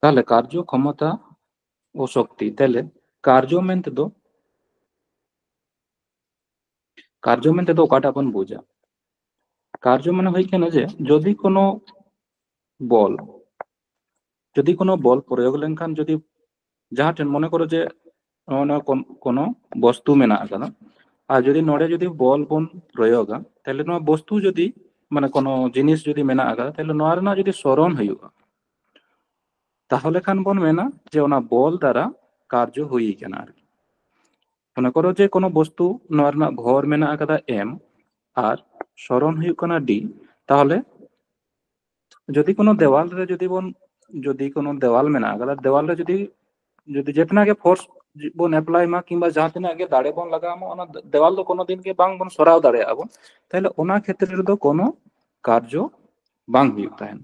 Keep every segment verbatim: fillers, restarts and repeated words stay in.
ᱛᱟᱦᱚᱞᱮ ᱠᱟᱨᱡᱚ ᱠᱷᱚᱢᱚᱛᱟ ᱳ ᱥᱚᱠᱛᱤ, ᱛᱟᱦᱚᱞᱮ ᱠᱟᱨᱡᱚ ᱢᱮᱱᱛᱮ ᱫᱚ, ᱠᱟᱨᱡᱚ ᱢᱮᱱᱛᱮ ᱫᱚ ᱚᱠᱟᱴᱟᱜ ᱵᱚᱱ ᱵᱩᱡᱟ? ᱠᱟᱨᱡᱚ ᱢᱟᱱᱮ ᱦᱩᱭᱩᱜ ᱠᱟᱱᱟ ᱡᱮ ᱡᱩᱫᱤ ᱠᱳᱱᱳ ᱵᱚᱞ, ᱡᱩᱫᱤ ᱠᱳᱱᱳ ᱵᱚᱞ ᱯᱨᱚᱭᱳᱜ ᱞᱮᱱᱠᱷᱟᱱ, ᱡᱩᱫᱤ ᱡᱟᱦᱟᱸ ᱴᱷᱮᱱ ᱢᱚᱱᱮ ᱠᱚᱨᱚ ᱡᱮ ᱱᱚᱜᱼᱚ ᱱᱚᱣᱟ ᱠᱳᱱ-, ᱠᱳᱱᱳ ᱵᱚᱥᱛᱩ ᱢᱮᱱᱟᱜ ᱟᱠᱟᱫᱟ, ᱟᱨ ᱡᱩᱫᱤ ᱱᱚᱰᱮ ᱡᱩᱫᱤ ᱵᱚᱞ ᱵᱚᱱ ᱯᱨᱚᱭᱳᱜᱟ, ᱛᱟᱦᱞᱮ ᱱᱚᱣᱟ ᱵᱚᱥᱛᱩ ᱡᱩᱫᱤ, ᱢᱟᱱᱮ ᱠᱳᱱᱳ ᱡᱤᱱᱤᱥ ᱡᱩᱫᱤ ᱢᱮᱱᱟᱜ ᱟᱠᱟᱫᱟ, ᱛᱟᱦᱞᱮ ᱱᱚᱣᱟ ᱨᱮᱱᱟᱜ ᱡᱩᱫᱤ ᱥᱚᱨᱚᱱ ᱦᱩᱭᱩᱜᱼᱟ, ᱛᱟᱦᱚᱞᱮ ᱠᱷᱟᱱ ᱵᱚᱱ ᱢᱮᱱᱟ ᱡᱮ ᱚᱱᱟ ᱵᱚᱞ ᱫᱟᱨᱟ ᱠᱟᱨᱡᱚ ᱦᱩᱭ ᱟᱠᱟᱱᱟ ᱟᱨᱠᱤ᱾ ᱢᱚᱱᱮ ᱠᱚᱨᱚ ᱡᱮ ᱠᱳᱱᱳ ᱵᱚᱥᱛᱩ, ᱱᱚᱣᱟ ᱨᱮᱱᱟᱜ ᱵᱷᱚᱨ ᱢᱮᱱᱟᱜ ᱟᱠᱟᱫᱟ ᱮᱢ ᱟᱨ ᱥᱚᱨᱚᱱ ᱦᱩᱭᱩᱜ ᱠᱟᱱᱟ ᱰᱤ, ᱛᱟᱦᱚᱞᱮ ᱡᱩᱫᱤ ᱠᱳᱱᱳ ᱫᱮᱣᱟᱞ ᱨᱮ ᱡᱩᱫᱤ ᱵᱚᱱ, ᱡᱩᱫᱤ ᱠᱳᱱᱳ ᱫᱮᱣᱟᱞ ᱢᱮᱱᱟᱜ ᱟᱠᱟᱫᱟ, ᱫᱮᱣᱟᱞ ᱨᱮ ᱡᱩᱫᱤ, ᱡᱩᱫᱤ ᱡᱮᱛᱱᱟ ᱜᱮ ᱯᱷᱳᱨᱥ ᱵᱚᱱ ᱮᱯᱞᱟᱭ ᱢᱟ ᱠᱤᱝᱵᱟ ᱡᱟᱦᱟᱸ ᱛᱤᱱᱟᱹᱜ ᱜᱮ ᱫᱟᱲᱮ ᱵᱚᱱ ᱞᱟᱜᱟᱣ ᱢᱟ, ᱚᱱᱟ ᱫᱮᱣᱟᱞ ᱫᱚ ᱠᱳᱱᱳ ᱫᱤᱱ ᱜᱮ ᱵᱟᱝ ᱵᱚᱱ ᱥᱚᱨᱟᱣ ᱫᱟᱲᱮᱭᱟᱜᱼᱟ ᱵᱚᱱ, ᱛᱟᱦᱚᱞᱮ ᱚᱱᱟ ᱠᱷᱮᱛᱨᱮ ᱨᱮᱫᱚ ᱠᱳᱱᱳ ᱠᱟᱨᱡᱚ ᱵᱟᱝ ᱦᱩᱭᱩᱜ ᱛᱟᱦᱮᱱ᱾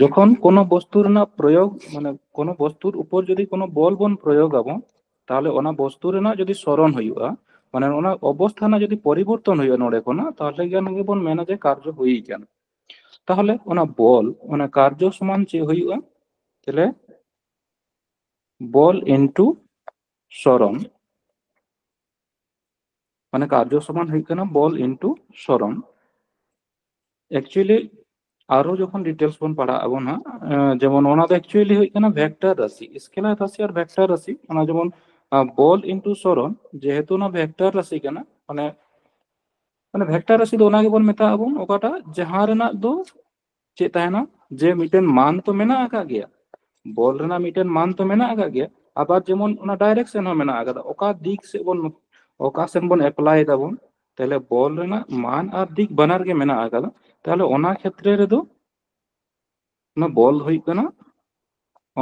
ᱡᱚᱠᱷᱚᱱ ᱠᱳᱱᱳ ᱵᱚᱥᱛᱩ ᱨᱮᱱᱟᱜ ᱯᱨᱚᱭᱳᱜ, ᱢᱟᱱᱮ ᱠᱳᱱᱳ ᱵᱚᱥᱛᱩᱨ ᱩᱯᱚᱨ ᱡᱩᱫᱤ ᱠᱳᱱᱳ ᱵᱚᱞ ᱵᱚᱱ ᱯᱨᱚᱭᱳᱜ ᱟᱵᱚᱱ, ᱛᱟᱦᱚᱞᱮ ᱚᱱᱟ ᱵᱚᱥᱛᱩ ᱨᱮᱱᱟᱜ ᱡᱩᱫᱤ ᱥᱚᱨᱚᱱ ᱦᱩᱭᱩᱜᱼᱟ, ᱢᱟᱱᱮ ᱚᱱᱟ ᱚᱵᱚᱥᱛᱷᱟ ᱨᱮᱱᱟᱜ ᱡᱩᱫᱤ ᱯᱚᱨᱤᱵᱚᱨᱛᱚᱱ ᱦᱩᱭᱩᱜᱼᱟ ᱱᱚᱰᱮ ᱠᱷᱚᱱᱟᱜ, ᱛᱟᱦᱚᱞᱮ ᱜᱮ ᱜᱮᱵᱚᱱ ᱢᱮᱱᱟ ᱡᱮ ᱠᱟᱨᱡᱚ ᱦᱩᱭ ᱟᱠᱟᱱᱟ᱾ ᱛᱟᱦᱚᱞᱮ ᱚᱱᱟ ᱵᱚᱞ, ᱚᱱᱟ ᱠᱟᱨᱡᱚ ᱥᱚᱢᱟᱱ ᱪᱮᱫ ᱦᱩᱭᱩᱜᱼᱟ? ᱛᱟᱦᱞᱮ ᱵᱚᱞ ᱤᱱᱴᱩ ᱥᱚᱨᱚᱱ, ᱢᱟᱱᱮ ᱠᱟᱨᱡᱚ ᱥᱚᱢᱟᱱ ᱦᱩᱭᱩᱜ ᱠᱟᱱᱟ ᱵᱚᱞ ᱤᱱᱴᱩ ᱥᱚᱨᱚᱱ᱾ ᱮᱠᱪᱩᱭᱮᱞᱤ ᱟᱨᱚ ᱡᱚᱠᱷᱚᱱ ᱰᱤᱴᱮᱞᱥ ᱵᱚᱱ ᱯᱟᱲᱦᱟᱜ ᱟᱵᱚᱱ ᱦᱟᱸᱜ, ᱮᱸ, ᱡᱮᱢᱚᱱ ᱚᱱᱟ ᱫᱚ ᱮᱠᱪᱩᱭᱮᱞᱤ ᱦᱩᱭᱩᱜ ᱠᱟᱱᱟ ᱵᱷᱮᱠᱴᱟᱨ ᱨᱟᱥᱤ, ᱥᱠᱮᱞᱟᱨ ᱨᱟᱥᱤ ᱟᱨ ᱵᱷᱮᱠᱴᱟᱨ ᱨᱟᱥᱤ, ᱚᱱᱟ ᱡᱮᱢᱚᱱ, ᱟᱸ, ᱵᱚᱞ ᱤᱱᱴᱩ ᱥᱚᱨᱚᱱ, ᱡᱮᱦᱮᱛᱩ ᱚᱱᱟ ᱵᱷᱮᱠᱴᱟᱨ ᱨᱟᱥᱤ ᱠᱟᱱᱟ, ᱢᱟᱱᱮ, ᱢᱟᱱᱮ ᱵᱷᱮᱠᱴᱟᱨ ᱨᱟᱥᱤ ᱫᱚ ᱚᱱᱟ ᱜᱮᱵᱚᱱ ᱢᱮᱛᱟᱜ ᱟᱵᱚᱱ ᱚᱠᱟᱴᱟᱜ ᱡᱟᱦᱟᱸ ᱨᱮᱱᱟᱜ ᱫᱚ ᱪᱮᱫ ᱛᱟᱦᱮᱱᱟ, ᱡᱮ ᱢᱤᱫᱴᱮᱱ ᱢᱟᱱ ᱛᱚ ᱢᱮᱱᱟᱜ ᱟᱠᱟᱫ ᱜᱮᱭᱟ, ᱵᱚᱞ ᱨᱮᱱᱟᱜ ᱢᱤᱫᱴᱮᱱ ᱢᱟᱱ ᱛᱚ ᱢᱮᱱᱟᱜ ᱟᱠᱟᱫ ᱜᱮᱭᱟ, ᱟᱵᱟᱨ ᱡᱮᱢᱚᱱ ᱚᱱᱟ ᱰᱟᱭᱨᱮᱠᱥᱚᱱ ᱦᱚᱸ ᱢᱮᱱᱟᱜ ᱟᱠᱟᱫᱟ, ᱚᱠᱟ ᱫᱤᱠ ᱥᱮᱫ ᱵᱚᱱ, ᱚᱠᱟ ᱥᱮᱫ ᱵᱚᱱ ᱮᱯᱞᱟᱭ ᱫᱟᱵᱚᱱ, ᱛᱟᱦᱞᱮ ᱵᱚᱞ ᱨᱮᱱᱟᱜ ᱢᱟᱱ ᱟᱨ ᱫᱤᱠ ᱵᱟᱱᱟᱨ ᱜᱮ ᱢᱮᱱᱟᱜ ᱟᱠᱟᱫᱟ᱾ ᱛᱟᱦᱞᱮ ᱚᱱᱟ ᱠᱷᱮᱛᱨᱮ ᱨᱮᱫᱚ ᱚᱱᱟ ᱵᱚᱞ ᱦᱩᱭᱩᱜ ᱠᱟᱱᱟ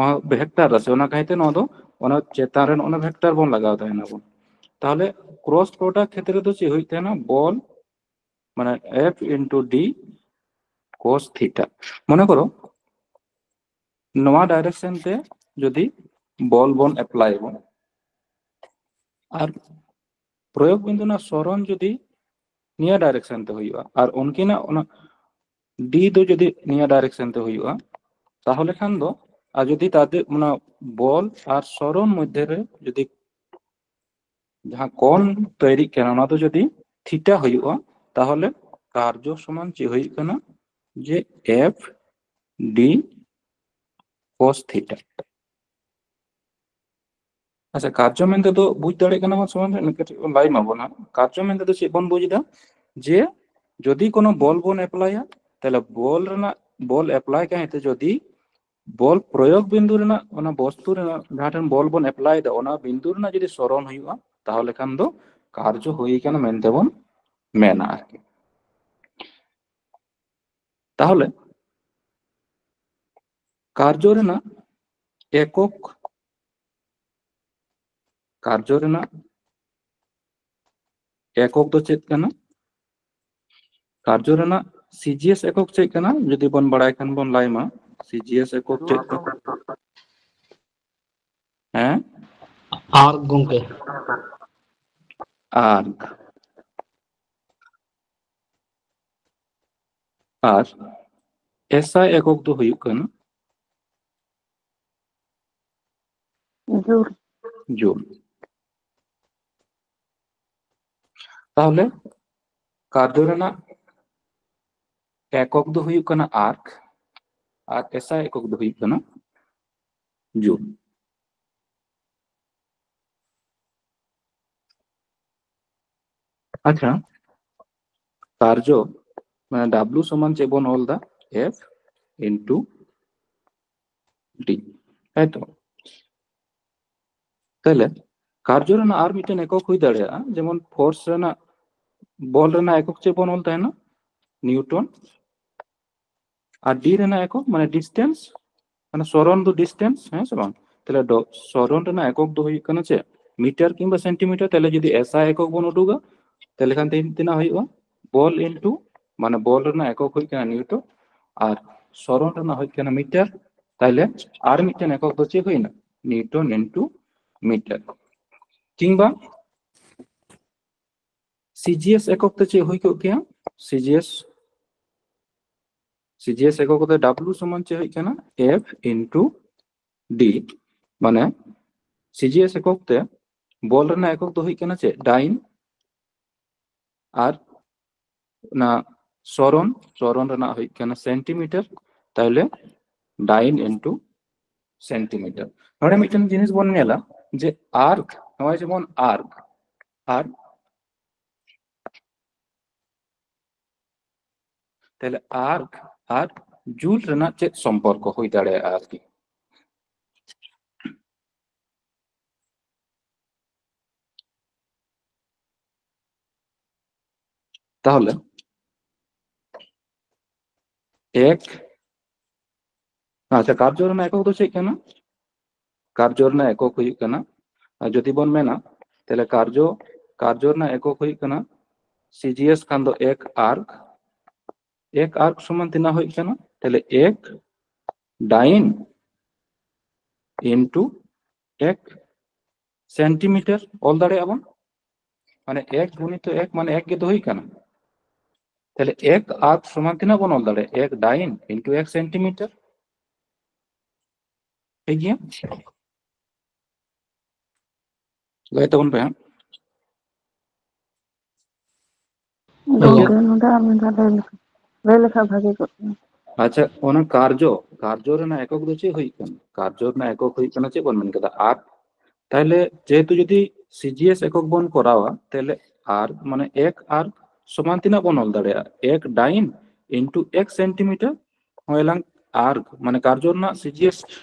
ᱚᱱᱟ ᱵᱷᱮᱠᱴᱟᱨ ᱨᱟᱥᱤ, ᱚᱱᱟ ᱠᱟᱭᱛᱮ ᱱᱚᱣᱟ ᱫᱚ ᱚᱱᱟ ᱪᱮᱛᱟᱱ ᱨᱮ ᱚᱱᱟ ᱵᱷᱮᱠᱴᱟᱨ ᱵᱚᱱ ᱞᱟᱜᱟᱣ ᱛᱟᱦᱮᱱᱟ ᱵᱚᱱ᱾ ᱛᱟᱦᱞᱮ ᱠᱨᱚᱥ ᱯᱨᱚᱰᱟᱠᱴ ᱠᱷᱮᱛᱨᱮ ᱫᱚ ᱪᱮᱫ ᱦᱩᱭᱩᱜ ᱛᱟᱦᱮᱱᱟ? ᱵᱚᱞ, ᱢᱟᱱᱮ F into D cos theta᱾ ᱢᱚᱱᱮ ᱠᱚᱨᱚ ᱱᱚᱣᱟ ᱰᱟᱭᱨᱮᱠᱥᱚᱱ ᱛᱮ ᱡᱩᱫᱤ ᱵᱚᱞ ᱵᱚᱱ ᱮᱯᱞᱟᱭ ᱟᱵᱚᱱ, ᱟᱨ ᱯᱨᱚᱭᱳᱜᱽ ᱵᱤᱱᱫᱩ ᱨᱮᱱᱟᱜ ᱥᱚᱨᱚᱱ ᱡᱩᱫᱤ ᱱᱤᱭᱟᱹ ᱰᱟᱭᱨᱮᱠᱥᱚᱱ ᱛᱮ ᱦᱩᱭᱩᱜᱼᱟ ᱟᱨ ᱩᱱᱠᱤᱱᱟᱜ ᱚᱱᱟ ᱰᱤ ᱫᱚ ᱡᱩᱫᱤ ᱱᱤᱭᱟᱹ ᱰᱟᱭᱨᱮᱠᱥᱚᱱ ᱛᱮ ᱦᱩᱭᱩᱜᱼᱟ, ᱛᱟᱦᱚᱞᱮ ᱠᱷᱟᱱ ᱫᱚ ᱟᱨ ᱡᱩᱫᱤ ᱛᱟᱫᱮ ᱚᱱᱟ ᱵᱚᱞ ᱟᱨ ᱥᱚᱨᱚᱱ ᱢᱚᱫᱽᱫᱷᱮ ᱨᱮ ᱡᱩᱫᱤ ᱡᱟᱦᱟᱸ ᱠᱳᱬ ᱛᱚᱭᱨᱤᱜ ᱠᱟᱱᱟ, ᱚᱱᱟ ᱫᱚ ᱡᱩᱫᱤ ᱛᱷᱤᱴᱟ ᱦᱩᱭᱩᱜᱼᱟ, ᱛᱟᱦᱚᱞᱮ ᱠᱟᱨᱡᱚ ᱥᱚᱢᱟᱱ ᱪᱮᱫ ᱦᱩᱭᱩᱜ ᱠᱟᱱᱟ? ᱡᱮ F D cos theta᱾ ᱟᱪᱪᱷᱟ, ᱠᱟᱨᱡᱚ ᱢᱮᱱᱛᱮ ᱫᱚ ᱵᱩᱡᱽ ᱫᱟᱲᱮᱭᱟᱜ ᱠᱟᱱᱟ ᱵᱚᱱ ᱥᱚᱢᱟᱱ ᱨᱮ? ᱠᱟᱹᱴᱤᱡ ᱵᱚᱱ ᱞᱟᱹᱭ ᱢᱟᱵᱚᱱ ᱦᱟᱸᱜ᱾ ᱠᱟᱨᱡᱚ ᱢᱮᱱᱛᱮ ᱫᱚ ᱪᱮᱫ ᱵᱚᱱ ᱵᱩᱡᱽ ᱮᱫᱟ? ᱡᱮ ᱡᱩᱫᱤ ᱠᱳᱱᱳ ᱵᱚᱞ ᱵᱚᱱ ᱮᱯᱞᱟᱭᱟ, ᱛᱟᱦᱚᱞᱮ ᱵᱚᱞ ᱨᱮᱱᱟᱜ, ᱵᱚᱞ ᱮᱯᱞᱟᱭ ᱠᱟᱛᱮ ᱡᱩᱫᱤ ᱵᱚᱞ ᱯᱨᱚᱭᱳᱜᱽ ᱵᱤᱱᱫᱩ ᱨᱮᱱᱟᱜ, ᱚᱱᱟ ᱵᱚᱥᱛᱩ ᱨᱮᱱᱟᱜ ᱡᱟᱦᱟᱸ ᱴᱷᱮᱱ ᱵᱚᱞ ᱵᱚᱱ ᱮᱯᱞᱟᱭ ᱮᱫᱟ, ᱚᱱᱟ ᱵᱤᱱᱫᱩ ᱨᱮᱱᱟᱜ ᱡᱩᱫᱤ ᱥᱚᱨᱚᱱ ᱦᱩᱭᱩᱜᱼᱟ, ᱛᱟᱦᱚᱞᱮ ᱠᱷᱟᱱ ᱫᱚ ᱠᱟᱨᱡᱚ ᱦᱩᱭ ᱟᱠᱟᱱᱟ ᱢᱮᱱᱛᱮ ᱵᱚᱱ ᱢᱮᱱᱟ ᱟᱨᱠᱤ᱾ ᱛᱟᱦᱚᱞᱮ ᱠᱟᱨᱡᱚ ᱨᱮᱱᱟᱜ ᱮᱠᱚᱠ, ᱠᱟᱨᱡᱚ ᱨᱮᱱᱟᱜ ᱮᱠᱚᱠ ᱫᱚ ᱪᱮᱫ ᱠᱟᱱᱟ? ᱠᱟᱨᱡᱚ ᱨᱮᱱᱟᱜ ᱥᱤᱡᱤᱮᱥ ᱮᱠᱚᱠ ᱪᱮᱫ ᱠᱟᱱᱟ? ᱡᱩᱫᱤ ᱵᱚᱱ ᱵᱟᱲᱟᱭ ᱠᱷᱟᱱ ᱵᱚᱱ ᱞᱟᱹᱭ ᱢᱟ, ᱥᱤᱡᱤᱮᱥ ᱮᱠᱚᱠ ᱪᱮᱫ ᱠᱟᱱᱟ? ᱦᱮᱸ? ᱟᱨ ᱜᱚᱝᱠᱮ, ᱟᱨ ᱟᱨ ᱮᱥᱟᱭ ᱮᱠᱚᱠ ᱫᱚ ᱦᱩᱭᱩᱜ ᱠᱟᱱᱟ ᱡᱩᱞ᱾ ᱡᱩᱞ᱾ ᱛᱟᱦᱚᱞᱮ ᱠᱟᱨᱡᱚ ᱨᱮᱱᱟᱜ ᱮᱠᱚᱠ ᱫᱚ ᱦᱩᱭᱩᱜ ᱠᱟᱱᱟ ᱟᱨᱠ, ᱟᱨ ᱮᱥᱟᱭ ᱮᱠᱚᱠ ᱫᱚ ᱦᱩᱭᱩᱜ ᱠᱟᱱᱟ ᱡᱩᱞ᱾ ᱟᱪᱪᱷᱟ, ᱠᱟᱨᱡᱚ ᱢᱟᱱᱮ W ᱥᱚᱢᱟᱱ ᱪᱮᱫ ᱵᱚᱱ ᱚᱞ ᱫᱟ? F into D, ᱛᱟᱭᱛᱚ? ᱛᱟᱦᱞᱮ ᱠᱟᱨᱡᱚ ᱨᱮᱱᱟᱜ ᱟᱨ ᱢᱤᱫᱴᱮᱱ ᱮᱠᱚᱠ ᱦᱩᱭ ᱫᱟᱲᱮᱭᱟᱜᱼᱟ, ᱡᱮᱢᱚᱱ ᱯᱷᱳᱨᱥ ᱨᱮᱱᱟᱜ, ᱵᱚᱞ ᱨᱮᱱᱟᱜ ᱮᱠᱚᱠ ᱪᱮᱫ ᱵᱚᱱ ᱚᱞ ᱛᱟᱦᱮᱱᱟ? ᱱᱤᱭᱩᱴᱚᱱ᱾ ᱟᱨ ᱰᱤ ᱨᱮᱱᱟᱜ ᱮᱠᱚᱠ ᱢᱟᱱᱮ ᱰᱤᱥᱴᱮᱱᱥ, ᱢᱟᱱᱮ ᱥᱚᱨᱚᱱ ᱫᱚ ᱰᱤᱥᱴᱮᱱᱥ, ᱦᱮᱸ ᱥᱮ ᱵᱟᱝ? ᱛᱟᱦᱞᱮ ᱰᱚ-, ᱥᱚᱨᱚᱱ ᱨᱮᱱᱟᱜ ᱮᱠᱚᱠ ᱫᱚ ᱦᱩᱭᱩᱜ ᱠᱟᱱᱟ ᱪᱮᱫ? ᱢᱤᱴᱟᱨ ᱠᱤᱝᱵᱟ ᱥᱮᱱᱴᱤᱢᱤᱴᱟᱨ᱾ ᱛᱟᱦᱞᱮ ᱡᱩᱫᱤ ᱮᱥᱟᱭ ᱮᱠᱚᱠ ᱵᱚᱱ ᱩᱰᱩᱠᱟ, ᱛᱟᱦᱞᱮ ᱠᱷᱟᱱ ᱛᱤᱱ-, ᱛᱤᱱᱟᱹᱜ ᱦᱩᱭᱩᱜᱼᱟ? ᱵᱚᱞ ᱤᱱᱴᱩ, ᱢᱟᱱᱮ ᱵᱚᱞ ᱨᱮᱱᱟᱜ ᱮᱠᱚᱠ ᱦᱩᱭᱩᱜ ᱠᱟᱱᱟ ᱱᱤᱭᱩᱴᱚᱱ, ᱟᱨ ᱥᱚᱨᱚᱱ ᱨᱮᱱᱟᱜ ᱦᱩᱭᱩᱜ ᱠᱟᱱᱟ ᱢᱤᱴᱟᱨ᱾ ᱛᱟᱦᱞᱮ ᱟᱨ ᱢᱤᱫᱴᱮᱱ ᱮᱠᱚᱠ ᱫᱚ ᱪᱮᱫ ᱦᱩᱭᱱᱟ? Newton into metre. ᱠᱤᱝᱵᱟ ᱥᱤᱡᱤᱮᱥ ᱮᱠᱚᱠ ᱛᱮ ᱪᱮᱫ ᱦᱩᱭ ᱠᱚᱜ ᱠᱮᱭᱟ? ᱥᱤᱡᱤᱮᱥ, ᱥᱤᱡᱤᱮᱥ ᱮᱠᱚᱠ ᱛᱮ W ᱥᱚᱢᱟᱱ ᱪᱮᱫ ᱦᱩᱭᱩᱜ ᱠᱟᱱᱟ? F into D, ᱢᱟᱱᱮ ᱥᱤᱡᱤᱮᱥ ᱮᱠᱚᱠ ᱛᱮ ᱵᱚᱞ ᱨᱮᱱᱟᱜ ᱮᱠᱚᱠ ᱫᱚ ᱦᱩᱭᱩᱜ ᱠᱟᱱᱟ ᱪᱮᱫ? ᱰᱟᱭᱤᱱ᱾ ᱟᱨ ᱚᱱᱟ ᱥᱚᱨᱚᱱ, ᱥᱚᱨᱚᱱ ᱨᱮᱱᱟᱜ ᱦᱩᱭᱩᱜ ᱠᱟᱱᱟ ᱥᱮᱱᱴᱤᱢᱤᱴᱟᱨ᱾ ᱛᱟᱦᱞᱮ ᱰᱟᱭᱤᱱ ᱤᱱᱴᱩ ᱥᱮᱱᱴᱤᱢᱤᱴᱟᱨ᱾ ᱱᱚᱰᱮ ᱢᱤᱫᱴᱮᱱ ᱡᱤᱱᱤᱥ ᱵᱚᱱ ᱧᱮᱞᱟ ᱡᱮ ᱟᱨᱠ, ᱱᱚᱜᱼᱚᱭ ᱡᱮᱢᱚᱱ ᱟᱨᱠ, ᱟᱨ ᱛᱟᱦᱞᱮ ᱟᱨᱠ ᱟᱨ ᱡᱩᱞ ᱨᱮᱱᱟᱜ ᱪᱮᱫ ᱥᱚᱢᱯᱚᱨᱠᱚ ᱦᱩᱭ ᱫᱟᱲᱮᱭᱟᱜᱼᱟ ᱟᱨᱠᱤ? ᱛᱟᱦᱚᱞᱮ ᱮᱠ, ᱟᱪᱪᱷᱟ, ᱠᱟᱨᱡᱚ ᱨᱮᱱᱟᱜ ᱮᱠᱚᱠ ᱫᱚ ᱪᱮᱫ ᱠᱟᱱᱟ? ᱠᱟᱨᱡᱚ ᱨᱮᱱᱟᱜ ᱮᱠᱚᱠ ᱦᱩᱭᱩᱜ ᱠᱟᱱᱟ, ᱟᱨ ᱡᱩᱫᱤ ᱵᱚᱱ ᱢᱮᱱᱟ, ᱛᱟᱦᱞᱮ ᱠᱟᱨᱡᱚ, ᱠᱟᱨᱡᱚ ᱨᱮᱱᱟᱜ ᱮᱠᱚᱠ ᱦᱩᱭᱩᱜ ᱠᱟᱱᱟ, ᱥᱤᱡᱤᱮᱥ ᱠᱷᱟᱱ ᱫᱚ ᱮᱠ ᱟᱨᱠ, ᱮᱠ ᱟᱨᱠ ᱥᱚᱢᱟᱱ ᱛᱤᱱᱟᱹᱜ ᱦᱩᱭᱩᱜ ᱠᱟᱱᱟ? ᱛᱟᱦᱞᱮ ᱮᱠ ᱰᱟᱭᱤᱱ ᱤᱱᱴᱩ ᱮᱠ ᱥᱮᱱᱴᱤᱢᱤᱴᱟᱨ ᱚᱞ ᱫᱟᱲᱮᱭᱟᱜᱼᱟ ᱵᱚᱱ, ᱢᱟᱱᱮ ᱮᱠ ᱜᱩᱱᱤᱛᱚ ᱮᱠ ᱢᱟᱱᱮ ᱮᱠ ᱜᱮ ᱫᱚᱦᱚᱭ ᱠᱟᱱᱟ᱾ ᱛᱟᱦᱞᱮ ᱮᱠ ᱟᱨᱠ ᱥᱚᱢᱟᱱ ᱛᱤᱱᱟᱹᱜ ᱵᱚᱱ ᱚᱞ ᱫᱟᱲᱮᱭᱟᱜᱼᱟ? ᱮᱠ ᱰᱟᱭᱤᱱ ᱤᱱᱴᱩ ᱮᱠ ᱥᱮᱱᱴᱤᱢᱤᱴᱟᱨ᱾ ᱴᱷᱤᱠ ᱜᱮᱭᱟ, ᱞᱟᱹᱭ ᱛᱟᱵᱚᱱ ᱯᱮ ᱦᱟᱸᱜ᱾ ᱜᱚᱝᱠᱮ, ᱱᱚᱰᱮ ᱟᱨ ᱢᱤᱫ ᱫᱷᱟᱣ ᱞᱟᱹᱭ ᱞᱮᱠᱷᱟᱱ, ᱞᱟᱹᱭ ᱞᱮᱠᱷᱟᱱ ᱵᱷᱟᱜᱮ ᱠᱚᱜ ᱠᱮᱭᱟ᱾ ᱟᱪᱪᱷᱟ, ᱚᱱᱟ ᱠᱟᱨᱡᱚ, ᱠᱟᱨᱡᱚ ᱨᱮᱱᱟᱜ ᱮᱠᱚᱠ ᱫᱚ ᱪᱮᱫ ᱦᱩᱭᱩᱜ ᱠᱟᱱᱟ? ᱠᱟᱨᱡᱚ ᱨᱮᱱᱟᱜ ᱮᱠᱚᱠ ᱦᱩᱭᱩᱜ ᱠᱟᱱᱟ, ᱪᱮᱫ ᱵᱚᱱ ᱢᱮᱱ ᱠᱮᱫᱟ? ᱟᱨᱠ᱾ ᱛᱟᱦᱞᱮ ᱡᱮᱦᱮᱛᱩ ᱡᱩᱫᱤ ᱥᱤᱡᱤᱮᱥ ᱮᱠᱚᱠ ᱵᱚᱱ ᱠᱚᱨᱟᱣᱟ, ᱛᱟᱦᱞᱮ ᱟᱨᱠ ᱢᱟᱱᱮ ᱮᱠ ᱟᱨᱠ ᱥᱚᱢᱟᱱ ᱛᱤᱱᱟᱹᱜ ᱵᱚᱱ ᱚᱞ ᱫᱟᱲᱮᱭᱟᱜᱼᱟ? ᱮᱠ ᱰᱟᱭᱤᱱ ᱤᱱᱴᱩ ᱮᱠ ᱥᱮᱱᱴᱤᱢᱤᱴᱟᱨ᱾ ᱦᱚᱸᱜᱼᱚᱭ ᱞᱟᱝ ᱟᱨᱠ ᱢᱟᱱᱮ ᱠᱟᱨᱡᱚ ᱨᱮᱱᱟᱜ ᱥᱤᱡᱤᱮᱥ,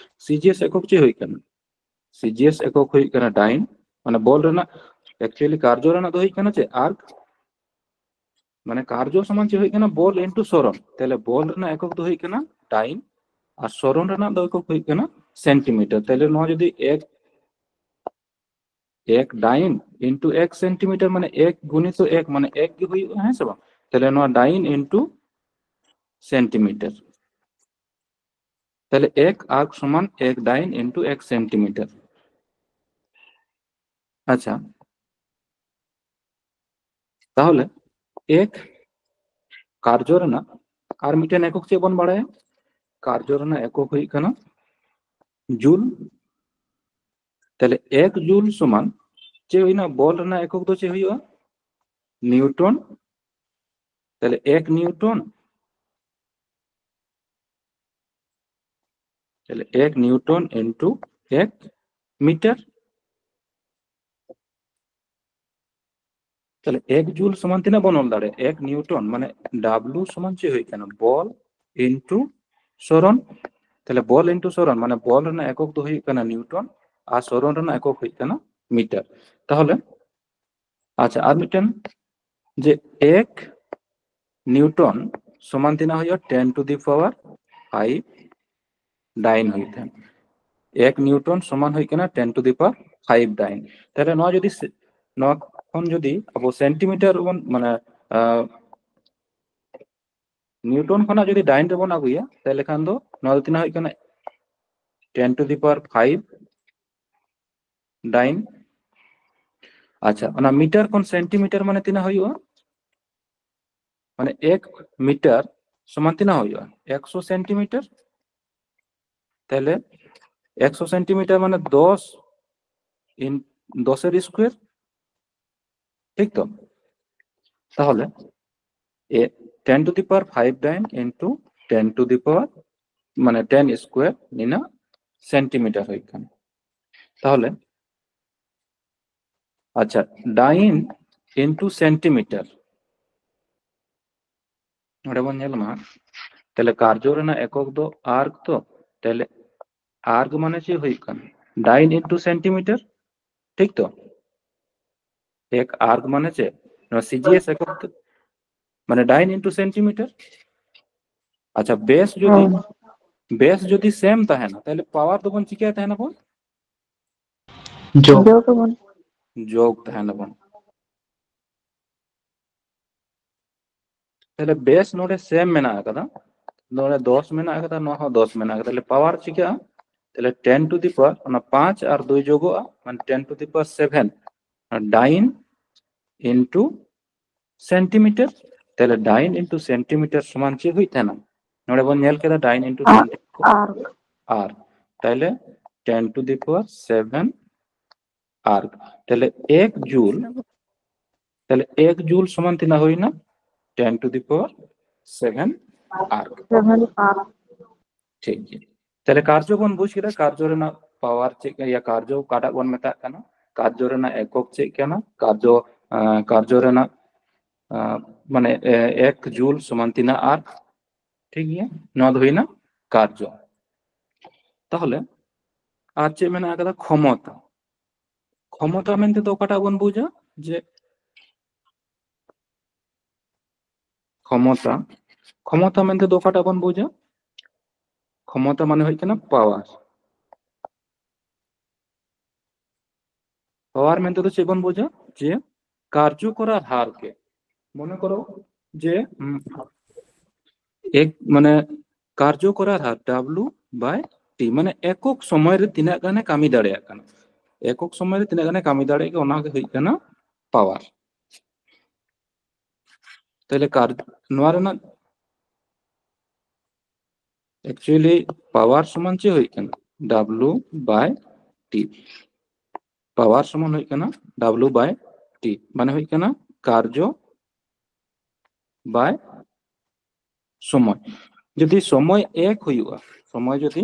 ᱥᱤᱡᱤᱮᱥ ᱮᱠᱚᱠ ᱪᱮᱫ ᱦᱩᱭᱩᱜ ᱠᱟᱱᱟ? ᱥᱤᱡᱤᱮᱥ ᱮᱠᱚᱠ ᱦᱩᱭᱩᱜ ᱠᱟᱱᱟ ᱰᱟᱭᱤᱱ, ᱢᱟᱱᱮ ᱵᱚᱞ ᱨᱮᱱᱟᱜ, actually ᱠᱟᱨᱡᱚ ᱨᱮᱱᱟᱜ ᱫᱚ ᱦᱩᱭᱩᱜ ᱠᱟᱱᱟ ᱪᱮᱫ? ᱟᱨᱠ᱾ ᱢᱟᱱᱮ ᱠᱟᱨᱡᱚ ᱥᱚᱢᱟᱱ ᱪᱮᱫ ᱦᱩᱭᱩᱜ ᱠᱟᱱᱟ? ᱵᱚᱞ ᱤᱱᱴᱩ ᱥᱚᱨᱚᱱ᱾ ᱛᱟᱦᱞᱮ ᱵᱚᱞ ᱨᱮᱱᱟᱜ ᱮᱠᱚᱠ ᱫᱚ ᱦᱩᱭᱩᱜ ᱠᱟᱱᱟ ᱰᱟᱭᱤᱱ, ᱟᱨ ᱥᱚᱨᱚᱱ ᱨᱮᱱᱟᱜ ᱫᱚ ᱮᱠᱚᱠ ᱦᱩᱭᱩᱜ ᱠᱟᱱᱟ ᱥᱮᱱᱴᱤᱢᱤᱴᱟᱨ᱾ ᱛᱟᱦᱞᱮ ᱱᱚᱣᱟ ᱡᱩᱫᱤ ᱮᱠ, ᱮᱠ ᱰᱟᱭᱤᱱ ᱤᱱᱴᱩ ᱮᱠ ᱥᱮᱱᱴᱤᱢᱤᱴᱟᱨ, ᱢᱟᱱᱮ ᱮᱠ ᱜᱩᱱᱤᱛᱚ ᱮᱠ ᱢᱟᱱᱮ ᱮᱠ ᱜᱮ ᱦᱩᱭᱩᱜᱼᱟ, ᱦᱮᱸ ᱥᱮ ᱵᱟᱝ? ᱛᱟᱦᱞᱮ ᱱᱚᱣᱟ ᱰᱟᱭᱤᱱ ᱤᱱᱴᱩ ᱥᱮᱱᱴᱤᱢᱤᱴᱟᱨ᱾ ᱛᱟᱦᱞᱮ ᱮᱠ ᱟᱨᱠ ᱥᱚᱢᱟᱱ ᱮᱠ ᱰᱟᱭᱤᱱ ᱤᱱᱴᱩ ᱮᱠ ᱥᱮᱱᱴᱤᱢᱤᱴᱟᱨ᱾ ᱟᱪᱪᱷᱟ, ᱛᱟᱦᱚᱞᱮ ᱮᱠ ᱠᱟᱨᱡᱚ ᱨᱮᱱᱟᱜ ᱟᱨ ᱢᱤᱫᱴᱮᱱ ᱮᱠᱚᱠ ᱪᱮᱫ ᱵᱚᱱ ᱵᱟᱲᱟᱭᱟ? ᱠᱟᱨᱡᱚ ᱨᱮᱱᱟᱜ ᱮᱠᱚᱠ ᱦᱩᱭᱩᱜ ᱠᱟᱱᱟ ᱡᱩᱞ᱾ ᱛᱟᱦᱞᱮ ᱮᱠ ᱡᱩᱞ ᱥᱚᱢᱟᱱ ᱪᱮᱫ ᱦᱩᱭᱱᱟ? ᱵᱚᱞ ᱨᱮᱱᱟᱜ ᱮᱠᱚᱠ ᱫᱚ ᱪᱮᱫ ᱦᱩᱭᱩᱜᱼᱟ? ᱱᱤᱭᱩᱴᱚᱱ᱾ ᱛᱟᱦᱞᱮ ᱮᱠ ᱱᱤᱭᱩᱴᱚᱱ, ᱛᱟᱦᱞᱮ ᱮᱠ ᱱᱤᱭᱩᱴᱚᱱ ᱤᱱᱴᱩ ᱮᱠ ᱢᱤᱴᱟᱨ᱾ ᱛᱟᱦᱞᱮ ᱮᱠ ᱡᱩᱞ ᱥᱚᱢᱟᱱ ᱛᱤᱱᱟᱹᱜ ᱵᱚᱱ ᱚᱞ ᱫᱟᱲᱮᱭᱟᱜᱼᱟ? ᱮᱠ ᱱᱤᱭᱩᱴᱚᱱ, ᱢᱟᱱᱮ ᱰᱟᱵᱞᱩ ᱥᱚᱢᱟᱱ ᱪᱮᱫ ᱦᱩᱭᱩᱜ ᱠᱟᱱᱟ? ᱵᱚᱞ ᱤᱱᱴᱩ ᱥᱚᱨᱚᱱ᱾ ᱛᱟᱦᱞᱮ ᱵᱚᱞ ᱤᱱᱴᱩ ᱥᱚᱨᱚᱱ, ᱢᱟᱱᱮ ᱵᱚᱞ ᱨᱮᱱᱟᱜ ᱮᱠᱚᱠ ᱫᱚ ᱦᱩᱭᱩᱜ ᱠᱟᱱᱟ ᱱᱤᱭᱩᱴᱚᱱ ᱟᱨ ᱥᱚᱨᱚᱱ ᱨᱮᱱᱟᱜ ᱮᱠᱚᱠ ᱦᱩᱭᱩᱜ ᱠᱟᱱᱟ ᱢᱤᱴᱟᱨ᱾ ᱛᱟᱦᱚᱞᱮ ᱟᱪᱪᱷᱟ, ᱟᱨ ᱢᱤᱫᱴᱮᱱ, ᱡᱮ ᱮᱠ ᱱᱤᱭᱩᱴᱚᱱ ᱥᱚᱢᱟᱱ ᱛᱤᱱᱟᱹᱜ ᱦᱩᱭᱩᱜᱼᱟ? Ten to the power five dyne ᱦᱩᱭᱩᱜ ᱛᱟᱦᱮᱸᱱ᱾ ᱮᱠ ᱱᱤᱭᱩᱴᱚᱱ ᱥᱚᱢᱟᱱ ᱦᱩᱭᱩᱜ ᱠᱟᱱᱟ ten to the power five dyne᱾ ᱛᱟᱦᱞᱮ ᱱᱚᱣᱟ ᱡᱩᱫᱤ ᱥᱮ-, ᱱᱚᱣᱟ ᱠᱷᱚᱱ ᱡᱩᱫᱤ ᱟᱵᱚ ᱥᱮᱱᱴᱤᱢᱤᱴᱟᱨ ᱵᱚᱱ, ᱢᱟᱱᱮ, ᱟᱸ, ᱱᱤᱭᱩᱴᱚᱱ ᱠᱷᱚᱱᱟᱜ ᱡᱩᱫᱤ ᱰᱟᱭᱤᱱ ᱨᱮᱵᱚᱱ ᱟᱹᱜᱩᱭᱟ, ᱛᱟᱦᱞᱮ ᱠᱷᱟᱱ ᱫᱚ ᱱᱚᱣᱟ ᱫᱚ ᱛᱤᱱᱟᱹᱜ ᱦᱩᱭᱩᱜ ᱠᱟᱱᱟ? Ten to the power five dyne᱾ ᱟᱪᱪᱷᱟ, ᱚᱱᱟ ᱢᱤᱴᱟᱨ ᱠᱷᱚᱱ ᱥᱮᱱᱴᱤᱢᱤᱴᱟᱨ ᱢᱟᱱᱮ ᱛᱤᱱᱟᱹᱜ ᱦᱩᱭᱩᱜᱼᱟ? ᱢᱟᱱᱮ ᱮᱠ ᱢᱤᱴᱟᱨ ᱥᱚᱢᱟᱱ ᱛᱤᱱᱟᱹᱜ ᱦᱩᱭᱩᱜᱼᱟ? ᱮᱠᱥᱚ ᱥᱮᱱᱴᱤᱢᱤᱴᱟᱨ᱾ ᱛᱟᱦᱞᱮ ᱮᱠᱥᱚ ᱥᱮᱱᱴᱤᱢᱤᱴᱟᱨ ᱢᱟᱱᱮ ᱫᱚᱥ ᱤᱱ ᱫᱚᱥ ᱮᱨ ᱥᱠᱩᱭᱟᱨ, ᱴᱷᱤᱠ ᱛᱚ? ᱛᱟᱦᱚᱞᱮ ten to the power five dyne into ten to the power, ᱢᱟᱱᱮ ten square ᱱᱤᱱᱟᱹᱜ ᱥᱮᱱᱴᱤᱢᱤᱴᱟᱨ ᱦᱩᱭᱩᱜ ᱠᱟᱱᱟ᱾ ᱛᱟᱦᱚᱞᱮ ᱟᱪᱪᱷᱟ, dyne into centimeter, ᱱᱚᱰᱮ ᱵᱚᱱ ᱧᱮᱞ ᱢᱟ᱾ ᱛᱟᱦᱞᱮ ᱠᱟᱨᱡᱚ ᱨᱮᱱᱟᱜ ᱮᱠᱚᱠ ᱫᱚ ᱟᱨᱜ ᱛᱚ, ᱛᱟᱦᱞᱮ ᱟᱨᱜ ᱢᱟᱱᱮ ᱪᱮᱫ ᱦᱩᱭᱩᱜ ᱠᱟᱱᱟ? Dyne into centimeter, ᱴᱷᱤᱠ ᱛᱚ? ᱮᱠ ᱟᱨᱜ ᱢᱟᱱᱮ ᱪᱮᱫ? ᱱᱚᱣᱟ ᱥᱤᱡᱤᱮᱥ ᱮᱠᱚᱠ ᱫᱚ, ᱢᱟᱱᱮ dyne into centimeter᱾ ᱟᱪᱪᱷᱟ, ᱵᱮᱥ ᱡᱩᱫᱤ, ᱦᱮᱸ᱾ ᱵᱮᱥ ᱡᱩᱫᱤ ᱥᱮᱢ ᱛᱟᱦᱮᱱᱟ, ᱛᱟᱦᱞᱮ ᱯᱟᱣᱟᱨ ᱫᱚᱵᱚᱱ ᱪᱤᱠᱟᱹᱭ ᱛᱟᱦᱮᱱᱟᱵᱚᱱ? ᱡᱳᱜᱽ᱾ ᱡᱳᱜᱽ ᱟᱵᱚᱱ᱾ ᱡᱳᱜᱽ ᱛᱟᱦᱮᱱᱟᱵᱚᱱ᱾ ᱛᱟᱦᱞᱮ ᱵᱮᱥ ᱱᱚᱰᱮ ᱥᱮᱢ ᱢᱮᱱᱟᱜ ᱟᱠᱟᱫᱟ, ᱱᱚᱰᱮ ᱫᱚᱥ ᱢᱮᱱᱟᱜ ᱟᱠᱟᱫᱟ, ᱱᱚᱣᱟ ᱦᱚᱸ ᱫᱚᱥ ᱢᱮᱱᱟᱜ ᱟᱠᱟᱫᱟ᱾ ᱛᱟᱦᱞᱮ ᱯᱟᱣᱟᱨ ᱪᱤᱠᱟᱹᱜᱼᱟ? ᱛᱟᱦᱞᱮ ten to the power, ᱚᱱᱟ ᱯᱟᱸᱪ ᱟᱨ ᱫᱩᱭ ᱡᱳᱜᱚᱜᱼᱟ, ᱢᱟᱱᱮ ten to the power seven dyne into centimeter᱾ ᱛᱟᱦᱞᱮ dyne into centimeter ᱥᱚᱢᱟᱱ ᱪᱮᱫ ᱦᱩᱭᱩᱜ ᱛᱟᱦᱮᱱᱟ? ᱱᱚᱰᱮ ᱵᱚᱱ ᱧᱮᱞ ᱠᱮᱫᱟ dyne into ᱟᱨ, centimeter᱾ ᱟᱨ᱾ ᱟᱨ ᱛᱟᱦᱞᱮ ten to the power seven arc. ᱛᱟᱦᱞᱮ ᱮᱠ ᱡᱩᱞ, ᱛᱟᱦᱞᱮ ᱮᱠ ᱡᱩᱞ ᱥᱚᱢᱟᱱ ᱛᱤᱱᱟᱹᱜ ᱦᱩᱭᱱᱟ? Ten to the power seven arc. Seven arc. ᱴᱷᱤᱠ ᱜᱮᱭᱟ᱾ ᱛᱟᱦᱞᱮ ᱠᱟᱨᱡᱚ ᱵᱚᱱ ᱵᱩᱡ ᱠᱮᱫᱟ, ᱠᱟᱨᱡᱚ ᱨᱮᱱᱟᱜ ᱯᱟᱣᱟᱨ ᱪᱮᱫ, ᱤᱭᱟᱹ, ᱠᱟᱨᱡᱚ ᱚᱠᱟᱴᱟᱜ ᱵᱚᱱ ᱢᱮᱛᱟᱜ ᱠᱟᱱᱟ, ᱠᱟᱨᱡᱚ ᱨᱮᱱᱟᱜ ᱮᱠᱚᱠ ᱪᱮᱫ ᱠᱟᱱᱟ, ᱠᱟᱨᱡᱚ, ᱟᱸ, ᱠᱟᱨᱡᱚ ᱨᱮᱱᱟᱜ, ᱟᱸ, ᱢᱟᱱᱮ, ᱮ, ᱮᱠ ᱡᱩᱞ ᱥᱚᱢᱟᱱ ᱛᱤᱱᱟᱹᱜ arc. ᱴᱷᱤᱠ ᱜᱮᱭᱟ, ᱱᱚᱣᱟ ᱫᱚ ᱦᱩᱭᱱᱟ ᱠᱟᱨᱡᱚ᱾ ᱛᱟᱦᱚᱞᱮ ᱟᱨ ᱪᱮᱫ ᱢᱮᱱᱟᱜ ᱟᱠᱟᱫᱟ? ᱠᱷᱚᱢᱚᱛᱟ᱾ ᱠᱷᱚᱢᱚᱛᱟ ᱢᱮᱱᱛᱮ ᱫᱚ ᱚᱠᱟᱴᱟᱜ ᱵᱚᱱ ᱵᱩᱡᱟ? ᱡᱮ ᱠᱷᱚᱢᱚᱛᱟ, ᱠᱷᱚᱢᱚᱛᱟ ᱢᱮᱱᱛᱮ ᱫᱚ ᱚᱠᱟᱴᱟᱜ ᱵᱚᱱ ᱵᱩᱡᱟ? ᱠᱷᱚᱢᱚᱛᱟ ᱢᱟᱱᱮ ᱦᱩᱭᱩᱜ ᱠᱟᱱᱟ ᱯᱟᱣᱟᱨ᱾ ᱯᱟᱣᱟᱨ ᱢᱮᱱᱛᱮ ᱫᱚ ᱪᱮᱫ ᱵᱚᱱ ᱵᱩᱡᱟ? ᱡᱮ ᱠᱟᱨᱡᱚ ᱠᱚᱨᱟᱨ ᱦᱟᱨ ᱜᱮ, ᱢᱚᱱᱮ ᱠᱚᱨᱚ ᱡᱮ, ᱩᱢ, ᱮᱠ, ᱢᱟᱱᱮ ᱠᱟᱨᱡᱚ ᱠᱚᱨᱟᱨ ᱦᱟᱨ W by T, ᱢᱟᱱᱮ ᱮᱠᱚᱠ ᱥᱚᱢᱚᱭ ᱨᱮ ᱛᱤᱱᱟᱹᱜ ᱜᱟᱱᱮ ᱠᱟᱹᱢᱤ ᱫᱟᱲᱮᱭᱟᱜ ᱠᱟᱱᱟ, ᱮᱠᱚᱠ ᱥᱚᱢᱚᱭ ᱨᱮ ᱛᱤᱱᱟᱹᱜ ᱜᱟᱱᱮ ᱠᱟᱹᱢᱤ ᱫᱟᱲᱮᱭᱟᱜ ᱠᱟᱱᱟ, ᱚᱱᱟ ᱜᱮ ᱦᱩᱭᱩᱜ ᱠᱟᱱᱟ ᱯᱟᱣᱟᱨ᱾ ᱛᱟᱦᱞᱮ ᱠᱟᱨ-, ᱱᱚᱣᱟ ᱨᱮᱱᱟᱜ actually ᱯᱟᱣᱟᱨ ᱥᱚᱢᱟᱱ ᱪᱮᱫ ᱦᱩᱭᱩᱜ ᱠᱟᱱᱟ? W by T᱾ ᱯᱟᱣᱟᱨ ᱥᱚᱢᱟᱱ ᱦᱩᱭᱩᱜ ᱠᱟᱱᱟ W by T, ᱢᱟᱱᱮ ᱦᱩᱭᱩᱜ ᱠᱟᱱᱟ ᱠᱟᱨᱡᱚ by ᱥᱚᱢᱚᱭ᱾ ᱡᱩᱫᱤ ᱥᱚᱢᱚᱭ ᱮᱠ ᱦᱩᱭᱩᱜᱼᱟ, ᱥᱚᱢᱚᱭ ᱡᱩᱫᱤ,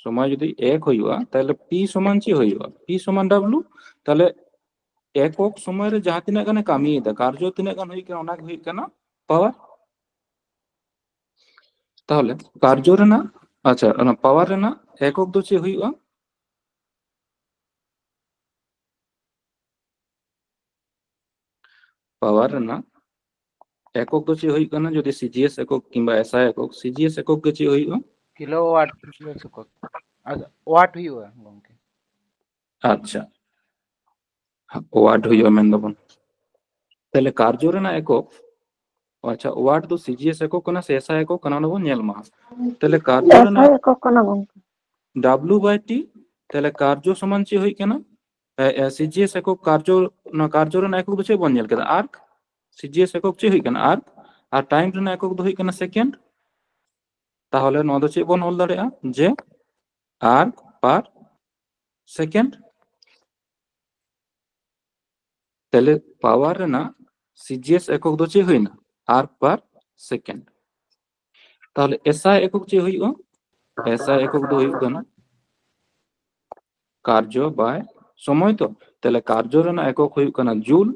ᱥᱚᱢᱚᱭ ᱡᱩᱫᱤ ᱮᱠ ᱦᱩᱭᱩᱜᱼᱟ, ᱛᱟᱦᱞᱮ P ᱥᱚᱢᱟᱱ ᱪᱮᱫ ᱦᱩᱭᱩᱜᱼᱟ? P ᱥᱚᱢᱟᱱ W᱾ ᱛᱟᱦᱞᱮ ᱮᱠᱚᱠ ᱥᱚᱢᱚᱭ ᱨᱮ ᱡᱟᱦᱟᱸ ᱛᱤᱱᱟᱹᱜ ᱜᱟᱱᱮ ᱠᱟᱹᱢᱤᱭᱮᱫᱟ, ᱠᱟᱨᱡᱚ ᱛᱤᱱᱟᱹᱜ ᱜᱟᱱ ᱦᱩᱭᱩᱜ ᱠᱟᱱᱟ, ᱚᱱᱟ ᱜᱮ ᱦᱩᱭᱩᱜ ᱠᱟᱱᱟ ᱯᱟᱣᱟᱨ᱾ ᱛᱟᱦᱚᱞᱮ ᱠᱟᱨᱡᱚ ᱨᱮᱱᱟᱜ, ᱟᱪᱪᱷᱟ, ᱚᱱᱟ ᱯᱟᱣᱟᱨ ᱨᱮᱱᱟᱜ ᱮᱠᱚᱠ ᱫᱚ ᱪᱮᱫ ᱦᱩᱭᱩᱜᱼᱟ? ᱯᱟᱣᱟᱨ ᱨᱮᱱᱟᱜ ᱮᱠᱚᱠ ᱫᱚ ᱪᱮᱫ ᱦᱩᱭᱩᱜ ᱠᱟᱱᱟ? ᱡᱩᱫᱤ CGS ᱮᱠᱚᱠ ᱠᱤᱝᱵᱟ SI ᱮᱠᱚᱠ, CGS ᱮᱠᱚᱠ ᱜᱮ ᱪᱮᱫ ᱦᱩᱭᱩᱜᱼᱟ? ᱠᱤᱞᱳᱣᱟᱴ, CGS ᱮᱠᱚᱠ᱾ ᱟᱪᱪᱷᱟ, ᱣᱟᱴ ᱦᱩᱭᱩᱜᱼᱟ ᱜᱚᱝᱠᱮ᱾ ᱟᱪᱪᱷᱟ, ᱣᱟᱴ ᱦᱩᱭᱩᱜᱼᱟ ᱢᱮᱱ ᱫᱟᱵᱚᱱ᱾ ᱛᱟᱦᱞᱮ ᱠᱟᱨᱡᱚ ᱨᱮᱱᱟᱜ ᱮᱠᱚᱠ, ᱟᱪᱪᱷᱟ, ᱣᱟᱴ ᱫᱚ CGS ᱮᱠᱚᱠ ᱠᱟᱱᱟ ᱥᱮ SI ᱮᱠᱚᱠ ᱠᱟᱱᱟ, ᱚᱱᱟ ᱵᱚᱱ ᱧᱮᱞ ᱢᱟ᱾ ᱛᱟᱦᱞᱮ ᱠᱟᱨᱡᱚ SI ᱨᱮᱱᱟᱜ ᱮᱠᱚᱠ ᱠᱟᱱᱟ ᱜᱚᱝᱠᱮ᱾ W by T, ᱛᱟᱦᱞᱮ ᱠᱟᱨᱡᱚ ᱥᱚᱢᱟᱱ ᱪᱮᱫ ᱦᱩᱭᱩᱜ ᱠᱟᱱᱟ? ᱮ, ᱮ, CGS ᱮᱠᱚᱠ ᱠᱟᱨᱡᱚ, ᱱᱚᱣᱟ ᱠᱟᱨᱡᱚ ᱨᱮᱱᱟᱜ ᱮᱠᱚᱠ ᱫᱚ ᱪᱮᱫ ᱵᱚᱱ ᱧᱮᱞ ᱠᱮᱫᱟ? ᱟᱨᱠ᱾ CGS ᱮᱠᱚᱠ ᱪᱮᱫ ᱦᱩᱭᱩᱜ ᱠᱟᱱᱟ? ᱟᱨᱠ᱾ ᱟᱨ ᱴᱟᱭᱤᱢ ᱨᱮᱱᱟᱜ ᱮᱠᱚᱠ ᱫᱚ ᱦᱩᱭᱩᱜ ᱠᱟᱱᱟ ᱥᱮᱠᱮᱱᱰ᱾ ᱛᱟᱦᱚᱞᱮ ᱱᱚᱣᱟ ᱫᱚ ᱪᱮᱫ ᱵᱚᱱ ᱚᱞ ᱫᱟᱲᱮᱭᱟᱜᱼᱟ? ᱡᱮ arc per second। ᱛᱟᱦᱞᱮ power ᱨᱮᱱᱟᱜ ᱥᱤᱡᱤᱮᱥ ᱮᱠᱚᱠ ᱫᱚ ᱪᱮᱫ ᱦᱩᱭᱱᱟ? Arc per second᱾ ᱛᱟᱦᱞᱮ ᱮᱥᱟᱭ ᱮᱠᱚᱠ ᱪᱮᱫ ᱦᱩᱭᱩᱜᱼᱟ? ᱮᱥᱟᱭ ᱮᱠᱚᱠ ᱫᱚ ᱦᱩᱭᱩᱜ ᱠᱟᱱᱟ ᱠᱟᱨᱡᱚ by ᱥᱚᱢᱚᱭ ᱛᱚ᱾ ᱛᱟᱦᱞᱮ ᱠᱟᱨᱡᱚ ᱨᱮᱱᱟᱜ ᱮᱠᱚᱠ ᱦᱩᱭᱩᱜ ᱠᱟᱱᱟ ᱡᱩᱞ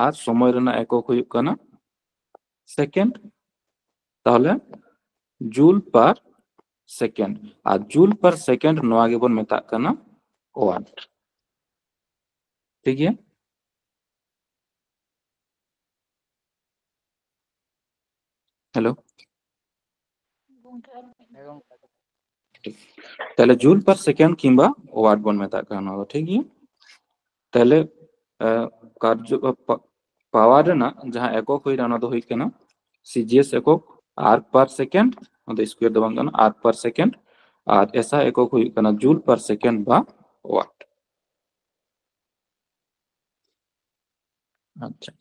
ᱟᱨ ᱥᱚᱢᱚᱭ ᱨᱮᱱᱟᱜ ᱮᱠᱚᱠ ᱦᱩᱭᱩᱜ ᱠᱟᱱᱟ second᱾ ᱛᱟᱦᱞᱮ ᱡᱩᱞ per second, ᱟᱨ ᱡᱩᱞ per second ᱱᱚᱣᱟ ᱜᱮᱵᱚᱱ ᱢᱮᱛᱟᱜ ᱠᱟᱱᱟ ᱳᱣᱟᱴ᱾ ᱴᱷᱤᱠ ᱜᱮᱭᱟ? ᱦᱮᱞᱳ? ᱛᱟᱦᱞᱮ ᱡᱩᱞ per second ᱠᱤᱝᱵᱟ ᱳᱣᱟᱴ ᱵᱚᱱ ᱢᱮᱛᱟᱜ ᱠᱟᱱᱟ ᱱᱚᱣᱟ ᱫᱚ, ᱴᱷᱤᱠ ᱜᱮᱭᱟ? ᱛᱟᱦᱞᱮ ᱠᱟᱨᱡᱚ ᱯᱟᱣᱟᱨ ᱨᱮᱱᱟᱜ ᱡᱟᱦᱟᱸ ᱮᱠᱚᱠ ᱦᱩᱭᱱᱟ ᱚᱱᱟ ᱫᱚ ᱦᱩᱭᱩᱜ ᱠᱟᱱᱟ ᱥᱤᱡᱤᱮᱥ ᱮᱠᱚᱠ, arc per second, ᱚᱱᱟ ᱫᱚ ᱥᱠᱩᱭᱟᱨ ᱫᱚ ᱵᱟᱝ ᱠᱟᱱᱟ, arc per second, ᱟᱨ ᱮᱥᱟᱭ ᱮᱠᱚᱠ ᱦᱩᱭᱩᱜ ᱠᱟᱱᱟ ᱡᱩᱞ per second ᱵᱟ ᱳᱣᱟᱴ᱾ ᱟᱪᱪᱷᱟ,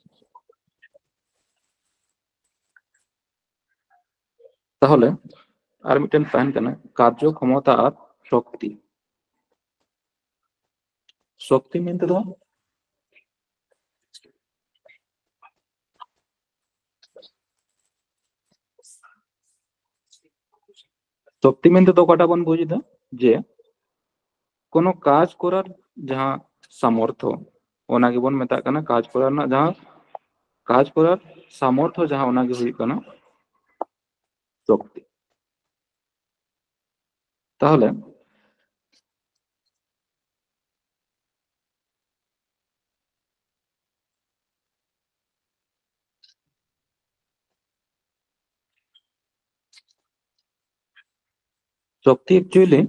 ᱛᱟᱦᱚᱞᱮ ᱟᱨ ᱢᱤᱫᱴᱮᱱ ᱛᱟᱦᱮᱱ ᱠᱟᱱᱟ ᱠᱟᱨᱡᱚ ᱠᱷᱚᱢᱚᱛᱟ ᱟᱨ ᱥᱚᱠᱛᱤ᱾ ᱥᱚᱠᱛᱤ ᱢᱮᱱᱛᱮ ᱫᱚ, ᱥᱚᱠᱛᱤ ᱢᱮᱱᱛᱮ ᱫᱚ ᱚᱠᱟᱴᱟᱜ ᱵᱚᱱ ᱵᱩᱡ ᱮᱫᱟ? ᱡᱮ ᱠᱳᱱᱳ ᱠᱟᱡᱽ ᱠᱚᱨᱟᱨ ᱡᱟᱦᱟᱸ ᱥᱟᱢᱚᱨᱛᱷᱚ, ᱚᱱᱟ ᱜᱮᱵᱚᱱ ᱢᱮᱛᱟᱜ ᱠᱟᱱᱟ ᱠᱟᱡᱽ ᱠᱚᱨᱟᱨ ᱨᱮᱱᱟᱜ ᱡᱟᱦᱟᱸ, ᱠᱟᱡᱽ ᱠᱚᱨᱟᱨ ᱥᱟᱢᱚᱨᱛᱷᱚ ᱡᱟᱦᱟᱸ, ᱚᱱᱟ ᱜᱮ ᱦᱩᱭᱩᱜ ᱠᱟᱱᱟ ᱥᱚᱠᱛᱤ᱾ ᱛᱟᱦᱚᱞᱮ ᱥᱚᱠᱛᱤ actually,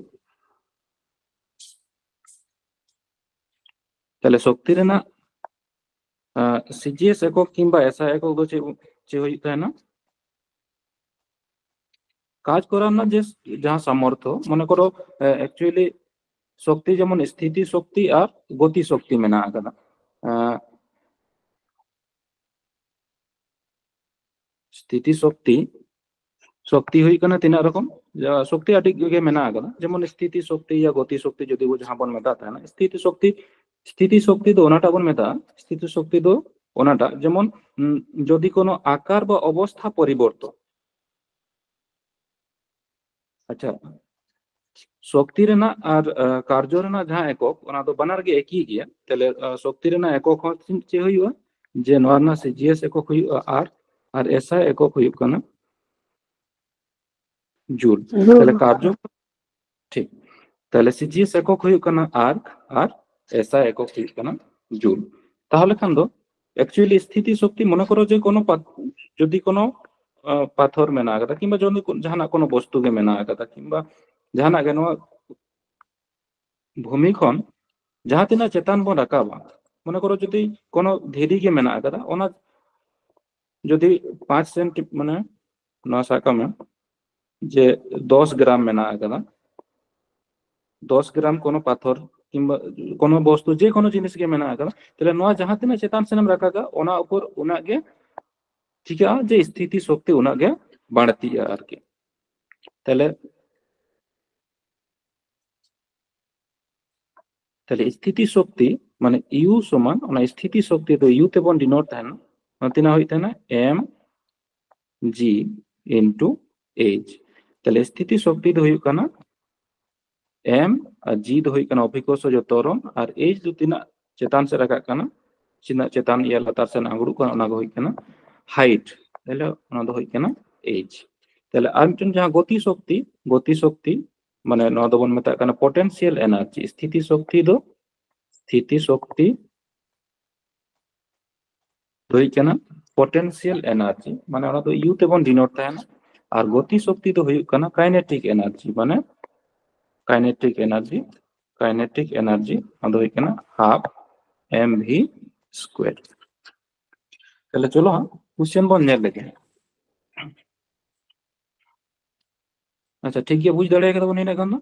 ᱛᱟᱦᱞᱮ ᱥᱚᱠᱛᱤ ᱨᱮᱱᱟᱜ ᱥᱤᱡᱤᱮᱥ ᱮᱠᱚᱠ ᱠᱤᱝᱵᱟ ᱮᱥᱟᱭ ᱮᱠᱚᱠ ᱫᱚ ᱪᱮᱫ, ᱪᱮᱫ ᱦᱩᱭᱩᱜ ᱛᱟᱦᱮᱱᱟ? ᱠᱟᱡᱽ ᱠᱚᱨᱟᱣ ᱨᱮᱱᱟᱜ ᱡᱮ ᱡᱟᱦᱟᱸ ᱥᱟᱢᱚᱨᱛᱷᱚ, ᱢᱚᱱᱮ ᱠᱚᱨᱚ actually ᱥᱚᱠᱛᱤ ᱡᱮᱢᱚᱱ ᱥᱛᱷᱤᱛᱤ ᱥᱚᱠᱛᱤ ᱟᱨ ᱜᱚᱛᱤ ᱥᱚᱠᱛᱤ ᱢᱮᱱᱟᱜ ᱟᱠᱟᱫᱟ᱾ ᱥᱛᱷᱤᱛᱤ ᱥᱚᱠᱛᱤ ᱥᱚᱠᱛᱤ ᱦᱩᱭᱩᱜ ᱠᱟᱱᱟ ᱛᱤᱱᱟᱹᱜ ᱨᱚᱠᱚᱢ? ᱡᱟ-, ᱥᱚᱠᱛᱤ ᱟᱹᱰᱤ ᱜᱮ ᱢᱮᱱᱟᱜ ᱟᱠᱟᱫᱟ, ᱡᱮᱢᱚᱱ ᱥᱛᱷᱤᱛᱤ ᱥᱚᱠᱛᱤ ᱭᱟ ᱜᱚᱛᱤ ᱥᱚᱠᱛᱤ ᱡᱩᱫᱤ ᱵᱚ ᱡᱟᱦᱟᱸ ᱵᱚᱱ ᱢᱮᱛᱟᱜ ᱛᱟᱦᱮᱱᱟ, ᱥᱛᱷᱤᱛᱤ ᱥᱚᱠᱛᱤ, ᱥᱛᱷᱤᱛᱤ ᱥᱚᱠᱛᱤ ᱫᱚ ᱚᱱᱟᱴᱟᱜ ᱵᱚᱱ ᱢᱮᱛᱟᱜᱼᱟ, ᱥᱛᱷᱤᱛᱤ ᱥᱚᱠᱛᱤ ᱫᱚ ᱚᱱᱟᱴᱟᱜ ᱡᱮᱢᱚᱱ, ᱩᱸ, ᱡᱩᱫᱤ ᱠᱳᱱᱳ ᱟᱠᱟᱨ ᱵᱟ ᱚᱵᱚᱥᱛᱷᱟ ᱯᱚᱨᱤᱵᱚᱨᱛᱚᱱ, ᱟᱪᱪᱷᱟ, ᱥᱚᱠᱛᱤ ᱨᱮᱱᱟᱜ ᱟᱨ, ᱟᱸ, ᱠᱟᱨᱡᱚ ᱨᱮᱱᱟᱜ ᱡᱟᱦᱟᱸ ᱮᱠᱚᱠ, ᱚᱱᱟ ᱫᱚ ᱵᱟᱱᱟᱨ ᱜᱮ ᱮᱠᱤ ᱜᱮᱭᱟ᱾ ᱛᱟᱦᱞᱮ, ᱟᱸ, ᱥᱚᱠᱛᱤ ᱨᱮᱱᱟᱜ ᱮᱠᱚᱠ ᱦᱚᱸ ᱪᱮᱫ, ᱪᱮᱫ ᱦᱩᱭᱩᱜᱼᱟ? ᱡᱮ ᱱᱚᱣᱟ ᱨᱮᱱᱟᱜ ᱥᱤ ᱡᱤ ᱮᱥ ᱮᱠᱚᱠ ᱦᱩᱭᱩᱜᱼᱟ ᱟᱨ, ᱟᱨ ᱮᱥ ᱟᱭ ᱮᱠᱚᱠ ᱦᱩᱭᱩᱜ ᱠᱟᱱᱟ ᱡᱩᱞ᱾ ᱡᱩᱞ᱾ ᱛᱟᱦᱞᱮ ᱠᱟᱨᱡᱚ, ᱴᱷᱤᱠ᱾ ᱛᱟᱦᱞᱮ ᱥᱤ ᱡᱤ ᱮᱥ ᱮᱠᱚᱠ ᱦᱩᱭᱩᱜ ᱠᱟᱱᱟ ᱟᱨᱠ ᱟᱨ ᱮᱥ ᱟᱭ ᱮᱠᱚᱠ ᱦᱩᱭᱩᱜ ᱠᱟᱱᱟ ᱡᱩᱞ᱾ ᱛᱟᱦᱞᱮ ᱠᱷᱟᱱ ᱫᱚ actually ᱥᱛᱷᱤᱛᱤ ᱥᱚᱠᱛᱤ, ᱢᱚᱱᱮ ᱠᱚᱨᱚ ᱡᱮ ᱠᱳᱱᱳ ᱯᱟᱛ-, ᱡᱩᱫᱤ ᱠᱳᱱᱳ, ᱟᱸ, ᱯᱟᱛᱷᱚᱨ ᱢᱮᱱᱟᱜ ᱟᱠᱟᱫᱟ ᱠᱤᱝᱵᱟ ᱡᱚᱱ-, ᱡᱟᱦᱟᱱᱟᱜ ᱠᱳᱱᱳ ᱵᱚᱥᱛᱩ ᱜᱮ ᱢᱮᱱᱟᱜ ᱟᱠᱟᱫᱟ ᱠᱤᱝᱵᱟ ᱡᱟᱦᱟᱱᱟᱜ ᱜᱮ, ᱱᱚᱣᱟ ᱵᱷᱩᱢᱤ ᱠᱷᱚᱱ ᱡᱟᱦᱟᱸ ᱛᱤᱱᱟᱹᱜ ᱪᱮᱛᱟᱱ ᱵᱚᱱ ᱨᱟᱠᱟᱵᱟ, ᱢᱚᱱᱮ ᱠᱚᱨᱚ ᱡᱩᱫᱤ ᱠᱳᱱᱳ ᱫᱷᱤᱨᱤ ᱜᱮ ᱢᱮᱱᱟᱜ ᱟᱠᱟᱫᱟ, ᱚᱱᱟ ᱡᱩᱫᱤ ᱯᱟᱸᱪ ᱥᱮᱱᱴᱤ-, ᱢᱟᱱᱮ ᱱᱚᱣᱟ ᱥᱟᱵ ᱠᱟᱜ ᱢᱮ ᱡᱮ ᱫᱚᱥ ᱜᱨᱟᱢ ᱢᱮᱱᱟᱜ ᱟᱠᱟᱫᱟ, ᱫᱚᱥ ᱜᱨᱟᱢ ᱠᱳᱱᱳ ᱯᱟᱛᱷᱚᱨ ᱠᱤᱝᱵᱟ ᱠᱳᱱᱳ ᱵᱚᱥᱛᱩ, ᱡᱮ ᱠᱳᱱᱳ ᱡᱤᱱᱤᱥ ᱜᱮ ᱢᱮᱱᱟᱜ ᱟᱠᱟᱫᱟ, ᱛᱟᱦᱞᱮ ᱱᱚᱣᱟ ᱡᱟᱦᱟᱸ ᱛᱤᱱᱟᱹᱜ ᱪᱮᱛᱟᱱ ᱥᱮᱱᱮᱢ ᱨᱟᱠᱟᱵᱟ, ᱚᱱᱟ ᱩᱯᱚᱨ ᱩᱱᱟᱹᱜ ᱜᱮ ᱪᱤᱠᱟᱹᱜᱼᱟ ᱡᱮ ᱥᱛᱷᱤᱛᱤ ᱥᱚᱠᱛᱤ ᱩᱱᱟᱹᱜ ᱜᱮ ᱵᱟᱹᱲᱛᱤᱜᱼᱟ ᱟᱨᱠᱤ᱾ ᱛᱟᱦᱞᱮ, ᱛᱟᱦᱞᱮ ᱥᱛᱷᱤᱛᱤ ᱥᱚᱠᱛᱤ ᱢᱟᱱᱮ ᱤᱭᱩ ᱥᱚᱢᱟᱱ, ᱚᱱᱟ ᱥᱛᱷᱤᱛᱤ ᱥᱚᱠᱛᱤ ᱫᱚ ᱤᱭᱩ ᱛᱮᱵᱚᱱ ᱰᱤᱱᱳᱴ ᱛᱟᱦᱮᱱᱟ, ᱚᱱᱟ ᱛᱤᱱᱟᱹᱜ ᱦᱩᱭᱩᱜ ᱛᱟᱦᱮᱱᱟ? ᱮᱢ ᱡᱤ ᱤᱱᱴᱩ ᱮᱭᱤᱪ᱾ ᱛᱟᱦᱞᱮ ᱥᱛᱷᱤᱛᱤ ᱥᱚᱠᱛᱤ ᱫᱚ ᱦᱩᱭᱩᱜ ᱠᱟᱱᱟ ᱮᱢ, ᱟᱨ ᱡᱤ ᱫᱚ ᱦᱩᱭᱩᱜ ᱠᱟᱱᱟ ᱚᱵᱷᱤᱠᱚᱨᱥᱚᱡᱚ ᱛᱚᱨᱚᱝ, ᱟᱨ ᱮᱭᱤᱪ ᱫᱚ ᱛᱤᱱᱟᱹᱜ ᱪᱮᱛᱟᱱ ᱥᱮᱫ ᱨᱟᱠᱟᱵ ᱠᱟᱱᱟ, ᱛᱤᱱᱟᱹᱜ ᱪᱮᱛᱟᱱ ᱤᱭᱟᱹ ᱞᱟᱛᱟᱨ ᱥᱮᱫ ᱟᱸᱜᱲᱩᱜ ᱠᱟᱱᱟ, ᱚᱱᱟ ᱜᱮ ᱦᱩᱭᱩᱜ ᱠᱟᱱᱟ ᱦᱟᱭᱤᱴ᱾ ᱛᱟᱦᱞᱮ ᱚᱱᱟ ᱫᱚ ᱦᱩᱭᱩᱜ ᱠᱟᱱᱟ ᱮᱭᱤᱪ᱾ ᱛᱟᱦᱞᱮ ᱟᱨ ᱢᱤᱫᱴᱮᱱ ᱡᱟᱦᱟᱸ ᱜᱚᱛᱤ ᱥᱚᱠᱛᱤ, ᱜᱚᱛᱤ ᱥᱚᱠᱛᱤ ᱢᱟᱱᱮ ᱱᱚᱣᱟ ᱫᱚᱵᱚᱱ ᱢᱮᱛᱟᱜ ᱠᱟᱱᱟ ᱯᱚᱴᱮᱱᱥᱤᱭᱟᱞ ᱮᱱᱟᱨᱡᱤ᱾ ᱥᱛᱷᱤᱛᱤ ᱥᱚᱠᱛᱤ ᱫᱚ, ᱥᱛᱷᱤᱛᱤ ᱥᱚᱠᱛᱤ ᱫᱚ ᱦᱩᱭᱩᱜ ᱠᱟᱱᱟ ᱯᱚᱴᱮᱱᱥᱤᱭᱟᱞ ᱮᱱᱟᱨᱡᱤ, ᱢᱟᱱᱮ ᱚᱱᱟ ᱫᱚ ᱤᱭᱩ ᱛᱮᱵᱚᱱ ᱰᱤᱱᱳᱴ ᱛᱟᱦᱮᱱᱟ᱾ ᱟᱨ ᱜᱚᱛᱤ ᱥᱚᱠᱛᱤ ᱫᱚ ᱦᱩᱭᱩᱜ ᱠᱟᱱᱟ ᱠᱟᱭᱱᱮᱴᱤᱠ ᱮᱱᱟᱨᱡᱤ, ᱢᱟᱱᱮ ᱠᱟᱭᱱᱮᱴᱤᱠ ᱮᱱᱟᱨᱡᱤ, ᱠᱟᱭᱱᱮᱴᱤᱠ ᱮᱱᱟᱨᱡᱤ ᱚᱱᱟ ᱫᱚ ᱦᱩᱭᱩᱜ ᱠᱟᱱᱟ ᱦᱟᱯ ᱮᱢ ᱵᱷᱤ ᱥᱠᱩᱭᱟᱨ᱾ ᱛᱟᱦᱞᱮ ᱪᱚᱞᱚ ᱦᱟᱸᱜ ᱠᱩᱥᱪᱮᱱ ᱵᱚᱱ ᱧᱮᱞ ᱞᱮᱜᱮ᱾ ᱟᱪᱪᱷᱟ, ᱴᱷᱤᱠ ᱜᱮᱭᱟ, ᱵᱩᱡᱽ ᱫᱟᱲᱮ ᱠᱟᱫᱟ ᱵᱚᱱ ᱤᱱᱟᱹᱜ ᱜᱟᱱ ᱫᱚ?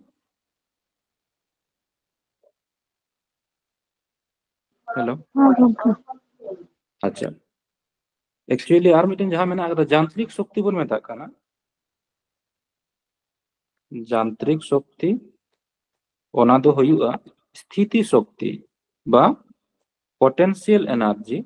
ᱦᱮᱞᱳ? ᱦᱮᱸ, ᱜᱚᱢᱠᱮ᱾ ᱟᱪᱪᱷᱟ, actually ᱟᱨ ᱢᱤᱫᱴᱮᱱ ᱡᱟᱦᱟᱸ ᱢᱮᱱᱟᱜ ᱟᱠᱟᱫᱟ, ᱡᱟᱱᱛᱨᱤᱠ ᱥᱚᱠᱛᱤ ᱵᱚᱱ ᱢᱮᱛᱟᱜ ᱠᱟᱱᱟ, ᱡᱟᱱᱛᱨᱤᱠ ᱥᱚᱠᱛᱤ, ᱚᱱᱟ ᱫᱚ ᱦᱩᱭᱩᱜᱼᱟ ᱥᱛᱷᱤᱛᱤ ᱥᱚᱠᱛᱤ ᱵᱟ ᱯᱚᱴᱮᱱᱥᱤᱭᱟᱞ ᱮᱱᱟᱨᱡᱤ᱾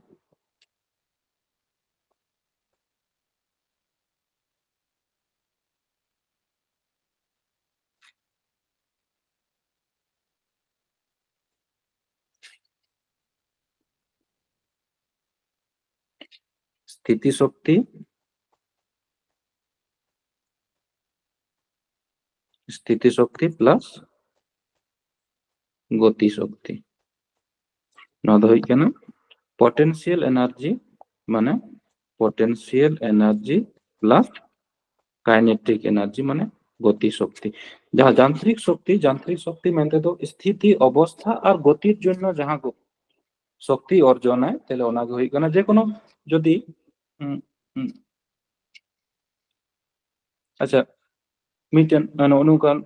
ᱥᱛᱷᱤᱛᱤ ᱥᱚᱠᱛᱤ, ᱥᱛᱷᱤᱛᱤ ᱥᱚᱠᱛᱤ ᱯᱞᱟᱥ ᱜᱚᱛᱤ ᱥᱚᱠᱛᱤ᱾ ᱱᱚᱣᱟ ᱫᱚ ᱦᱩᱭᱩᱜ ᱠᱟᱱᱟ ᱯᱚᱴᱮᱱᱥᱤᱭᱟᱞ ᱮᱱᱟᱨᱡᱤ, ᱢᱟᱱᱮ ᱯᱚᱴᱮᱱᱥᱤᱭᱟᱞ ᱮᱱᱟᱨᱡᱤ ᱯᱞᱟᱥ ᱠᱟᱭᱱᱮᱴᱤᱠ ᱮᱱᱟᱨᱡᱤ, ᱢᱟᱱᱮ ᱜᱚᱛᱤ ᱥᱚᱠᱛᱤ᱾ ᱡᱟᱦᱟᱸ ᱡᱟᱱᱛᱨᱤᱠ ᱥᱚᱠᱛᱤ, ᱡᱟᱱᱛᱨᱤᱠ ᱥᱚᱠᱛᱤ ᱢᱮᱱᱛᱮ ᱫᱚ ᱥᱛᱷᱤᱛᱤ ᱚᱵᱚᱥᱛᱷᱟ ᱟᱨ ᱜᱚᱛᱤᱨ ᱡᱚᱱᱱᱚ ᱡᱟᱦᱟᱸ ᱠᱚ ᱥᱚᱠᱛᱤ ᱚᱨᱡᱚᱱᱟᱭ, ᱛᱟᱦᱞᱮ ᱚᱱᱟ ᱜᱮ ᱦᱩᱭᱩᱜ ᱠᱟᱱᱟ ᱡᱮ ᱠᱳᱱᱳ ᱡᱩᱫᱤ, ᱩᱸ, ᱩᱸ, ᱟᱪᱪᱷᱟ, ᱢᱤᱫᱴᱮᱱ ᱱᱚᱜᱼᱚ ᱱᱚᱝᱠᱟᱱ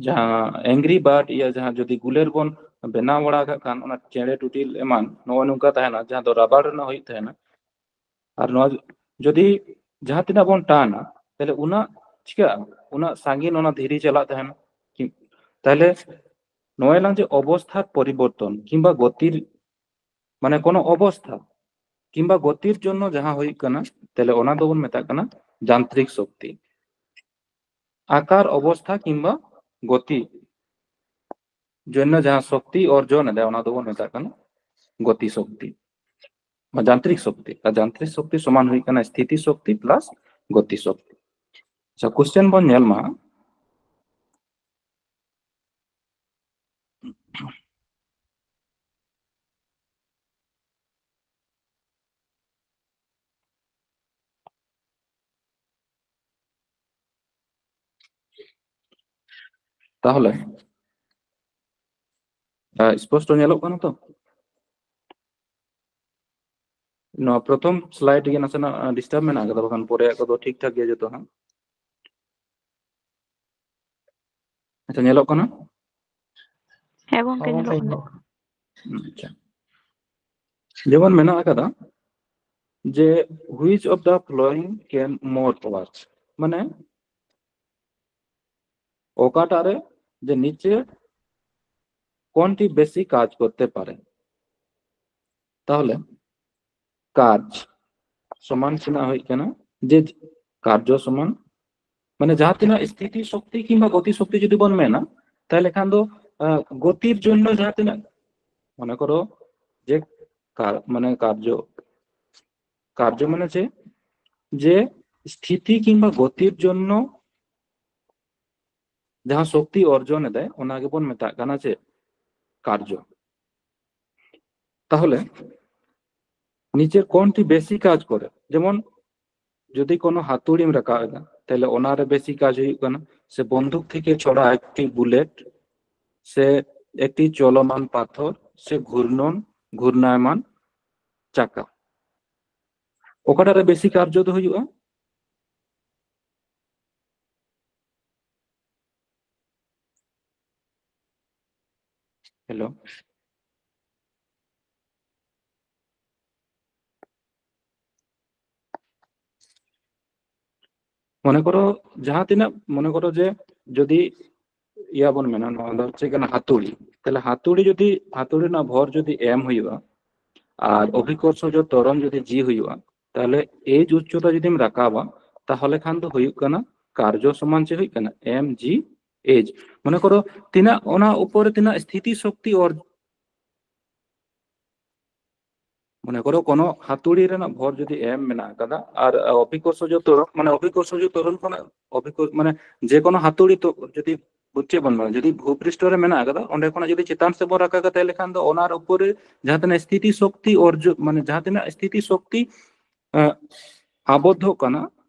ᱡᱟᱦᱟᱸ ᱮᱝᱜᱨᱤ ᱵᱟᱨᱰ ᱤᱭᱟᱹ ᱡᱟᱦᱟᱸ ᱡᱩᱫᱤ ᱜᱩᱞᱟᱹᱨ ᱵᱚᱱ ᱵᱮᱱᱟᱣ ᱵᱟᱲᱟ ᱠᱟᱜ ᱠᱷᱟᱱ, ᱚᱱᱟ ᱪᱮᱬᱮ ᱴᱩᱴᱤᱞ ᱮᱢᱟᱱ ᱱᱚᱜᱼᱚ ᱱᱚᱝᱠᱟ ᱛᱟᱦᱮᱱᱟ, ᱡᱟᱦᱟᱸ ᱫᱚ ᱨᱟᱵᱟᱨ ᱨᱮᱱᱟᱜ ᱦᱩᱭᱩᱜ ᱛᱟᱦᱮᱱᱟ᱾ ᱟᱨ ᱱᱚᱣᱟ ᱡᱩᱫᱤ ᱡᱟᱦᱟᱸ ᱛᱤᱱᱟᱹᱜ ᱵᱚᱱ ᱴᱟᱱᱟ, ᱛᱟᱦᱞᱮ ᱩᱱᱟᱹᱜ ᱪᱤᱠᱟᱹᱜᱼᱟ? ᱩᱱᱟᱹᱜ ᱥᱟᱺᱜᱤᱧ ᱚᱱᱟ ᱫᱷᱤᱨᱤ ᱪᱟᱞᱟᱜ ᱛᱟᱦᱮᱱᱟ᱾ ᱛᱟᱦᱞᱮ ᱱᱚᱜᱼᱚᱭ ᱞᱟᱝ ᱡᱮ ᱚᱵᱚᱥᱛᱷᱟ ᱯᱚᱨᱤᱵᱚᱨᱛᱚᱱ ᱠᱤᱝᱵᱟ ᱜᱚᱛᱤᱨ, ᱢᱟᱱᱮ ᱠᱳᱱᱳ ᱚᱵᱚᱥᱛᱷᱟ ᱠᱤᱝᱵᱟ ᱜᱚᱛᱤᱨ ᱡᱚᱱᱱᱚ ᱡᱟᱦᱟᱸ ᱦᱩᱭᱩᱜ ᱠᱟᱱᱟ, ᱛᱟᱦᱞᱮ ᱚᱱᱟ ᱫᱚᱵᱚᱱ ᱢᱮᱛᱟᱜ ᱠᱟᱱᱟ ᱡᱟᱱᱛᱨᱤᱠ ᱥᱚᱠᱛᱤ᱾ ᱟᱠᱟᱨ ᱚᱵᱚᱥᱛᱷᱟ ᱠᱤᱝᱵᱟ ᱜᱚᱛᱤ ᱡᱚᱱᱱᱚ ᱡᱟᱦᱟᱸ ᱥᱚᱠᱛᱤ ᱚᱨᱡᱚᱱ ᱮᱫᱟᱭ, ᱚᱱᱟ ᱫᱚᱵᱚᱱ ᱢᱮᱛᱟᱜ ᱠᱟᱱᱟ ᱜᱚᱛᱤ ᱥᱚᱠᱛᱤ ᱵᱟ ᱡᱟᱱᱛᱨᱤᱠ ᱥᱚᱠᱛᱤ᱾ ᱟᱨ ᱡᱟᱱᱛᱨᱤᱠ ᱥᱚᱠᱛᱤ ᱥᱚᱢᱟᱱ ᱦᱩᱭᱩᱜ ᱠᱟᱱᱟ ᱥᱛᱷᱤᱛᱤ ᱥᱚᱠᱛᱤ ᱯᱞᱟᱥ ᱜᱚᱛᱤ ᱥᱚᱠᱛᱤ᱾ ᱟᱪᱪᱷᱟ, ᱠᱚᱥᱪᱮᱱ ᱵᱚᱱ ᱧᱮᱞ ᱢᱟ᱾ ᱛᱟᱦᱚᱞᱮ, ᱟᱸ, ᱥᱯᱚᱥᱴᱚ ᱧᱮᱞᱚᱜ ᱠᱟᱱᱟ ᱛᱚ? ᱱᱚᱣᱟ ᱯᱨᱚᱛᱷᱚᱢ ᱥᱞᱟᱭᱤᱰ ᱜᱮ ᱱᱟᱥᱮᱱᱟᱜ, ᱟᱸ, ᱰᱤᱥᱴᱟᱨᱵ ᱢᱮᱱᱟᱜ ᱟᱠᱟᱫᱟ, ᱵᱟᱠᱷᱟᱱ ᱯᱚᱨᱮᱭᱟᱜ ᱠᱚᱫᱚ ᱴᱷᱤᱠ ᱴᱷᱟᱠ ᱜᱮᱭᱟ ᱡᱚᱛᱚ ᱦᱟᱸᱜ᱾ ᱟᱪᱪᱷᱟ, ᱧᱮᱞᱚᱜ ᱠᱟᱱᱟ? ᱦᱮᱸ ᱜᱚᱝᱠᱮ, ᱦᱚᱸ ᱧᱮᱞᱚᱜ ᱜᱚᱝᱠᱮ, ᱠᱟᱱᱟ᱾ ᱧᱮᱞᱚᱜ ᱠᱟᱱᱟ᱾ ᱟᱪᱪᱷᱟ, ᱡᱮᱢᱚᱱ ᱢᱮᱱᱟᱜ ᱟᱠᱟᱫᱟ ᱡᱮ, which of the following can more work, ᱢᱟᱱᱮ ᱚᱠᱟᱴᱟᱜ ᱨᱮ ᱡᱮ ᱱᱤᱪᱮ ᱠᱚᱱᱴᱤ ᱵᱮᱥᱤ ᱠᱟᱡᱽ ᱠᱚᱨᱛᱮ ᱯᱟᱨᱮ? ᱛᱟᱦᱚᱞᱮ ᱠᱟᱡᱽ ᱥᱚᱢᱟᱱ ᱥᱮᱱᱟᱜ ᱦᱩᱭᱩᱜ ᱠᱟᱱᱟ ᱡᱮ ᱠᱟᱨᱡᱚ ᱥᱚᱢᱟᱱ, ᱢᱟᱱᱮ ᱡᱟᱦᱟᱸ ᱛᱤᱱᱟᱹᱜ ᱥᱛᱷᱤᱛᱤ ᱥᱚᱠᱛᱤ ᱠᱤᱝᱵᱟ ᱜᱚᱛᱤ ᱥᱚᱠᱛᱤ ᱡᱩᱫᱤ ᱵᱚᱱ ᱢᱮᱱᱟ, ᱛᱟᱦᱚᱞᱮ ᱠᱷᱟᱱ ᱫᱚ ᱟᱸ, ᱜᱚᱛᱤᱨ ᱡᱚᱱᱱᱚ ᱡᱟᱦᱟᱸ ᱛᱤᱱᱟᱹᱜ, ᱢᱚᱱᱮ ᱠᱚᱨᱚ ᱡᱮ ᱠᱟᱨ-, ᱢᱟᱱᱮ ᱠᱟᱨᱡᱚ, ᱠᱟᱨᱡᱚ ᱢᱟᱱᱮ ᱪᱮᱫ? ᱡᱮ ᱥᱛᱷᱤᱛᱤ ᱠᱤᱝᱵᱟ ᱜᱚᱛᱤᱨ ᱡᱚᱱᱱᱚ ᱡᱟᱦᱟᱸ ᱥᱚᱠᱛᱤ ᱚᱨᱡᱚᱱ ᱮᱫᱟᱭ, ᱚᱱᱟ ᱜᱮᱵᱚᱱ ᱢᱮᱛᱟᱜ ᱠᱟᱱᱟ ᱪᱮᱫ? ᱠᱟᱨᱡᱚ᱾ ᱛᱟᱦᱚᱞᱮ ᱱᱤᱪᱮ ᱠᱚᱱᱴᱤ ᱵᱮᱥᱤ ᱠᱟᱡᱽ ᱠᱚᱨᱮ, ᱡᱮᱢᱚᱱ ᱡᱩᱫᱤ ᱠᱳᱱᱳ ᱦᱟᱹᱛᱩᱲᱤᱢ ᱨᱟᱠᱟᱵ ᱮᱫᱟ, ᱛᱟᱦᱞᱮ ᱚᱱᱟᱨᱮ ᱵᱮᱥᱤ ᱠᱟᱡᱽ ᱦᱩᱭᱩᱜ ᱠᱟᱱᱟ, ᱥᱮ ᱵᱚᱱᱫᱩᱠ ᱛᱷᱮᱠᱮ ᱪᱷᱚᱲᱟ ᱮᱠᱴᱤ ᱵᱩᱞᱮᱴ, ᱥᱮ ᱮᱠᱴᱤ ᱪᱚᱞᱚᱢᱟᱱ ᱯᱟᱛᱷᱚᱨ, ᱥᱮ ᱜᱷᱩᱨᱱᱚᱱ, ᱜᱷᱩᱨᱱᱟᱭᱢᱟᱱ ᱪᱟᱠᱟ, ᱚᱠᱟᱴᱟᱜ ᱨᱮ ᱵᱮᱥᱤ ᱠᱟᱨᱡᱚ ᱫᱚ ᱦᱩᱭᱩᱜᱼᱟ? ᱦᱮᱞᱳ᱾ ᱢᱚᱱᱮ ᱠᱚᱨᱚ ᱡᱟᱦᱟᱸ ᱛᱤᱱᱟᱹᱜ, ᱢᱚᱱᱮ ᱠᱚᱨᱚ ᱡᱮ ᱡᱩᱫᱤ ᱤᱭᱟᱹ ᱵᱚᱱ ᱢᱮᱱᱟ, ᱱᱚᱣᱟ ᱫᱚ ᱪᱮᱫ ᱠᱟᱱᱟ? ᱦᱟᱹᱛᱩᱲᱤ᱾ ᱛᱟᱦᱞᱮ ᱦᱟᱹᱛᱩᱲᱤ ᱡᱩᱫᱤ, ᱦᱟᱹᱛᱩᱲᱤ ᱨᱮᱱᱟᱜ ᱵᱷᱚᱨ ᱡᱩᱫᱤ ᱮᱢ ᱦᱩᱭᱩᱜᱼᱟ ᱟᱨ ᱚᱵᱷᱤᱠᱚᱨᱥᱚᱡᱚ ᱛᱚᱨᱚᱱ ᱡᱩᱫᱤ ᱡᱤ ᱦᱩᱭᱩᱜᱼᱟ, ᱛᱟᱦᱞᱮ ᱮᱡ ᱩᱪᱪᱚᱛᱟ ᱡᱩᱫᱤᱢ ᱨᱟᱠᱟᱵᱟ, ᱛᱟᱦᱚᱞᱮ ᱠᱷᱟᱱ ᱫᱚ ᱦᱩᱭᱩᱜ ᱠᱟᱱᱟ ᱠᱟᱨᱡᱚ ᱥᱚᱢᱟᱱ ᱪᱮᱫ ᱦᱩᱭᱩᱜ ᱠᱟᱱᱟ? ᱮᱢ ᱡᱤ ᱮᱡ᱾ ᱢᱚᱱᱮ ᱠᱚᱨᱚ ᱛᱤᱱᱟᱹᱜ ᱚᱱᱟ ᱩᱯᱚᱨ ᱨᱮ ᱛᱤᱱᱟᱹᱜ ᱥᱛᱷᱤᱛᱤ ᱥᱚᱠᱛᱤ ᱚᱨ-, ᱢᱚᱱᱮ ᱠᱚᱨᱚ ᱠᱳᱱᱳ ᱦᱟᱹᱛᱩᱲᱤ ᱨᱮᱱᱟᱜ ᱵᱷᱚᱨ ᱡᱩᱫᱤ ᱮᱢ ᱢᱮᱱᱟᱜ ᱟᱠᱟᱫᱟ ᱟᱨ ᱚᱵᱷᱤᱠᱚᱨᱥᱚᱡᱚ ᱛᱚᱨᱚᱱ, ᱢᱟᱱᱮ ᱚᱵᱷᱤᱠᱚᱨᱥᱚᱡᱚ ᱛᱚᱨᱚᱱ ᱠᱷᱚᱱᱟᱜ ᱚᱵᱷᱤᱠᱚᱨ-, ᱢᱟᱱᱮ ᱡᱮ ᱠᱳᱱᱳ ᱦᱟᱹᱛᱩᱲᱤ ᱛᱚ ᱡᱩᱫᱤ ᱵᱩᱡᱽ ᱪᱮᱫ ᱵᱚᱱ ᱢᱮᱱᱟ, ᱡᱩᱫᱤ ᱵᱷᱩᱯᱨᱤᱥᱴᱷᱚ ᱨᱮ ᱢᱮᱱᱟᱜ ᱟᱠᱟᱫᱟ, ᱚᱸᱰᱮ ᱠᱷᱚᱱᱟᱜ ᱡᱩᱫᱤ ᱪᱮᱛᱟᱱ ᱥᱮᱫ ᱵᱚᱱ ᱨᱟᱠᱟᱵᱟ, ᱛᱟᱦᱞᱮ ᱠᱷᱟᱱ ᱫᱚ ᱚᱱᱟ ᱩᱯᱚᱨ ᱨᱮ ᱡᱟᱦᱟᱸ ᱛᱤᱱᱟᱹᱜ ᱥᱛᱷᱤᱛᱤ ᱥᱚᱠᱛᱤ ᱚᱨᱡᱚ, ᱢᱟᱱᱮ ᱡᱟᱦᱟᱸ ᱛᱤᱱᱟᱹᱜ ᱥᱛᱷᱤᱛᱤ ᱥᱚᱠᱛᱤ, ᱮᱸ, ᱟᱵᱚᱫᱽᱫᱷᱚᱜ ᱠᱟᱱᱟ,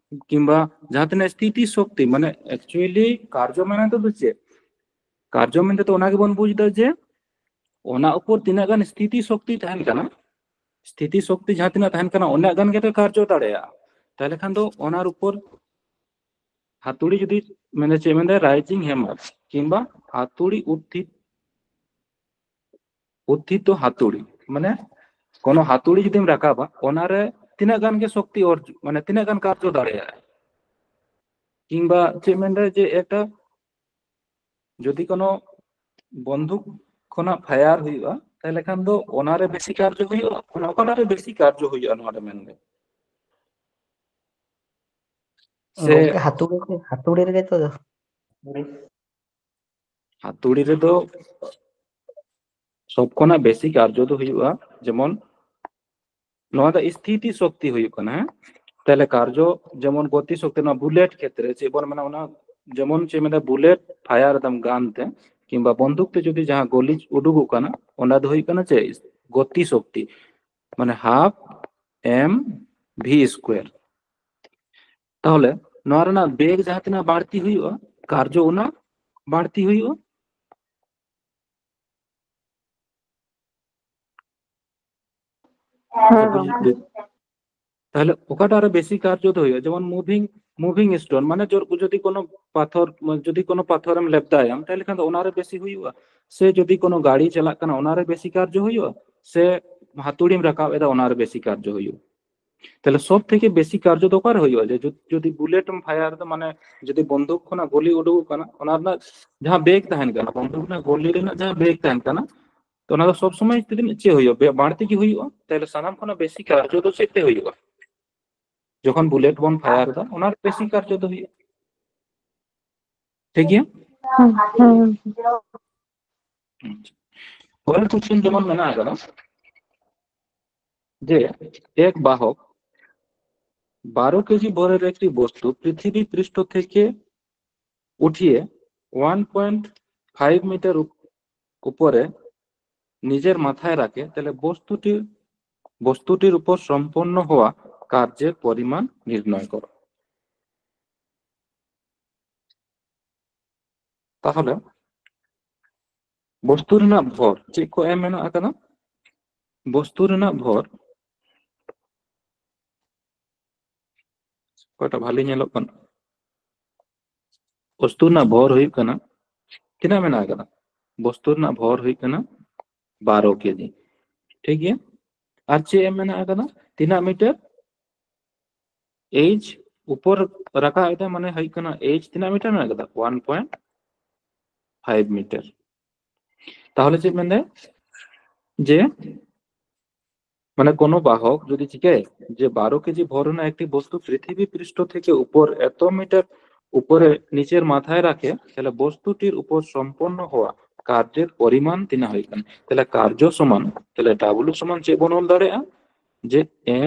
ᱠᱤᱝᱵᱟ ᱡᱟᱦᱟᱸ ᱛᱤᱱᱟᱹᱜ ᱥᱛᱷᱤᱛᱤ ᱥᱚᱠᱛᱤ, ᱢᱟᱱᱮ actually ᱠᱟᱨᱡᱚ ᱢᱮᱱᱛᱮ ᱫᱚ ᱪᱮᱫ? ᱠᱟᱨᱡᱚ ᱢᱮᱱᱛᱮ ᱫᱚ ᱚᱱᱟ ᱜᱮᱵᱚᱱ ᱵᱩᱡᱽ ᱮᱫᱟ ᱡᱮ ᱚᱱᱟ ᱩᱯᱚᱨ ᱛᱤᱱᱟᱹᱜ ᱜᱟᱱ ᱥᱛᱷᱤᱛᱤ ᱥᱚᱠᱛᱤ ᱛᱟᱦᱮᱱ ᱠᱟᱱᱟ, ᱥᱛᱷᱤᱛᱤ ᱥᱚᱠᱛᱤ ᱡᱟᱦᱟᱸ ᱛᱤᱱᱟᱹᱜ ᱛᱟᱦᱮᱱ ᱠᱟᱱᱟ, ᱩᱱᱟᱹᱜ ᱜᱟᱱ ᱜᱮᱛᱚ ᱠᱟᱨᱡᱚ ᱫᱟᱲᱮᱭᱟᱜᱼᱟ᱾ ᱛᱟᱦᱞᱮ ᱠᱷᱟᱱ ᱫᱚ ᱚᱱᱟᱨ ᱩᱯᱚᱨ ᱦᱟᱹᱛᱩᱲᱤ ᱡᱩᱫᱤ, ᱢᱟᱱᱮ ᱪᱮᱫ ᱢᱮᱱᱫᱟ, ᱨᱟᱭᱡᱤᱝ ᱦᱮᱢᱟᱨ ᱠᱤᱝᱵᱟ ᱦᱟᱹᱛᱩᱲᱤ ᱩᱛᱛᱷᱤᱛ-, ᱩᱛᱛᱷᱤᱛᱚ ᱦᱟᱹᱛᱩᱲᱤ, ᱢᱟᱱᱮ ᱠᱳᱱᱳ ᱦᱟᱹᱛᱩᱲᱤ ᱡᱩᱫᱤᱢ ᱨᱟᱠᱟᱵᱟ, ᱚᱱᱟᱨᱮ ᱛᱤᱱᱟᱹᱜ ᱜᱟᱱ ᱜᱮ ᱥᱚᱠᱛᱤ ᱚᱨᱡᱚ, ᱢᱟᱱᱮ ᱛᱤᱱᱟᱹᱜ ᱜᱟᱱ ᱠᱟᱨᱡᱚ ᱫᱟᱲᱮᱭᱟᱜᱼᱟ, ᱠᱤᱝᱵᱟ ᱪᱮᱫ ᱢᱮᱱᱫᱟ ᱡᱮ ᱮᱠᱴᱟ ᱡᱩᱫᱤ ᱠᱳᱱᱳ ᱵᱚᱱᱫᱷᱩᱠ ᱠᱷᱚᱱᱟᱜ ᱯᱷᱟᱭᱟᱨ ᱦᱩᱭᱩᱜᱼᱟ, ᱛᱟᱦᱚᱞᱮ ᱠᱷᱟᱱ ᱫᱚ ᱚᱱᱟᱨᱮ ᱵᱮᱥᱤ ᱠᱟᱨᱡᱚ ᱦᱩᱭᱩᱜᱼᱟ᱾ ᱚᱱᱟ ᱚᱠᱟᱴᱟᱜ ᱨᱮ ᱵᱮᱥᱤ ᱠᱟᱨᱡᱚ ᱦᱩᱭᱩᱜᱼᱟ, ᱱᱚᱣᱟ ᱨᱮ ᱢᱮᱱ ᱜᱮ᱾ ᱥᱮ ᱜᱚᱝᱠᱮ, ᱦᱟᱹᱛᱩᱲᱤ ᱨᱮ, ᱦᱟᱹᱛᱩᱲᱤ ᱨᱮᱜᱮ ᱛᱚ᱾ ᱦᱟᱹᱛᱩᱲᱤ ᱨᱮᱫᱚ ᱥᱚᱵ ᱠᱷᱚᱱᱟᱜ ᱵᱮᱥᱤ ᱠᱟᱨᱡᱚ ᱫᱚ ᱦᱩᱭᱩᱜᱼᱟ, ᱡᱮᱢᱚᱱ ᱱᱚᱣᱟ ᱫᱚ ᱥᱛᱷᱤᱛᱤ ᱥᱚᱠᱛᱤ ᱦᱩᱭᱩᱜ ᱠᱟᱱᱟ, ᱦᱮᱸ? ᱛᱟᱦᱞᱮ ᱠᱟᱨᱡᱚ ᱡᱮᱢᱚᱱ ᱜᱚᱛᱤ ᱥᱚᱠᱛᱤ, ᱱᱚᱣᱟ ᱵᱩᱞᱮᱴ ᱠᱷᱮᱛᱨᱮ ᱪᱮᱫ ᱵᱚᱱ ᱢᱮᱱᱟ, ᱚᱱᱟ ᱡᱮᱢᱚᱱ ᱪᱮᱫ ᱢᱮᱱᱟ, ᱵᱩᱞᱮᱴ ᱯᱷᱟᱭᱟᱨ ᱫᱟᱢ ᱜᱟᱱ ᱛᱮ ᱠᱤᱝᱵᱟ ᱵᱚᱱᱫᱩᱠ ᱛᱮ ᱡᱩᱫᱤ ᱡᱟᱦᱟᱸ ᱜᱚᱞᱤ ᱩᱰᱩᱠᱚᱜ ᱠᱟᱱᱟ, ᱚᱱᱟ ᱫᱚ ᱦᱩᱭᱩᱜ ᱠᱟᱱᱟ ᱪᱮᱫ? ᱜᱚᱛᱤ ᱥᱚᱠᱛᱤ, ᱢᱟᱱᱮ ᱦᱟᱯ ᱮᱢ ᱵᱷᱤ ᱥᱠᱩᱭᱟᱨ᱾ ᱛᱟᱦᱚᱞᱮ ᱱᱚᱣᱟ ᱨᱮᱱᱟᱜ ᱵᱮᱜᱽ ᱡᱟᱦᱟᱸ ᱛᱤᱱᱟᱹᱜ ᱵᱟᱹᱲᱛᱤ ᱦᱩᱭᱩᱜᱼᱟ, ᱠᱟᱨᱡᱚ ᱚᱱᱟ ᱵᱟᱹᱲᱛᱤ ᱦᱩᱭᱩᱜᱼᱟ᱾ ᱦᱮᱸ᱾ ᱛᱟᱦᱞᱮ ᱚᱠᱟᱴᱟᱜ ᱨᱮ ᱵᱮᱥᱤ ᱠᱟᱨᱡᱚ ᱫᱚ ᱦᱩᱭᱩᱜᱼᱟ? ᱡᱮᱢᱚᱱ ᱢᱩᱵᱷᱤᱝ, ᱢᱩᱵᱷᱤᱝ ᱥᱴᱳᱱ, ᱢᱟᱱᱮ ᱡᱳᱨ, ᱡᱩᱫᱤ ᱠᱳᱱᱳ ᱯᱟᱛᱷᱚᱨ, ᱡᱩᱫᱤ ᱠᱳᱱᱳ ᱯᱟᱛᱷᱚᱨᱮᱢ ᱞᱮᱵᱫᱟᱭᱟᱢ, ᱛᱟᱦᱞᱮ ᱠᱷᱟᱱ ᱫᱚ ᱚᱱᱟᱨᱮ ᱵᱮᱥᱤ ᱦᱩᱭᱩᱜᱼᱟ᱾ ᱥᱮ ᱡᱩᱫᱤ ᱠᱳᱱᱳ ᱜᱟᱹᱲᱤ ᱪᱟᱞᱟᱜ ᱠᱟᱱᱟ, ᱚᱱᱟᱨᱮ ᱵᱮᱥᱤ ᱠᱟᱨᱡᱚ ᱦᱩᱭᱩᱜᱼᱟ᱾ ᱥᱮ ᱦᱟᱹᱛᱩᱲᱤᱢ ᱨᱟᱠᱟᱵ ᱮᱫᱟ, ᱚᱱᱟᱨᱮ ᱵᱮᱥᱤ ᱠᱟᱨᱡᱚ ᱦᱩᱭᱩᱜᱼᱟ᱾ ᱛᱟᱦᱞᱮ ᱥᱚᱵ ᱛᱷᱮᱠᱮ ᱵᱮᱥᱤ ᱠᱟᱨᱡᱚ ᱫᱚ ᱚᱠᱟᱨᱮ ᱦᱩᱭᱩᱜᱼᱟ? ᱡᱮ ᱡᱩᱫ-, ᱡᱩᱫᱤ ᱵᱩᱞᱮᱴ ᱮᱢ ᱯᱷᱟᱭᱟᱨ ᱮᱫᱟ, ᱢᱟᱱᱮ ᱡᱩᱫᱤ ᱵᱚᱱᱫᱩᱠ ᱠᱷᱚᱱᱟᱜ ᱜᱩᱞᱤ ᱩᱰᱩᱠᱚᱜ ᱠᱟᱱᱟ, ᱚᱱᱟ ᱨᱮᱱᱟᱜ ᱡᱟᱦᱟᱸ ᱵᱮᱜᱽ ᱛᱟᱦᱮᱱ ᱠᱟᱱᱟ, ᱵᱚᱱᱫᱩᱠ ᱨᱮᱱᱟᱜ ᱜᱩᱞᱤ ᱨᱮᱱᱟᱜ ᱡᱟᱦᱟᱸ ᱵᱮᱜᱽ ᱛᱟᱦᱮᱱ ᱠᱟᱱᱟ, ᱛᱚ ᱚᱱᱟ ᱫᱚ ᱥᱚᱵ ᱥᱚᱢᱚᱭ ᱛᱮᱫᱚ ᱪᱮᱫ ᱦᱩᱭᱩᱜᱼᱟ? ᱵᱮ-, ᱵᱟᱹᱲᱛᱤ ᱜᱮ ᱦᱩᱭᱩᱜᱼᱟ᱾ ᱛᱟᱦᱞᱮ ᱥᱟᱱᱟᱢ ᱠᱷᱚᱱᱟᱜ ᱵᱮᱥᱤ ᱠᱟᱨᱡᱚ ᱫᱚ ᱪᱮᱫ ᱛᱮ ᱦᱩᱭᱩᱜᱼᱟ? ᱡᱚᱠᱷᱚᱱ ᱵᱩᱞᱮᱴ ᱵᱚᱱ ᱯᱷᱟᱭᱟᱨ ᱮᱫᱟ, ᱚᱱᱟ ᱨᱮ ᱵᱮᱥᱤ ᱠᱟᱨᱡᱚ ᱫᱚ ᱦᱩᱭᱩᱜᱼᱟ᱾ ᱴᱷᱤᱠ ᱜᱮᱭᱟ? ᱦᱩᱸ, ᱦᱩᱸ᱾ ᱟᱪᱪᱷᱟ᱾ পরের কোশ্চেন ᱡᱮᱢᱚᱱ ᱢᱮᱱᱟᱜ ᱟᱠᱟᱫᱟ ᱡᱮ ᱮᱠ ᱵᱟᱦᱚᱠ ᱵᱟᱨᱚ কেজি ভরের একটি বস্তু পৃথিবী পৃষ্ঠ থেকে উঠিয়ে ওয়ান পয়েন্ট ফাইভ মিটার উপ-, উপরে নিজের মাথায় রাখে, তাহলে বস্তুটি, বস্তুটির উপর সম্পন্ন হওয়া কার্যের পরিমাণ নির্ণয় করো। ᱛᱟᱦᱚᱞᱮ ᱵᱚᱥᱛᱩ ᱨᱮᱱᱟᱜ ᱵᱷᱚᱨ ᱪᱮᱫ ᱠᱚ ᱮᱢ ᱢᱮᱱᱟᱜ ᱟᱠᱟᱫᱟ? ᱵᱚᱥᱛᱩ ᱨᱮᱱᱟᱜ ᱵᱷᱚᱨ, ᱚᱠᱟᱴᱟᱜ ᱵᱷᱟᱞᱮ ᱧᱮᱞᱚᱜ ᱠᱟᱱᱟ? ᱵᱚᱥᱛᱩ ᱨᱮᱱᱟᱜ ᱵᱷᱚᱨ ᱦᱩᱭᱩᱜ ᱠᱟᱱᱟ, ᱛᱤᱱᱟᱹᱜ ᱢᱮᱱᱟᱜ ᱟᱠᱟᱫᱟ? ᱵᱚᱥᱛᱩ ᱨᱮᱱᱟᱜ ᱵᱷᱚᱨ ᱦᱩᱭᱩᱜ ᱠᱟᱱᱟ ᱵᱟᱨᱚ ᱠᱮᱡᱤ᱾ ᱴᱷᱤᱠ ᱜᱮᱭᱟ? ᱟᱨ ᱪᱮᱫ ᱮᱢ ᱢᱮᱱᱟᱜ ᱟᱠᱟᱫᱟ? ᱛᱤᱱᱟᱹᱜ ᱢᱤᱴᱟᱨ? ᱮᱭᱤᱪ ᱩᱯᱚᱨ ᱨᱟᱠᱟᱵ ᱮᱫᱟ, ᱢᱟᱱᱮ ᱦᱩᱭᱩᱜ ᱠᱟᱱᱟ ᱮᱭᱤᱪ ᱛᱤᱱᱟᱹᱜ ᱢᱤᱴᱟᱨ ᱢᱮᱱᱟᱜ ᱟᱠᱟᱫᱟ? One point five metre. তাহলে যে মানে যে মানে কোনো বাহক যদি চিকায় যে বারো কেজি ভর ᱨᱮᱱᱟᱜ একটি বস্তু পৃথিবী পৃষ্ঠ থেকে উপর এত মিটার উপরে নিচের মাথায় রাখে, তাহলে বস্তুটির উপর সম্পন্ন হওয়া কার্যের পরিমাণ ᱛᱤᱱᱟᱹᱜ ᱦᱩᱭᱩᱜ ᱠᱟᱱᱟ? ᱛᱟᱦᱚᱞᱮ ᱠᱟᱨᱡᱚ ᱥᱚᱢᱟᱱ, ᱛᱟᱦᱚᱞᱮ W ᱥᱚᱢᱟᱱ ᱪᱮᱫ ᱵᱚᱱ ᱚᱞ ᱫᱟᱲᱮᱭᱟᱜᱼᱟ? ᱡᱮ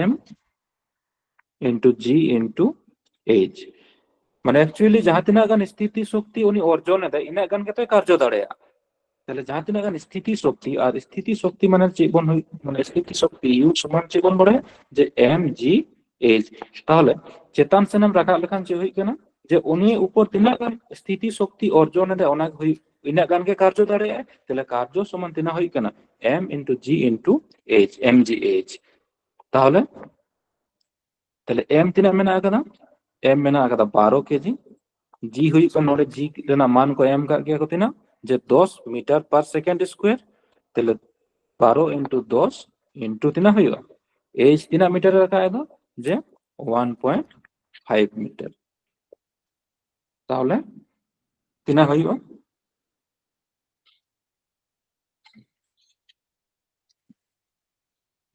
M into G into H. ᱢᱟᱱᱮ actually ᱡᱟᱦᱟᱸ ᱛᱤᱱᱟᱹᱜ ᱜᱟᱱ ᱥᱛᱷᱤᱛᱤ ᱥᱚᱠᱛᱤ ᱩᱱᱤ ᱚᱨᱡᱚᱱ ᱮᱫᱟᱭ, ᱤᱱᱟᱹᱜ ᱜᱟᱱ ᱜᱮᱛᱚᱭ ᱠᱟᱨᱡᱚ ᱫᱟᱲᱮᱭᱟᱜᱼᱟ᱾ ᱛᱟᱦᱚᱞᱮ ᱡᱟᱦᱟᱸ ᱛᱤᱱᱟᱹᱜ ᱜᱟᱱ ᱥᱛᱷᱤᱛᱤ ᱥᱚᱠᱛᱤ, ᱟᱨ ᱥᱛᱷᱤᱛᱤ ᱥᱚᱠᱛᱤ ᱢᱟᱱᱮ ᱪᱮᱫ ᱵᱚᱱ ᱦᱩᱭ-, ᱢᱟᱱᱮ ᱥᱛᱷᱤᱛᱤ ᱥᱚᱠᱛᱤ U ᱥᱚᱢᱟᱱ ᱪᱮᱫ ᱵᱚᱱ ᱵᱟᱲᱟᱭᱟ? ᱡᱮ M G H. ᱛᱟᱦᱚᱞᱮ ᱪᱮᱛᱟᱱ ᱥᱮᱱᱮᱢ ᱨᱟᱠᱟᱵ ᱞᱮᱠᱷᱟᱱ ᱪᱮᱫ ᱦᱩᱭᱩᱜ ᱠᱟᱱᱟ? ᱡᱮ ᱩᱱᱤ ᱩᱯᱚᱨ ᱛᱤᱱᱟᱹᱜ ᱜᱟᱱ ᱥᱛᱷᱤᱛᱤ ᱥᱚᱠᱛᱤ ᱚᱨᱡᱚᱱ ᱮᱫᱟᱭ, ᱚᱱᱟ ᱜᱮ ᱦᱩᱭᱩᱜ, ᱤᱱᱟᱹᱜ ᱜᱟᱱ ᱜᱮ ᱠᱟᱨᱡᱚ ᱫᱟᱲᱮᱭᱟᱜᱼᱟᱭ᱾ ᱛᱟᱦᱚᱞᱮ ᱠᱟᱨᱡᱚ ᱥᱚᱢᱟᱱ ᱛᱤᱱᱟᱹᱜ ᱦᱩᱭᱩᱜ ᱠᱟᱱᱟ? M into G into H, M G H. ᱛᱟᱦᱚᱞᱮ ᱛᱟᱦᱞᱮ M ᱛᱤᱱᱟᱹᱜ ᱢᱮᱱᱟᱜ ᱟᱠᱟᱫᱟ? M ᱢᱮᱱᱟᱜ ᱟᱠᱟᱫᱟ ᱵᱟᱨᱚ ᱠᱮᱡᱤ᱾ G ᱦᱩᱭᱩᱜ ᱠᱟᱱᱟ, ᱱᱚᱰᱮ G ᱨᱮᱱᱟᱜ ᱢᱟᱱ ᱠᱚ ᱮᱢ ᱠᱟᱜ ᱜᱮᱭᱟ ᱠᱚ ᱛᱤᱱᱟᱹᱜ? ᱡᱮ ᱫᱚᱥ meter per second square᱾ ᱛᱟᱦᱞᱮ ᱵᱟᱨᱚ into ᱫᱚᱥ into ᱛᱤᱱᱟᱹᱜ ᱦᱩᱭᱩᱜᱼᱟ? H ᱛᱤᱱᱟᱹᱜ ᱢᱤᱴᱟᱨ ᱮ ᱨᱟᱠᱟᱵ ᱮᱫᱟ? ᱡᱮ one point five meter᱾ ᱛᱟᱦᱞᱮ ᱛᱤᱱᱟᱹᱜ ᱦᱩᱭᱩᱜᱼᱟ?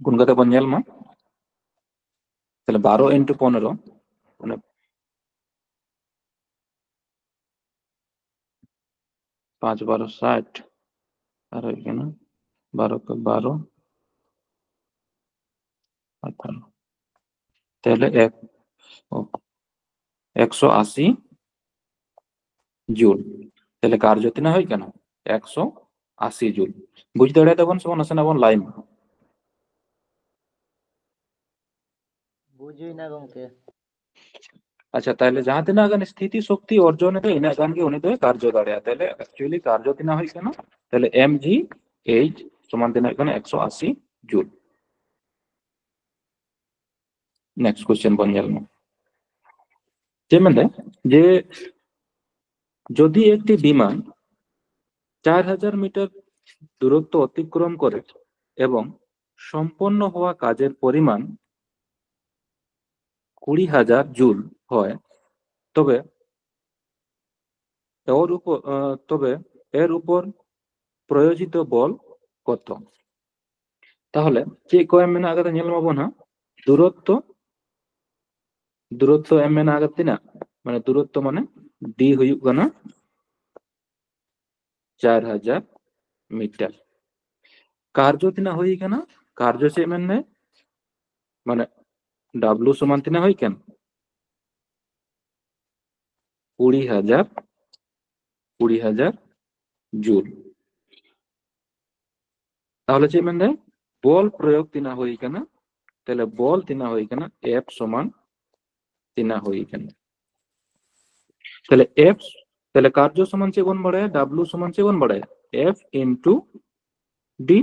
ᱜᱩᱱ ᱠᱟᱛᱮ ᱵᱚᱱ ᱧᱮᱞ ᱢᱟ᱾ ᱛᱟᱦᱞᱮ ᱵᱟᱨᱚ into ᱯᱚᱱᱮᱨᱚ, ᱢᱟᱱᱮ ᱯᱟᱸᱪ ᱵᱟᱨᱚ ᱥᱟᱴ, ᱟᱨ ᱦᱩᱭᱩᱜ ᱠᱟᱱᱟ ᱵᱟᱨᱚ ᱠᱚ ᱵᱟᱨᱚ, ᱟᱴᱷᱟᱨᱚ᱾ ᱛᱟᱦᱞᱮ ᱮᱠ-, ᱮᱠᱥᱚ ᱟᱥᱤ ᱡᱩᱞ᱾ ᱛᱟᱦᱞᱮ ᱠᱟᱨᱡᱚ ᱛᱤᱱᱟᱹᱜ ᱦᱩᱭ ᱠᱟᱱᱟ? ᱮᱠᱥᱚ ᱟᱥᱤ ᱡᱩᱞ᱾ ᱵᱩᱡᱽ ᱫᱟᱲᱮᱭᱟᱫᱟ ᱵᱚᱱ ᱥᱮ ᱵᱟᱝ? ᱱᱟᱥᱮᱱᱟᱜ ᱵᱚᱱ ᱞᱟᱭ ᱢᱟ᱾ ᱵᱩᱡᱽ ᱦᱩᱭᱱᱟ ᱜᱚᱝᱠᱮ᱾ ᱟᱪᱪᱷᱟ, ᱛᱟᱦᱞᱮ ᱡᱟᱦᱟᱸ ᱛᱤᱱᱟᱹᱜ ᱜᱟᱱ ᱥᱛᱷᱤᱛᱤ ᱥᱚᱠᱛᱤ ᱚᱨᱡᱚᱱ ᱮᱫᱟ, ᱤᱱᱟᱹᱜ ᱜᱟᱱ ᱜᱮ ᱩᱱᱤ ᱫᱚᱭ ᱠᱟᱨᱡᱚ ᱫᱟᱲᱮᱭᱟᱜᱼᱟ᱾ ᱛᱟᱦᱞᱮ actually ᱠᱟᱨᱡᱚ ᱛᱤᱱᱟᱹᱜ ᱦᱩᱭᱩᱜ ᱠᱟᱱᱟ? ᱛᱟᱦᱞᱮ M G H ᱥᱚᱢᱟᱱ ᱛᱤᱱᱟᱹᱜ ᱠᱟᱱᱟ? ᱮᱠᱥᱚ ᱟᱥᱤ ᱡᱩᱞ᱾ Next question ᱵᱚᱱ ᱧᱮᱞ ᱢᱟ᱾ ᱪᱮᱫ ᱢᱮᱱᱫᱟᱭ? ᱡᱮ যদি একটি বিমান চার হাজার মিটার দূরত্ব অতিক্রম করে এবং সম্পন্ন হওয়া কাজের পরিমাণ কুড়ি হাজার জুল হয়, তবে ওর উপর, আহ, তবে এর উপর প্রয়োজিত বল কত? তাহলে ᱪᱮᱫ ᱠᱚ ᱮᱢ ᱢᱮᱱᱟᱜ ᱟᱠᱟᱫᱟ ᱧᱮᱞ ᱢᱟᱵᱚᱱ ᱦᱟᱸᱜ᱾ ᱫᱩᱨᱚᱛᱛᱚ, ᱫᱩᱨᱚᱛᱛᱚ ᱮᱢ ᱢᱮᱱᱟᱜ ᱟᱠᱟᱫᱟ ᱛᱤᱱᱟᱹᱜ? ᱢᱟᱱᱮ ᱫᱩᱨᱚᱛᱛᱚ ᱢᱟᱱᱮ ᱰᱤ ᱦᱩᱭᱩᱜ ᱠᱟᱱᱟ ᱪᱟᱨ ᱦᱟᱡᱟᱨ ᱢᱤᱴᱟᱨ᱾ ᱠᱟᱨᱡᱚ ᱛᱤᱱᱟᱹᱜ ᱦᱩᱭ ᱠᱟᱱᱟ? ᱠᱟᱨᱡᱚ ᱪᱮᱫ ᱢᱮᱱᱫᱟᱭ? ᱢᱟᱱᱮ ᱰᱟᱵᱞᱩ ᱥᱚᱢᱟᱱ ᱛᱤᱱᱟᱹᱜ ᱦᱩᱭ ᱠᱟᱱᱟ? ᱠᱩᱲᱤ ᱦᱟᱡᱟᱨ, ᱠᱩᱲᱤ ᱦᱟᱡᱟᱨ ᱡᱩᱞ᱾ ᱛᱟᱦᱚᱞᱮ ᱪᱮᱫ ᱢᱮᱱᱫᱟᱭ? ᱵᱚᱞ ᱯᱨᱚᱭᱳᱜ ᱛᱤᱱᱟᱹᱜ ᱦᱩᱭ ᱠᱟᱱᱟ? ᱛᱟᱦᱞᱮ ᱵᱚᱞ ᱛᱤᱱᱟᱹᱜ ᱦᱩᱭ ᱠᱟᱱᱟ? ᱮᱯ ᱥᱚᱢᱟᱱ ᱛᱤᱱᱟᱹᱜ ᱦᱩᱭ ᱠᱟᱱᱟ? ᱛᱟᱦᱞᱮ ᱮᱯ, ᱛᱟᱦᱞᱮ ᱠᱟᱨᱡᱚ ᱥᱚᱢᱟᱱ ᱪᱮᱫ ᱵᱚᱱ ᱵᱟᱲᱟᱭᱟ? ᱰᱟᱵᱞᱩ ᱥᱚᱢᱟᱱ ᱪᱮᱫ ᱵᱚᱱ ᱵᱟᱲᱟᱭᱟ? ᱮᱯ ᱤᱱᱴᱩ ᱰᱤ᱾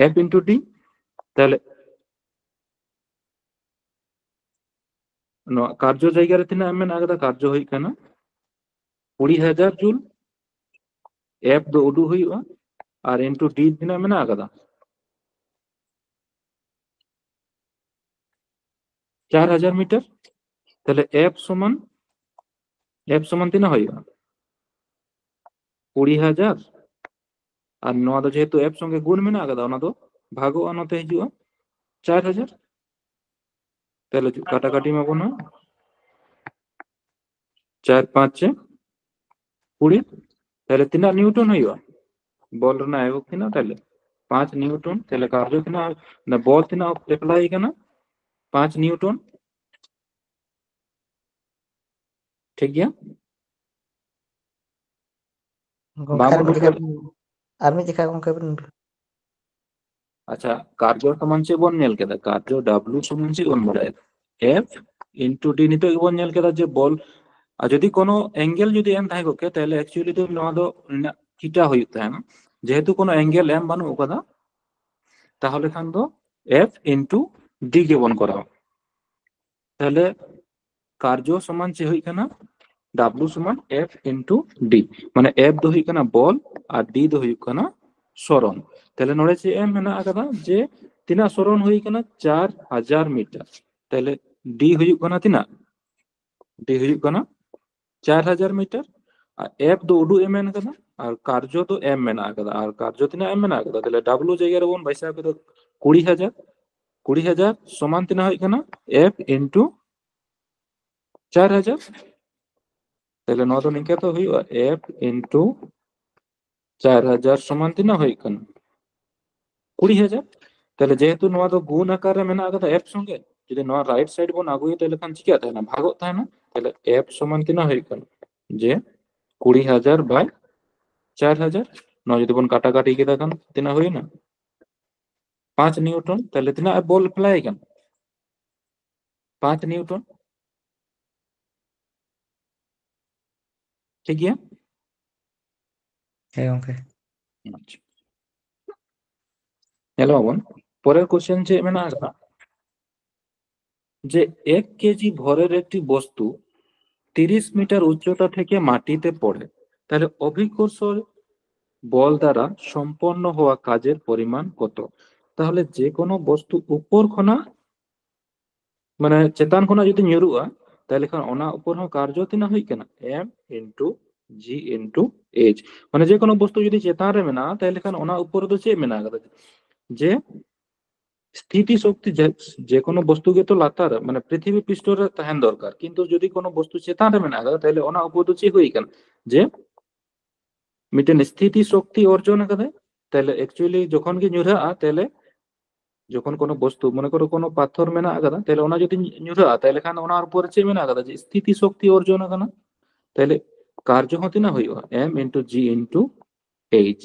ᱮᱯ ᱤᱱᱴᱩ ᱰᱤ᱾ ᱛᱟᱦᱞᱮ ᱱᱚᱣᱟ ᱠᱟᱨᱡᱚ ᱡᱟᱭᱜᱟ ᱨᱮ ᱛᱤᱱᱟᱹᱜ ᱮᱢ ᱢᱮᱱᱟᱜ ᱟᱠᱟᱫᱟ? ᱠᱟᱨᱡᱚ ᱦᱩᱭᱩᱜ ᱠᱟᱱᱟ ᱠᱩᱲᱤ ᱦᱟᱡᱟᱨ ᱡᱩᱞ᱾ ᱮᱯ ᱫᱚ ᱩᱰᱩᱠ ᱦᱩᱭᱩᱜᱼᱟ, ᱟᱨ ᱤᱱᱴᱩ ᱰᱤ ᱛᱤᱱᱟᱹᱜ ᱢᱮᱱᱟᱜ ᱟᱠᱟᱫᱟ? ᱪᱟᱨ ᱦᱟᱡᱟᱨ ᱢᱤᱴᱟᱨ᱾ ᱛᱟᱦᱞᱮ ᱮᱯ ᱥᱚᱢᱟᱱ, ᱮᱯ ᱥᱚᱢᱟᱱ ᱛᱤᱱᱟᱹᱜ ᱦᱩᱭᱩᱜᱼᱟ? ᱠᱩᱲᱤ ᱦᱟᱡᱟᱨ᱾ ᱟᱨ ᱱᱚᱣᱟ ᱫᱚ ᱡᱮᱦᱮᱛᱩ ᱮᱯ ᱥᱚᱸᱜᱮ ᱜᱩᱱ ᱢᱮᱱᱟᱜ ᱟᱠᱟᱫᱟ, ᱚᱱᱟ ᱫᱚ ᱵᱷᱟᱜᱚᱜᱼᱟ, ᱱᱚᱛᱮ ᱦᱤᱡᱩᱜᱼᱟ ᱪᱟᱨ ᱦᱟᱡᱟᱨ᱾ ᱛᱟᱦᱞᱮ ᱠᱟᱴᱟᱠᱟᱴᱤ ᱢᱟᱵᱚᱱ ᱦᱟᱸᱜ᱾ ᱪᱟᱨ ᱯᱟᱸᱪᱮ ᱠᱩᱲᱤ᱾ ᱛᱟᱦᱞᱮ ᱛᱤᱱᱟᱹᱜ ᱱᱤᱭᱩᱴᱚᱱ ᱦᱩᱭᱩᱜᱼᱟ? ᱵᱚᱞ ᱨᱮᱱᱟᱜ ᱮᱠᱚᱠ ᱛᱤᱱᱟᱹᱜ? ᱛᱟᱦᱞᱮ ᱯᱟᱸᱪ ᱱᱤᱭᱩᱴᱚᱱ᱾ ᱛᱟᱦᱞᱮ ᱠᱟᱨᱡᱚ ᱛᱤᱱᱟᱹᱜ? ᱵᱚᱞ ᱛᱤᱱᱟᱹᱜ ᱮᱯᱞᱟᱭ ᱠᱟᱱᱟ? ᱯᱟᱸᱪ ᱱᱤᱭᱩᱴᱚᱱ᱾ ᱴᱷᱤᱠ ᱜᱮᱭᱟ? ᱜᱚᱝᱠᱮ, ᱵᱟᱝ ᱟᱨ ᱢᱤᱫ ᱩᱰᱩᱠ ᱡᱚᱠᱷᱟ ᱞᱮᱱ- ᱵᱤᱱ, ᱟᱨ ᱢᱤᱫ ᱡᱚᱠᱷᱟ ᱜᱚᱝᱠᱮ ᱵᱤᱱ᱾ ᱟᱪᱪᱷᱟ, ᱠᱟᱨᱡᱚ ᱥᱚᱢᱟᱱ ᱪᱮᱫ ᱵᱚᱱ ᱧᱮᱞ ᱠᱮᱫᱟ? ᱠᱟᱨᱡᱚ ᱰᱟᱵᱞᱩ ᱥᱚᱢᱟᱱ ᱪᱮᱫ ᱵᱚᱱ ᱵᱟᱲᱟᱭᱟ? ᱮᱯ ᱤᱱᱴᱩ ᱰᱤ᱾ ᱱᱤᱛᱚᱜ ᱜᱮᱵᱚᱱ ᱧᱮᱞ ᱠᱮᱫᱟ ᱡᱮ ᱵᱚᱞ, ᱟᱨ ᱡᱩᱫᱤ ᱠᱳᱱᱳ ᱮᱝᱜᱮᱞ ᱡᱩᱫᱤ ᱮᱢ ᱛᱟᱦᱮᱸ ᱠᱚᱜ ᱠᱮᱭᱟ, ᱛᱟᱦᱞᱮ actually ᱫᱚ ᱱᱚᱣᱟ ᱫᱚ ᱨᱮᱱᱟᱜ ᱛᱷᱤᱴᱟ ᱦᱩᱭᱩᱜ ᱛᱟᱦᱮᱱᱟ᱾ ᱡᱮᱦᱮᱛᱩ ᱠᱳᱱᱳ ᱮᱝᱜᱮᱞ ᱮᱢ ᱵᱟᱹᱱᱩᱜ ᱟᱠᱟᱫᱟ, ᱛᱟᱦᱚᱞᱮ ᱠᱷᱟᱱ ᱫᱚ ᱮᱯ ᱤᱱᱴᱩ ᱰᱤ ᱜᱮᱵᱚᱱ ᱠᱚᱨᱟᱣᱟ᱾ ᱛᱟᱦᱞᱮ ᱠᱟᱨᱡᱚ ᱥᱚᱢᱟᱱ ᱪᱮᱫ ᱦᱩᱭᱩᱜ ᱠᱟᱱᱟ? ᱰᱟᱵᱞᱩ ᱥᱚᱢᱟᱱ ᱮᱯ ᱤᱱᱴᱩ ᱰᱤ᱾ ᱢᱟᱱᱮ ᱮᱯ ᱫᱚ ᱦᱩᱭᱩᱜ ᱠᱟᱱᱟ ᱵᱚᱞ ᱟᱨ ᱰᱤ ᱫᱚ ᱦᱩᱭᱩᱜ ᱠᱟᱱᱟ ᱥᱚᱨᱚᱱ᱾ ᱛᱟᱦᱞᱮ ᱱᱚᱰᱮ ᱪᱮᱫ ᱮᱢ ᱢᱮᱱᱟᱜ ᱟᱠᱟᱫᱟ ᱡᱮ ᱛᱤᱱᱟᱹᱜ ᱥᱚᱨᱚᱱ ᱦᱩᱭ ᱠᱟᱱᱟ? ᱪᱟᱨ ᱦᱟᱡᱟᱨ ᱢᱤᱴᱟᱨ᱾ ᱛᱟᱦᱞᱮ ᱰᱤ ᱦᱩᱭᱩᱜ ᱠᱟᱱᱟ ᱛᱤᱱᱟᱹᱜ? ᱰᱤ ᱦᱩᱭᱩᱜ ᱠᱟᱱᱟ ᱪᱟᱨ ᱦᱟᱡᱟᱨ ᱢᱤᱴᱟᱨ᱾ ᱮᱯᱷ ᱫᱚ ᱩᱰᱩᱜ ᱮ ᱢᱮᱱ ᱠᱟᱫᱟ, ᱟᱨ ᱠᱟᱨᱡᱚ ᱫᱚ ᱮᱢ ᱢᱮᱱᱟᱜ ᱠᱟᱫᱟ᱾ ᱟᱨ ᱠᱟᱨᱡᱚ ᱛᱤᱱᱟᱹᱜ ᱮᱢ ᱢᱮᱱᱟᱜ ᱠᱟᱫᱟ? ᱛᱟᱦᱞᱮ ᱰᱟᱵᱞᱩ ᱡᱟᱭᱜᱟ ᱨᱮᱵᱚᱱ ᱵᱟᱹᱭᱥᱟᱹᱣ ᱠᱮᱫᱟ ᱠᱩᱲᱤ ᱦᱟᱡᱟᱨ᱾ ᱠᱩᱲᱤ ᱦᱟᱡᱟᱨ ᱥᱚᱢᱟᱱ ᱛᱤᱱᱟᱹᱜ ᱦᱩᱭᱩᱜ ᱠᱟᱱᱟ? ᱮᱯᱷ ᱤᱱᱴᱩ ᱪᱟᱨ ᱦᱟᱡᱟᱨ᱾ ᱛᱟᱦᱞᱮ ᱱᱚᱣᱟ ᱫᱚ ᱱᱤᱝᱠᱟ ᱛᱚ ᱦᱩᱭᱩᱜᱼᱟ, ᱮᱯᱷ ᱤᱱᱴᱩ ᱪᱟᱨ ᱦᱟᱡᱟᱨ ᱥᱚᱢᱟᱱ ᱛᱤᱱᱟᱹᱜ ᱦᱩᱭᱩᱜ ᱠᱟᱱᱟ? ᱠᱩᱲᱤ ᱦᱟᱡᱟᱨ᱾ ᱛᱟᱦᱞᱮ ᱡᱮᱦᱮᱛᱩ ᱱᱚᱣᱟ ᱫᱚ ᱜᱩᱱ ᱟᱠᱟᱨ ᱨᱮ ᱢᱮᱱᱟᱜ ᱠᱟᱫᱟ ᱮᱯᱷ ᱥᱚᱸᱜᱮ, ᱡᱩᱫᱤ ᱱᱚᱣᱟ ᱨᱟᱭᱤᱴ ᱥᱟᱭᱤᱰ ᱵᱚᱱ ᱟᱹᱜᱩᱭᱟ, ᱛᱟᱦᱞᱮ ᱠᱷᱟᱱ ᱪᱤᱠᱟᱹᱜ ᱛᱟᱦᱮᱱᱟ? ᱵᱷᱟᱜᱚᱜ ᱛᱟᱦᱮᱱᱟ᱾ ᱛᱟᱦᱞᱮ ᱮᱯᱷ ᱥᱚᱢᱟᱱ ᱛᱤᱱᱟᱹᱜ ᱦᱩᱭᱩᱜ ᱠᱟᱱᱟ? ᱡᱮ ᱠᱩᱲᱤ ᱦᱟᱡᱟᱨ ᱵᱟᱭ ᱪᱟᱨ ᱦᱟᱡᱟᱨ᱾ ᱱᱚᱣᱟ ᱡᱩᱫᱤ ᱵᱚᱱ ᱠᱟᱴᱟᱠᱟᱴᱤ ᱠᱮᱫᱟ, ᱠᱷᱟᱱ ᱛᱤᱱᱟᱹᱜ ᱦᱩᱭᱱᱟ? ᱯᱟᱸᱪ ᱱᱤᱭᱩᱴᱚᱱ᱾ ᱛᱟᱦᱞᱮ ᱛᱤᱱᱟᱹᱜ ᱵᱚᱞ ᱮᱯᱞᱟᱭ ᱠᱟᱱᱟ? ᱯᱟᱸᱪ ᱱᱤᱭᱩᱴᱚᱱ᱾ ᱴᱷᱤᱠ ᱜᱮᱭᱟ? ᱦᱮᱸ ᱜᱚᱝᱠᱮ᱾ ᱟᱪᱪᱷᱟ, ᱧᱮᱞ ᱢᱟᱵᱚᱱ, ᱯᱚᱨᱮᱨ ᱠᱚᱥᱪᱮᱱ ᱪᱮᱫ ᱢᱮᱱᱟᱜ ᱟᱠᱟᱫᱟ? যে এক কেজি ভরের একটি বস্তু তিরিশ মিটার উচ্চতা থেকে মাটিতে পড়ে, তাহলে অভিকর্ষ বল দ্বারা সম্পন্ন হওয়া কাজের পরিমাণ কত? তাহলে যে কোনো বস্তু উপর খনা, মানে ᱪᱮᱛᱟᱱ ᱠᱷᱚᱱᱟᱜ ᱡᱩᱫᱤ ᱧᱩᱨᱩᱜᱼᱟ, ᱛᱟᱦᱞᱮ ᱠᱷᱟᱱ ᱚᱱᱟ ᱩᱯᱚᱨ ᱦᱚᱸ ᱠᱟᱨᱡᱚ ᱛᱤᱱᱟᱹᱜ ᱦᱩᱭᱩᱜ ᱠᱟᱱᱟ? M into G into H᱾ ᱢᱟᱱᱮ ᱡᱮ ᱠᱳᱱᱳ ᱵᱚᱥᱛᱩ ᱡᱩᱫᱤ ᱪᱮᱛᱟᱱ ᱨᱮ ᱢᱮᱱᱟᱜᱼᱟ, ᱛᱟᱦᱞᱮ ᱠᱷᱟᱱ ᱚᱱᱟ ᱩᱯᱚᱨ ᱨᱮᱫᱚ ᱪᱮᱫ ᱢᱮᱱᱟᱜ ᱟᱠᱟᱫᱟ? ᱡᱮ ᱥᱛᱷᱤᱛᱤ ᱥᱚᱠᱛᱤ, ᱡᱮ, ᱡᱮ ᱠᱳᱱᱳ ᱵᱚᱥᱛᱩ ᱜᱮᱛᱚ ᱞᱟᱛᱟᱨ ᱨᱮ, ᱢᱟᱱᱮ ᱯᱨᱤᱛᱷᱤᱵᱤ ᱯᱨᱤᱥᱴᱷᱚ ᱨᱮ ᱛᱟᱦᱮᱱ ᱫᱚᱨᱠᱟᱨ, ᱠᱤᱱᱛᱩ ᱡᱩᱫᱤ ᱠᱳᱱᱳ ᱵᱚᱥᱛᱩ ᱪᱮᱛᱟᱱ ᱨᱮ ᱢᱮᱱᱟᱜ ᱟᱠᱟᱫᱟ, ᱛᱟᱦᱞᱮ ᱚᱱᱟ ᱩᱯᱚᱨ ᱫᱚ ᱪᱮᱫ ᱦᱩᱭ ᱟᱠᱟᱱᱟ? ᱡᱮ ᱢᱤᱫᱴᱮᱱ ᱥᱛᱷᱤᱛᱤ ᱥᱚᱠᱛᱤ ᱚᱨᱡᱚᱱ ᱟᱠᱟᱫᱟᱭ᱾ ᱛᱟᱦᱞᱮ actually ᱡᱚᱠᱷᱚᱱ ᱜᱮ ᱧᱩᱨᱦᱟᱹᱜᱼᱟ, ᱛᱟᱦᱞᱮ ᱡᱚᱠᱷᱚᱱ ᱠᱳᱱᱳ ᱵᱚᱥᱛᱩ, ᱢᱚᱱᱮ ᱠᱚᱨᱚ ᱠᱳᱱᱳ ᱯᱟᱛᱷᱚᱨ ᱢᱮᱱᱟᱜ ᱟᱠᱟᱫᱟ, ᱛᱟᱦᱞᱮ ᱚᱱᱟ ᱡᱩᱫᱤ ᱧᱩᱨᱦᱟᱹᱜᱼᱟ, ᱛᱟᱦᱞᱮ ᱠᱷᱟᱱ ᱚᱱᱟ ᱩᱯᱚᱨ ᱪᱮᱫ ᱢᱮᱱᱟᱜ ᱟᱠᱟᱫᱟ? ᱡᱮ ᱥᱛᱷᱤᱛᱤ ᱥᱚᱠᱛᱤ ᱚᱨᱡᱚᱱ ᱟᱠᱟᱱᱟ᱾ ᱛᱟᱦᱞᱮ ᱠᱟᱨᱡᱚ ᱦᱚᱸ ᱛᱤᱱᱟᱹᱜ ᱦᱩᱭᱩᱜᱼᱟ? M into G into H᱾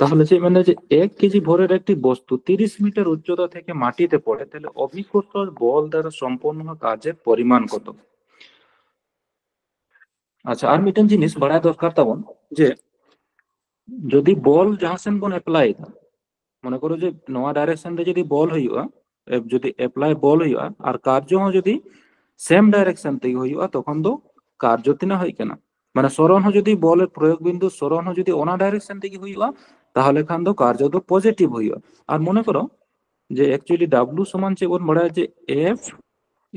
ᱛᱟᱦᱞᱮ ᱪᱮᱫ ᱢᱮᱱᱫᱟ? ᱡᱮ এক কেজি ভরের একটি বস্তু তিরিশ মিটার উচ্চতা থেকে মাটিতে পড়ে, তাহলে অভিকর্ষ বল দ্বারা সম্পন্ন কাজের পরিমাণ কত? ᱟᱪᱪᱷᱟ, ᱟᱨ ᱢᱤᱫᱴᱮᱱ ᱡᱤᱱᱤᱥ ᱵᱟᱲᱟᱭ ᱫᱚᱨᱠᱟᱨ ᱛᱟᱵᱚᱱ, ᱡᱮ ᱡᱩᱫᱤ ᱵᱚᱞ ᱡᱟᱦᱟᱸ ᱥᱮᱱ ᱵᱚᱱ ᱮᱯᱞᱟᱭ ᱮᱫᱟ, ᱢᱚᱱᱮ ᱠᱚᱨᱚ ᱡᱮ ᱱᱚᱣᱟ ᱰᱟᱭᱨᱮᱠᱥᱚᱱ ᱛᱮ ᱡᱩᱫᱤ ᱵᱚᱞ ᱦᱩᱭᱩᱜᱼᱟ, ᱮ, ᱡᱩᱫᱤ ᱮᱯᱞᱟᱭ ᱵᱚᱞ ᱦᱩᱭᱩᱜᱼᱟ ᱟᱨ ᱠᱟᱨᱡᱚ ᱦᱚᱸ ᱡᱩᱫᱤ ᱥᱮᱢ ᱰᱟᱭᱨᱮᱠᱥᱚᱱ ᱛᱮᱜᱮ ᱦᱩᱭᱩᱜᱼᱟ, ᱛᱚᱠᱷᱚᱱ ᱫᱚ ᱠᱟᱨᱡᱚ ᱛᱤᱱᱟᱹᱜ ᱦᱩᱭᱩᱜ ᱠᱟᱱᱟ? ᱢᱟᱱᱮ ᱥᱚᱨᱚᱱ ᱦᱚᱸ ᱡᱩᱫᱤ ᱵᱚᱞ ᱮᱨ ᱯᱨᱚᱭᱳᱜᱽ ᱵᱤᱱᱫᱩ ᱥᱚᱨᱚᱱ ᱦᱚᱸ ᱡᱩᱫᱤ ᱚᱱᱟ ᱰᱟᱭᱨᱮᱠᱥᱚᱱ ᱛᱮᱜᱮ ᱦᱩᱭᱩᱜᱼᱟ, ᱛᱟᱦᱚᱞᱮ ᱠᱷᱟᱱ ᱫᱚ ᱠᱟᱨᱡᱚ ᱫᱚ ᱯᱚᱡᱤᱴᱤᱵᱷ ᱦᱩᱭᱩᱜᱼᱟ᱾ ᱟᱨ ᱢᱚᱱᱮ ᱠᱚᱨᱚ ᱡᱮ actually W ᱥᱚᱢᱟᱱ ᱪᱮᱫ ᱵᱚᱱ ᱵᱟᱲᱟᱭᱟ? ᱡᱮ F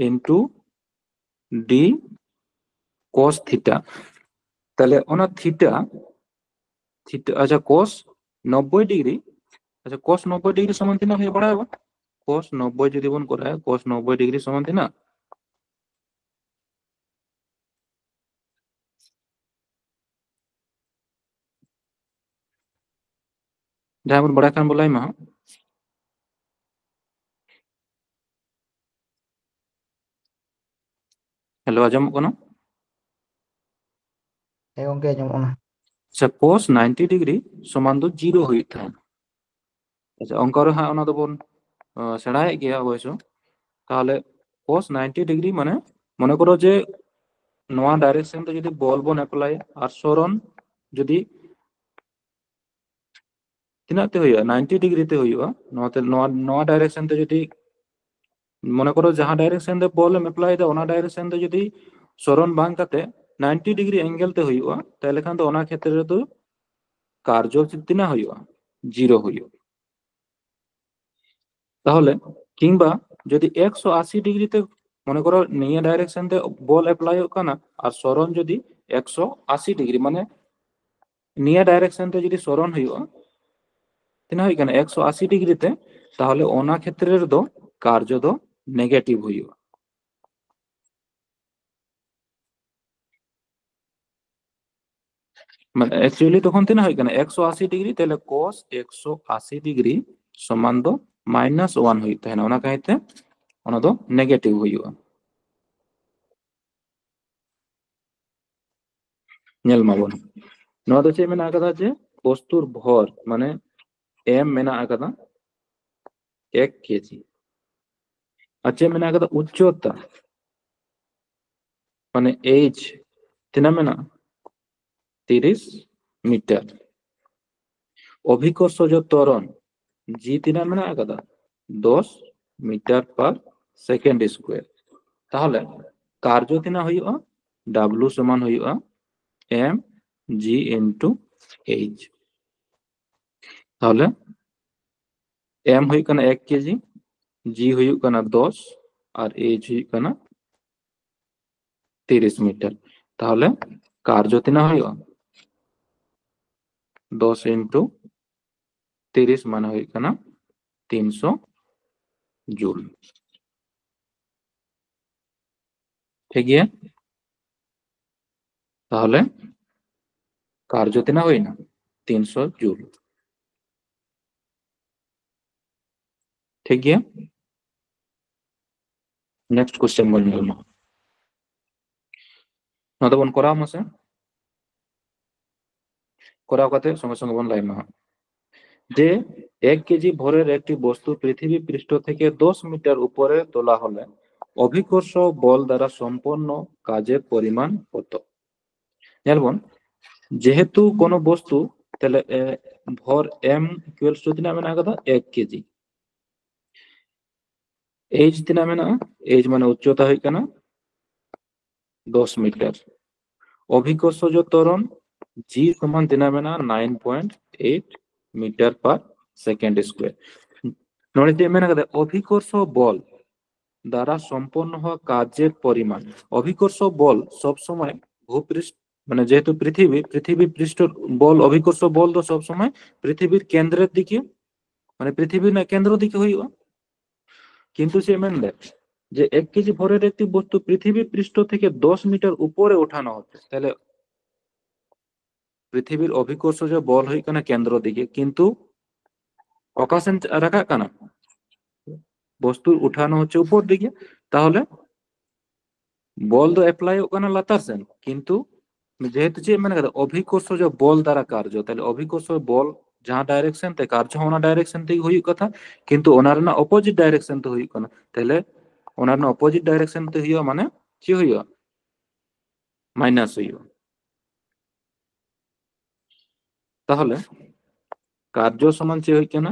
into D cos theta᱾ ᱛᱟᱦᱞᱮ ᱚᱱᱟ ᱛᱷᱤᱴᱟ, ᱛᱷᱤᱴᱟ, ᱟᱪᱪᱷᱟ, ᱠᱚᱥ ᱱᱚᱵᱵᱳᱭ ᱰᱤᱜᱽᱨᱤ, ᱟᱪᱪᱷᱟ, ᱠᱚᱥ ᱱᱚᱵᱵᱳᱭ ᱰᱤᱜᱽᱨᱤ ᱥᱚᱢᱟᱱ ᱛᱤᱱᱟᱹᱜ ᱦᱩᱭᱩᱜ ᱵᱟᱲᱟᱭᱟ? ᱠᱚᱥ ᱱᱚᱵᱵᱳᱭ ᱡᱩᱫᱤ ᱵᱚᱱ ᱠᱚᱨᱟᱣᱟ, ᱠᱚᱥ ᱱᱚᱵᱵᱳᱭ ᱰᱤᱜᱽᱨᱤ ᱥᱚᱢᱟᱱ ᱛᱤᱱᱟᱹᱜ? ᱡᱟᱦᱟᱸᱭ ᱵᱚᱱ ᱵᱟᱲᱟᱭ ᱠᱷᱟᱱ ᱵᱚᱱ ᱞᱟᱹᱭ ᱢᱟ ᱦᱟᱸᱜ᱾ ᱦᱮᱞᱳ, ᱟᱸᱡᱚᱢᱚᱜ ᱠᱟᱱᱟ? ᱦᱮᱸ ᱜᱚᱝᱠᱮ, ᱟᱸᱡᱚᱢᱚᱜ ᱠᱟᱱᱟ᱾ ᱟᱪᱪᱷᱟ, ᱠᱚᱥ ᱱᱟᱭᱤᱱᱴᱤ ᱰᱤᱜᱽᱨᱤ ᱥᱚᱢᱟᱱ ᱫᱚ ᱡᱤᱨᱳ ᱦᱩᱭᱩᱜ ᱛᱟᱦᱮᱸᱱᱟ᱾ ᱟᱪᱪᱷᱟ, ᱚᱱᱠᱟ ᱨᱮ ᱦᱟᱸᱜ ᱚᱱᱟ ᱫᱚᱵᱚᱱ, ᱟᱸ, ᱥᱮᱬᱟᱭᱮᱫ ᱜᱮᱭᱟ ᱚᱵᱚᱥᱥᱚ᱾ ᱛᱟᱦᱚᱞᱮ ᱠᱚᱥ ᱱᱟᱭᱤᱱᱴᱤ ᱰᱤᱜᱽᱨᱤ ᱢᱟᱱᱮ, ᱢᱚᱱᱮ ᱠᱚᱨᱚ ᱡᱮ ᱱᱚᱣᱟ ᱰᱟᱭᱨᱮᱠᱥᱚᱱ ᱛᱮ ᱡᱩᱫᱤ ᱵᱚᱞ ᱵᱚᱱ ᱮᱯᱞᱟᱭᱟ ᱟᱨ ᱥᱚᱨᱚᱱ ᱡᱩᱫᱤ ᱛᱤᱱᱟᱹᱜ ᱛᱮ ᱦᱩᱭᱩᱜᱼᱟ? ᱱᱟᱭᱤᱱᱴᱤ ᱰᱤᱜᱽᱨᱤ ᱛᱮ ᱦᱩᱭᱩᱜᱼᱟ᱾ ᱱᱚᱣᱟ ᱛᱮ, ᱱᱚᱣᱟ, ᱱᱚᱣᱟ ᱰᱟᱭᱨᱮᱠᱥᱚᱱ ᱛᱮ ᱡᱩᱫᱤ, ᱢᱚᱱᱮ ᱠᱚᱨᱚ ᱡᱟᱦᱟᱸ ᱰᱟᱭᱨᱮᱠᱥᱚᱱ ᱛᱮ ᱵᱚᱞ ᱮᱢ ᱮᱯᱞᱟᱭ ᱮᱫᱟ, ᱚᱱᱟ ᱰᱟᱭᱨᱮᱠᱥᱚᱱ ᱛᱮ ᱡᱩᱫᱤ ᱥᱚᱨᱚᱱ ᱵᱟᱝ ᱠᱟᱛᱮ ᱱᱟᱭᱤᱱᱴᱤ ᱰᱤᱜᱽᱨᱤ ᱮᱝᱜᱮᱞ ᱛᱮ ᱦᱩᱭᱩᱜᱼᱟ, ᱛᱟᱦᱚᱞᱮ ᱠᱷᱟᱱ ᱫᱚ ᱚᱱᱟ ᱠᱷᱮᱛᱨᱮ ᱨᱮᱫᱚ ᱠᱟᱨᱡᱚ ᱛᱤᱱᱟᱹᱜ ᱦᱩᱭᱩᱜᱼᱟ? ᱡᱤᱨᱳ ᱦᱩᱭᱩᱜᱼᱟ᱾ ᱛᱟᱦᱚᱞᱮ ᱠᱤᱝᱵᱟ ᱡᱩᱫᱤ ᱮᱠᱥᱚ ᱟᱥᱤ ᱰᱤᱜᱽᱨᱤ ᱛᱮ, ᱢᱚᱱᱮ ᱠᱚᱨᱚ ᱱᱤᱭᱟᱹ ᱰᱟᱭᱨᱮᱠᱥᱚᱱ ᱛᱮ ᱵᱚᱞ ᱮᱯᱞᱟᱭᱚᱜ ᱠᱟᱱᱟ ᱟᱨ ᱥᱚᱨᱚᱱ ᱡᱩᱫᱤ ᱮᱠᱥᱚ ᱟᱥᱤ ᱰᱤᱜᱽᱨᱤ, ᱢᱟᱱᱮ ᱱᱤᱭᱟᱹ ᱰᱟᱭᱨᱮᱠᱥᱚᱱ ᱛᱮ ᱡᱩᱫᱤ ᱥᱚᱨᱚᱱ ᱦᱩᱭᱩᱜᱼᱟ, ᱛᱤᱱᱟᱹᱜ ᱦᱩᱭᱩᱜ ᱠᱟᱱᱟ? ᱮᱠᱥᱚ ᱟᱥᱤ ᱰᱤᱜᱽᱨᱤ ᱛᱮ, ᱛᱟᱦᱚᱞᱮ ᱚᱱᱟ ᱠᱷᱮᱛᱨᱮ ᱨᱮᱫᱚ ᱠᱟᱨᱡᱚ ᱫᱚ ᱱᱮᱜᱮᱴᱤᱵᱷ ᱦᱩᱭᱩᱜᱼᱟ᱾ ᱢᱟᱱᱮ actually ᱛᱚᱠᱷᱚᱱ ᱛᱤᱱᱟᱹᱜ ᱦᱩᱭᱩᱜ ᱠᱟᱱᱟ? ᱮᱠᱥᱚ ᱟᱥᱤ ᱰᱤᱜᱽᱨᱤ, ᱛᱟᱦᱞᱮ ᱠᱚᱥ ᱮᱠᱥᱚ ᱟᱥᱤ ᱰᱤᱜᱽᱨᱤ ᱥᱚᱢᱟᱱ ᱫᱚ ᱢᱟᱭᱱᱟᱥ ᱳᱣᱟᱱ ᱦᱩᱭᱩᱜ ᱛᱟᱦᱮᱱᱟ, ᱚᱱᱟ ᱠᱟᱹᱦᱤᱛᱮ ᱚᱱᱟ ᱫᱚ ᱱᱮᱜᱮᱴᱤᱵᱷ ᱦᱩᱭᱩᱜᱼᱟ᱾ ᱧᱮᱞ ᱢᱟᱵᱚᱱ, ᱱᱚᱣᱟ ᱫᱚ ᱪᱮᱫ ᱢᱮᱱᱟᱜ ᱟᱠᱟᱫᱟ? ᱡᱮ ᱵᱚᱥᱛᱩᱨ ᱵᱷᱚᱨ ᱢᱟᱱᱮ ᱮᱢ ᱢᱮᱱᱟᱜ ᱟᱠᱟᱫᱟ ᱮᱠ ᱠᱮᱡᱤ, ᱟᱨ ᱪᱮᱫ ᱢᱮᱱᱟᱜ ᱟᱠᱟᱫᱟ? ᱩᱪᱪᱚᱛᱟ ᱢᱟᱱᱮ ᱮᱭᱤᱪ ᱛᱤᱱᱟᱹᱜ ᱢᱮᱱᱟᱜᱼᱟ? ᱛᱤᱨᱤᱥ ᱢᱤᱴᱟᱨ᱾ ᱚᱵᱷᱤᱠᱚᱨᱥᱚᱡᱚ ᱛᱚᱨᱚᱱ ᱡᱤ ᱛᱤᱱᱟᱹᱜ ᱢᱮᱱᱟᱜ ᱟᱠᱟᱫᱟ? ᱫᱚᱥ ᱢᱤᱴᱟᱨ ᱯᱟᱨ ᱥᱮᱠᱮᱱᱰ ᱥᱠᱩᱭᱟᱨ᱾ ᱛᱟᱦᱚᱞᱮ ᱠᱟᱨᱡᱚ ᱛᱤᱱᱟᱹᱜ ᱦᱩᱭᱩᱜᱼᱟ? ᱰᱟᱵᱞᱩ ᱥᱚᱢᱟᱱ ᱦᱩᱭᱩᱜᱼᱟ ᱮᱢ ᱡᱤ ᱤᱱᱴᱩ ᱮᱭᱤᱪ᱾ ᱛᱟᱦᱚᱞᱮ ᱮᱢ ᱦᱩᱭᱩᱜ ᱠᱟᱱᱟ ᱮᱠ ᱠᱮᱡᱤ, ᱡᱤ ᱦᱩᱭᱩᱜ ᱠᱟᱱᱟ ᱫᱚᱥ, ᱟᱨ ᱮᱭᱤᱪ ᱦᱩᱭᱩᱜ ᱠᱟᱱᱟ ᱛᱤᱨᱤᱥ ᱢᱤᱴᱟᱨ᱾ ᱛᱟᱦᱚᱞᱮ ᱠᱟᱨᱡᱚ ᱛᱤᱱᱟᱹᱜ ᱦᱩᱭᱩᱜᱼᱟ? ᱫᱚᱥ ᱤᱱᱴᱩ ᱛᱤᱨᱤᱥ ᱢᱟᱱᱮ ᱦᱩᱭᱩᱜ ᱠᱟᱱᱟ ᱛᱤᱱᱥᱚ ᱡᱩᱞ᱾ ᱴᱷᱤᱠ ᱜᱮᱭᱟ, ᱛᱟᱦᱚᱞᱮ ᱠᱟᱨᱡᱚ ᱛᱤᱱᱟᱹᱜ ᱦᱩᱭᱱᱟ? ᱛᱤᱱᱥᱚ ᱡᱩᱞ᱾ ᱴᱷᱤᱠ ᱜᱮᱭᱟ, ᱱᱮᱠᱥᱴ ᱠᱚᱥᱪᱮᱱ ᱵᱚᱱ ᱧᱮᱞ ᱢᱟ᱾ ᱱᱚᱣᱟ ᱫᱚᱵᱚᱱ ᱠᱚᱨᱟᱣ ᱢᱟᱥᱮ, ᱠᱚᱨᱟᱣ ᱠᱟᱛᱮ ᱥᱚᱸᱜᱮ ᱥᱚᱸᱜᱮ ᱵᱚᱱ ᱞᱟᱹᱭ ᱢᱟ ᱦᱟᱸᱜ᱾ যে এক কেজি ভরের একটি বস্তু পৃথিবী পৃষ্ঠ থেকে দশ মিটার উপরে তোলা হলে অভিকর্ষ বল দ্বারা সম্পন্ন কাজের পরিমাণ কত? ᱧᱮᱞ ᱵᱚᱱ, ᱡᱮᱦᱮᱛᱩ ᱠᱳᱱᱳ ᱵᱚᱥᱛᱩ, ᱛᱟᱦᱞᱮ ᱮ, ᱵᱷᱚᱨ ᱮᱢ ᱤᱠᱩᱭᱟᱞᱥ ᱴᱩ ᱛᱤᱱᱟᱹᱜ ᱢᱮᱱᱟᱜ ᱟᱠᱟᱫᱟ? ᱮᱠ ᱠᱮᱡᱤ᱾ ᱮᱭᱤᱪ ᱛᱤᱱᱟᱹᱜ ᱢᱮᱱᱟᱜᱼᱟ? ᱮᱭᱤᱪ ᱢᱟᱱᱮ ᱩᱪᱪᱚᱛᱟ ᱦᱩᱭᱩᱜ ᱠᱟᱱᱟ ᱫᱚᱥ ᱢᱤᱴᱟᱨ᱾ ᱚᱵᱷᱤᱠᱚᱨᱥᱚᱡ ᱛᱚᱨᱚᱱ ᱡᱤ ᱥᱚᱢᱟᱱ ᱛᱤᱱᱟᱹᱜ ᱢᱮᱱᱟᱜᱼᱟ? Nine point eight meter per second square᱾ ᱱᱚᱰᱮ ᱪᱮᱫ ᱢᱮᱱᱟᱜ ᱟᱠᱟᱫᱟ? ᱚᱵᱷᱤᱠᱚᱨᱥᱚ ᱵᱚᱞ দ্বারা সম্পন্ন হওয়া কার্যের পরিমাণ। অভিকর্ষ বল সব সময় ভূপৃষ্ঠ, মানে যেহেতু পৃথিবী, পৃথিবী পৃষ্ঠ বল, অভিকর্ষ বল তো সব সময় পৃথিবীর কেন্দ্রের দিকে, মানে পৃথিবীর না কেন্দ্র দিকে ᱦᱩᱭᱩᱜᱼᱟ᱾ কিন্তু ᱪᱮᱫ ᱢᱮᱱᱫᱟ? যে এক কেজি ভরের একটি বস্তু পৃথিবী পৃষ্ঠ থেকে দশ মিটার উপরে ওঠানো হচ্ছে, ᱛᱟᱦᱞᱮ ᱯᱨᱤᱛᱷᱤᱵᱤᱨ ᱚᱵᱷᱤᱠᱚᱨᱥᱚᱡ ᱵᱚᱞ ᱦᱩᱭᱩᱜ ᱠᱟᱱᱟ ᱠᱮᱱᱫᱨᱚ ᱫᱤᱠᱮ, ᱠᱤᱱᱛᱩ ᱚᱠᱟ ᱥᱮᱱ ᱨᱟᱠᱟᱵ ᱠᱟᱱᱟ? ᱵᱚᱥᱛᱩ ᱩᱴᱷᱟᱱ ᱦᱚᱪᱪᱷᱮ ᱩᱯᱚᱨ ᱫᱤᱠᱮ, ᱛᱟᱦᱚᱞᱮ ᱵᱚᱞ ᱫᱚ ᱮᱯᱞᱟᱭᱚᱜ ᱠᱟᱱᱟ ᱞᱟᱛᱟᱨ ᱥᱮᱱ, ᱠᱤᱱᱛᱩ ᱡᱮᱦᱮᱛᱩ ᱪᱮᱫ ᱢᱮᱱ ᱠᱟᱫᱟ? ᱚᱵᱷᱤᱠᱚᱨᱥᱚᱡ ᱵᱚᱞ ᱫᱟᱨᱟ ᱠᱟᱨᱡᱚ, ᱛᱟᱦᱞᱮ ᱚᱵᱷᱤᱠᱚᱨᱥᱚ ᱵᱚᱞ ᱡᱟᱦᱟᱸ ᱰᱟᱭᱨᱮᱠᱥᱚᱱ ᱛᱮ ᱠᱟᱨᱡᱚ ᱦᱚᱸ ᱚᱱᱟ ᱰᱟᱭᱨᱮᱠᱥᱚᱱ ᱛᱮᱜᱮ ᱦᱩᱭᱩᱜ ᱠᱟᱛᱷᱟ, ᱠᱤᱱᱛᱩ ᱚᱱᱟ ᱨᱮᱱᱟᱜ ᱚᱯᱳᱡᱤᱴ ᱰᱟᱭᱨᱮᱠᱥᱚᱱ ᱛᱮ ᱦᱩᱭᱩᱜ ᱠᱟᱱᱟ᱾ ᱛᱟᱦᱞᱮ ᱚᱱᱟ ᱨᱮᱱᱟᱜ ᱚᱯᱳᱡᱤᱴ ᱰᱟᱭᱨᱮᱠᱥᱚᱱ ᱛᱮ ᱦᱩᱭᱩᱜᱼᱟ, ᱢᱟᱱᱮ ᱪᱮᱫ ᱦᱩᱭᱩᱜᱼᱟ? ᱢᱟᱭᱱᱟᱥ ᱦᱩᱭᱩᱜᱼᱟ᱾ ᱛᱟᱦᱚᱞᱮ ᱠᱟᱨᱡᱚ ᱥᱚᱢᱟᱱ ᱪᱮᱫ ᱦᱩᱭᱩᱜ ᱠᱟᱱᱟ?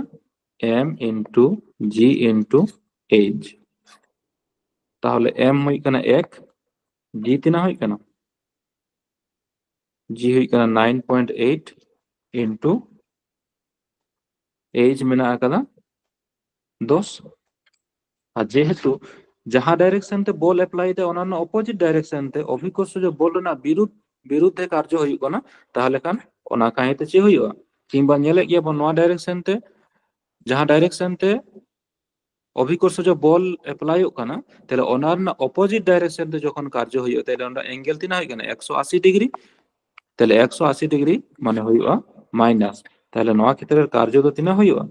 M into G into H᱾ ᱛᱟᱦᱚᱞᱮ M ᱦᱩᱭᱩᱜ ᱠᱟᱱᱟ ᱮᱠ, G ᱛᱤᱱᱟᱹᱜ ᱦᱩᱭᱩᱜ ᱠᱟᱱᱟ? G ᱦᱩᱭᱩᱜ ᱠᱟᱱᱟ nine point eight into H ᱢᱮᱱᱟᱜ ᱟᱠᱟᱫᱟ ᱫᱚᱥ᱾ ᱟᱨ ᱡᱮᱦᱮᱛᱩ ᱡᱟᱦᱟᱸ ᱰᱟᱭᱨᱮᱠᱥᱚᱱ ᱛᱮ ᱵᱚᱞ ᱮᱯᱞᱟᱭ ᱮᱫᱟ, ᱚᱱᱟ ᱨᱮᱱᱟᱜ ᱚᱯᱳᱡᱤᱴ ᱰᱟᱭᱨᱮᱠᱥᱚᱱ ᱛᱮ ᱚᱵᱷᱤᱠᱚᱨᱥᱚᱡ ᱵᱚᱞ ᱨᱮᱱᱟᱜ ᱵᱤᱨᱩᱫᱷ ᱵᱤᱨᱩᱫᱷᱮ ᱠᱟᱨᱡᱚ ᱦᱩᱭᱩᱜ ᱠᱟᱱᱟ, ᱛᱟᱦᱚᱞᱮ ᱠᱷᱟᱱ ᱚᱱᱟ ᱠᱟᱹᱦᱤ ᱛᱮ ᱪᱮᱫ ᱦᱩᱭᱩᱜᱼᱟ? ᱠᱤᱝᱵᱟ ᱧᱮᱞᱮᱫ ᱜᱮᱭᱟ ᱵᱚᱱ ᱱᱚᱣᱟ ᱰᱟᱭᱨᱮᱠᱥᱚᱱ ᱛᱮ, ᱡᱟᱦᱟᱸ ᱰᱟᱭᱨᱮᱠᱥᱚᱱ ᱛᱮ ᱚᱵᱷᱤᱠᱚᱨᱥᱚᱡ ᱵᱚᱞ ᱮᱯᱞᱟᱭᱚᱜ ᱠᱟᱱᱟ, ᱛᱟᱦᱚᱞᱮ ᱚᱱᱟ ᱨᱮᱱᱟᱜ ᱚᱯᱳᱡᱤᱴ ᱰᱟᱭᱨᱮᱠᱥᱚᱱ ᱛᱮ ᱡᱚᱠᱷᱚᱱ ᱠᱟᱨᱡᱚ ᱦᱩᱭᱩᱜᱼᱟ, ᱛᱟᱦᱚᱞᱮ ᱚᱸᱰᱮ ᱮᱝᱜᱮᱞ ᱛᱤᱱᱟᱹᱜ ᱦᱩᱭᱩᱜ ᱠᱟᱱᱟ? ᱮᱠᱥᱚ ᱟᱥᱤ ᱰᱤᱜᱽᱨᱤ᱾ ᱛᱟᱦᱚᱞᱮ ᱮᱠᱥᱚ ᱟᱥᱤ ᱰᱤᱜᱽᱨᱤ ᱢᱟᱱᱮ ᱦᱩᱭᱩᱜᱼᱟ ᱢᱟᱭᱱᱟᱥ᱾ ᱛᱟᱦᱚᱞᱮ ᱱᱚᱣᱟ ᱠᱷᱮᱛᱨᱮ ᱨᱮ ᱠᱟᱨᱡᱚ ᱫᱚ ᱛᱤᱱᱟᱹᱜ ᱦᱩᱭᱩᱜᱼᱟ?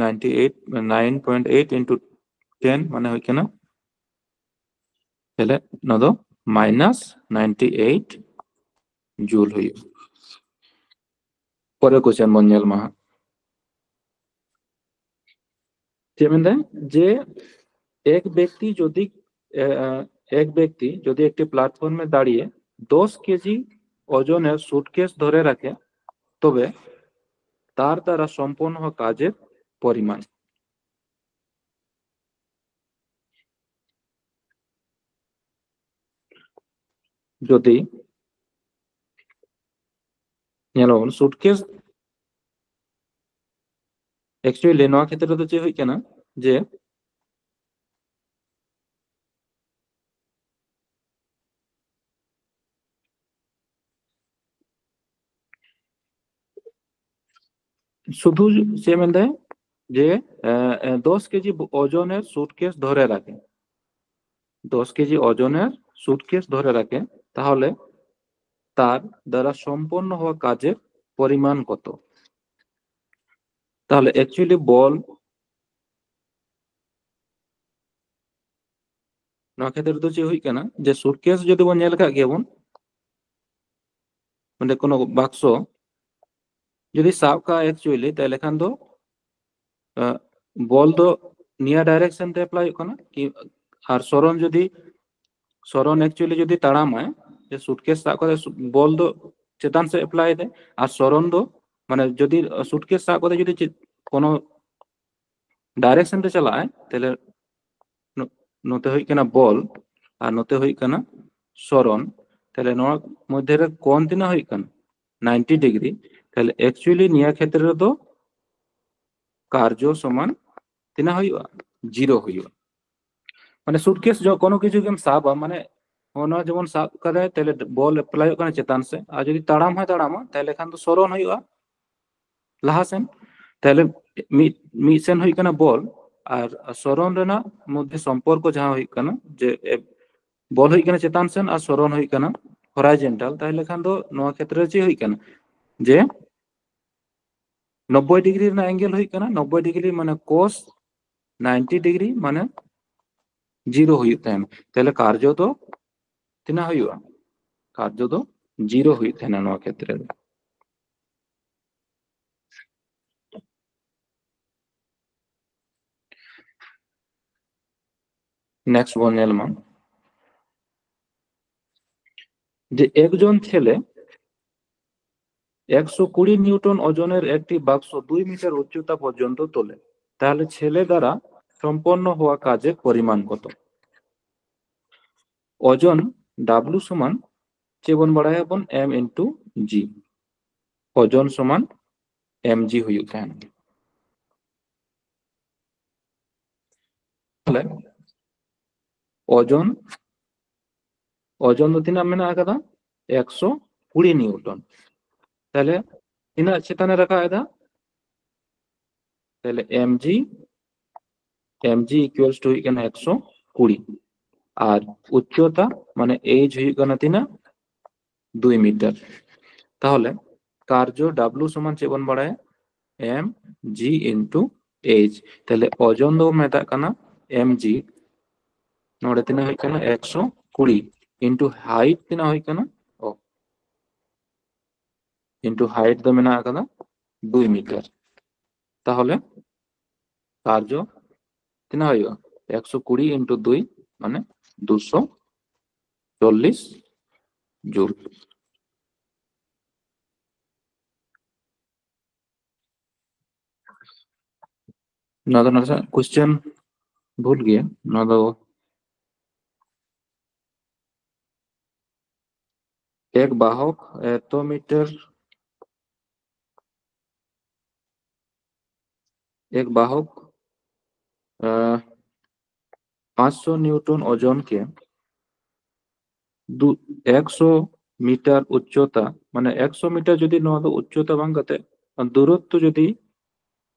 ninety eight, nine point eight into ten ᱢᱟᱱᱮ ᱦᱩᱭᱩᱜ ᱠᱟᱱᱟ, ᱛᱟᱦᱚᱞᱮ ᱱᱚᱣᱟ ᱫᱚ ᱢᱟᱭᱱᱟᱥ ninety eight ᱡᱩᱞ ᱦᱩᱭᱩᱜᱼᱟ᱾ ᱯᱚᱨᱮ ᱠᱚᱥᱪᱮᱱ ᱵᱚᱱ ᱧᱮᱞ ᱢᱟ ᱦᱟᱸᱜ᱾ ᱪᱮᱫ ᱢᱮᱱᱫᱟᱭ ᱡᱮ ᱮᱠ ব্যক্তি যদি, এ, এ, এক ব্যক্তি যদি একটি প্ল্যাটফর্মে দাঁড়িয়ে দশ কেজি ওজনের সুটকেস ধরে রাখে, তবে তার দ্বারা সম্পন্ন হওয়া কাজের পরিমাণ। যদি ᱧᱮᱞᱟᱵᱚᱱ ᱥᱩᱴᱠᱮᱥ, actually ᱱᱚᱣᱟ ᱠᱷᱮᱛᱨᱮ ᱨᱮᱫᱚ ᱪᱮᱫ ᱦᱩᱭᱩᱜ ᱠᱟᱱᱟ ᱡᱮ শুধু ᱪᱮᱫ ᱢᱮᱱᱫᱟᱭ ᱡᱮ ᱫᱚᱥ ᱠᱮᱡᱤ ᱳজনের সুটকেস ধরে রাখে, দশ কেজি ওজনের সুটকেস ধরে রাখে, তাহলে তার দ্বারা সম্পন্ন হওয়া কাজের পরিমাণ কত? তাহলে actually বল ᱱᱚᱣᱟ ᱠᱷᱮᱛᱨᱮ ᱨᱮᱫᱚ ᱪᱮᱫ ᱦᱩᱭᱩᱜ ᱠᱟᱱᱟ ᱡᱮ ᱥᱩᱴᱠᱮᱥ ᱡᱩᱫᱤ ᱵᱚᱱ ᱧᱮᱞ ᱟᱠᱟᱫ ᱜᱮᱭᱟᱵᱚᱱ, ᱚᱸᱰᱮ ᱠᱳᱱᱳ ᱵᱟᱠᱥᱚ ᱡᱩᱫᱤ ᱥᱟᱵ ᱠᱟᱜᱼᱟ actually, ᱛᱟᱦᱞᱮ ᱠᱷᱟᱱ ᱫᱚ ᱵᱚᱞ ᱫᱚ ᱱᱤᱭᱟᱹ ᱰᱟᱭᱨᱮᱠᱥᱚᱱ ᱛᱮ ᱮᱯᱞᱟᱭᱚᱜ ᱠᱟᱱᱟ ᱠᱤ, ᱟᱨ ᱥᱚᱨᱚᱱ ᱡᱩᱫᱤ, ᱥᱚᱨᱚᱱ actually ᱡᱩᱫᱤ ᱛᱟᱲᱟᱢᱟᱭ, ᱡᱮ ᱥᱩᱴᱠᱮᱥ ᱥᱟᱵ ᱠᱟᱛᱮ ᱵᱚᱞ ᱫᱚ ᱪᱮᱛᱟᱱ ᱥᱮᱫ ᱮᱯᱞᱟᱭ ᱫᱟᱭ, ᱟᱨ ᱥᱚᱨᱚᱱ ᱫᱚ ᱢᱟᱱᱮ ᱡᱩᱫᱤ ᱥᱩᱴᱠᱮᱥ ᱥᱟᱵ ᱠᱟᱛᱮ ᱡᱩᱫᱤ ᱪᱮᱫ ᱠᱳᱱᱳ ᱰᱟᱭᱨᱮᱠᱥᱚᱱ ᱛᱮ ᱪᱟᱞᱟᱜᱼᱟᱭ, ᱛᱟᱦᱞᱮ ᱱᱚᱛᱮ ᱦᱩᱭᱩᱜ ᱠᱟᱱᱟ ᱵᱚᱞ ᱟᱨ ᱱᱚᱛᱮ ᱦᱩᱭᱩᱜ ᱠᱟᱱᱟ ᱥᱚᱨᱚᱱ, ᱛᱟᱦᱞᱮ ᱱᱚᱣᱟ ᱢᱚᱫᱽᱫᱷᱮ ᱨᱮ ᱠᱳᱱ ᱛᱤᱱᱟᱹᱜ ᱦᱩᱭᱩᱜ ᱠᱟᱱᱟ? ninety degree᱾ ᱛᱟᱦᱞᱮ actually ᱱᱤᱭᱟᱹ ᱠᱷᱮᱛᱨᱮ ᱨᱮᱫᱚ ᱠᱟᱨᱡᱚ ᱥᱚᱢᱟᱱ ᱛᱤᱱᱟᱹᱜ ᱦᱩᱭᱩᱜᱼᱟ? ᱡᱤᱨᱳ ᱦᱩᱭᱩᱜᱼᱟ᱾ ᱢᱟᱱᱮ ᱥᱩᱴᱠᱮᱥ ᱡᱚ ᱠᱳᱱᱳ ᱠᱤᱪᱷᱩ ᱜᱮᱢ ᱥᱟᱵᱟ, ᱢᱟᱱᱮ ᱚᱱᱟ ᱡᱮᱢᱚᱱ ᱥᱟᱵ ᱠᱟᱫᱟᱭ, ᱛᱟᱦᱞᱮ ᱵᱚᱞ ᱮᱯᱞᱟᱭᱚᱜ ᱠᱟᱱᱟ ᱪᱮᱛᱟᱱ ᱥᱮᱫ, ᱟᱨ ᱡᱩᱫᱤ ᱛᱟᱲᱟᱢ ᱦᱚᱸᱭ ᱛᱟᱲᱟᱢᱟ, ᱛᱟᱦᱞᱮ ᱠᱷᱟᱱ ᱫᱚ ᱥᱚᱨᱚᱱ ᱦᱩᱭᱩᱜᱼᱟ ᱞᱟᱦᱟ ᱥᱮᱱ᱾ ᱛᱟᱦᱞᱮ ᱢᱤᱫ ᱢᱤᱫ ᱥᱮᱱ ᱦᱩᱭᱩᱜ ᱠᱟᱱᱟ ᱵᱚᱞ, ᱟᱨ ᱥᱚᱨᱚᱱ ᱨᱮᱱᱟᱜ ᱢᱚᱫᱽᱫᱷᱮ ᱥᱚᱢᱯᱚᱨᱠᱚ ᱡᱟᱦᱟᱸ ᱦᱩᱭᱩᱜ ᱠᱟᱱᱟ, ᱡᱮ ᱮ, ᱵᱚᱞ ᱦᱩᱭᱩᱜ ᱠᱟᱱᱟ ᱪᱮᱛᱟᱱ ᱥᱮᱱ ᱟᱨ ᱥᱚᱨᱚᱱ ᱦᱩᱭᱩᱜ ᱠᱟᱱᱟ ᱦᱚᱨᱟᱭᱡᱮᱱᱴᱟᱞ, ᱛᱟᱦᱞᱮ ᱠᱷᱟᱱ ᱫᱚ ᱱᱚᱣᱟ ᱠᱷᱮᱛᱨᱮ ᱨᱮ ᱪᱮᱫ ᱦᱩᱭᱩᱜ ᱠᱟᱱᱟ? ᱡᱮ ᱱᱚᱵᱵᱳᱭ ᱰᱤᱜᱽᱨᱤ ᱨᱮᱱᱟᱜ ᱮᱝᱜᱮᱞ ᱦᱩᱭᱩᱜ ᱠᱟᱱᱟ ᱱᱚᱵᱵᱳᱭ ᱰᱤᱜᱽᱨᱤ, ᱢᱟᱱᱮ ᱠᱳᱥ ᱱᱟᱭᱤᱱᱴᱤ ᱰᱤᱜᱽᱨᱤ, ᱢᱟᱱᱮ ᱡᱤᱨᱳ ᱦᱩᱭᱩᱜ ᱛᱟᱦᱮᱱᱟ᱾ ᱛᱟᱦᱞᱮ ᱠᱟᱨᱡᱚ ᱫᱚ ᱛᱤᱱᱟᱹᱜ ᱦᱩᱭᱩᱜᱼᱟ? ᱠᱟᱨᱡᱚ ᱫᱚ ᱡᱤᱨᱳ ᱦᱩᱭᱩᱜ ᱛᱟᱦᱮᱱᱟ ᱱᱚᱣᱟ ᱠᱷᱮᱛᱨᱮ ᱨᱮ᱾ ᱱᱮᱠᱥᱴ ᱵᱚᱱ ᱧᱮᱞ ᱢᱟ, ᱡᱮ ᱮᱠᱡᱚᱱ ছেলে একশো কুড়ি নিউটন ওজনের একটি বাক্স দুই মিটার উচ্চতা পর্যন্ত তোলে, তাহলে ছেলে দ্বারা সম্পন্ন হওয়া কাজের পরিমাণ কত? ᱳᱡᱚᱱ W ᱥᱚᱢᱟᱱ ᱪᱮᱫ ᱵᱚᱱ ᱵᱟᱲᱟᱭᱟᱵᱚᱱ? M into G᱾ ᱳᱡᱚᱱ ᱥᱚᱢᱟᱱ M G ᱦᱩᱭᱩᱜ ᱛᱟᱦᱮᱱᱟ᱾ ᱛᱟᱦᱞᱮ ᱳᱡᱚᱱ, ᱳᱡᱚᱱ ᱫᱚ ᱛᱤᱱᱟᱹᱜ ᱢᱮᱱᱟᱜ ᱟᱠᱟᱫᱟ? ᱮᱠᱥᱚ ᱠᱩᱲᱤ ᱱᱤᱭᱩᱴᱚᱱ᱾ ᱛᱟᱦᱞᱮ ᱛᱤᱱᱟᱹᱜ ᱪᱮᱛᱟᱱᱮ ᱨᱟᱠᱟᱵ ᱮᱫᱟ? ᱛᱟᱦᱞᱮ M G, M G equals to ᱦᱩᱭᱩᱜ ᱠᱟᱱᱟ ᱮᱠᱥᱚ ᱠᱩᱲᱤ, ᱟᱨ ᱩᱪᱪᱚᱛᱟ ᱢᱟᱱᱮ H ᱦᱩᱭᱩᱜ ᱠᱟᱱᱟ ᱛᱤᱱᱟᱹᱜ? ᱫᱩᱭ ᱢᱤᱴᱟᱨ᱾ ᱛᱟᱦᱞᱮ ᱠᱟᱨᱡᱚ W ᱥᱚᱢᱟᱱ ᱪᱮᱫ ᱵᱚᱱ ᱵᱟᱲᱟᱭᱟ? M G into H᱾ ᱛᱟᱦᱞᱮ ᱳᱡᱚᱱ ᱫᱚ ᱢᱮᱛᱟᱜ ᱠᱟᱱᱟ M G, ᱱᱚᱰᱮ ᱛᱤᱱᱟᱹᱜ ᱦᱩᱭᱩᱜ ᱠᱟᱱᱟ? ᱮᱠᱥᱚ ᱠᱩᱲᱤ, into height ᱛᱤᱱᱟᱹᱜ ᱦᱩᱭᱩᱜ ᱠᱟᱱᱟ? ᱚ, into height ᱫᱚ ᱢᱮᱱᱟᱜ ᱟᱠᱟᱫᱟ ᱫᱩᱭ ᱢᱤᱴᱟᱨ᱾ ᱛᱟᱦᱞᱮ ᱠᱟᱨᱡᱚ ᱛᱤᱱᱟᱹᱜ ᱦᱩᱭᱩᱜᱼᱟ? ᱮᱠᱥᱚ ᱠᱩᱲᱤ into ᱫᱩᱭ, ᱢᱟᱱᱮ ᱫᱩᱥᱚ ᱪᱚᱞᱞᱤᱥ ᱡᱩᱞ᱾ ᱱᱚᱣᱟ ᱫᱚ ᱱᱟᱥᱮ question ᱵᱷᱩᱞ ᱜᱮᱭᱟ᱾ ᱱᱚᱣᱟ ᱫᱚ ᱮᱠ ᱵᱟᱦᱚᱠ ᱮᱛᱚ ᱢᱤᱴᱟᱨ, ᱮᱠ ᱵᱟᱦᱚᱠ, ᱟᱸ, ᱯᱟᱸᱪᱥᱚ ᱱᱤᱭᱩᱴᱚᱱ ᱳᱡᱚᱱ ᱠᱮ ᱫᱩ ᱮᱠᱥᱚ ᱢᱤᱴᱟᱨ ᱩᱪᱪᱚᱛᱟ, ᱢᱟᱱᱮ ᱮᱠᱥᱚ ᱢᱤᱴᱟᱨ ᱡᱩᱫᱤ ᱱᱚᱣᱟ ᱫᱚ ᱩᱪᱪᱚᱛᱟ ᱵᱟᱝ ᱠᱟᱛᱮ ᱫᱩᱨᱚᱛᱛᱚ ᱡᱩᱫᱤ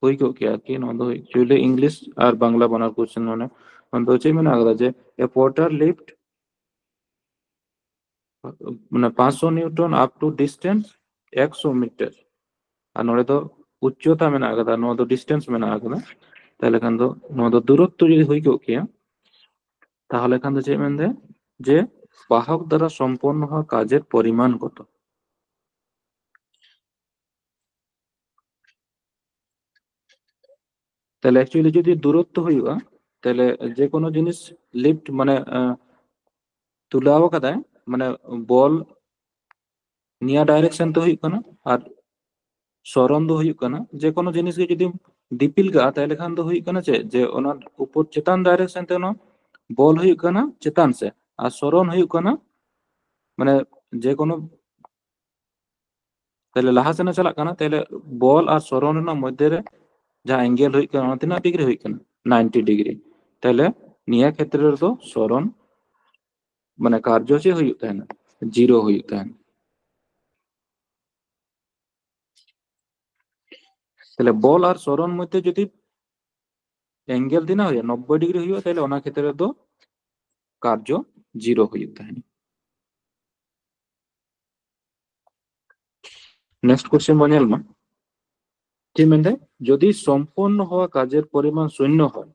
ᱦᱩᱭ ᱠᱚᱜ ᱠᱮᱭᱟ ᱟᱨᱠᱤ, ᱱᱚᱣᱟ ᱫᱚ actually English ᱟᱨ ᱵᱟᱝᱞᱟ ᱵᱟᱱᱟᱨ question, ᱢᱟᱱᱮ ᱱᱚᱣᱟ ᱫᱚ ᱪᱮᱫ ᱢᱮᱱᱟᱜ ᱟᱠᱟᱫᱟ ᱡᱮ a porter lift ᱢᱟᱱᱮ ᱯᱟᱸᱪᱥᱚ newton up to distance ᱮᱠᱥᱚ ᱢᱤᱴᱟᱨ, ᱟᱨ ᱱᱚᱰᱮ ᱫᱚ ᱩᱪᱪᱚᱛᱟ ᱢᱮᱱᱟᱜ ᱟᱠᱟᱫᱟ, ᱱᱚᱣᱟ ᱫᱚ distance ᱢᱮᱱᱟᱜ ᱟᱠᱟᱫᱟ᱾ ᱛᱟᱦᱚᱞᱮ ᱠᱷᱟᱱ ᱫᱚ ᱱᱚᱣᱟ ᱫᱚ ᱫᱩᱨᱚᱛᱛᱚ ᱡᱩᱫᱤ ᱦᱩᱭ ᱠᱚᱜ ᱠᱮᱭᱟ, ᱛᱟᱦᱚᱞᱮ ᱠᱷᱟᱱ ᱫᱚ ᱪᱮᱫ ᱢᱮᱱᱫᱟᱭ ᱡᱮ ᱵᱟᱦᱚᱠ ᱫᱟᱨᱟ ᱥᱚᱢᱯᱚᱱᱱᱚ ᱦᱚᱣᱟ ᱠᱟᱡᱮᱨ ᱯᱚᱨᱤᱢᱟᱱ ᱠᱚᱛᱚ᱾ ᱛᱟᱦᱞᱮ actually ᱡᱩᱫᱤ ᱫᱩᱨᱚᱛᱛᱚ ᱦᱩᱭᱩᱜᱼᱟ, ᱛᱟᱦᱞᱮ ᱡᱮ ᱠᱳᱱᱳ ᱡᱤᱱᱤᱥ lift ᱢᱟᱱᱮ ᱛᱩᱞᱟᱣ ᱟᱠᱟᱫᱟᱭ, ᱢᱟᱱᱮ ᱵᱚᱞ ᱱᱤᱭᱟᱹ direction ᱛᱮ ᱦᱩᱭᱩᱜ ᱠᱟᱱᱟ ᱟᱨ ᱥᱚᱨᱚᱱ ᱫᱚ ᱦᱩᱭᱩᱜ ᱠᱟᱱᱟ, ᱡᱮ ᱠᱳᱱᱳ ᱡᱤᱱᱤᱥ ᱜᱮ ᱡᱩᱫᱤᱢ ᱫᱤᱯᱤᱞ ᱠᱟᱜᱼᱟ, ᱛᱟᱦᱞᱮ ᱠᱷᱟᱱ ᱫᱚ ᱦᱩᱭᱩᱜ ᱠᱟᱱᱟ ᱪᱮᱫ, ᱡᱮ ᱚᱱᱟ ᱩᱯᱚᱨ ᱪᱮᱛᱟᱱ direction ᱛᱮ ᱚᱱᱟ ᱵᱚᱞ ᱦᱩᱭᱩᱜ ᱠᱟᱱᱟ ᱪᱮᱛᱟᱱ ᱥᱮᱫ, ᱟᱨ ᱥᱚᱨᱚᱱ ᱦᱩᱭᱩᱜ ᱠᱟᱱᱟ ᱢᱟᱱᱮ ᱡᱮ ᱠᱳᱱᱳ, ᱛᱟᱦᱞᱮ ᱞᱟᱦᱟ ᱥᱮᱱ ᱮ ᱪᱟᱞᱟᱜ ᱠᱟᱱᱟ, ᱛᱟᱦᱞᱮ ᱵᱚᱞ ᱟᱨ ᱥᱚᱨᱚᱱ ᱨᱮᱱᱟᱜ ᱢᱚᱫᱽᱫᱷᱮ ᱨᱮ ᱡᱟᱦᱟᱸ angle ᱦᱩᱭᱩᱜ ᱠᱟᱱᱟ, ᱚᱱᱟ ᱛᱤᱱᱟᱹᱜ degree ᱦᱩᱭᱩᱜ ᱠᱟᱱᱟ? ninety degree᱾ ᱛᱟᱦᱞᱮ ᱱᱤᱭᱟᱹ ᱠᱷᱮᱛᱨᱮ ᱨᱮᱫᱚ ᱥᱚᱨᱚᱱ ᱢᱟᱱᱮ ᱠᱟᱨᱡᱚ ᱪᱮᱫ ᱦᱩᱭᱩᱜ ᱛᱟᱦᱮᱱᱟ? Zero ᱦᱩᱭᱩᱜ ᱛᱟᱦᱮᱱᱟ᱾ ᱛᱟᱦᱞᱮ ᱵᱚᱞ ᱟᱨ ᱥᱚᱨᱚᱱ ᱢᱚᱫᱽᱫᱷᱮ ᱡᱩᱫᱤ angle ᱛᱤᱱᱟᱹᱜ ᱦᱩᱭᱩᱜᱼᱟ? ᱱᱚᱵᱵᱳᱭ degree ᱦᱩᱭᱩᱜᱼᱟ, ᱛᱟᱦᱞᱮ ᱚᱱᱟ ᱠᱷᱮᱛᱨᱮ ᱨᱮᱫᱚ ᱠᱟᱨᱡᱚ zero ᱦᱩᱭᱩᱜ ᱛᱟᱦᱮᱱᱟ᱾ Next question ᱵᱚᱱ ᱧᱮᱞ ᱢᱟ᱾ ᱪᱮᱫ ᱢᱮᱱᱫᱟᱭ? ᱡᱩᱫᱤ ᱥᱚᱢᱯᱚᱱᱱᱚ ᱦᱚᱣᱟ ᱠᱟᱡᱮᱨ ᱯᱚᱨᱤᱢᱟᱱ ᱥᱩᱱᱱᱚ ᱦᱚᱭ,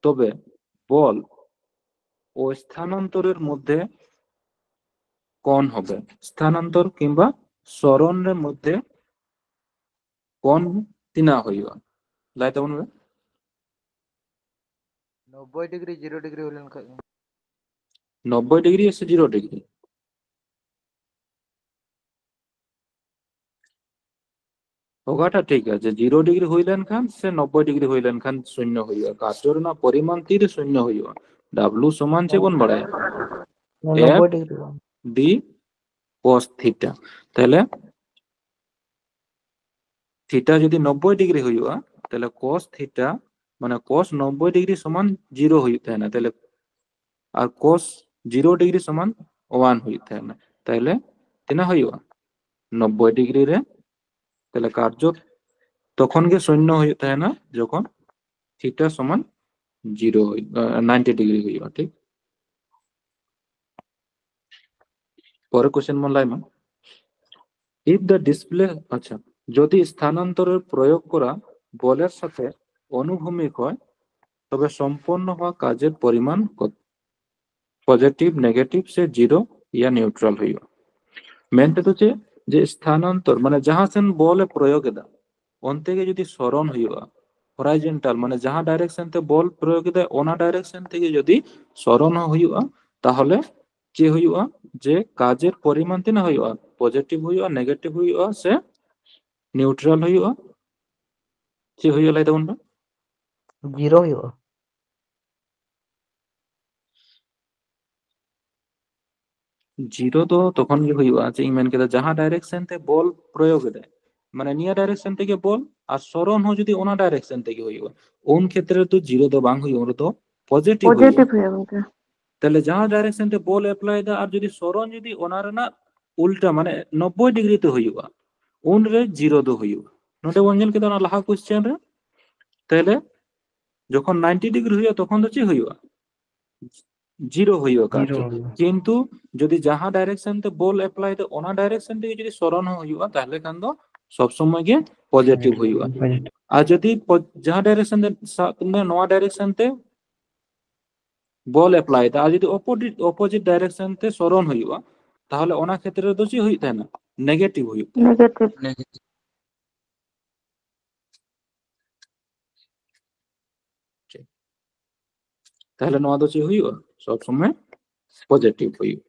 ᱛᱚᱵᱮ ᱵᱚᱞ ও স্থানান্তরের মধ্যে কোণ হবে? স্থানান্তর কিংবা সরণের মধ্যে কোণ ᱛᱤᱱᱟᱹᱜ ᱦᱩᱭᱩᱜᱼᱟ? ᱞᱟᱹᱭ ᱛᱟᱵᱚᱱ ᱢᱮ᱾ ᱱᱚᱵᱵᱳᱭ degree, zero degree ᱦᱩᱭ ᱞᱮᱱᱠᱷᱟᱡ ᱜᱮ᱾ ᱱᱚᱵᱵᱳᱭ degree ᱥᱮ zero degree? ᱚᱠᱟᱴᱟᱜ ᱴᱷᱤᱠᱟ ᱡᱮ zero degree ᱦᱩᱭ ᱞᱮᱱᱠᱷᱟᱱ ᱥᱮ ᱱᱚᱵᱵᱳᱭ degree ᱦᱩᱭ ᱞᱮᱱᱠᱷᱟᱱ ᱥᱩᱱᱱᱚ ᱦᱩᱭᱩᱜᱼᱟ? ᱠᱟᱨᱡᱚ ᱨᱮᱱᱟᱜ ᱯᱚᱨᱤᱢᱟᱱ ᱛᱤᱨᱮ ᱥᱩᱱᱱᱚ ᱦᱩᱭᱩᱜᱼᱟ? W ᱥᱚᱢᱟᱱ ᱪᱮᱫ ᱵᱚᱱ ᱵᱟᱲᱟᱭᱟ? ᱱᱚᱵᱵᱳᱭ degree ᱵᱟᱝ᱾ D cos theta᱾ ᱛᱟᱦᱞᱮ theta ᱡᱩᱫᱤ ᱱᱚᱵᱵᱳᱭ degree ᱦᱩᱭᱩᱜᱼᱟ, ᱛᱟᱦᱞᱮ cos theta ᱢᱟᱱᱮ cos ᱱᱚᱵᱵᱳᱭ degree ᱥᱚᱢᱟᱱ zero ᱦᱩᱭᱩᱜ ᱛᱟᱦᱮᱱᱟ᱾ ᱛᱟᱦᱞᱮ ᱟᱨ cos zero degree ᱥᱚᱢᱟᱱ ᱳᱣᱟᱱ ᱦᱩᱭᱩᱜ ᱛᱟᱦᱮᱱᱟ᱾ ᱛᱟᱦᱞᱮ ᱛᱤᱱᱟᱹᱜ ᱦᱩᱭᱩᱜᱼᱟ? ᱱᱚᱵᱵᱳᱭ ᱰᱤᱜᱽᱨᱤ ᱨᱮ᱾ ᱛᱟᱦᱞᱮ ᱠᱟᱨᱡᱚ ᱛᱚᱠᱷᱚᱱ ᱜᱮ ᱥᱩᱱᱱᱚ ᱦᱩᱭᱩᱜ ᱛᱟᱦᱮᱱᱟ ᱡᱚᱠᱷᱚᱱ ᱛᱷᱤᱴᱟ ᱥᱚᱢᱟᱱ ᱡᱤᱨᱳ, ᱱᱟᱭᱤᱱᱴᱤ ᱰᱤᱜᱽᱨᱤ ᱦᱩᱭᱩᱜᱼᱟ, ᱴᱷᱤᱠ? পরের কোশ্চেন ᱢᱟ ᱞᱟᱹᱭ ᱢᱮ। If the display, আচ্ছা, যদি স্থানান্তরের প্রয়োগ করা বলের সাথে অনুভূমিক হয়, তবে সম্পন্ন হওয়া কাজের পরিমাণ কত? পজিটিভ, নেগেটিভ ᱥᱮ ᱡᱤᱨᱳ ᱭᱟ ᱱᱤᱭᱩᱴᱨᱟᱞ ᱦᱩᱭᱩᱜᱼᱟ? ᱢᱮᱱ ᱛᱮᱫᱚ ᱪᱮᱫ? ᱡᱮ ᱥᱛᱷᱟᱱᱟᱱᱛᱚᱨ, ᱢᱟᱱᱮ ᱡᱟᱦᱟᱸ ᱥᱮᱱ ᱵᱚᱞ ᱮ ᱯᱨᱚᱭᱳᱜ ᱮᱫᱟ, ᱚᱱᱛᱮ ᱜᱮ ᱡᱩᱫᱤ ᱥᱚᱨᱚᱱ ᱦᱩᱭᱩᱜᱼᱟ, ᱦᱚᱨᱟᱭᱡᱮᱱᱴᱟᱞ, ᱢᱟᱱᱮ ᱡᱟᱦᱟᱸ ᱰᱟᱭᱨᱮᱠᱥᱚᱱ ᱛᱮ ᱵᱚᱞ ᱯᱨᱚᱭᱳᱜ ᱮᱫᱟᱭ, ᱚᱱᱟ ᱰᱟᱭᱨᱮᱠᱥᱚᱱ ᱛᱮᱜᱮ ᱡᱩᱫᱤ ᱥᱚᱨᱚᱱ ᱦᱚᱸ ᱦᱩᱭᱩᱜᱼᱟ, ᱛᱟᱦᱚᱞᱮ ᱪᱮᱫ ᱦᱩᱭᱩᱜᱼᱟ? ᱡᱮ ᱠᱟᱡᱮᱨ ᱯᱚᱨᱤᱢᱟᱱ ᱛᱤᱱᱟᱹᱜ ᱦᱩᱭᱩᱜᱼᱟ? ᱯᱚᱡᱤᱴᱤᱵᱷ ᱦᱩᱭᱩᱜᱼᱟ, ᱱᱮᱜᱮᱴᱤᱵᱷ ᱦᱩᱭᱩᱜᱼᱟ, ᱥᱮ ᱱᱤᱭᱩᱴᱨᱟᱞ ᱦᱩᱭᱩᱜᱼᱟ? ᱪᱮᱫ ᱦᱩᱭᱩᱜᱼᱟ ᱞᱟᱹᱭ ᱛᱟᱵᱚᱱ ᱯᱮ? ᱡᱤᱨᱳ ᱦᱩᱭᱩᱜᱼᱟ᱾ ᱡᱤᱨᱳ ᱫᱚ ᱛᱚᱠᱷᱚᱱ ᱜᱮ ᱦᱩᱭᱩᱜᱼᱟ, ᱪᱮᱫ ᱤᱧ ᱢᱮᱱ ᱠᱮᱫᱟ, ᱡᱟᱦᱟᱸ ᱰᱟᱭᱨᱮᱠᱥᱚᱱ ᱛᱮ ᱵᱚᱞ ᱯᱨᱚᱭᱳᱜ ᱮᱫᱟᱭ, ᱢᱟᱱᱮ ᱱᱤᱭᱟᱹ ᱰᱟᱭᱨᱮᱠᱥᱚᱱ ᱛᱮᱜᱮ ᱵᱚᱞ, ᱟᱨ ᱥᱚᱨᱚᱱ ᱦᱚᱸ ᱡᱩᱫᱤ ᱚᱱᱟ ᱰᱟᱭᱨᱮᱠᱥᱚᱱ ᱛᱮᱜᱮ ᱦᱩᱭᱩᱜᱼᱟ, ᱩᱱ ᱠᱷᱮᱛᱨᱮ ᱨᱮᱫᱚ ᱡᱤᱨᱳ ᱫᱚ ᱵᱟᱝ ᱦᱩᱭᱩᱜᱼᱟ, ᱚᱸᱰᱮ ᱫᱚ ᱯᱚᱡᱤᱴᱤᱵᱷ ᱦᱩᱭᱩᱜᱼᱟ᱾ ᱯᱚᱡᱤᱴᱤᱵᱷ ᱦᱩᱭᱩᱜᱼᱟ ᱜᱚᱝᱠᱮ᱾ ᱛᱟᱦᱞᱮ ᱡᱟᱦᱟᱸ ᱰᱟᱭᱨᱮᱠᱥᱚᱱ ᱛᱮ ᱵᱚᱞ ᱮᱯᱞᱟᱭ ᱮᱫᱟ ᱟᱨ ᱡᱩᱫᱤ ᱥᱚᱨᱚᱱ ᱡᱩᱫᱤ ᱚᱱᱟ ᱨᱮᱱᱟᱜ ᱩᱞᱴᱟ, ᱢᱟᱱᱮ ᱱᱚᱵᱵᱳᱭ ᱰᱤᱜᱽᱨᱤ ᱛᱮ ᱦᱩᱭᱩᱜᱼᱟ, ᱩᱱᱨᱮ ᱡᱤᱨᱳ ᱫᱚ ᱦᱩᱭᱩᱜᱼᱟ᱾ ᱱᱚᱰᱮ ᱵᱚᱱ ᱧᱮᱞ ᱠᱮᱫᱟ ᱚᱱᱟ ᱞᱟᱦᱟ ᱠᱚᱥᱪᱮᱱ ᱨᱮ, ᱛᱟᱦᱞᱮ ᱡᱚᱠᱷᱚᱱ ᱱᱟᱭᱤᱱᱴᱤ ᱰᱤᱜᱽᱨᱤ ᱦᱩᱭᱩᱜᱼᱟ ᱛᱚᱠᱷᱚᱱ ᱫᱚ ᱪᱮᱫ ᱦᱩᱭᱩᱜᱼᱟ? ᱡᱤᱨᱳ ᱦᱩᱭᱩᱜᱼᱟ ᱠᱟᱨᱡᱚ᱾ ᱡᱤᱨᱳ ᱦᱩᱭᱩᱜᱼᱟ᱾ ᱠᱤᱱᱛᱩ ᱡᱩᱫᱤ ᱡᱟᱦᱟᱸ ᱰᱟᱭᱨᱮᱠᱥᱚᱱ ᱛᱮ ᱵᱚᱞ ᱮᱯᱞᱟᱭ ᱮᱫᱟ ᱚᱱᱟ ᱰᱟᱭᱨᱮᱠᱥᱚᱱ ᱛᱮᱜᱮ ᱡᱩᱫᱤ ᱥᱚᱨᱚᱱ ᱦᱚᱸ ᱦᱩᱭᱩᱜᱼᱟ, ᱛᱟᱦᱞᱮ ᱠᱷᱟᱱ ᱫᱚ ᱥᱚᱵ ᱥᱚᱢᱚᱭ ᱜᱮ ᱯᱚᱡᱤᱴᱤᱵᱷ ᱦᱩᱭᱩᱜᱼᱟ᱾ ᱯᱚᱡᱤᱴᱤᱵᱷ᱾ ᱟᱨ ᱡᱩᱫᱤ ᱯᱚ- ᱡᱟᱦᱟᱸ ᱰᱟᱭᱨᱮᱠᱥᱚᱱ ᱛᱮ, ᱥᱟᱵ ᱢᱮ ᱱᱚᱣᱟ ᱰᱟᱭᱨᱮᱠᱥᱚᱱ ᱛᱮ ᱵᱚᱞ ᱮᱯᱞᱟᱭ ᱮᱫᱟ, ᱟᱨ ᱡᱩᱫᱤ ᱚᱯᱳᱡᱤᱴ, ᱚᱯᱳᱡᱤᱴ ᱰᱟᱭᱨᱮᱠᱥᱚᱱ ᱛᱮ ᱥᱚᱨᱚᱱ ᱦᱩᱭᱩᱜᱼᱟ, ᱛᱟᱦᱞᱮ ᱚᱱᱟ ᱠᱷᱮᱛᱨᱮ ᱨᱮᱫᱚ ᱪᱮᱫ ᱦᱩᱭᱩᱜ ᱛᱟᱦᱮᱱᱟ? ᱱᱮᱜᱮᱴᱤᱵᱷ ᱦᱩᱭᱩᱜ ᱛᱟᱦᱮᱱᱟ᱾ ᱱᱮᱜᱮᱴᱤᱵᱷ᱾ ᱴᱷᱤᱠ᱾ ᱛᱟᱦᱞᱮ ᱱᱚᱣᱟ ᱫᱚ ᱪᱮᱫ ᱦᱩᱭᱩᱜᱼᱟ? ᱥᱚᱵ ᱥᱚᱢᱚᱭ ᱯᱚᱡᱤᱴᱤᱵᱷ ᱦᱩᱭᱩᱜᱼᱟ᱾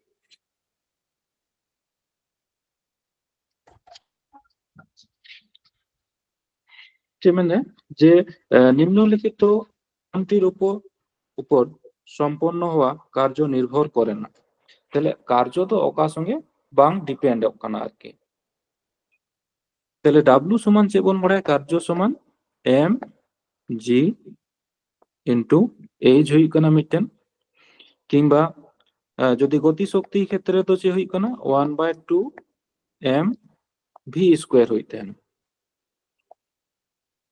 ᱪᱮᱫ ᱢᱮᱱᱫᱟ ᱡᱮ, ᱮ, নিম্নলিখিত কোনটির উপর, উপর সম্পন্ন হওয়া কার্য নির্ভর করে না। তাহলে কার্য তো ᱚᱠᱟ ᱥᱚᱸᱜᱮ ᱵᱟᱝ ᱰᱤᱯᱮᱱᱰᱚᱜ ᱠᱟᱱᱟ ᱟᱨᱠᱤ᱾ ᱛᱟᱦᱞᱮ ᱰᱟᱵᱞᱩ ᱥᱚᱢᱟᱱ ᱪᱮᱫ ᱵᱚᱱ ᱵᱟᱲᱟᱭᱟ? ᱠᱟᱨᱡᱚ ᱥᱚᱢᱟᱱ ᱮᱢ ᱡᱤ ᱤᱱᱴᱩ ᱮᱭᱤᱪ ᱦᱩᱭᱩᱜ ᱠᱟᱱᱟ ᱢᱤᱫᱴᱮᱱ, ᱠᱤᱝᱵᱟ ᱡᱩᱫᱤ ᱜᱚᱛᱤ ᱥᱚᱠᱛᱤ ᱠᱷᱮᱛᱨᱮ ᱫᱚ ᱪᱮᱫ ᱦᱩᱭᱩᱜ ᱠᱟᱱᱟ? One by two m v square ᱦᱩᱭᱩᱜ ᱛᱟᱦᱮᱱᱟ᱾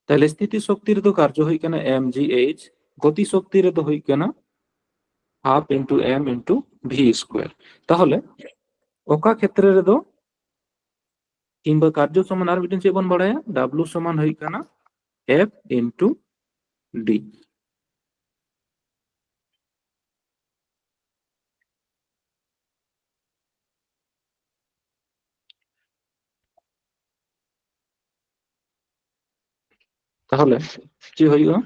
ᱛᱟᱦᱞᱮ ᱥᱛᱷᱤᱛᱤ ᱥᱚᱠᱛᱤ ᱨᱮᱫᱚ ᱠᱟᱨᱡᱚ ᱦᱩᱭᱩᱜ ᱠᱟᱱᱟ m g h, ᱜᱚᱛᱤ ᱥᱚᱠᱛᱤ ᱨᱮᱫᱚ ᱦᱩᱭᱩᱜ ᱠᱟᱱᱟ half into m into v square᱾ ᱛᱟᱦᱚᱞᱮ ᱚᱠᱟ ᱠᱷᱮᱛᱨᱮ ᱨᱮᱫᱚ ᱠᱤᱝᱵᱟ ᱠᱟᱨᱡᱚ ᱥᱚᱢᱟᱱ ᱟᱨ ᱢᱤᱫᱴᱮᱱ ᱪᱮᱫ ᱵᱚᱱ ᱵᱟᱲᱟᱭᱟ? W ᱥᱚᱢᱟᱱ ᱦᱩᱭᱩᱜ ᱠᱟᱱᱟ F into D᱾ ᱛᱟᱦᱚᱞᱮ ᱪᱮᱫ ᱦᱩᱭᱩᱜᱼᱟ?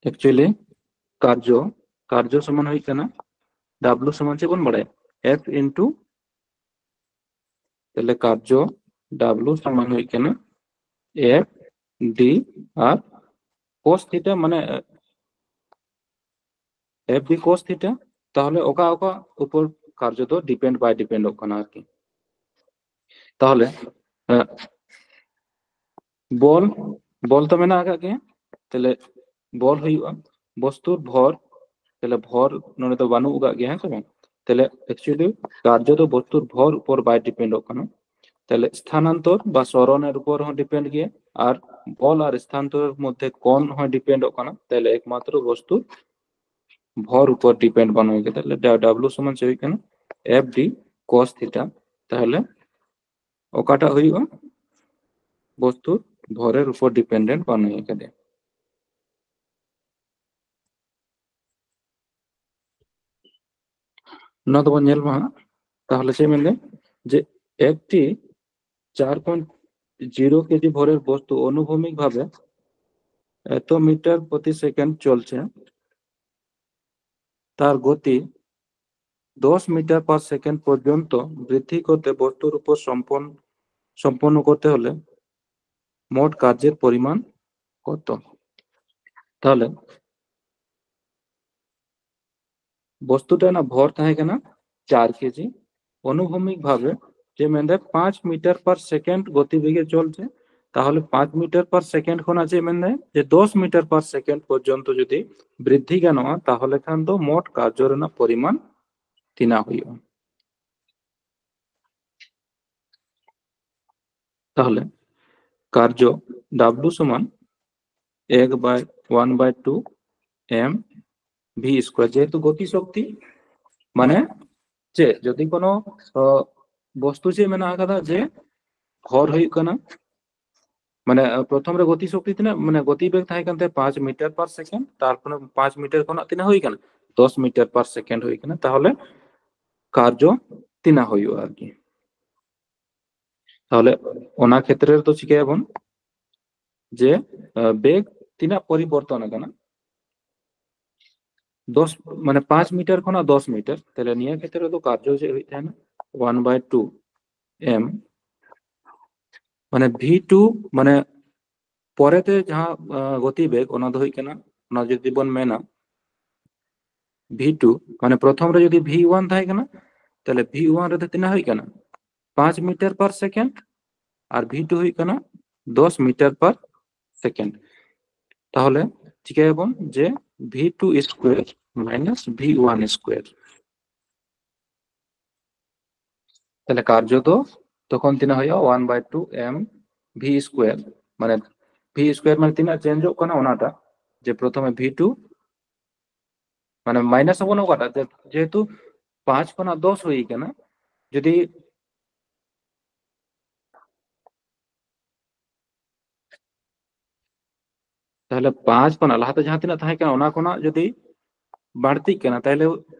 Actually ᱠᱟᱨᱡᱚ, ᱠᱟᱨᱡᱚ ᱥᱚᱢᱟᱱ ᱦᱩᱭᱩᱜ ᱠᱟᱱᱟ W ᱥᱚᱢᱟᱱ ᱪᱮᱫ ᱵᱚᱱ ᱵᱟᱲᱟᱭᱟ? F into, ᱛᱟᱦᱞᱮ ᱠᱟᱨᱡᱚ W ᱥᱚᱢᱟᱱ ᱦᱩᱭᱩᱜ ᱠᱟᱱᱟ F D ᱟᱨ cos theta, ᱢᱟᱱᱮ F D cos theta᱾ ᱛᱟᱦᱚᱞᱮ ᱚᱠᱟ ᱚᱠᱟ ᱩᱯᱚᱨ ᱠᱟᱨᱡᱚ ᱫᱚ depend ᱵᱟᱭ dependᱚᱜ ᱠᱟᱱᱟ ᱟᱨᱠᱤ᱾ ᱛᱟᱦᱚᱞᱮ ᱵᱚᱞ, ᱵᱚᱞ ᱛᱚ ᱢᱮᱱᱟᱜ ᱟᱠᱟᱫ ᱜᱮᱭᱟ, ᱛᱟᱦᱞᱮ ᱵᱚᱞ ᱦᱩᱭᱩᱜᱼᱟ᱾ ᱵᱚᱥᱛᱩᱨ ᱵᱷᱚᱨ, ᱛᱟᱦᱞᱮ ᱵᱷᱚᱨ ᱱᱚᱰᱮ ᱫᱚ ᱵᱟᱹᱱᱩᱜ ᱟᱠᱟᱫ ᱜᱮᱭᱟ, ᱦᱮᱸ ᱥᱮ ᱵᱟᱝ? ᱛᱟᱦᱞᱮ actually ᱠᱟᱨᱡᱚ ᱫᱚ ᱵᱚᱥᱛᱩᱨ ᱵᱷᱚᱨ ᱩᱯᱚᱨ ᱵᱟᱭ dependᱚᱜ ᱠᱟᱱᱟ᱾ ᱛᱟᱦᱞᱮ ᱥᱛᱷᱟᱱᱟᱱᱛᱚᱨ ᱵᱟ ᱥᱚᱨᱚᱱᱮᱨ ᱩᱯᱚᱨ ᱦᱚᱸ depend ᱜᱮᱭᱟ, ᱟᱨ ᱵᱚᱞ ᱟᱨ ᱥᱛᱷᱟᱱᱛᱚᱨ ᱢᱚᱫᱽᱫᱷᱮ ᱠᱚᱱ ᱦᱚᱸ dependᱚᱜ ᱠᱟᱱᱟ᱾ ᱛᱟᱦᱞᱮ ᱮᱠᱢᱟᱛᱨᱚ ᱵᱚᱥᱛᱩ ᱵᱷᱚᱨ ᱩᱯᱚᱨ depend ᱵᱟᱹᱱᱩᱜ ᱠᱟᱫᱟ᱾ ᱛᱟᱦᱞᱮ W ᱥᱚᱢᱟᱱ ᱪᱮᱫ ᱦᱩᱭᱩᱜ ᱠᱟᱱᱟ? F D cos theta᱾ ᱛᱟᱦᱞᱮ ᱚᱠᱟᱴᱟᱜ ᱦᱩᱭᱩᱜᱼᱟ? ᱵᱚᱥᱛᱩ ᱵᱷᱚᱨᱮᱨ ᱩᱯᱚᱨ dependent ᱵᱟᱹᱱᱩᱜ ᱠᱟᱫᱟ᱾ ᱱᱚᱣᱟ ᱫᱚᱵᱚᱱ ᱧᱮᱞ ᱢᱟ ᱦᱟᱸᱜ᱾ ᱛᱟᱦᱞᱮ ᱪᱮᱫ ᱢᱮᱱᱫᱟ ᱡᱮ ᱮᱠᱴᱤ ᱪᱟᱨ point zero ᱠᱮᱡᱤ ᱵᱷᱚᱨᱮᱨ ᱵᱚᱥᱛᱩ ᱚᱱᱩᱵᱷᱩᱢᱤক ভাবে এত মিটার প্রতি সেকেন্ড চলছে, তার গতি দশ মিটার পার সেকেন্ড পর্যন্ত বৃদ্ধি করতে বস্তুর উপর সম্পন্ন সম্পন্ন করতে হলে মোট কার্যের পরিমাণ কত? তাহলে বস্তুটা না ভর ᱛᱟᱦᱮᱸ ᱠᱟᱱᱟ ᱪᱟᱨ ᱠᱮᱡᱤ, ᱚᱱᱩᱵᱷᱩᱢᱤᱠ ᱵᱷᱟᱵᱮ ᱪᱮᱫ ᱢᱮᱱᱫᱟᱭ, ᱯᱟᱸᱪ ᱢᱤᱴᱟᱨ ᱯᱟᱨ ᱥᱮᱠᱮᱱᱰ ᱜᱚᱛᱤ ᱵᱮᱜᱮ ᱪᱚᱞ ᱪᱮ᱾ ᱛᱟᱦᱚᱞᱮ ᱯᱟᱸᱪ ᱢᱤᱴᱟᱨ ᱯᱟᱨ ᱥᱮᱠᱮᱱᱰ ᱠᱷᱚᱱᱟᱜ ᱪᱮᱫ ᱢᱮᱱᱫᱟᱭ, ᱡᱮ ᱫᱚᱥ ᱢᱤᱴᱟᱨ ᱯᱟᱨ ᱥᱮᱠᱮᱱᱰ ᱯᱚᱨᱡᱚᱱᱛᱚ ᱡᱩᱫᱤ ᱵᱨᱤᱫᱽᱫᱷᱤ ᱜᱟᱱᱚᱜᱼᱟ, ᱛᱟᱦᱚᱞᱮ ᱠᱷᱟᱱ ᱫᱚ ᱢᱳᱴ ᱠᱟᱨᱡᱚ ᱨᱮᱱᱟᱜ ᱯᱚᱨᱤᱢᱟᱱ ᱛᱤᱱᱟᱹᱜ ᱦᱩᱭᱩᱜᱼᱟ? ᱛᱟᱦᱚᱞᱮ ᱠᱟᱨᱡᱚ W ᱥᱚᱢᱟᱱ এক by one by two M V square, ᱡᱮᱦᱮᱛᱩ ᱜᱚᱛᱤ ᱥᱚᱠᱛᱤ, ᱢᱟᱱᱮ ᱪᱮᱫ, ᱡᱩᱫᱤ ᱠᱳᱱᱳ, ᱚ, ᱵᱚᱥᱛᱩ ᱪᱮᱫ ᱢᱮᱱᱟᱜ ᱟᱠᱟᱫᱟ, ᱡᱮ ᱦᱚᱨ ᱦᱩᱭᱩᱜ ᱠᱟᱱᱟ, ᱢᱟᱱᱮ, ᱯᱨᱚᱛᱷᱚᱢ ᱨᱮ ᱜᱚᱛᱤ ᱥᱚᱠᱛᱤ ᱛᱤᱱᱟᱹᱜ, ᱢᱟᱱᱮ ᱜᱚᱛᱤ ᱵᱮᱜᱽ ᱛᱟᱦᱮᱸ ᱠᱟᱱ ᱛᱟᱭᱟ ᱯᱟᱸᱪ ᱢᱤᱴᱟᱨ ᱯᱟᱨ ᱥᱮᱠᱮᱱᱰ, ᱛᱟᱨᱯᱚᱨᱮ ᱯᱟᱸᱪ ᱢᱤᱴᱟᱨ ᱠᱷᱚᱱᱟᱜ ᱛᱤᱱᱟᱹᱜ ᱦᱩᱭ ᱠᱟᱱᱟ, ᱫᱚᱥ ᱢᱤᱴᱟᱨ ᱯᱟᱨ ᱥᱮᱠᱮᱱᱰ ᱦᱩᱭ ᱠᱟᱱᱟ᱾ ᱛᱟᱦᱚᱞᱮ ᱠᱟᱨᱡᱚ ᱛᱤᱱᱟᱹᱜ ᱦᱩᱭᱩᱜᱼᱟ ᱟᱨᱠᱤ? ᱛᱟᱦᱚᱞᱮ ᱚᱱᱟ ᱠᱷᱮᱛᱨᱮ ᱨᱮᱫᱚ ᱪᱤᱠᱟᱹᱭᱟᱵᱚᱱ, ᱡᱮ, ᱟᱸ, ᱵᱮᱜᱽ ᱛᱤᱱᱟᱹᱜ ᱯᱚᱨᱤᱵᱚᱨᱛᱚᱱ ᱟᱠᱟᱱᱟ, ᱫᱚᱥ, ᱢᱟᱱᱮ ᱯᱟᱸᱪ ᱢᱤᱴᱟᱨ ᱠᱷᱚᱱᱟᱜ ᱫᱚᱥ ᱢᱤᱴᱟᱨ, ᱛᱟᱦᱚᱞᱮ ᱱᱤᱭᱟᱹ ᱠᱷᱮᱛᱨᱮ ᱨᱮᱫᱚ ᱠᱟᱨᱡᱚ ᱪᱮᱫ ᱦᱩᱭᱩᱜ ᱛᱟᱦᱮᱱᱟ, one by two M, ᱢᱟᱱᱮ V two, ᱢᱟᱱᱮ ᱯᱚᱨᱮᱛᱮ ᱡᱟᱦᱟᱸ, ᱟᱸ, ᱜᱚᱛᱤ ᱵᱮᱜᱽ, ᱚᱱᱟ ᱫᱚ ᱦᱩᱭᱩᱜ ᱠᱟᱱᱟ, ᱚᱱᱟ ᱡᱩᱫᱤ ᱵᱚᱱ ᱢᱮᱱᱟ V two, ᱢᱟᱱᱮ ᱯᱨᱚᱛᱷᱚᱢ ᱨᱮ ᱡᱩᱫᱤ V one ᱛᱟᱦᱮᱸ ᱠᱟᱱᱟ, ᱛᱟᱦᱚᱞᱮ V one ᱨᱮᱫᱚ ᱛᱤᱱᱟᱹᱜ ᱦᱩᱭ ᱠᱟᱱᱟ? ᱯᱟᱸᱪ ᱢᱤᱴᱟᱨ ᱯᱟᱨ ᱥᱮᱠᱮᱱᱰ, ᱟᱨ V two ᱦᱩᱭᱩᱜ ᱠᱟᱱᱟ ᱫᱚᱥ ᱢᱤᱴᱟᱨ ᱯᱟᱨ ᱥᱮᱠᱮᱱᱰ᱾ ᱛᱟᱦᱚᱞᱮ ᱪᱤᱠᱟᱹᱭᱟᱵᱚᱱ, ᱡᱮ V two square minus V one square, ᱛᱟᱦᱚᱞᱮ ᱠᱟᱨᱡᱚ ᱫᱚ ᱛᱚᱠᱷᱚᱱ ᱛᱤᱱᱟᱹᱜ ᱦᱩᱭᱩᱜᱼᱟ? One by two M V square, ᱢᱟᱱᱮ V square ᱢᱟᱱᱮ ᱛᱤᱱᱟᱹᱜ ᱪᱮᱧᱡᱚᱜ ᱠᱟᱱᱟ ᱚᱱᱟᱴᱟᱜ, ᱡᱮ ᱯᱨᱚᱛᱷᱚᱢᱮ V two, ᱢᱟᱱᱮ ᱢᱟᱭᱱᱟᱥ ᱟᱵᱚᱱ ᱚᱠᱟᱴᱟᱜ, ᱡᱮ-, ᱡᱮᱦᱮᱛᱩ ᱯᱟᱸᱪ ᱠᱷᱚᱱᱟᱜ ᱫᱚᱥ ᱦᱩᱭ ᱠᱟᱱᱟ, ᱡᱩᱫᱤ ᱛᱟᱦᱚᱞᱮ ᱯᱟᱸᱪ ᱠᱷᱚᱱᱟᱜ ᱞᱟᱦᱟᱛᱮ ᱡᱟᱦᱟᱸ ᱛᱤᱱᱟᱹᱜ ᱛᱟᱦᱮᱸ ᱠᱟᱱᱟ, ᱚᱱᱟ ᱠᱷᱚᱱᱟᱜ ᱡᱩᱫᱤ ᱵᱟᱹᱲᱛᱤᱜ ᱠᱟᱱᱟ, ᱛᱟᱦᱚᱞᱮ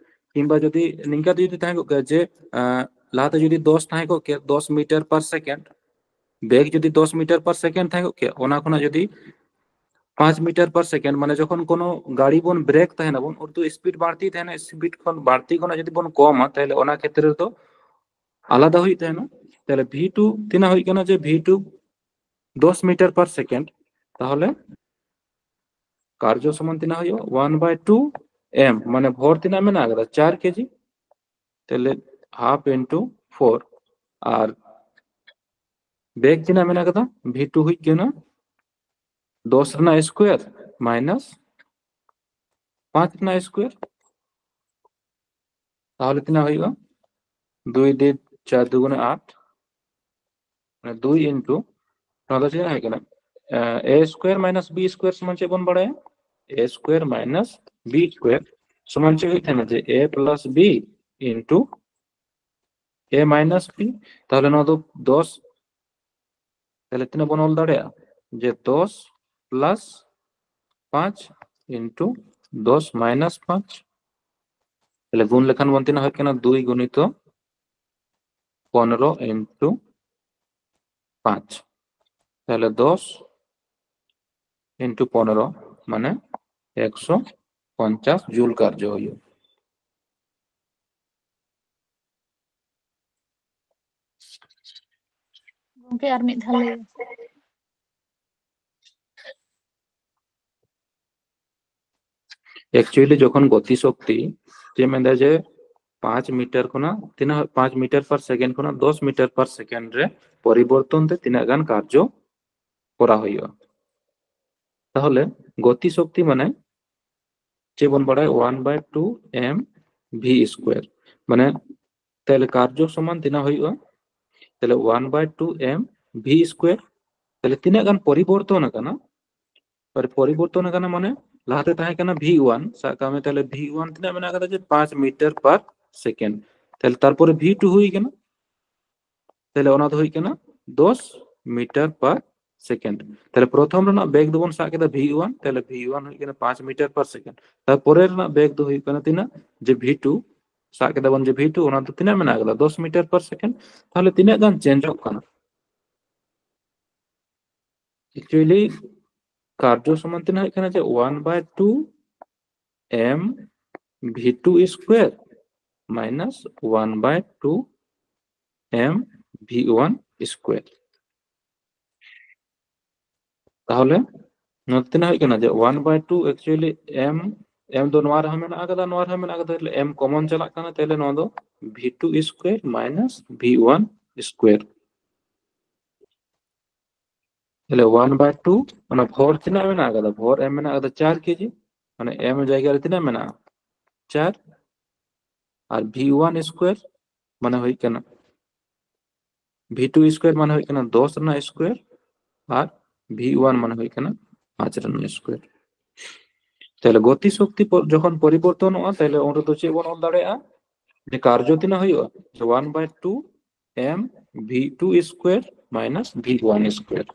ᱠᱤᱝᱵᱟ ᱡᱩᱫᱤ ᱱᱤᱝᱠᱟ ᱡᱩᱫᱤ ᱛᱟᱦᱮᱸ ᱠᱚᱜ ᱠᱮᱭᱟ ᱡᱮ, ᱟᱸ, ᱞᱟᱦᱟᱛᱮ ᱡᱩᱫᱤ ᱫᱚᱥ ᱛᱟᱦᱮᱸ ᱠᱚᱜ ᱠᱮᱭᱟ, ᱫᱚᱥ ᱢᱤᱴᱟᱨ ᱯᱟᱨ ᱥᱮᱠᱮᱱᱰ, ᱵᱮᱜᱽ ᱡᱩᱫᱤ ᱫᱚᱥ ᱢᱤᱴᱟᱨ ᱯᱟᱨ ᱥᱮᱠᱮᱱᱰ ᱛᱟᱦᱮᱸ ᱠᱚᱜ ᱠᱮᱭᱟ, ᱚᱱᱟ ᱠᱷᱚᱱᱟᱜ ᱡᱩᱫᱤ ᱯᱟᱸᱪ ᱢᱤᱴᱟᱨ ᱯᱟᱨ ᱥᱮᱠᱮᱱᱰ, ᱢᱟᱱᱮ ᱡᱚᱠᱷᱚᱱ ᱠᱳᱱᱳ ᱜᱟᱹᱲᱤ ᱵᱚᱱ ᱵᱨᱮᱠ ᱛᱟᱦᱮᱱᱟᱵᱚᱱ, ᱩᱱ ᱫᱚ ᱥᱯᱤᱰ ᱵᱟᱹᱲᱛᱤ ᱛᱟᱦᱮᱱᱟ, ᱥᱯᱤᱰ ᱠᱷᱚᱱ ᱵᱟᱹᱲᱛᱤ ᱠᱷᱚᱱᱟᱜ ᱡᱩᱫᱤ ᱵᱚᱱ ᱠᱚᱢᱟ, ᱛᱟᱦᱚᱞᱮ ᱚᱱᱟ ᱠᱷᱮᱛᱨᱮ ᱨᱮᱫᱚ ᱟᱞᱟᱫᱟ ᱦᱩᱭᱩᱜ ᱛᱟᱦᱮᱱᱟ᱾ ᱛᱟᱦᱚᱞᱮ V two ᱛᱤᱱᱟᱹᱜ ᱦᱩᱭᱩᱜ ᱠᱟᱱᱟ, ᱡᱮ V two ᱫᱚᱥ ᱢᱤᱴᱟᱨ ᱯᱟᱨ ᱥᱮᱠᱮᱱᱰ, ᱛᱟᱦᱚᱞᱮ ᱠᱟᱨᱡᱚ ᱥᱚᱢᱟᱱ ᱛᱤᱱᱟᱹᱜ ᱦᱩᱭᱩᱜᱼᱟ? One by two M, ᱢᱟᱱᱮ ᱵᱷᱚᱨ ᱛᱤᱱᱟᱹᱜ ᱢᱮᱱᱟᱜ ᱟᱠᱟᱫᱟ? ᱪᱟᱨ ᱠᱮᱡᱤ, ᱛᱟᱦᱚᱞᱮ half into four, ᱟᱨ ᱵᱮᱜᱽ ᱛᱤᱱᱟᱹᱜ ᱢᱮᱱᱟᱜ ᱠᱟᱫᱟ? ᱵᱷᱤ ᱴᱩ ᱦᱩᱭᱩᱜ ᱠᱟᱱᱟ ᱫᱚᱥ ᱨᱮᱱᱟᱜ ᱥᱠᱩᱭᱟᱨ ᱢᱟᱭᱱᱟᱥ ᱯᱟᱸᱪ ᱨᱮᱱᱟᱜ ᱥᱠᱩᱭᱟᱨ᱾ ᱛᱟᱦᱚᱞᱮ ᱛᱤᱱᱟᱹᱜ ᱦᱩᱭᱩᱜᱼᱟ? ᱫᱩᱭ ᱫᱩᱭ ᱪᱟᱨ ᱫᱩᱜᱩᱱᱮ ᱟᱴ, ᱢᱟᱱᱮ ᱫᱩᱭ ᱤᱱᱴᱩ, ᱱᱚᱣᱟ ᱫᱚ ᱪᱮᱫ ᱦᱩᱭᱩᱜ ᱠᱟᱱᱟ? ᱮ ᱥᱠᱩᱭᱟᱨ ᱢᱟᱭᱱᱟᱥ ᱵᱤ ᱥᱠᱩᱭᱟᱨ ᱥᱚᱢᱟᱱ ᱪᱮᱫ ᱵᱚᱱ ᱵᱟᱲᱟᱭᱟ? ᱮ ᱥᱠᱩᱭᱟᱨ ᱢᱟᱭᱱᱟᱥ ᱵᱤ ᱥᱠᱩᱭᱟᱨ ᱥᱚᱢᱟᱱ ᱪᱮᱫ ᱦᱩᱭᱩᱜ ᱛᱟᱦᱮᱱᱟ? ᱡᱮ ᱮ ᱯᱞᱟᱥ ᱵᱤ ᱤᱱᱴᱩ ᱮ ᱢᱟᱭᱱᱟᱥ ᱵᱤ᱾ ᱛᱟᱦᱚᱞᱮ ᱱᱚᱣᱟ ᱫᱚ ᱫᱚᱥ, ᱛᱟᱦᱚᱞᱮ ᱛᱤᱱᱟᱹᱜ ᱵᱚᱱ ᱚᱞ ᱫᱟᱲᱮᱭᱟᱜᱼᱟ? ᱡᱮ ᱫᱚᱥ ᱯᱞᱟᱥ ᱯᱟᱸᱪ ᱤᱱᱴᱩ ᱫᱚᱥ ᱢᱟᱭᱱᱟᱥ ᱯᱟᱸᱪ᱾ ᱛᱟᱦᱚᱞᱮ ᱜᱩᱱ ᱞᱮᱠᱷᱟᱱ ᱵᱚᱱ ᱛᱤᱱᱟᱹᱜ ᱦᱩᱭᱩᱜ ᱠᱟᱱᱟ? ᱫᱩᱭ ᱜᱩᱱᱤᱛᱚ ᱯᱚᱱᱨᱚ ᱤᱱᱴᱩ ᱯᱟᱸᱪ᱾ ᱛᱟᱦᱚᱞᱮ ᱫᱚᱥ ᱤᱱᱴᱩ ᱯᱚᱱᱨᱚ, ᱢᱟᱱᱮ ᱮᱠᱥᱚ ᱯᱚᱧᱪᱟᱥ ᱡᱩᱞ ᱠᱟᱨᱡᱚ ᱦᱩᱭᱩᱜᱼᱟ᱾ ᱜᱚᱝᱠᱮ, ᱟᱨ ᱢᱤᱫ ᱫᱷᱟᱣ ᱞᱟᱹᱭ᱾ ᱮᱠᱪᱩᱭᱮᱞᱤ ᱡᱚᱠᱷᱚᱱ ᱜᱚᱛᱤ ᱥᱚᱠᱛᱤ, ᱪᱮᱫ ᱢᱮᱱᱫᱟ ᱡᱮ ᱯᱟᱸᱪ ᱢᱤᱴᱟᱨ ᱠᱷᱚᱱᱟᱜ ᱛᱤᱱᱟᱹᱜ, ᱯᱟᱸᱪ ᱢᱤᱴᱟᱨ ᱯᱟᱨ ᱥᱮᱠᱮᱱᱰ ᱠᱷᱚᱱᱟᱜ ᱫᱚᱥ ᱢᱤᱴᱟᱨ ᱯᱟᱨ ᱥᱮᱠᱮᱱᱰ ᱨᱮ ᱯᱚᱨᱤᱵᱚᱨᱛᱚᱱ ᱛᱮ ᱛᱤᱱᱟᱹᱜ ᱜᱟᱱ ᱠᱟᱨᱡᱚ ᱠᱚᱨᱟᱣ ᱦᱩᱭᱩᱜᱼᱟ᱾ ᱛᱟᱦᱚᱞᱮ ᱜᱚᱛᱤ ᱥᱚᱠᱛᱤ ᱢᱟᱱᱮ ᱪᱮᱫ ᱵᱚᱱ ᱵᱟᱲᱟᱭᱟ? One by two m v square, ᱢᱟᱱᱮ ᱛᱟᱦᱚᱞᱮ ᱠᱟᱨᱡᱚ ᱥᱚᱢᱟᱱ ᱛᱤᱱᱟᱹᱜ ᱦᱩᱭᱩᱜᱼᱟ? ᱛᱟᱦᱚᱞᱮ one by two m v square᱾ ᱛᱟᱦᱚᱞᱮ ᱛᱤᱱᱟᱹᱜ ᱜᱟᱱ ᱯᱚᱨᱤᱵᱚᱨᱛᱚᱱ ᱟᱠᱟᱱᱟ? ᱯᱚᱨᱤᱵᱚᱨᱛᱚᱱ ᱟᱠᱟᱱᱟ ᱢᱟᱱᱮ ᱞᱟᱦᱟᱛᱮ ᱛᱟᱦᱮᱸ ᱠᱟᱱᱟ ᱵᱷᱤ ᱳᱣᱟᱱ, ᱥᱟᱵ ᱠᱟᱜ ᱢᱮ ᱛᱟᱦᱚᱞᱮ ᱵᱷᱤ ᱳᱣᱟᱱ ᱛᱤᱱᱟᱹᱜ ᱢᱮᱱᱟᱜ ᱟᱠᱟᱫᱟ? ᱡᱮ ᱯᱟᱸᱪ ᱢᱤᱴᱟᱨ ᱯᱟᱨ ᱥᱮᱠᱮᱱᱰ᱾ ᱛᱟᱦᱚᱞᱮ ᱛᱟᱨᱯᱚᱨᱮ ᱵᱷᱤ ᱴᱩ ᱦᱩᱭ ᱠᱟᱱᱟ, ᱛᱟᱦᱚᱞᱮ ᱚᱱᱟ ᱫᱚ ᱦᱩᱭ ᱠᱟᱱᱟ ᱫᱚᱥ ᱢᱤᱴᱟᱨ ᱯᱟᱨ ᱥᱮᱠᱮᱱᱰ᱾ ᱛᱟᱦᱚᱞᱮ ᱯᱨᱚᱛᱷᱚᱢ ᱨᱮᱱᱟᱜ ᱵᱮᱜᱽ ᱫᱚᱵᱚᱱ ᱥᱟᱵ ᱠᱮᱫᱟ ᱵᱷᱤ ᱳᱣᱟᱱ, ᱛᱟᱦᱚᱞᱮ ᱵᱷᱤ ᱳᱣᱟᱱ ᱦᱩᱭᱩᱜ ᱠᱟᱱᱟ ᱯᱟᱸᱪ ᱢᱤᱴᱟᱨ ᱯᱟᱨ ᱥᱮᱠᱮᱱᱰ᱾ ᱛᱟᱨᱯᱚᱨᱮ ᱨᱮᱱᱟᱜ ᱵᱮᱜᱽ ᱫᱚ ᱦᱩᱭᱩᱜ ᱠᱟᱱᱟ ᱛᱤᱱᱟᱹᱜ? ᱡᱮ ᱵᱷᱤ ᱴᱩ ᱥᱟᱵ ᱠᱮᱫᱟ ᱵᱚᱱ, ᱡᱮ ᱵᱷᱤ ᱴᱩ ᱚᱱᱟ ᱫᱚ ᱛᱤᱱᱟᱹᱜ ᱢᱮᱱᱟᱜ ᱟᱠᱟᱫᱟ? ᱫᱚᱥ ᱢᱤᱴᱟᱨ ᱯᱟᱨ ᱥᱮᱠᱮᱱᱰ᱾ ᱛᱟᱦᱚᱞᱮ ᱛᱤᱱᱟᱹᱜ ᱜᱟᱱ ᱪᱮᱧᱡᱚᱜ ᱠᱟᱱᱟ? ᱮᱠᱪᱩᱭᱮᱞᱤ ᱠᱟᱨᱡᱚ ᱥᱚᱢᱟᱱ ᱛᱤᱱᱟᱹᱜ ᱦᱩᱭᱩᱜ ᱠᱟᱱᱟ? ᱡᱮ one by two m v two square minus one by two m v one square᱾ ᱛᱟᱦᱚᱞᱮ ᱱᱚᱛᱮ ᱛᱤᱱᱟᱹᱜ ᱦᱩᱭᱩᱜ ᱠᱟᱱᱟ? ᱡᱮ one by two, actually m, m ᱫᱚ ᱱᱚᱣᱟ ᱨᱮᱦᱚᱸ ᱢᱮᱱᱟᱜ ᱟᱠᱟᱫᱟ, ᱱᱚᱣᱟ ᱨᱮᱦᱚᱸ ᱢᱮᱱᱟᱜ ᱟᱠᱟᱫᱟ, ᱛᱟᱦᱚᱞᱮ m common ᱪᱟᱞᱟᱜ ᱠᱟᱱᱟ, ᱛᱟᱦᱚᱞᱮ ᱱᱚᱣᱟ ᱫᱚ v two square minus v one ᱥᱠᱩᱭᱟᱨ᱾ ᱛᱟᱦᱞᱮ ᱚᱣᱟᱱ ᱵᱟᱭ ᱴᱩ, ᱚᱱᱟ ᱵᱷᱚᱨ ᱛᱤᱱᱟᱹᱜ ᱢᱮᱱᱟᱜ ᱟᱠᱟᱫᱟ? ᱵᱷᱚᱨ ᱮᱢ ᱢᱮᱱᱟᱜ ᱟᱠᱟᱫᱟ ᱪᱟᱨ ᱠᱮᱡᱤ, ᱢᱟᱱᱮ ᱮᱢ ᱡᱟᱭᱜᱟ ᱨᱮ ᱛᱤᱱᱟᱹᱜ ᱢᱮᱱᱟᱜᱼᱟ? ᱪᱟᱨ᱾ ᱟᱨ ᱵᱷᱤ ᱚᱣᱟᱱ ᱥᱠᱩᱭᱟᱨ ᱢᱟᱱᱮ ᱦᱩᱭᱩᱜ ᱠᱟᱱᱟ, ᱵᱷᱤ ᱴᱩ ᱥᱠᱩᱭᱟᱨ ᱢᱟᱱᱮ ᱦᱩᱭᱩᱜ ᱠᱟᱱᱟ ᱫᱚᱥ ᱨᱮᱱᱟᱜ ᱥᱠᱩᱭᱟᱨ, ᱟᱨ ᱵᱷᱤ ᱚᱣᱟᱱ ᱢᱟᱱᱮ ᱦᱩᱭᱩᱜ ᱠᱟᱱᱟ ᱯᱟᱸᱪ ᱨᱮᱱᱟᱜ ᱥᱠᱩᱭᱟᱨ᱾ ᱛᱟᱦᱞᱮ ᱜᱚᱛᱤ ᱥᱚᱠᱛᱤ ᱯᱚ-, ᱡᱚᱠᱷᱚᱱ ᱯᱚᱨᱤᱵᱚᱨᱛᱚᱱᱚᱜᱼᱟ, ᱛᱟᱦᱞᱮ ᱩᱱ ᱨᱮᱫᱚ ᱪᱮᱫ ᱵᱚᱱ ᱚᱞ ᱫᱟᱲᱮᱭᱟᱜᱼᱟ? ᱡᱮ ᱠᱟᱨᱡᱚ ᱛᱤᱱᱟᱹᱜ ᱦᱩᱭᱩᱜᱼᱟ? ᱡᱮ ᱚᱣᱟᱱ ᱵᱟᱭ ᱴᱩ ᱮᱢ ᱵᱷᱤ ᱴᱩ ᱥᱠᱩᱭᱟᱨ ᱢᱟᱭᱱᱟᱥ ᱵᱷᱤ ᱚᱣᱟᱱ ᱥᱠᱩᱭᱟᱨ᱾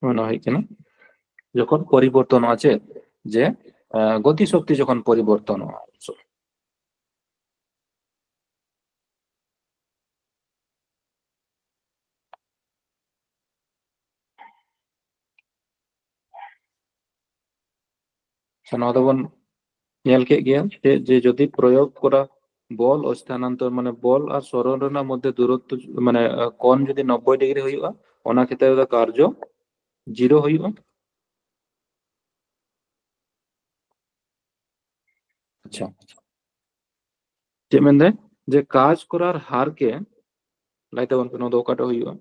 ᱚᱱᱟ ᱦᱩᱭᱩᱜ ᱠᱟᱱᱟ ᱡᱚᱠᱷᱚᱱ ᱯᱚᱨᱤᱵᱚᱨᱛᱚᱱᱚᱜᱼᱟ, ᱪᱮᱫ? ᱡᱮ, ᱟᱸ, ᱜᱚᱛᱤ ᱥᱚᱠᱛᱤ ᱡᱚᱠᱷᱚᱱ ᱯᱚᱨᱤᱵᱚᱨᱛᱚᱱᱚᱜᱼᱟ, ᱩᱱ ᱥᱚᱢᱚᱭ᱾ ᱟᱪᱪᱷᱟ, ᱱᱚᱣᱟ ᱫᱚᱵᱚᱱ ᱧᱮᱞ ᱠᱮᱫ ᱜᱮᱭᱟ ᱡᱮ, ᱡᱮ ᱡᱩᱫᱤ ᱯᱨᱚᱭᱳᱜᱽ ᱠᱚᱨᱟ ᱵᱚᱞ ᱚ ᱥᱛᱷᱟᱱᱟᱱᱛᱚᱨ, ᱢᱟᱱᱮ ᱵᱚᱞ ᱟᱨ ᱥᱚᱨᱚᱞ ᱨᱮᱱᱟᱜ ᱢᱚᱫᱽᱫᱷᱮ ᱫᱩᱨᱚᱛᱛᱚ, ᱢᱟᱱᱮ, ᱟᱸ, ᱠᱳᱬ ᱡᱩᱫᱤ ᱱᱚᱵᱵᱳᱭ ᱰᱤᱜᱽᱨᱤ ᱦᱩᱭᱩᱜᱼᱟ, ᱚᱱᱟ ᱠᱷᱮᱛᱨᱮ ᱨᱮᱫᱚ ᱠᱟᱨᱡᱚ ᱡᱤᱨᱳ ᱦᱩᱭᱩᱜᱼᱟ᱾ ᱟᱪᱪᱷᱟ, ᱪᱮᱫ ᱢᱮᱱᱫᱟᱭ? ᱡᱮ ᱠᱟᱡᱽ ᱠᱚᱨᱟᱨ ᱦᱟᱨ ᱠᱮ, ᱞᱟᱹᱭ ᱛᱟᱵᱚᱱ ᱯᱮ, ᱱᱚᱣᱟ ᱫᱚ ᱚᱠᱟᱴᱟᱜ ᱦᱩᱭᱩᱜᱼᱟ?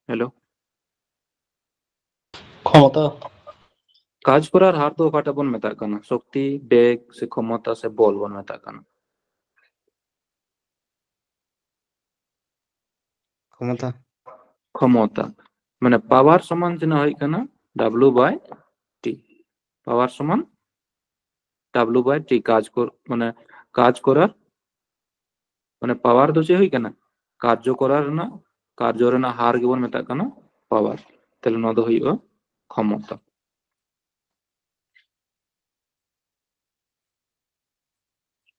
ᱦᱮᱞᱳ? ᱠᱷᱚᱢᱚᱛᱟ᱾ ᱠᱟᱡᱽ ᱠᱚᱨᱟᱨ ᱦᱟᱨ ᱫᱚ ᱚᱠᱟᱴᱟᱜ ᱵᱚᱱ ᱢᱮᱛᱟᱜ ᱠᱟᱱᱟ? ᱥᱚᱠᱛᱤ, ᱵᱮᱜᱽ, ᱥᱮ ᱠᱷᱚᱢᱚᱛᱟ, ᱥᱮ ᱵᱚᱞ ᱵᱚᱱ ᱢᱮᱛᱟᱜ ᱠᱟᱱᱟ? ᱠᱷᱚᱢᱚᱛᱟ᱾ ᱠᱷᱚᱢᱚᱛᱟ᱾ ᱢᱟᱱᱮ ᱯᱟᱣᱟᱨ ᱥᱚᱢᱟᱱ ᱛᱤᱱᱟᱹᱜ ᱦᱩᱭᱩᱜ ᱠᱟᱱᱟ? W by T᱾ ᱯᱟᱣᱟᱨ ᱥᱚᱢᱟᱱ W by T᱾ ᱠᱟᱡᱽ ᱠᱚ, ᱢᱟᱱᱮ ᱠᱟᱡᱽ ᱠᱚᱨᱟᱨ, ᱢᱟᱱᱮ ᱯᱟᱣᱟᱨ ᱫᱚ ᱪᱮᱫ ᱦᱩᱭᱩᱜ ᱠᱟᱱᱟ? ᱠᱟᱨᱡᱚ ᱠᱚᱨᱟᱣ ᱨᱮᱱᱟᱜ, ᱠᱟᱨᱡᱚ ᱨᱮᱱᱟᱜ ᱦᱟᱨ ᱜᱮᱵᱚᱱ ᱢᱮᱛᱟᱜ ᱠᱟᱱᱟ ᱯᱟᱣᱟᱨ᱾ ᱛᱟᱦᱞᱮ ᱱᱚᱣᱟ ᱫᱚ ᱦᱩᱭᱩᱜᱼᱟ ᱠᱷᱚᱢᱚᱛᱟ᱾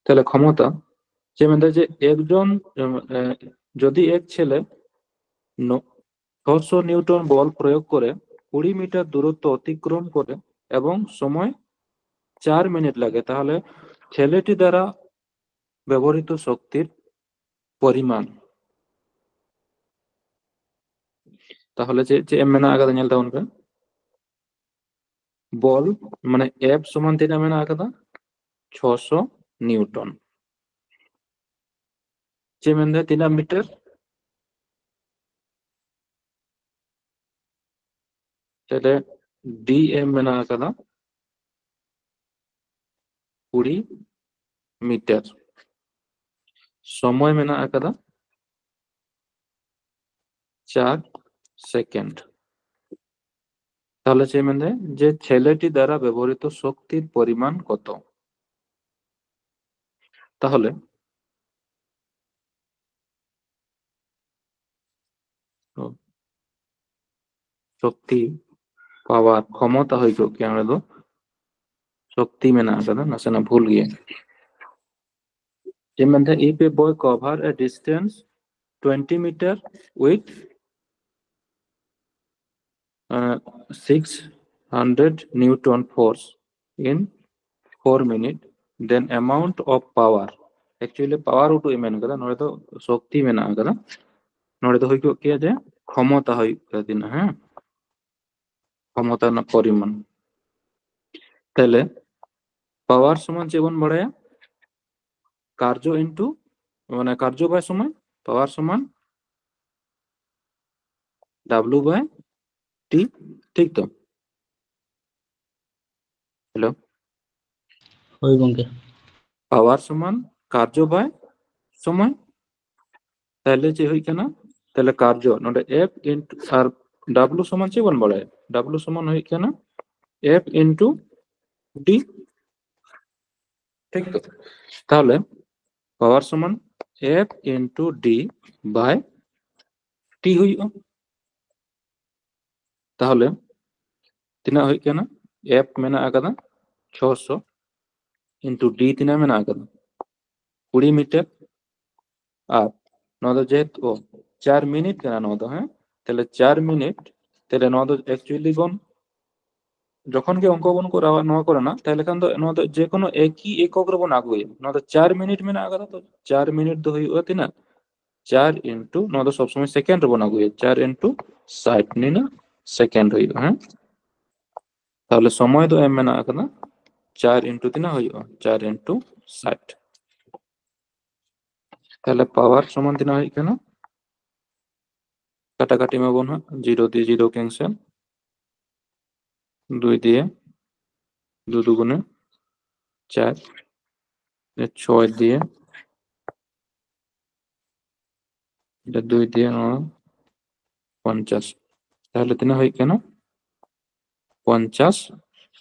ᱛᱟᱦᱞᱮ ᱠᱷᱚᱢᱚᱛᱟ ᱪᱮᱫ ᱢᱮᱱᱫᱟ? ᱡᱮ ᱮᱠᱡᱚᱱ, ᱮ, ᱡᱩᱫᱤ ᱮᱠ ᱪᱷᱮᱞᱮ ᱱᱚ-, ᱪᱷᱚᱥᱚ ᱱᱤᱭᱩᱴᱚᱱ ᱵᱚᱞ ᱯᱨᱚᱭᱳᱜ ᱠᱚᱨᱮ ᱠᱩᱲᱤ ᱢᱤᱴᱟᱨ ᱫᱩᱨᱚᱛᱛᱚ ᱚᱛᱤᱠᱨᱚᱢ ᱠᱚᱨᱮ ᱮᱵᱚᱝ ᱥᱚᱢᱚᱭ ᱪᱟᱨ ᱢᱤᱱᱤᱴ ᱞᱟᱜᱮ, ᱛᱟᱦᱞᱮ ᱪᱷᱮᱞᱮᱴᱤ ᱫᱟᱨᱟ ᱵᱮᱵᱚᱦᱨᱤᱛ ᱥᱚᱠᱛᱤᱨ ᱯᱚᱨᱤᱢᱟᱱ᱾ ᱛᱟᱦᱞᱮ ᱪᱮᱫ, ᱪᱮᱫ ᱮᱢ ᱢᱮᱱᱟᱜ ᱟᱠᱟᱫᱟ, ᱧᱮᱞ ᱛᱟᱵᱚᱱ ᱯᱮ᱾ ᱵᱚᱞ ᱢᱟᱱᱮ F ᱥᱚᱢᱟᱱ ᱛᱤᱱᱟᱹᱜ ᱢᱮᱱᱟᱜ ᱟᱠᱟᱫᱟ? ᱪᱷᱚᱥᱚ ᱱᱤᱭᱩᱴᱚᱱ᱾ ᱪᱮᱫ ᱢᱮᱱᱫᱟ, ᱛᱤᱱᱟᱹᱜ ᱢᱤᱴᱟᱨ? ᱛᱟᱦᱞᱮ D M ᱢᱮᱱᱟᱜ ᱟᱠᱟᱫᱟ ᱠᱩᱲᱤ ᱢᱤᱴᱟᱨ᱾ ᱥᱚᱢᱚᱭ ᱢᱮᱱᱟᱜ ᱟᱠᱟᱫᱟ ᱪᱟᱨ ᱥᱮᱠᱮᱱᱰ᱾ ᱛᱟᱦᱞᱮ ᱪᱮᱫ ᱢᱮᱱᱫᱟᱭ ᱡᱮ ছেলেটি দ্বারা ব্যবহৃত শক্তির পরিমাণ কত? তাহলে ᱥᱚᱠᱛᱤ, ᱯᱟᱣᱟᱨ, ᱠᱷᱚᱢᱚᱛᱟ ᱦᱩᱭ ᱠᱚᱜ ᱠᱮᱭᱟ, ᱚᱸᱰᱮ ᱫᱚ ᱥᱚᱠᱛᱤ ᱢᱮᱱᱟᱜ ᱟᱠᱟᱫᱟ, ᱱᱟᱥᱮᱱᱟᱜ ᱵᱷᱩᱞ ᱜᱮᱭᱟ᱾ ᱪᱮᱫ ᱢᱮᱱᱫᱟ, if a boy cover a distance twenty meter with uh, six hundred newton force in four minute, then amount of power, actually power ᱩᱫᱩᱜ ᱮ ᱢᱮᱱ ᱠᱟᱫᱟ, ᱱᱚᱰᱮ ᱫᱚ ᱥᱚᱠᱛᱤ ᱢᱮᱱᱟᱜ ᱟᱠᱟᱫᱟ, ᱱᱚᱰᱮ ᱫᱚ ᱦᱩᱭ ᱠᱚᱜ ᱠᱮᱭᱟ ᱡᱮ ᱠᱷᱚᱢᱚᱛᱟ ᱦᱩᱭᱩᱜ ᱠᱟᱱᱟ ᱛᱤᱱᱟᱹᱜ, ᱦᱮᱸ, ᱠᱷᱚᱢᱚᱛᱟ ᱨᱮᱱᱟᱜ ᱯᱚᱨᱤᱢᱟᱱ᱾ ᱛᱟᱦᱞᱮ ᱯᱟᱣᱟᱨ ᱥᱚᱢᱟᱱ ᱪᱮᱫ ᱵᱚᱱ ᱵᱟᱲᱟᱭᱟ? ᱠᱟᱨᱡᱚ into, ᱢᱟᱱᱮ ᱠᱟᱨᱡᱚ by ᱥᱚᱢᱚᱭ, ᱯᱟᱣᱟᱨ ᱥᱚᱢᱟᱱ W by T, ᱴᱷᱤᱠ ᱛᱚ? ᱦᱮᱞᱳ, ᱦᱳᱭ ᱜᱚᱝᱠᱮ᱾ ᱯᱟᱣᱟᱨ ᱥᱚᱢᱟᱱ ᱠᱟᱨᱡᱚ by ᱥᱚᱢᱚᱭ᱾ ᱛᱟᱦᱞᱮ ᱪᱮᱫ ᱦᱩᱭᱩᱜ ᱠᱟᱱᱟ? ᱛᱟᱦᱞᱮ ᱠᱟᱨᱡᱚ ᱱᱚᱰᱮ F into, ᱟᱨ W ᱥᱚᱢᱟᱱ ᱪᱮᱫ ᱵᱚᱱ ᱵᱟᱲᱟᱭᱟ? W ᱥᱚᱢᱟᱱ ᱦᱩᱭᱩᱜ ᱠᱟᱱᱟ F into D, ᱴᱷᱤᱠ ᱛᱚ? ᱛᱟᱦᱞᱮ ᱯᱟᱣᱟᱨ ᱥᱚᱢᱟᱱ F into D by T ᱦᱩᱭᱩᱜᱼᱟ᱾ ᱛᱟᱦᱞᱮ ᱛᱤᱱᱟᱹᱜ ᱦᱩᱭᱩᱜ ᱠᱟᱱᱟ? F ᱢᱮᱱᱟᱜ ᱟᱠᱟᱫᱟ ᱪᱷᱚᱥᱚ into D ᱛᱤᱱᱟᱹᱜ ᱢᱮᱱᱟᱜ ᱟᱠᱟᱫᱟ? ᱠᱩᱲᱤ ᱢᱤᱴᱟᱨ᱾ ᱟᱨ ᱱᱚᱣᱟ ᱫᱚ ᱡᱮᱦᱮᱛᱩ, ᱚ, ᱪᱟᱨ ᱢᱤᱱᱤᱴ ᱠᱟᱱᱟ ᱱᱚᱣᱟ ᱫᱚ, ᱦᱮᱸ? ᱛᱟᱦᱞᱮ ᱪᱟᱨ ᱢᱤᱱᱤᱴ, ᱛᱟᱦᱞᱮ ᱱᱚᱣᱟ ᱫᱚ actually ᱵᱚᱱ, ᱡᱚᱠᱷᱚᱱ ᱜᱮ ᱚᱝᱠᱚ ᱵᱚᱱ ᱠᱚᱨᱟᱣᱟ ᱱᱚᱣᱟ ᱠᱚᱨᱮᱱᱟᱜ, ᱛᱟᱦᱞᱮ ᱠᱷᱟᱱ ᱫᱚ ᱱᱚᱣᱟ ᱫᱚ ᱡᱮᱠᱳᱱᱳ ᱮᱠᱤ ᱮᱠᱚᱠ ᱨᱮᱵᱚᱱ ᱟᱹᱜᱩᱭᱟ᱾ ᱱᱚᱣᱟ ᱫᱚ ᱪᱟᱨ ᱢᱤᱱᱤᱴ ᱢᱮᱱᱟᱜ ᱟᱠᱟᱫᱟ, ᱛᱚ ᱪᱟᱨ ᱢᱤᱱᱤᱴ ᱫᱚ ᱦᱩᱭᱩᱜᱼᱟ ᱛᱤᱱᱟᱹᱜ? ᱪᱟᱨ into, ᱱᱚᱣᱟ ᱫᱚ ᱥᱚᱵ ᱥᱚᱢᱚᱭ ᱥᱮᱠᱮᱱᱰ ᱨᱮᱵᱚᱱ ᱟᱹᱜᱩᱭᱟ, ᱪᱟᱨ into ᱥᱟᱴ ᱱᱤᱱᱟᱹᱜ ᱥᱮᱠᱮᱱᱰ ᱦᱩᱭᱩᱜᱼᱟ, ᱦᱮᱸ? ᱛᱟᱦᱚᱞᱮ ᱥᱚᱢᱚᱭ ᱫᱚ ᱮᱢ ᱢᱮᱱᱟᱜ ᱟᱠᱟᱫᱟ ᱪᱟᱨ ᱤᱱᱴᱩ ᱛᱤᱱᱟᱹᱜ ᱦᱩᱭᱩᱜᱼᱟ? ᱪᱟᱨ ᱤᱱᱴᱩ ᱥᱟᱴ᱾ ᱛᱟᱦᱚᱞᱮ ᱯᱟᱣᱟᱨ ᱥᱚᱢᱟᱱ ᱛᱤᱱᱟᱹᱜ ᱦᱩᱭᱩᱜ ᱠᱟᱱᱟ? ᱠᱟᱴᱟᱠᱟᱴᱤ ᱢᱟᱵᱚᱱ ᱦᱟᱸᱜ, ᱡᱤᱨᱳ ᱫᱤᱭᱮ ᱡᱤᱨᱳ ᱠᱮᱱᱥᱮᱞ, ᱫᱩᱭ ᱫᱤᱭᱮ ᱫᱩ ᱫᱩᱜᱩᱱᱮ ᱪᱟᱨ, ᱪᱷᱚᱭ ᱫᱤᱭᱮ ᱫᱩᱭ ᱫᱤᱭᱮ ᱱᱚᱣᱟ ᱯᱚᱧᱪᱟᱥ᱾ ᱛᱟᱦᱚᱞᱮ ᱛᱤᱱᱟᱹᱜ ᱦᱩᱭᱩᱜ ᱠᱟᱱᱟ? ᱯᱚᱧᱪᱟᱥ᱾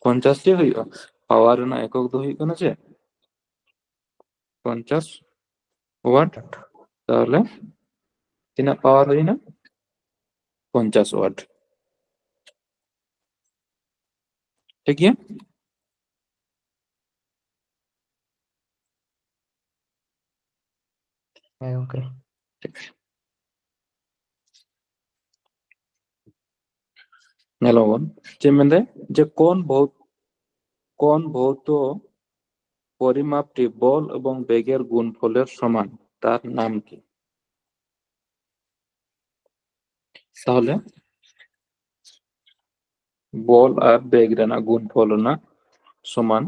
ᱯᱚᱧᱪᱟᱥ ᱪᱮᱫ ᱦᱩᱭᱩᱜᱼᱟ? ᱯᱟᱣᱟᱨ ᱨᱮᱱᱟᱜ ᱮᱠᱚᱠ ᱫᱚ ᱦᱩᱭᱩᱜ ᱠᱟᱱᱟ ᱪᱮᱫ? ᱯᱚᱧᱪᱟᱥ ᱣᱟᱴ᱾ ᱛᱟᱦᱚᱞᱮ ᱛᱤᱱᱟᱹᱜ ᱯᱟᱣᱟᱨ ᱦᱩᱭᱱᱟ? ᱯᱚᱧᱪᱟᱥ ᱣᱟᱴ᱾ ᱴᱷᱤᱠ ᱜᱮᱭᱟ? ᱦᱮᱸ ᱜᱚᱝᱠᱮ᱾ ᱧᱮᱞᱟᱵᱚᱱ ᱪᱮᱫ ᱢᱮᱱᱫᱟᱭ, ᱡᱮ কোন ভৌত কোন ভৌত পরিমাপটি বল এবং বেগের গুণফলের সমান, তার নাম কি? ᱛᱟᱦᱚᱞᱮ ᱵᱚᱞ ᱟᱨ ᱵᱮᱜᱽ ᱨᱮᱱᱟᱜ ᱜᱩᱱᱯᱷᱚᱞ ᱨᱮᱱᱟᱜ ᱥᱚᱢᱟᱱ,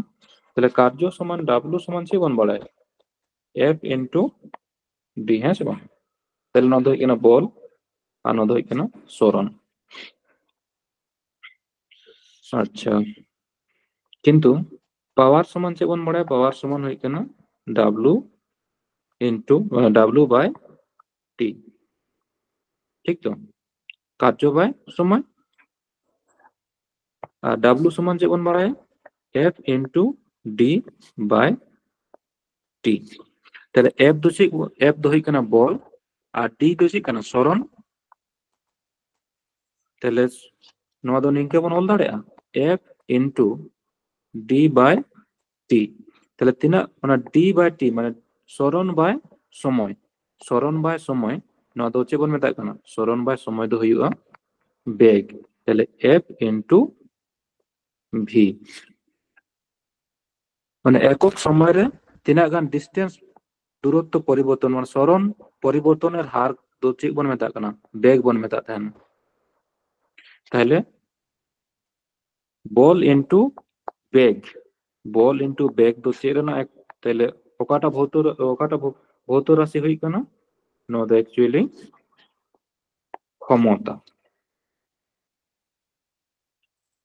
ᱛᱟᱦᱚᱞᱮ ᱠᱟᱨᱡᱚ ᱥᱚᱢᱟᱱ ᱰᱟᱵᱞᱩ ᱥᱚᱢᱟᱱ ᱪᱮᱫ ᱵᱚᱱ ᱵᱟᱲᱟᱭᱟ? ᱮᱯᱷ ᱤᱱᱴᱩ ᱰᱤ, ᱦᱮᱸ ᱥᱮ ᱵᱟᱝ? ᱛᱟᱦᱚᱞᱮ ᱱᱚᱣᱟ ᱫᱚ ᱦᱩᱭᱩᱜ ᱠᱟᱱᱟ ᱵᱚᱞ ᱟᱨ ᱱᱚᱣᱟ ᱫᱚ ᱦᱩᱭᱩᱜ ᱠᱟᱱᱟ ᱥᱚᱨᱚᱱ᱾ ᱟᱪᱪᱷᱟ, ᱠᱤᱱᱛᱩ ᱯᱟᱣᱟᱨ ᱥᱚᱢᱟᱱ ᱪᱮᱫ ᱵᱚᱱ ᱵᱟᱲᱟᱭᱟ? ᱯᱟᱣᱟᱨ ᱥᱚᱢᱟᱱ ᱦᱩᱭᱩᱜ ᱠᱟᱱᱟ ᱰᱟᱵᱞᱩ ᱤᱱᱴᱩ ᱰᱟᱵᱞᱩ ᱵᱟᱭ ᱴᱤ, ᱴᱷᱤᱠ ᱛᱚ? ᱠᱟᱨᱡᱚ ᱵᱟᱭ ᱥᱚᱢᱚᱭ᱾ ᱟᱨ ᱰᱟᱵᱞᱩ ᱥᱚᱢᱟᱱ ᱪᱮᱫ ᱵᱚᱱ ᱵᱟᱲᱟᱭᱟ? ᱮᱯᱷ ᱤᱱᱴᱩ ᱰᱤ ᱵᱟᱭ ᱴᱤ᱾ ᱛᱟᱦᱞᱮ ᱮᱯᱷ ᱫᱚ ᱪᱮᱫ? ᱮᱯᱷ ᱫᱚ ᱦᱩᱭᱩᱜ ᱠᱟᱱᱟ ᱵᱚᱞ, ᱟᱨ ᱰᱤ ᱫᱚ ᱪᱮᱫ ᱠᱟᱱᱟ? ᱥᱚᱨᱚᱱ᱾ ᱛᱟᱦᱞᱮ ᱱᱚᱣᱟ ᱫᱚ ᱱᱤᱝᱠᱟᱹ ᱵᱚᱱ ᱚᱞ ᱫᱟᱲᱮᱭᱟᱜᱼᱟ, ᱮᱯᱷ ᱤᱱᱴᱩ ᱰᱤ ᱵᱟᱭ ᱴᱤ᱾ ᱛᱟᱦᱞᱮ ᱛᱤᱱᱟᱹᱜ? ᱚᱱᱟ ᱰᱤ ᱵᱟᱭ ᱴᱤ ᱢᱟᱱᱮ ᱥᱚᱨᱚᱱ ᱵᱟᱭ ᱥᱚᱢᱚᱭ, ᱥᱚᱨᱚᱱ ᱵᱟᱭ ᱥᱚᱢᱚᱭ᱾ ᱱᱚᱣᱟ ᱫᱚ ᱪᱮᱫ ᱵᱚᱱ ᱢᱮᱛᱟᱜ ᱠᱟᱱᱟ? ᱥᱚᱨᱚᱱ ᱵᱟᱭ ᱥᱚᱢᱚᱭ ᱫᱚ ᱦᱩᱭᱩᱜᱼᱟ ᱵᱮᱜᱽ᱾ ᱛᱟᱦᱞᱮ ᱮᱯᱷ ᱤᱱᱴᱩ ᱵᱷᱤ, ᱢᱟᱱᱮ ᱮᱠᱚᱠ ᱥᱚᱢᱚᱭ ᱨᱮ ᱛᱤᱱᱟᱹᱜ ᱜᱟᱱ ᱰᱤᱥᱴᱮᱱᱥ, ᱫᱩᱨᱚᱛᱛᱚ ᱯᱚᱨᱤᱵᱚᱨᱛᱚᱱ, ᱢᱟᱱᱮ ᱥᱚᱨᱚᱱ ᱯᱚᱨᱤᱵᱚᱨᱛᱚᱱ ᱮᱨ ᱦᱟᱨ ᱫᱚ ᱪᱮᱫ ᱵᱚᱱ ᱢᱮᱛᱟᱜ ᱠᱟᱱᱟ? ᱵᱮᱜᱽ ᱵᱚᱱ ᱢᱮᱛᱟᱜ ᱛᱟᱦᱮᱱᱟ᱾ ᱛᱟᱦᱞᱮ Ball into bag, ball into bag ᱫᱚ ᱪᱮᱫ ᱨᱮᱱᱟᱜ এক- ᱛᱟᱦᱞᱮ ᱚᱠᱟᱴᱟᱜ ᱵᱷᱳᱣᱛᱚ ᱚᱠᱟᱴᱟᱜ ᱵᱷᱳᱣᱛᱚ ᱨᱟᱥᱤ ᱦᱩᱭᱩᱜ ᱠᱟᱱᱟ? ᱱᱚᱣᱟ ᱫᱚ actually ᱠᱷᱚᱢᱚᱛᱟ᱾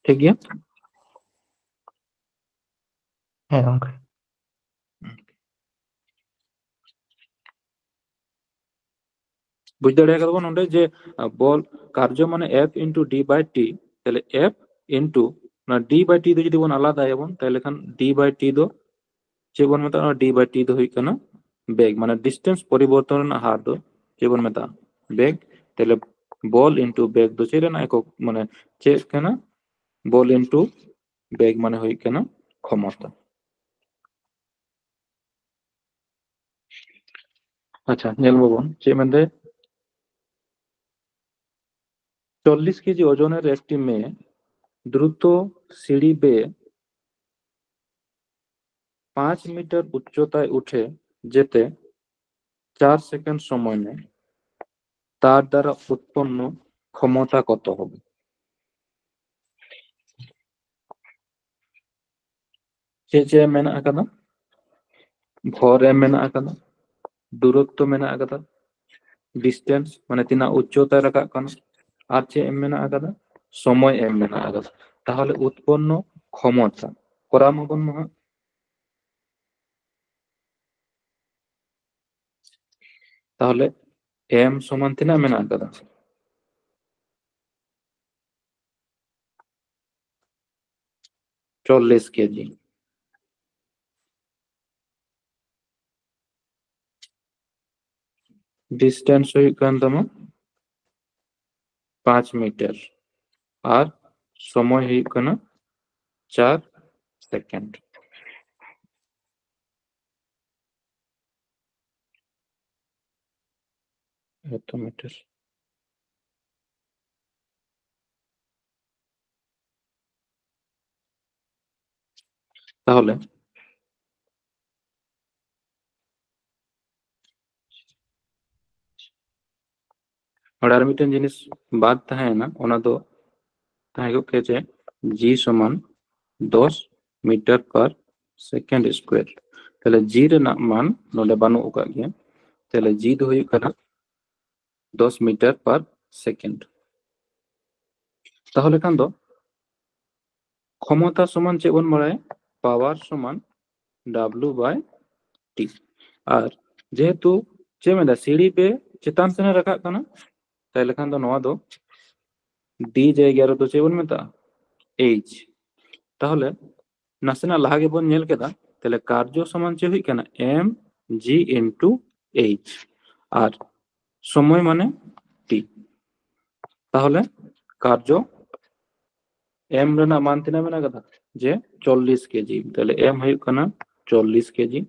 ᱴᱷᱤᱠ ᱜᱮᱭᱟ᱾ ᱦᱮᱸ ᱜᱚᱝᱠᱮ᱾ ᱵᱩᱡᱽ ᱫᱟᱲᱮ ᱠᱟᱫᱟ ᱵᱚᱱ ᱱᱚᱰᱮ ᱡᱮ ᱵᱚᱞ ᱠᱟᱨᱡᱚ ᱢᱟᱱᱮ F into d by t, ᱛᱟᱦᱞᱮ F into ᱚᱱᱟ d by t ᱫᱚ ᱡᱩᱫᱤ ᱵᱚᱱ ᱟᱞᱟᱫᱟᱭᱟᱵᱚᱱ, ᱛᱟᱦᱞᱮ ᱠᱷᱟᱱ d by t ᱫᱚ ᱪᱮᱫ ᱵᱚᱱ ᱢᱮᱛᱟᱜᱼᱟ? ᱚᱱᱟ d by t ᱫᱚ ᱦᱩᱭᱩᱜ ᱠᱟᱱᱟ ᱵᱮᱜᱽ, ᱢᱟᱱᱮ distance ᱯᱚᱨᱤᱵᱚᱨᱛᱚᱱ ᱨᱮᱱᱟᱜ ᱦᱟᱨ ᱫᱚ ᱪᱮᱫ ᱵᱚᱱ ᱢᱮᱛᱟᱜᱼᱟ? ᱵᱮᱜᱽ᱾ ᱛᱟᱦᱞᱮ ball into bag ᱫᱚ ᱪᱮᱫ ᱨᱮᱱᱟᱜ ᱮᱠᱚᱠ, ᱢᱟᱱᱮ ᱪᱮᱫ ᱠᱟᱱᱟ? Ball into bag ᱢᱟᱱᱮ ᱦᱩᱭᱩᱜ ᱠᱟᱱᱟ ᱠᱷᱚᱢᱚᱛᱟ᱾ ᱟᱪᱪᱷᱟ, ᱧᱮᱞ ᱢᱟᱵᱚᱱ ᱪᱮᱫ ᱢᱮᱱᱫᱟᱭ᱾ ᱪᱚᱞᱞᱤᱥ ᱠᱮᱡᱤ ᱳজনের একটি মেয়ে দ্রুত সিঁড়ি বেয়ে পাঁচ মিটার উচ্চতায় উঠে যেতে চার সেকেন্ড সময় নেয়, তার দ্বারা উৎপন্ন ক্ষমতা কত হবে? ᱪᱮᱫ ᱪᱮᱫ ᱢᱮᱱᱟᱜ ᱟᱠᱟᱫᱟ? ᱵᱷᱚᱨ ᱮᱢ ᱢᱮᱱᱟᱜ ᱟᱠᱟᱫᱟ, ᱫᱩᱨᱚᱛᱛᱚ ᱢᱮᱱᱟᱜ ᱟᱠᱟᱫᱟ, distance ᱢᱟᱱᱮ ᱛᱤᱱᱟᱹᱜ ᱩᱪᱪᱚᱛᱟᱭ ᱨᱟᱠᱟᱵ ᱠᱟᱱᱟ, ᱟᱨ ᱪᱮᱫ ᱮᱢ ᱢᱮᱱᱟᱜ ᱟᱠᱟᱫᱟ? ᱥᱚᱢᱚᱭ ᱮᱢ ᱢᱮᱱᱟᱜ ᱟᱠᱟᱫᱟ᱾ ᱛᱟᱦᱚᱞᱮ ᱩᱛᱯᱚᱱᱱᱚ ᱠᱷᱚᱢᱚᱛᱟ ᱠᱚᱨᱟᱣ ᱢᱟᱵᱚᱱ ᱢᱟ ᱦᱟᱸᱜ᱾ ᱛᱟᱦᱚᱞᱮ ᱮᱢ ᱥᱚᱢᱟᱱ ᱛᱤᱱᱟᱹᱜ ᱢᱮᱱᱟᱜ ᱟᱠᱟᱫᱟ? ᱪᱚᱞᱞᱤᱥ ᱠᱮᱡᱤ᱾ Distance ᱦᱩᱭᱩᱜ ᱠᱟᱱ ᱛᱟᱢᱟ ᱯᱟᱸᱪ ᱢᱤᱴᱟᱨ ᱟᱨ ᱥᱚᱢᱚᱭ ᱦᱩᱭᱩᱜ ᱠᱟᱱᱟ ᱪᱟᱨ ᱥᱮᱠᱮᱱᱰ᱾ ᱮᱛᱚ ᱢᱤᱴᱟᱨ᱾ ᱛᱟᱦᱚᱞᱮ ᱱᱚᱰᱮ ᱟᱨ ᱢᱤᱫᱴᱮᱱ ᱡᱤᱱᱤᱥ ᱵᱟᱫ ᱛᱟᱦᱮᱸᱭᱮᱱᱟ, ᱚᱱᱟ ᱫᱚ ᱛᱟᱦᱮᱸ ᱠᱚᱜ ᱠᱮᱭᱟ ᱡᱮ G ᱥᱚᱢᱟᱱ ᱫᱚᱥ meter per second square᱾ ᱛᱟᱦᱞᱮ G ᱨᱮᱱᱟᱜ ᱢᱟᱱ ᱱᱚᱰᱮ ᱵᱟᱹᱱᱩᱜ ᱟᱠᱟᱫ ᱜᱮᱭᱟ, ᱛᱟᱦᱞᱮ G ᱫᱚ ᱦᱩᱭᱩᱜ ᱠᱟᱱᱟ ᱫᱚᱥ meter per second᱾ ᱛᱟᱦᱚᱞᱮ ᱠᱷᱟᱱ ᱫᱚ ᱠᱷᱚᱢᱚᱛᱟ ᱥᱚᱢᱟᱱ ᱪᱮᱫ ᱵᱚᱱ ᱵᱟᱲᱟᱭᱟ? Power ᱥᱚᱢᱟᱱ W by T᱾ ᱟᱨ ᱡᱮᱦᱮᱛᱩ ᱪᱮᱫ ᱢᱮᱱᱫᱟ, ᱥᱤᱲᱤ ᱵᱮ ᱪᱮᱛᱟᱱ ᱥᱮᱱᱮ ᱨᱟᱠᱟᱵ ᱠᱟᱱᱟ, ᱛᱟᱦᱞᱮ ᱠᱷᱟᱱ ᱫᱚ ᱱᱚᱣᱟ ᱫᱚ D ᱡᱟᱭᱜᱟ ᱨᱮᱫᱚ ᱪᱮᱫ ᱵᱚᱱ ᱢᱮᱛᱟᱜᱼᱟ? H᱾ ᱛᱟᱦᱚᱞᱮ ᱱᱟᱥᱮᱱᱟᱜ ᱞᱟᱦᱟ ᱜᱮᱵᱚᱱ ᱧᱮᱞ ᱠᱮᱫᱟ, ᱛᱟᱦᱞᱮ ᱠᱟᱨᱡᱚ ᱥᱚᱢᱟᱱ ᱪᱮᱫ ᱦᱩᱭᱩᱜ ᱠᱟᱱᱟ? M G into H᱾ ᱟᱨ ᱥᱚᱢᱚᱭ ᱢᱟᱱᱮ T᱾ ᱛᱟᱦᱚᱞᱮ ᱠᱟᱨᱡᱚ M ᱨᱮᱱᱟᱜ ᱢᱟᱱ ᱛᱤᱱᱟᱹᱜ ᱢᱮᱱᱟᱜ ᱠᱟᱫᱟ? ᱡᱮ ᱪᱚᱞᱞᱤᱥ ᱠᱮᱡᱤ᱾ ᱛᱟᱦᱞᱮ M ᱦᱩᱭᱩᱜ ᱠᱟᱱᱟ ᱪᱚᱞᱞᱤᱥ ᱠᱮᱡᱤ,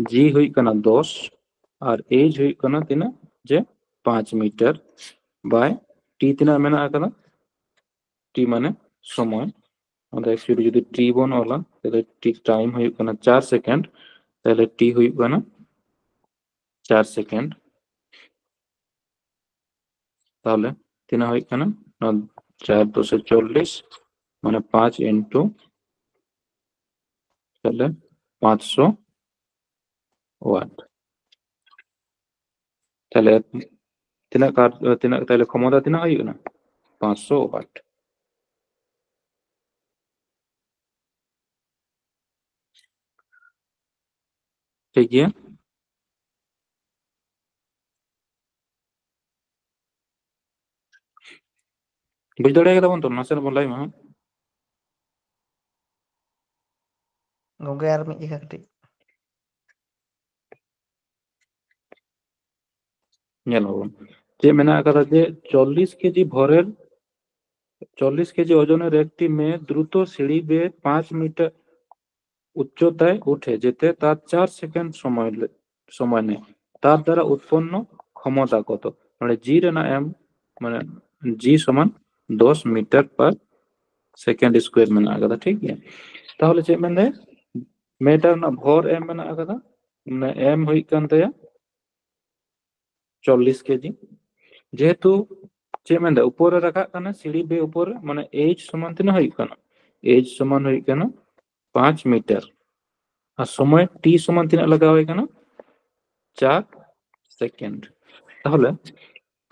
G ᱦᱩᱭᱩᱜ ᱠᱟᱱᱟ ᱫᱚᱥ, ᱟᱨ H ᱦᱩᱭᱩᱜ ᱠᱟᱱᱟ ᱛᱤᱱᱟᱹᱜ? ᱡᱮ ᱯᱟᱸᱪ meter by T ᱛᱤᱱᱟᱹᱜ ᱢᱮᱱᱟᱜ ᱟᱠᱟᱫᱟ? T ᱢᱟᱱᱮ ᱥᱚᱢᱚᱭ᱾ ᱚᱸᱰᱮ actually ᱡᱩᱫᱤ T ᱵᱚᱱ ᱚᱞᱟ, ᱛᱟᱦᱞᱮ T time ᱦᱩᱭᱩᱜ ᱠᱟᱱᱟ ᱪᱟᱨ second, ᱛᱟᱦᱞᱮ T ᱦᱩᱭᱩᱜ ᱠᱟᱱᱟ ᱪᱟᱨ second᱾ ᱛᱟᱦᱞᱮ ᱛᱤᱱᱟᱹᱜ ᱦᱩᱭᱩᱜ ᱠᱟᱱᱟ? ᱱᱚᱣᱟ ᱪᱟᱨ ᱫᱚᱥᱮ ᱪᱚᱞᱞᱤᱥ, ᱢᱟᱱᱮ ᱯᱟᱸᱪ into ᱛᱟᱦᱞᱮ ᱯᱟᱸᱪᱥᱚ watt᱾ ᱛᱟᱦᱞᱮ ᱛᱤᱱᱟᱹᱜ ᱠᱟᱨ-, ᱛᱤᱱᱟᱹᱜ, ᱛᱟᱦᱞᱮ ᱠᱷᱚᱢᱚᱛᱟ ᱛᱤᱱᱟᱹᱜ ᱦᱩᱭᱩᱜ ᱠᱟᱱᱟ? ᱯᱟᱸᱪᱥᱚ watt᱾ ᱴᱷᱤᱠ ᱜᱮᱭᱟ᱾ ᱵᱩᱡᱽ ᱫᱟᱲᱮ ᱠᱟᱫᱟ ᱵᱚᱱ ᱛᱚ? ᱱᱟᱥᱮᱱᱟᱜ ᱵᱚᱱ ᱞᱟᱹᱭ ᱢᱟ ᱦᱟᱸᱜ᱾ ᱜᱚᱝᱠᱮ, ᱟᱨ ᱢᱤᱫ ᱡᱟᱭᱜᱟ ᱠᱟᱹᱴᱤᱡ᱾ ᱧᱮᱞ ᱟᱵᱚᱱ ᱪᱮᱫ ᱢᱮᱱᱟᱜ ᱟᱠᱟᱫᱟ, ᱡᱮ ᱪᱚᱞᱞᱤᱥ ᱠᱮᱡᱤ ᱵᱷᱚᱨᱮᱨ, ᱪᱚᱞᱞᱤᱥ ᱠᱮᱡᱤ ওজনের একটি মেয়ে দ্রুত সিঁড়ি বেয়ে পাঁচ মিটার উচ্চতায় উঠে যেতে তার চার সেকেন্ড সময় লে-, সময় নেয়। তার দ্বারা উৎপন্ন ক্ষমতা কত? ᱱᱚᱰᱮ G ᱨᱮᱱᱟᱜ M, ᱢᱟᱱᱮ G ᱥᱚᱢᱟᱱ ᱫᱚᱥ meter per second square ᱢᱮᱱᱟᱜ ᱟᱠᱟᱫᱟ, ᱴᱷᱤᱠ ᱜᱮᱭᱟ᱾ ᱛᱟᱦᱚᱞᱮ ᱪᱮᱫ ᱢᱮᱱᱫᱟᱭ? ᱢᱮᱴᱟᱨ ᱨᱮᱱᱟᱜ ᱵᱷᱚᱨ M ᱢᱮᱱᱟᱜ ᱟᱠᱟᱫᱟ, ᱢᱟᱱᱮ M ᱦᱩᱭᱩᱜ ᱠᱟᱱ ᱛᱟᱭᱟ ᱪᱚᱞᱞᱤᱥ ᱠᱮᱡᱤ᱾ ᱡᱮᱦᱮᱛᱩ ᱪᱮᱫ ᱢᱮᱱᱫᱟ, ᱩᱯᱚᱨ ᱨᱮ ᱨᱟᱠᱟᱵ ᱠᱟᱱᱟ ᱥᱤᱲᱤ ᱵᱮ ᱩᱯᱚᱨ ᱨᱮ, ᱢᱟᱱᱮ ᱮᱭᱤᱪ ᱥᱚᱢᱟᱱ ᱛᱤᱱᱟᱹᱜ ᱦᱩᱭᱩᱜ ᱠᱟᱱᱟ? ᱮᱭᱤᱪ ᱥᱚᱢᱟᱱ ᱦᱩᱭᱩᱜ ᱠᱟᱱᱟ ᱯᱟᱸᱪ ᱢᱤᱴᱟᱨ᱾ ᱟᱨ ᱥᱚᱢᱚᱭ ᱴᱤ ᱥᱚᱢᱟᱱ ᱛᱤᱱᱟᱹᱜ ᱞᱟᱜᱟᱣ ᱟᱭ ᱠᱟᱱᱟ? ᱪᱟᱨ ᱥᱮᱠᱮᱱᱰ᱾ ᱛᱟᱦᱚᱞᱮ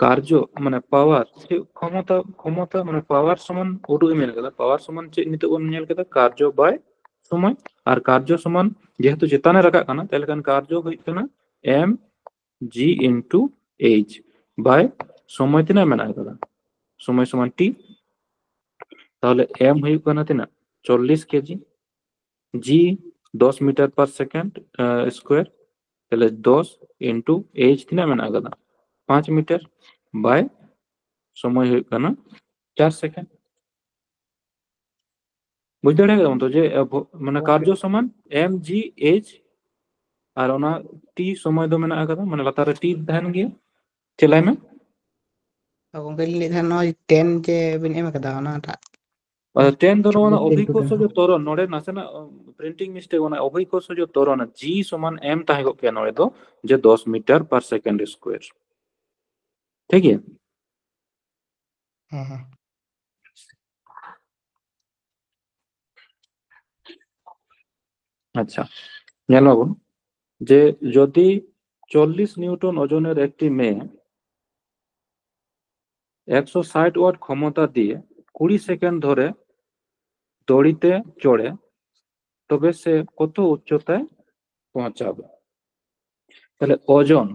ᱠᱟᱨᱡᱚ ᱢᱟᱱᱮ ᱯᱟᱣᱟᱨ, ᱪᱮᱫ ᱠᱷᱚᱢᱚᱛᱟ, ᱠᱷᱚᱢᱚᱛᱟ ᱢᱟᱱᱮ ᱯᱟᱣᱟᱨ ᱥᱚᱢᱟᱱ ᱩᱰᱩᱠ ᱮ ᱢᱮᱱ ᱠᱟᱫᱟ᱾ ᱯᱟᱣᱟᱨ ᱥᱚᱢᱟᱱ ᱪᱮᱫ ᱱᱤᱛᱚᱜ ᱵᱚᱱ ᱧᱮᱞ ᱠᱮᱫᱟ? ᱠᱟᱨᱡᱚ ᱵᱟᱭ ᱥᱚᱢᱚᱭ᱾ ᱟᱨ ᱠᱟᱨᱡᱚ ᱥᱚᱢᱟᱱ ᱡᱮᱦᱮᱛᱩ ᱪᱮᱛᱟᱱ ᱮ ᱨᱟᱠᱟᱵ ᱠᱟᱱᱟ, ᱛᱟᱦᱚᱞᱮ ᱠᱷᱟᱱ ᱠᱟᱨᱡᱚ ᱦᱩᱭᱩᱜ ᱠᱟᱱᱟ ᱮᱢ ᱡᱤ ᱤᱱᱴᱩ ᱮᱭᱤᱪ ᱵᱟᱭ ᱥᱚᱢᱚᱭ ᱛᱤᱱᱟᱹᱜ ᱢᱮᱱᱟᱜ ᱟᱠᱟᱫᱟ? ᱥᱚᱢᱚᱭ ᱥᱚᱢᱟᱱ ᱴᱤ᱾ ᱛᱟᱦᱚᱞᱮ ᱮᱢ ᱦᱩᱭᱩᱜ ᱠᱟᱱᱟ ᱛᱤᱱᱟᱹᱜ? ᱪᱚᱞᱞᱤᱥ ᱠᱮᱡᱤ᱾ ᱡᱤ ᱫᱚᱥ ᱢᱤᱴᱟᱨ ᱯᱟᱨ ᱥᱮᱠᱮᱱᱰ ᱥᱠᱚᱭᱟᱨ᱾ ᱛᱟᱦᱚᱞᱮ ᱫᱚᱥ ᱤᱱᱴᱩ ᱮᱭᱤᱪ ᱛᱤᱱᱟᱹᱜ ᱢᱮᱱᱟᱜ ᱟᱠᱟᱫᱟ? ᱯᱟᱸᱪ ᱢᱤᱴᱟᱨ ᱵᱟᱭ ᱥᱚᱢᱚᱭ ᱦᱩᱭᱩᱜ ᱠᱟᱱᱟ ᱪᱟᱨ ᱥᱮᱠᱮᱱᱰ᱾ ᱵᱩᱡᱽ ᱫᱟᱲᱮ ᱠᱟᱫᱟᱢ ᱛᱚ ᱡᱮ ᱟᱵᱚ, ᱢᱟᱱᱮ ᱜᱚᱝᱠᱮ᱾ ᱠᱟᱨᱡᱚ ᱥᱚᱢᱟᱱ ᱮᱢ ᱡᱤ ᱮᱭᱤᱪ ᱟᱨ ᱚᱱᱟ ᱴᱤ ᱥᱚᱢᱚᱭ ᱫᱚ ᱢᱮᱱᱟᱜ ᱟᱠᱟᱫᱟ, ᱢᱟᱱᱮ ᱞᱟᱛᱟᱨ ᱨᱮ ᱴᱤ ᱛᱟᱦᱮᱱ ᱜᱮᱭᱟ᱾ ᱪᱮᱫ ᱞᱟᱹᱭ ᱢᱮ? ᱜᱚᱝᱠᱮ ᱞᱤᱧ ᱞᱟᱹᱭᱮᱫ ᱛᱟᱦᱮᱱ ᱱᱚᱜᱼᱚᱭ ᱴᱮᱱ ᱡᱮ ᱵᱤᱱ ᱮᱢ ᱟᱠᱟᱫᱟ ᱚᱱᱟᱴᱟᱜ᱾ ᱟᱪᱪᱷᱟ, ᱴᱮᱱ ᱫᱚ ᱱᱚᱣᱟ ᱨᱮᱱᱟᱜ ᱪᱚᱞᱞᱤᱥ ᱤᱱᱴᱩ ᱚᱵᱷᱤᱠᱠᱷᱚᱥᱚᱡ ᱛᱚᱨᱚᱱ, ᱱᱚᱰᱮ ᱱᱟᱥᱮᱱᱟᱜ ᱯᱨᱤᱱᱴᱤᱝ ᱢᱤᱥᱴᱮᱠ, ᱚᱱᱟ ᱚᱵᱷᱤᱠᱠᱷᱚᱥᱚᱡ ᱛᱚᱨᱚᱱ ᱡᱤ ᱥᱚᱢᱟᱱ ᱮᱢ ᱛᱟᱦᱮᱸ ᱠᱚᱜ ᱠᱮᱭᱟ ᱱᱚᱰᱮ ᱫᱚ, ᱡᱮ ᱫᱚᱥ ᱢᱤᱴᱟᱨ ᱯᱟᱨ ᱥᱮᱠᱮᱱᱰ ᱥᱠᱚᱭᱟᱨ᱾ ᱴᱷᱤᱠ ᱜᱮᱭᱟ? ᱦᱮᱸ, ᱦᱮᱸ᱾ ᱟᱪᱪᱷᱟ, ᱧᱮᱞ ᱢᱟᱵᱚᱱ ᱡᱮ ᱡᱚᱫᱤ ᱪᱚᱞᱞᱤᱥ ᱱᱤᱭᱩᱴᱚᱱ ᱳᱡᱚᱱᱮᱨ ᱮᱠᱴᱤ ᱢᱮᱭ একশো ষাট ওয়াট ক্ষমতা দিয়ে কুড়ি সেকেন্ড ধরে দড়িতে চড়ে, তবে সে কত উচ্চতায় পৌঁছাবে? তাহলে ওজন,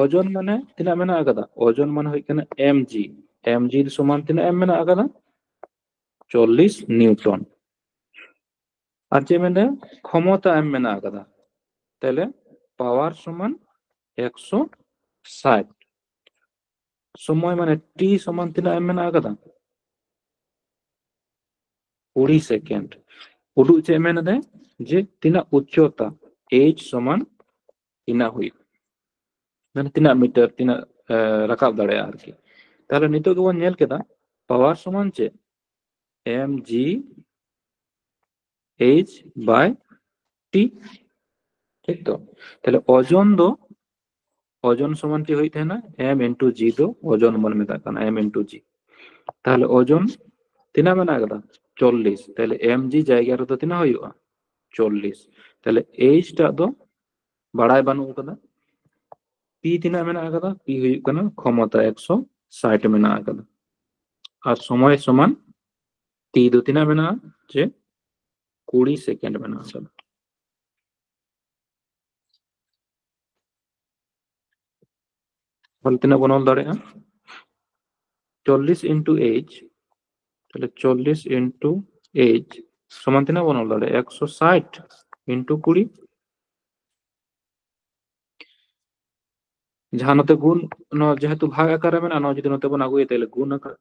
ওজন মানে ᱛᱤᱱᱟᱹᱜ ᱢᱮᱱᱟᱜ ᱟᱠᱟᱫᱟ? ᱳᱡᱚᱱ ᱢᱟᱱᱮ ᱦᱩᱭᱩᱜ ᱠᱟᱱᱟ ᱮᱢ ᱡᱤ᱾ ᱮᱢ ᱡᱤ ᱥᱚᱢᱟᱱ ᱛᱤᱱᱟᱹᱜ ᱮᱢ ᱢᱮᱱᱟᱜ ᱟᱠᱟᱫᱟ? ᱪᱚᱞᱞᱤᱥ ᱱᱤᱭᱩᱴᱚᱱ᱾ ᱟᱨ ᱪᱮᱫ ᱢᱮᱱᱫᱟ? ᱠᱷᱚᱢᱚᱛᱟ ᱮᱢ ᱢᱮᱱᱟᱜ ᱟᱠᱟᱫᱟ᱾ ᱛᱟᱦᱞᱮ ᱯᱟᱣᱟᱨ ᱥᱚᱢᱟᱱ ᱮᱠᱥᱚ ᱥᱟᱴ᱾ ᱥᱚᱢᱚᱭ ᱢᱟᱱᱮ ᱴᱤ ᱥᱚᱢᱟᱱ ᱛᱤᱱᱟᱹᱜ ᱮᱢ ᱢᱮᱱᱟᱜ ᱟᱠᱟᱫᱟ? ᱠᱩᱲᱤ ᱥᱮᱠᱮᱱᱰ᱾ ᱩᱰᱩᱠ ᱪᱮᱫ ᱢᱮᱱ ᱮᱫᱟᱭ? ᱡᱮ ᱛᱤᱱᱟᱹᱜ ᱩᱪᱪᱚᱛᱟ, ᱮᱭᱤᱪ ᱥᱚᱢᱟᱱ ᱛᱤᱱᱟᱹᱜ ᱦᱩᱭᱩᱜ, ᱢᱟᱱᱮ ᱛᱤᱱᱟᱹᱜ ᱢᱤᱴᱟᱨ, ᱛᱤᱱᱟᱹᱜ, ᱮ, ᱨᱟᱠᱟᱵ ᱫᱟᱲᱮᱭᱟᱜᱼᱟ ᱟᱨᱠᱤ᱾ ᱛᱟᱦᱞᱮ ᱱᱤᱛᱚᱜ ᱫᱚᱵᱚᱱ ᱧᱮᱞ ᱠᱮᱫᱟ ᱯᱟᱣᱟᱨ ᱥᱚᱢᱟᱱ ᱪᱮᱫ? ᱮᱢ ᱡᱤ ᱮᱭᱤᱪ ᱵᱟᱭ ᱴᱤ, ᱴᱷᱤᱠ ᱛᱚ? ᱛᱟᱦᱞᱮ ᱳᱡᱚᱱ ᱫᱚ ᱳᱡᱚᱱ ᱥᱚᱢᱟᱱ ᱪᱮᱫ ᱦᱩᱭᱩᱜ ᱛᱟᱦᱮᱱᱟ? M into G ᱫᱚ ᱳᱡᱚᱱ ᱵᱚᱱ ᱢᱮᱛᱟᱜ ᱠᱟᱱᱟ, M into G᱾ ᱛᱟᱦᱚᱞᱮ ᱳᱡᱚᱱ ᱛᱤᱱᱟᱹᱜ ᱢᱮᱱᱟᱜ ᱟᱠᱟᱫᱟ? ᱪᱚᱞᱞᱤᱥ᱾ ᱛᱟᱦᱚᱞᱮ M G ᱡᱟᱭᱜᱟ ᱨᱮᱫᱚ ᱛᱤᱱᱟᱹᱜ ᱦᱩᱭᱩᱜᱼᱟ? ᱪᱚᱞᱞᱤᱥ᱾ ᱛᱟᱦᱚᱞᱮ H ᱴᱟᱜ ᱫᱚ ᱵᱟᱲᱟᱭ ᱵᱟᱹᱱᱩᱜ ᱟᱠᱟᱫᱟ᱾ P ᱛᱤᱱᱟᱹᱜ ᱢᱮᱱᱟᱜ ᱟᱠᱟᱫᱟ? P ᱦᱩᱭᱩᱜ ᱠᱟᱱᱟ ᱠᱷᱚᱢᱚᱛᱟ ᱮᱠᱥᱚ ᱥᱟᱴ ᱢᱮᱱᱟᱜ ᱟᱠᱟᱫᱟ᱾ ᱟᱨ ᱥᱚᱢᱚᱭ ᱥᱚᱢᱟᱱ T ᱫᱚ ᱛᱤᱱᱟᱹᱜ ᱢᱮᱱᱟᱜᱼᱟ? ᱡᱮ ᱠᱩᱲᱤ ᱥᱮᱠᱮᱱᱰ ᱢᱮᱱᱟᱜ ᱟᱠᱟᱫᱟ᱾ ᱛᱟᱦᱚᱞᱮ ᱛᱤᱱᱟᱹᱜ ᱵᱚᱱ ᱚᱞ ᱫᱟᱲᱮᱭᱟᱜᱼᱟ? ᱪᱚᱞᱞᱤᱥ into H, ᱛᱟᱦᱚᱞᱮ ᱪᱚᱞᱞᱤᱥ into H ᱥᱚᱢᱟᱱ ᱛᱤᱱᱟᱹᱜ ᱵᱚᱱ ᱚᱞ ᱫᱟᱲᱮᱭᱟᱜᱼᱟ? ᱮᱠᱥᱚ ᱥᱟᱴ into ᱠᱩᱲᱤ᱾ ᱡᱟᱦᱟᱸ ᱱᱚᱛᱮ ᱜᱩᱱ, ᱱᱚᱣᱟ ᱡᱮᱦᱮᱛᱩ ᱵᱷᱟᱜᱽ ᱟᱠᱟᱨ ᱨᱮ ᱢᱮᱱᱟᱜᱼᱟ, ᱱᱚᱣᱟ ᱡᱩᱫᱤ ᱱᱚᱛᱮ ᱵᱚᱱ ᱟᱹᱜᱩᱭᱟ, ᱛᱟᱦᱚᱞᱮ ᱜᱩᱱ ᱟᱠᱟᱨ᱾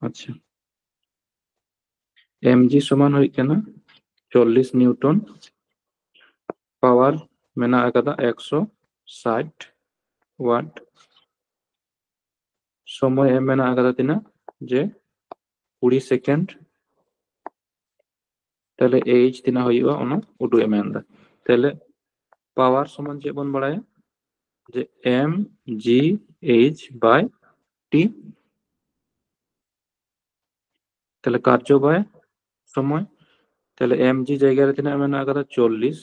ᱟᱪᱪᱷᱟ, M G ᱥᱚᱢᱟᱱ ᱦᱩᱭᱩᱜ ᱠᱟᱱᱟ ᱪᱚᱞᱞᱤᱥ ᱱᱤᱭᱩᱴᱚᱱ, ᱯᱟᱣᱟᱨ ᱢᱮᱱᱟᱜ ᱟᱠᱟᱫᱟ ᱮᱠᱥᱚ ᱥᱟᱴ ᱣᱟᱴ, ᱥᱚᱢᱚᱭ ᱮᱢ ᱢᱮᱱᱟᱜ ᱟᱠᱟᱫᱟ ᱛᱤᱱᱟᱹᱜ? ᱡᱮ ᱠᱩᱲᱤ ᱥᱮᱠᱮᱱᱰ᱾ ᱛᱟᱦᱞᱮ H ᱛᱤᱱᱟᱹᱜ ᱦᱩᱭᱩᱜᱼᱟ ᱚᱱᱟ ᱩᱫᱩᱜ ᱮ ᱢᱮᱱᱫᱟ᱾ ᱛᱟᱦᱞᱮ ᱯᱟᱣᱟᱨ ᱥᱚᱢᱟᱱ ᱪᱮᱫ ᱵᱚᱱ ᱵᱟᱲᱟᱭᱟ? ᱡᱮ M G H by T᱾ ᱛᱟᱦᱞᱮ ᱠᱟᱨᱡᱚ by ᱥᱚᱢᱚᱭ, ᱛᱟᱦᱞᱮ M G ᱡᱟᱭᱜᱟ ᱨᱮ ᱛᱤᱱᱟᱹᱜ ᱢᱮᱱᱟᱜ ᱟᱠᱟᱫᱟ? ᱪᱚᱞᱞᱤᱥ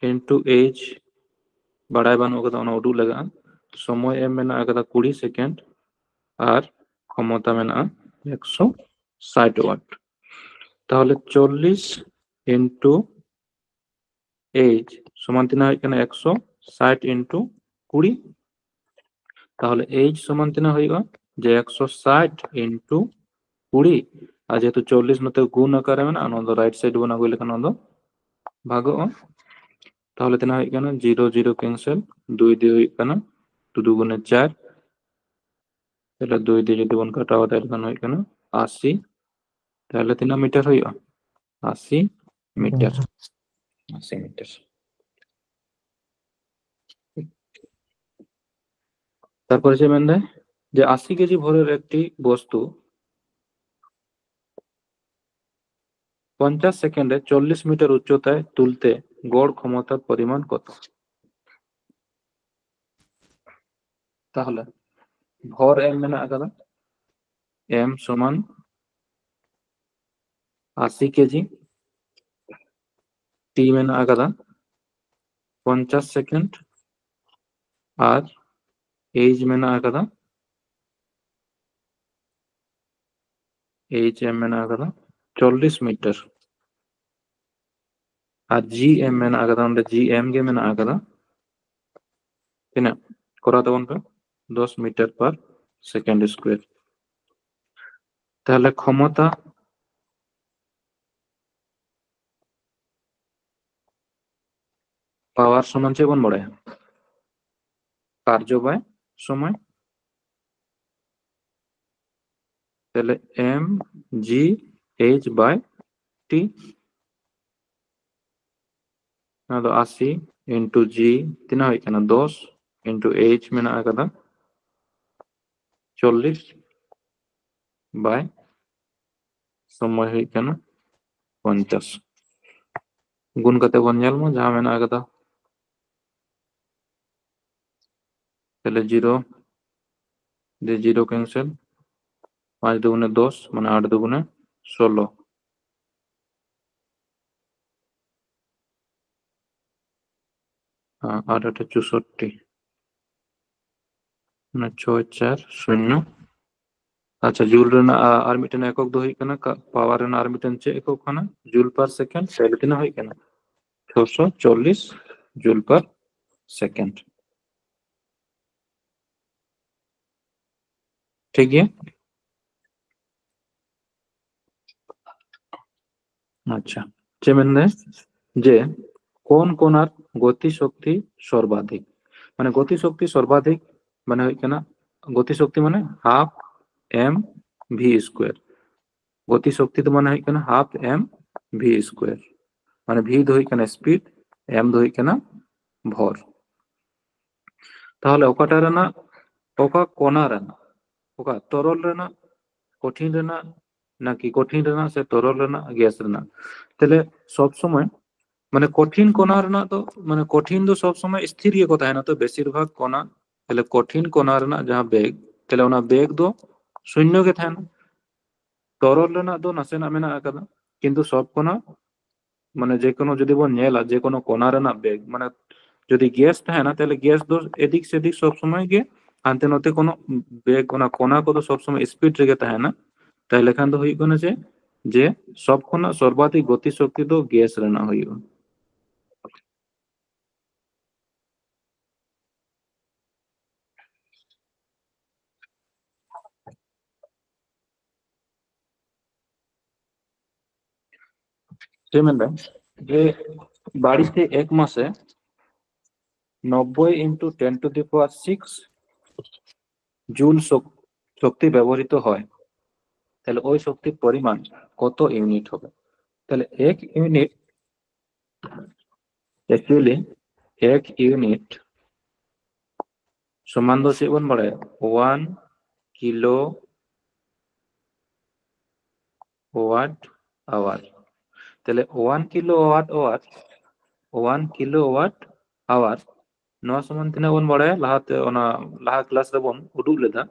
into H ᱵᱟᱲᱟᱭ ᱵᱟᱹᱱᱩᱜ ᱟᱠᱟᱫᱟ, ᱚᱱᱟ ᱩᱫᱩᱜ ᱞᱟᱜᱟᱜᱼᱟ᱾ ᱥᱚᱢᱚᱭ ᱮᱢ ᱢᱮᱱᱟᱜ ᱟᱠᱟᱫᱟ ᱠᱩᱲᱤ ᱥᱮᱠᱮᱱᱰ ᱟᱨ ᱠᱷᱚᱢᱚᱛᱟ ᱢᱮᱱᱟᱜᱼᱟ ᱮᱠᱥᱚ ᱥᱟᱴ ᱣᱟᱴ᱾ ᱛᱟᱦᱞᱮ ᱪᱚᱞᱞᱤᱥ into H ᱥᱚᱢᱟᱱ ᱛᱤᱱᱟᱹᱜ ᱦᱩᱭᱩᱜ ᱠᱟᱱᱟ? ᱮᱠᱥᱚ ᱥᱟᱴ into ᱠᱩᱲᱤ᱾ ᱛᱟᱦᱞᱮ H ᱥᱚᱢᱟᱱ ᱛᱤᱱᱟᱹᱜ ᱦᱩᱭᱩᱜᱼᱟ? ᱡᱮ ᱮᱠᱥᱚ ᱥᱟᱴ into ᱠᱩᱲᱤ, ᱟᱨ ᱡᱮᱦᱮᱛᱩ ᱪᱚᱞᱞᱤᱥ ᱱᱚᱛᱮ ᱜᱩᱱ ᱟᱠᱟᱨ ᱨᱮ ᱢᱮᱱᱟᱜᱼᱟ, ᱱᱚᱣᱟ ᱫᱚ right side ᱵᱚᱱ ᱟᱹᱜᱩᱭ ᱞᱮᱠᱷᱟᱱ ᱱᱚᱣᱟ ᱫᱚ ᱵᱷᱟᱜᱚᱜᱼᱟ᱾ ᱛᱟᱦᱚᱞᱮ ᱛᱤᱱᱟᱹᱜ ᱦᱩᱭᱩᱜ ᱠᱟᱱᱟ? ᱡᱤᱨᱳ ᱡᱤᱨᱳ ᱠᱮᱱᱥᱮᱞ, ᱫᱩᱭ ᱫᱩᱭ ᱦᱩᱭᱩᱜ ᱠᱟᱱᱟ ᱫᱩ ᱫᱩ ᱜᱩᱱᱮ ᱪᱟᱨ᱾ ᱛᱟᱦᱚᱞᱮ ᱫᱩᱭ ᱫᱩᱭ ᱡᱩᱫᱤ ᱵᱚᱱ ᱠᱟᱴᱟᱣᱟ, ᱛᱟᱦᱚᱞᱮ ᱠᱷᱟᱱ ᱦᱩᱭᱩᱜ ᱠᱟᱱᱟ ᱟᱥᱤ᱾ ᱛᱟᱦᱚᱞᱮ ᱛᱤᱱᱟᱹᱜ ᱢᱤᱴᱟᱨ ᱦᱩᱭᱩᱜᱼᱟ? ᱟᱥᱤ ᱢᱤᱴᱟᱨ᱾ ᱟᱥᱤ ᱢᱤᱴᱟᱨ᱾ তারপরে সে মেনদে যে আশি কেজি ভরের একটি বস্তু পঞ্চাশ সেকেন্ডে চল্লিশ মিটার উচ্চতায় তুলতে গড় ক্ষমতার পরিমাণ কত? তাহলে ভর এম মেনা আকাদা, এম সমান আশি কেজি, টি মেনা আকাদা পঞ্চাশ সেকেন্ড, আর এইচ মেনা আকাদা, এইচ এম মেনা আকাদা চল্লিশ মিটার, আর জি এম মেনা আকাদা, ᱚᱸᱰᱮ ᱡᱤ ᱮᱢ ᱜᱮ ᱢᱮᱱᱟᱜ ᱟᱠᱟᱫᱟ᱾ ᱛᱤᱱᱟᱹᱜ ᱠᱚᱨᱟᱣ ᱛᱟᱵᱚᱱ ᱯᱮ? ᱫᱚᱥ ᱢᱤᱴᱟᱨ ᱯᱟᱨ ᱥᱮᱠᱮᱱᱰ ᱥᱠᱩᱭᱟᱨ᱾ ᱛᱟᱦᱚᱞᱮ ᱠᱷᱚᱢᱚᱛᱟ, ᱯᱟᱣᱟᱨ ᱥᱚᱢᱟᱱ ᱪᱮᱫ ᱵᱚᱱ ᱵᱟᱲᱟᱭᱟ? ᱠᱟᱨᱡᱚ ᱵᱟᱭ ᱥᱚᱢᱚᱭ᱾ ᱛᱟᱦᱞᱮ ᱮᱢ ᱡᱤ ᱮᱭᱤᱪ ᱵᱟᱭ ᱴᱤ, ᱚᱱᱟ ᱫᱚ ᱟᱥᱤ ᱤᱱᱴᱩ ᱡᱤ ᱛᱤᱱᱟᱹᱜ ᱦᱩᱭᱩᱜ ᱠᱟᱱᱟ? ᱫᱚᱥ ᱤᱱᱴᱩ ᱮᱭᱤᱪ ᱢᱮᱱᱟᱜ ᱟᱠᱟᱫᱟ ᱪᱚᱞᱞᱤᱥ ᱵᱟᱭ ᱥᱚᱢᱚᱭ ᱦᱩᱭᱩᱜ ᱠᱟᱱᱟ ᱯᱚᱧᱪᱟᱥ᱾ ᱜᱩᱱ ᱠᱟᱛᱮ ᱵᱚᱱ ᱧᱮᱞ ᱢᱟ ᱡᱟᱦᱟᱸ ᱢᱮᱱᱟᱜ ᱟᱠᱟᱫᱟ᱾ ᱛᱟᱦᱞᱮ ᱡᱤᱨᱳ, ᱫᱤᱭᱮ ᱡᱤᱨᱳ ᱠᱮᱱᱥᱮᱞ, ᱯᱟᱸᱪ ᱫᱩᱜᱩᱱᱮ ᱫᱚᱥ, ᱢᱟᱱᱮ ᱟᱴ ᱫᱩᱜᱩᱱᱮ ᱥᱳᱞᱳ᱾ ᱟᱨ ᱟᱴ ᱟᱴᱮ ᱪᱳᱥᱳᱴᱴᱤ, ᱢᱟᱱᱮ ᱪᱷᱚᱭ ᱪᱟᱨ ᱥᱩᱱᱱᱚ᱾ ᱟᱪᱪᱷᱟ, ᱡᱩᱞ ᱨᱮᱱᱟᱜ ᱟ-, ᱟᱨ ᱢᱤᱫᱴᱮᱱ ᱮᱠᱚᱠ ᱫᱚ ᱦᱩᱭᱩᱜ ᱠᱟᱱᱟ, ᱠᱟ-, ᱯᱟᱣᱟᱨ ᱨᱮᱱᱟᱜ ᱟᱨ ᱢᱤᱫᱴᱮᱱ ᱪᱮᱫ ᱮᱠᱚᱠ ᱠᱟᱱᱟ? ᱡᱩᱞ ᱯᱟᱨ ᱥᱮᱠᱮᱱᱰ᱾ ᱛᱟᱦᱞᱮ ᱛᱤᱱᱟᱹᱜ ᱦᱩᱭᱩᱜ ᱠᱟᱱᱟ? ᱪᱷᱚᱥᱚ ᱪᱚᱞᱞᱤᱥ ᱡᱩᱞ ᱯᱟᱨ ᱥᱮᱠᱮᱱᱰ᱾ ᱴᱷᱤᱠ ᱜᱮᱭᱟ? ᱟᱪᱪᱷᱟ, ᱪᱮᱫ ᱢᱮᱱᱫᱟᱭ ᱡᱮ কোন কণার গতি শক্তি সর্বাধিক? মানে গতি শক্তি সর্বাধিক মানে ᱦᱩᱭᱩᱜ ᱠᱟᱱᱟ, ᱜᱚᱛᱤ ᱥᱚᱠᱛᱤ ᱢᱟᱱᱮ half m v square. ᱜᱚᱛᱤ ᱥᱚᱠᱛᱤ ᱫᱚ ᱢᱟᱱᱮ ᱦᱩᱭᱩᱜ ᱠᱟᱱᱟ half m v square. ᱢᱟᱱᱮ v ᱫᱚ ᱦᱩᱭᱩᱜ ᱠᱟᱱᱟ speed, m ᱫᱚ ᱦᱩᱭᱩᱜ ᱠᱟᱱᱟ ᱵᱷᱚᱨ. ᱛᱟᱦᱚᱞᱮ ᱚᱠᱟᱴᱟᱜ ᱨᱮᱱᱟᱜ, ᱚᱠᱟ ᱠᱚᱱᱟ ᱨᱮᱱᱟᱜ, ᱚᱠᱟ ᱛᱚᱨᱚᱞ ᱨᱮᱱᱟᱜ, ᱠᱚᱴᱷᱤᱱ ᱨᱮᱱᱟᱜ, ᱱᱟᱠᱤ ᱠᱚᱴᱷᱤᱱ ᱨᱮᱱᱟᱜ ᱥᱮ ᱛᱚᱨᱚᱞ ᱨᱮᱱᱟᱜ, ᱜᱮᱥ ᱨᱮᱱᱟᱜ? ᱛᱟᱦᱞᱮ ᱥᱚᱵ ᱥᱚᱢᱚᱭ ᱢᱟᱱᱮ ᱠᱚᱴᱷᱤᱱ ᱠᱚᱱᱟ ᱨᱮᱱᱟᱜ ᱫᱚ, ᱢᱟᱱᱮ ᱠᱚᱴᱷᱤᱱ ᱫᱚ ᱥᱚᱵ ᱥᱚᱢᱚᱭ ᱥᱛᱷᱤᱨ ᱜᱮᱠᱚ ᱛᱟᱦᱮᱱᱟ ᱛᱚ, ᱵᱮᱥᱤᱨ ᱵᱷᱟᱜᱽ ᱠᱚᱱᱟ. ᱛᱟᱦᱞᱮ ᱠᱚᱴᱷᱤᱱ ᱠᱚᱱᱟ ᱨᱮᱱᱟᱜ ᱡᱟᱦᱟᱸ ᱵᱮᱜᱽ, ᱛᱟᱦᱞᱮ ᱚᱱᱟ ᱵᱮᱜᱽ ᱫᱚ ᱥᱩᱱᱱᱚ ᱜᱮ ᱛᱟᱦᱮᱱᱟ. ᱛᱚᱨᱚᱞ ᱨᱮᱱᱟᱜ ᱫᱚ ᱱᱟᱥᱮᱱᱟᱜ ᱢᱮᱱᱟᱜ ᱟᱠᱟᱫᱟ, ᱠᱤᱱᱛᱩ ᱥᱚᱵ ᱠᱚᱱᱟ, ᱢᱟᱱᱮ ᱡᱮᱠᱳᱱᱳ ᱡᱩᱫᱤ ᱵᱚᱱ ᱧᱮᱞᱟ, ᱡᱮᱠᱳᱱᱳ ᱠᱚᱱᱟ ᱨᱮᱱᱟᱜ ᱵᱮᱜᱽ, ᱢᱟᱱᱮ ᱡᱩᱫᱤ ᱜᱮᱥ ᱛᱟᱦᱮᱱᱟ, ᱛᱟᱦᱞᱮ ᱜᱮᱥ ᱫᱚ ᱮᱫᱤᱠ ᱥᱮᱫᱤᱠ ᱥᱚᱵ ᱥᱚᱢᱚᱭ ᱜᱮ ᱦᱟᱱᱛᱮ ᱱᱚᱛᱮ ᱠᱳᱱᱳ ᱵᱮᱜᱽ, ᱚᱱᱟ ᱠᱚᱱᱟ ᱠᱚᱫᱚ ᱥᱚᱵ ᱥᱚᱢᱚᱭ ᱥᱯᱤᱰ ᱨᱮᱜᱮ ᱛᱟᱦᱮᱱᱟ. ᱛᱟᱦᱞᱮ ᱠᱷᱟᱱ ᱫᱚ ᱦᱩᱭᱩᱜ ᱠᱟᱱᱟ ᱡᱮ, ᱡᱮ ᱥᱚᱵ ᱠᱷᱚᱱᱟᱜ ᱥᱚᱨᱵᱟᱫᱷᱤᱠ ᱜᱚᱛᱤ ᱥᱚᱠᱛᱤ ᱫᱚ ᱜᱮᱥ ᱨᱮᱱᱟᱜ ᱦᱩᱭᱩᱜᱼᱟ. ᱪᱮᱫ ᱢᱮᱱᱫᱟ? ᱡᱮ ᱵᱟᱲᱤᱥᱮ ᱮᱠ ᱢᱟᱥᱮ ᱱᱚᱵᱵᱳᱭ into ten to the power six joule শক-, শক্তি ব্যবহৃত হয়, তাহলে ওই শক্তির পরিমাণ কত ইউনিট হবে? তাহলে এক ইউনিট, actually এক ইউনিট সমান ᱫᱚ ᱪᱮᱫ ᱵᱚᱱ ᱵᱟᱲᱟᱭᱟ? One kilowatt hour. ᱛᱟᱦᱞᱮ one kilowatt hour, one kilowatt hour ᱱᱚᱣᱟ ᱥᱚᱢᱟᱱ ᱛᱤᱱᱟᱹᱜ ᱵᱚᱱ ᱵᱟᱲᱟᱭᱟ? ᱞᱟᱦᱟᱛᱮ ᱚᱱᱟ ᱞᱟᱦᱟ ᱠᱞᱟᱥ ᱨᱮᱵᱚᱱ ᱩᱫᱩᱜ ᱞᱮᱫᱟ,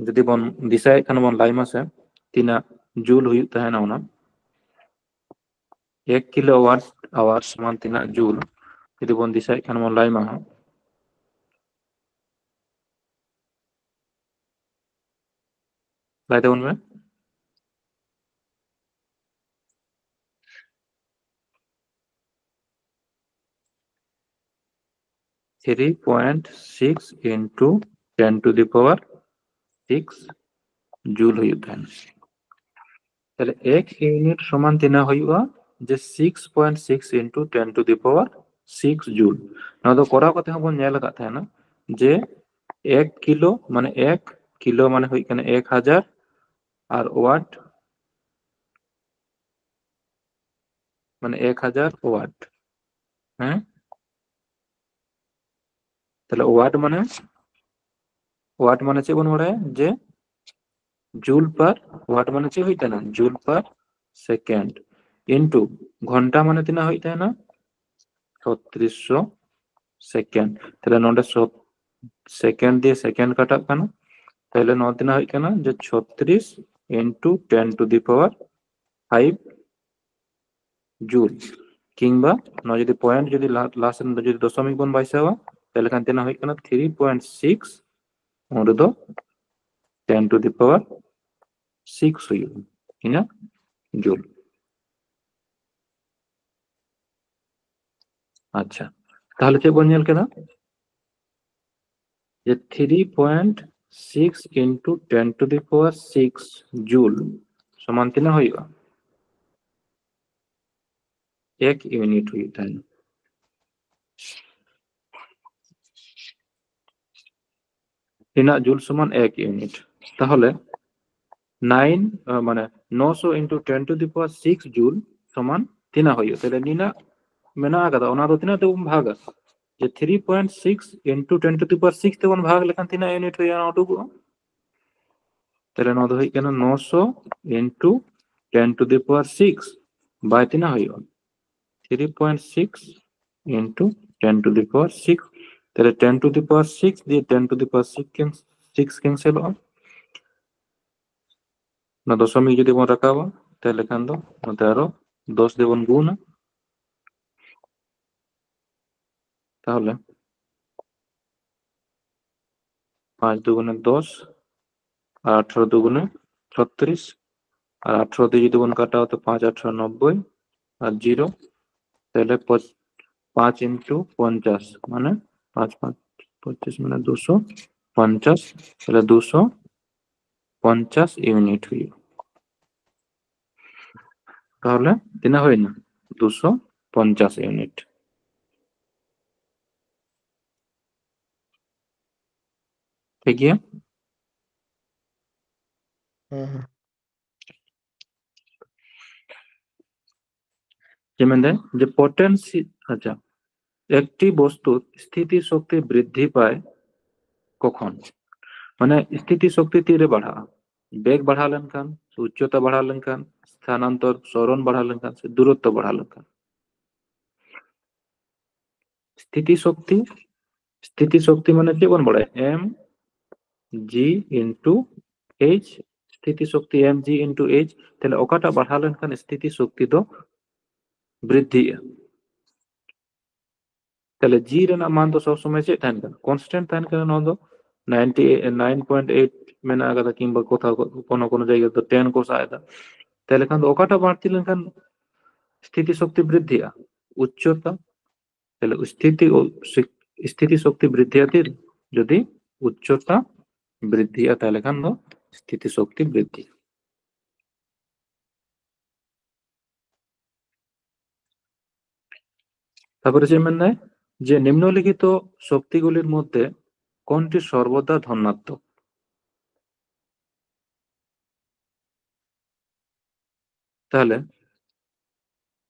ᱡᱩᱫᱤ ᱵᱚᱱ ᱫᱤᱥᱟᱹᱭᱮᱫ ᱠᱷᱟᱱ ᱵᱚᱱ ᱞᱟᱹᱭ ᱢᱟᱥᱮ, ᱛᱤᱱᱟᱹᱜ ᱡᱩᱞ ᱦᱩᱭᱩᱜ ᱛᱟᱦᱮᱱᱟ ᱚᱱᱟ? ᱮᱠ ᱠᱤᱞᱳᱣᱟᱴ ᱟᱣᱟᱨ ᱥᱚᱢᱟᱱ ᱛᱤᱱᱟᱹᱜ ᱡᱩᱞ? ᱡᱩᱫᱤ ᱵᱚᱱ ᱫᱤᱥᱟᱹᱭᱮᱫ ᱠᱷᱟᱱ ᱵᱚᱱ ᱞᱟᱹᱭ ᱢᱟ ᱦᱟᱸᱜ᱾ ᱞᱟᱹᱭ ᱛᱟᱵᱚᱱ ᱢᱮ᱾ Three point six into ten to the power six ᱡᱩᱞ ᱦᱩᱭᱩᱜ ᱛᱟᱦᱮᱱᱟ᱾ ᱛᱟᱦᱞᱮ ᱮᱠ ᱤᱭᱩᱱᱤᱴ ᱥᱚᱢᱟᱱ ᱛᱤᱱᱟᱹᱜ ᱦᱩᱭᱩᱜᱼᱟ? ᱡᱮ six point six into ten to the power six ᱡᱩᱞ᱾ ᱱᱚᱣᱟ ᱫᱚ ᱠᱚᱨᱟᱣ ᱠᱟᱛᱮ ᱦᱚᱸᱵᱚᱱ ᱧᱮᱞ ᱟᱠᱟᱫ ᱛᱟᱦᱮᱱᱟ ᱡᱮ ᱮᱠ ᱠᱤᱞᱳ ᱢᱟᱱᱮ ᱮᱠ ᱠᱤᱞᱳ ᱢᱟᱱᱮ ᱦᱩᱭᱩᱜ ᱠᱟᱱᱟ ᱮᱠ ᱦᱟᱡᱟᱨ, ᱟᱨ ᱳᱣᱟᱴ ᱢᱟᱱᱮ ᱮᱠ ᱦᱟᱡᱟᱨ ᱳᱣᱟᱴ᱾ ᱦᱮᱸ, ᱛᱟᱦᱞᱮ ᱳᱣᱟᱴ ᱢᱟᱱᱮ, ᱳᱣᱟᱴ ᱢᱟᱱᱮ ᱪᱮᱫ ᱵᱚᱱ ᱵᱟᱲᱟᱭᱟ ᱡᱮ ᱡᱩᱞ ᱯᱟᱨ ᱳᱣᱟᱴ ᱢᱟᱱᱮ ᱪᱮᱫ ᱦᱩᱭᱩᱜ ᱠᱟᱱᱟ? ᱡᱩᱞ ᱯᱟᱨ ᱥᱮᱠᱮᱱᱰ ᱤᱱᱴᱩ ᱜᱷᱚᱱᱴᱟ ᱢᱟᱱᱮ ᱛᱤᱱᱟᱹᱜ ᱦᱩᱭᱩᱜ ᱛᱟᱦᱮᱱᱟ? ᱪᱷᱚᱛᱨᱤᱥᱥᱚ ᱥᱮᱠᱮᱱᱰ᱾ ᱛᱟᱦᱞᱮ ᱱᱚᱰᱮ ᱥᱮᱠᱮᱱᱰ ᱫᱤᱭᱮ ᱥᱮᱠᱮᱱᱰ ᱠᱟᱴᱟᱜ ᱠᱟᱱᱟ, ᱛᱟᱦᱞᱮ ᱱᱚᱣᱟ ᱛᱤᱱᱟᱹᱜ ᱦᱩᱭᱩᱜ ᱠᱟᱱᱟ? ᱡᱮ ᱪᱷᱚᱛᱨᱤᱥ into ten to the power five ᱡᱩᱞ, ᱠᱤᱝᱵᱟ ᱱᱚᱣᱟ ᱡᱩᱫᱤ ᱯᱚᱭᱮᱱᱴ ᱡᱩᱫᱤ ᱞᱟᱥᱴ ᱨᱮ ᱡᱩᱫᱤ ᱫᱚᱥᱚᱢᱤᱠ ᱵᱚᱱ ᱵᱟᱭᱥᱟᱣᱟ, ᱛᱟᱦᱞᱮ ᱠᱷᱟᱱ ᱛᱤᱱᱟᱹᱜ ᱦᱩᱭᱩᱜ ᱠᱟᱱᱟ? Three point six, ᱩᱱ ᱨᱮᱫᱚ ten to the power six ᱦᱩᱭᱩᱜᱼᱟ, ᱤᱱᱟᱹ ᱡᱩᱞ᱾ ᱟᱪᱪᱷᱟ, ᱛᱟᱦᱞᱮ ᱪᱮᱫ ᱵᱚᱱ ᱧᱮᱞ ᱠᱮᱫᱟ? ᱡᱮ three point six into ten to the power six ᱡᱩᱞ ᱥᱚᱢᱟᱱ ᱛᱤᱱᱟᱹᱜ ᱦᱩᱭᱩᱜᱼᱟ? ᱮᱠ ᱤᱭᱩᱱᱤᱴ ᱦᱩᱭᱩᱜ ᱛᱟᱦᱮᱱᱟ᱾ ᱛᱤᱱᱟᱹᱜ ᱡᱩᱞ ᱥᱚᱢᱟᱱ ᱮᱠ ᱤᱭᱩᱱᱤᱴ? ᱛᱟᱦᱚᱞᱮ ᱱᱟᱭᱤᱱ, ᱢᱟᱱᱮ ᱱᱚᱥᱚ into ten to the power six ᱡᱩᱞ ᱥᱚᱢᱟᱱ ᱛᱤᱱᱟᱹᱜ ᱦᱩᱭᱩᱜᱼᱟ? ᱛᱟᱦᱞᱮ ᱱᱤᱱᱟᱹᱜ ᱢᱮᱱᱟᱜ ᱟᱠᱟᱫᱟ, ᱚᱱᱟ ᱫᱚ ᱛᱤᱱᱟᱹᱜ ᱛᱮᱵᱚᱱ ᱵᱷᱟᱜᱟ? ᱡᱮ three point six into ten to the power six ᱛᱮᱵᱚᱱ ᱵᱷᱟᱜᱽ ᱞᱮᱠᱷᱟᱱ ᱛᱤᱱᱟᱹᱜ ᱤᱭᱩᱱᱤᱴ ᱦᱩᱭᱩᱜᱼᱟ, ᱚᱱᱟ ᱩᱰᱩᱠᱚᱜᱼᱟ᱾ ᱛᱟᱦᱞᱮ ᱱᱚᱣᱟ ᱫᱚ ᱦᱩᱭᱩᱜ ᱠᱟᱱᱟ ᱱᱚᱥᱚ into ten to the power six by ᱛᱤᱱᱟᱹᱜ ᱦᱩᱭᱩᱜᱼᱟ? Three point six into ten to the power six᱾ ᱛᱟᱦᱞᱮ ten to the power six ᱫᱤᱭᱮ ten to the power six Ken-, six ᱠᱮᱱᱥᱮᱞᱚᱜᱼᱟ᱾ ᱚᱱᱟ ᱫᱚᱥᱚᱢᱤᱠ ᱡᱩᱫᱤ ᱵᱚᱱ ᱨᱟᱠᱟᱵᱟ, ᱛᱟᱦᱞᱮ ᱠᱷᱟᱱ ᱫᱚ ᱱᱚᱛᱮ ᱟᱨᱚ ᱫᱚᱥ ᱫᱤᱭᱮ ᱵᱚᱱ ᱜᱩᱱᱟ, ᱛᱟᱦᱞᱮ ᱯᱟᱸᱪ ᱫᱩᱜᱩᱱᱮ ᱫᱚᱥ, ᱟᱨ ᱟᱴᱷᱨᱚ ᱫᱩᱜᱩᱱᱮ ᱪᱷᱚᱛᱨᱤᱥ, ᱟᱨ ᱟᱴᱷᱨᱚ ᱫᱤᱭᱮ ᱡᱩᱫᱤ ᱵᱚᱱ ᱠᱟᱴᱟᱣᱟ, ᱛᱚ ᱯᱟᱸᱪ ᱟᱴᱷᱨᱚ ᱱᱚᱵᱵᱳᱭ, ᱟᱨ ᱡᱤᱨᱳ, ᱛᱟᱦᱞᱮ ᱯᱚᱪ-, ᱯᱟᱸᱪ into ᱯᱚᱧᱪᱟᱥ, ᱢᱟᱱᱮ ᱯᱟᱸᱪ ᱯᱟᱸᱪ ᱯᱚᱸᱪᱤᱥ, ᱢᱟᱱᱮ ᱫᱩᱥᱚ ᱯᱚᱧᱪᱟᱥ, ᱛᱟᱦᱞᱮ ᱫᱩᱥᱚ ᱯᱚᱧᱪᱟᱥ ᱤᱭᱩᱱᱤᱴ ᱦᱩᱭᱩᱜᱼᱟ᱾ ᱛᱟᱦᱚᱞᱮ ᱛᱤᱱᱟᱹᱜ ᱦᱩᱭᱱᱟ? ᱫᱩᱥᱚ ᱯᱚᱧᱪᱟᱥ ᱤᱭᱩᱱᱤᱴ᱾ ᱴᱷᱤᱠ ᱜᱮᱭᱟ᱾ ᱦᱮᱸ ᱦᱮᱸ ᱪᱮᱫ ᱢᱮᱱᱫᱟᱭ ᱡᱮ ᱯᱚᱴᱮᱱᱥᱤ, ᱟᱪᱪᱷᱟ, একটি বস্তুর স্থিতি শক্তি বৃদ্ধি পায় কখন? মানে স্থিতি শক্তি তীরে বাড়ায়, বেগ বাড়া লেনখান, উচ্চতা বাড়া লেনখান, স্থানান্তর ত্বরণ বাড়া লেনখান, সে দূরত্ব বাড়া লেনখান। স্থিতি শক্তি, স্থিতি শক্তি মানে ᱪᱮᱫ ᱵᱚᱱ ᱵᱟᱲᱟᱭᱟ? M G into H, স্থিতি শক্তি M G into H। ᱛᱟᱦᱞᱮ ᱚᱠᱟᱴᱟᱜ ᱵᱟᱲᱦᱟᱣ ᱞᱮᱱᱠᱷᱟᱱ ᱥᱛᱷᱤᱛᱤ ᱥᱚᱠᱛᱤ ᱫᱚ ᱵᱨᱤᱫᱽᱫᱷᱤᱜᱼᱟ? ᱛᱟᱦᱞᱮ G ᱨᱮᱱᱟᱜ ᱢᱟᱱ ᱫᱚ ᱥᱚᱵ ᱥᱚᱢᱚᱭ ᱪᱮᱫ ᱛᱟᱦᱮᱱ ᱠᱟᱱᱟ? ᱠᱚᱱᱥᱴᱮᱱᱴ ᱛᱟᱦᱮᱱ ᱠᱟᱱᱟ᱾ ᱱᱚᱣᱟ ᱫᱚ ninety nine point eight ᱢᱮᱱᱟᱜ ᱟᱠᱟᱫᱟ, ᱠᱤᱝᱵᱟ ᱠᱳᱛᱷᱟᱣ ᱠᱳᱱᱳ ᱠᱳᱱᱳ ᱡᱟᱭᱜᱟ ᱨᱮᱫᱚ ten ᱠᱚ ᱥᱟᱵ ᱮᱫᱟ᱾ ᱛᱟᱦᱞᱮ ᱠᱷᱟᱱ ᱫᱚ ᱚᱠᱟᱴᱟᱜ ᱵᱟᱹᱲᱛᱤ ᱞᱮᱱᱠᱷᱟᱱ ᱥᱛᱷᱤᱛᱤ ᱥᱚᱠᱛᱤ ᱵᱨᱤᱫᱽᱫᱷᱤᱜᱼᱟ? ᱩᱪᱪᱚᱛᱟ᱾ ᱛᱟᱦᱞᱮ ᱥᱛᱷᱤᱛᱤ ᱥᱛᱷᱤᱛᱤ ᱥᱚᱠᱛᱤ ᱵᱨᱤᱫᱽᱫᱷᱤᱜᱼᱟ ᱛᱤᱨ ᱡᱩᱫᱤ ᱩᱪᱪᱚᱛᱟ ᱵᱨᱤᱫᱽᱫᱷᱤᱜᱼᱟ, ᱛᱟᱦᱞᱮ ᱠᱷᱟᱱ ᱫᱚ ᱥᱛᱷᱤᱛᱤ ᱥᱚᱠᱛᱤ ᱵᱨᱤᱫᱽᱫᱷᱤᱜᱼᱟ᱾ ᱛᱟᱨᱯᱚᱨᱮ ᱪᱮᱫ ᱢᱮᱱᱫᱟᱭ ᱡᱮ নিম্নলিখিত শক্তিগুলির মধ্যে কোনটি সর্বদা ধনাত্মক? তাহলে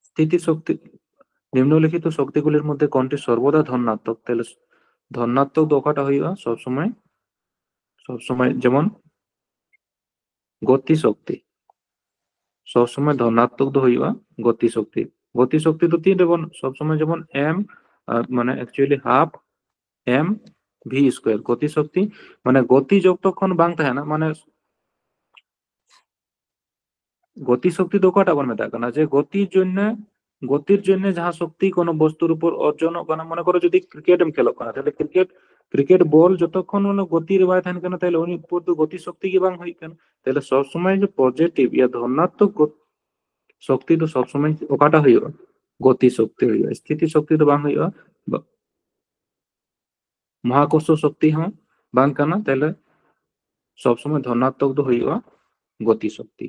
স্থিতি শক্তি, নিম্নলিখিত শক্তিগুলির মধ্যে কোনটি সর্বদা ধনাত্মক? তাহলে ধনাত্মক ᱫᱚ ᱚᱠᱟᱴᱟᱜ ᱦᱩᱭᱩᱜᱼᱟ ᱥᱚᱵ ᱥᱚᱢᱚᱭ? ᱥᱚᱵ ᱥᱚᱢᱚᱭ ᱡᱮᱢᱚᱱ ᱜᱚᱛᱤ ᱥᱚᱠᱛᱤ, ᱥᱚᱵ ᱥᱚᱢᱚᱭ ᱫᱷᱚᱱᱟᱛᱢᱚᱠ ᱫᱚ ᱦᱩᱭᱩᱜᱼᱟ ᱜᱚᱛᱤ ᱥᱚᱠᱛᱤ᱾ ᱜᱚᱛᱤ ᱥᱚᱠᱛᱤ ᱫᱚ ᱛᱤᱱ ᱨᱮᱵᱚᱱ ᱥᱚᱵ ᱥᱚᱢᱚᱭ ᱡᱮᱢᱚᱱ m, ᱟᱨ ᱢᱟᱱᱮ actually half m v square ᱜᱚᱛᱤ ᱥᱚᱠᱛᱤ, ᱢᱟᱱᱮ ᱜᱚᱛᱤ ᱡᱚᱛᱚ ᱠᱷᱚᱱ ᱵᱟᱝ ᱛᱟᱦᱮᱱᱟ, ᱢᱟᱱᱮ ᱜᱚᱛᱤ ᱥᱚᱠᱛᱤ ᱫᱚ ᱚᱠᱟᱴᱟᱜ ᱵᱚᱱ ᱢᱮᱛᱟᱜ ᱠᱟᱱᱟ? ᱡᱮ ᱜᱚᱛᱤ ᱡᱚᱱᱱᱮ, ᱜᱚᱛᱤᱨ ᱡᱚᱱᱱᱮ ᱡᱟᱦᱟᱸ ᱥᱚᱠᱛᱤ ᱠᱳᱱᱳ ᱵᱚᱥᱛᱩᱨ ᱩᱯᱚᱨ ᱚᱨᱡᱚᱱᱚᱜ ᱠᱟᱱᱟ, ᱢᱚᱱᱮ ᱠᱚᱨᱚ ᱡᱩᱫᱤ ᱠᱨᱤᱠᱮᱴ ᱮᱢ ᱠᱷᱮᱞᱚᱜ ᱠᱟᱱᱟ, ᱛᱟᱦᱞᱮ ᱠᱨᱤᱠᱮᱴ, ᱠᱨᱤᱠᱮᱴ ᱵᱚᱞ ᱡᱚᱛᱚᱠᱷᱚᱱ ᱚᱱᱟ ᱜᱚᱛᱤ ᱨᱮ ᱵᱟᱭ ᱛᱟᱦᱮᱱ ᱠᱟᱱᱟ, ᱛᱟᱦᱞᱮ ᱩᱱᱤ ᱩᱯᱚᱨ ᱫᱚ ᱜᱚᱛᱤ ᱥᱚᱠᱛᱤ ᱜᱮ ᱵᱟᱝ ᱦᱩᱭᱩᱜ ᱠᱟᱱᱟ᱾ ᱛᱟᱦᱞᱮ ᱥᱚᱵ ᱥᱚᱢᱚᱭ ᱡᱮ ᱯᱚᱡᱤᱴᱤᱵᱷ ᱭᱟ ᱫᱷᱚᱱᱟᱛᱢᱚᱠ ᱜᱚᱛ-, ᱥᱚᱠᱛᱤ ᱫᱚ ᱥᱚᱵ ᱥᱚᱢᱚᱭ ᱚᱠᱟᱴᱟᱜ ᱦᱩᱭᱩᱜᱼᱟ? ᱜᱚᱛᱤ ᱥᱚᱠᱛᱤ ᱦᱩᱭᱩᱜᱼᱟ, ᱥᱛᱷᱤᱛᱤ ᱥᱚᱠᱛᱤ ᱫᱚ ᱵᱟᱝ ᱦᱩᱭᱩᱜᱼᱟ᱾ ᱵᱟ-, ᱢᱚᱦᱟᱠᱚᱨᱥᱚ ᱥᱚᱠᱛᱤ ᱦᱚᱸ ᱵᱟᱝ ᱠᱟᱱᱟ, ᱛᱟᱦᱞᱮ ᱥᱚᱵ ᱥᱚᱢᱚᱭ ᱫᱷᱚᱱᱟᱛᱢᱚᱠ ᱫᱚ ᱦᱩᱭᱩᱜᱼᱟ ᱜᱚᱛᱤ ᱥᱚᱠᱛᱤ᱾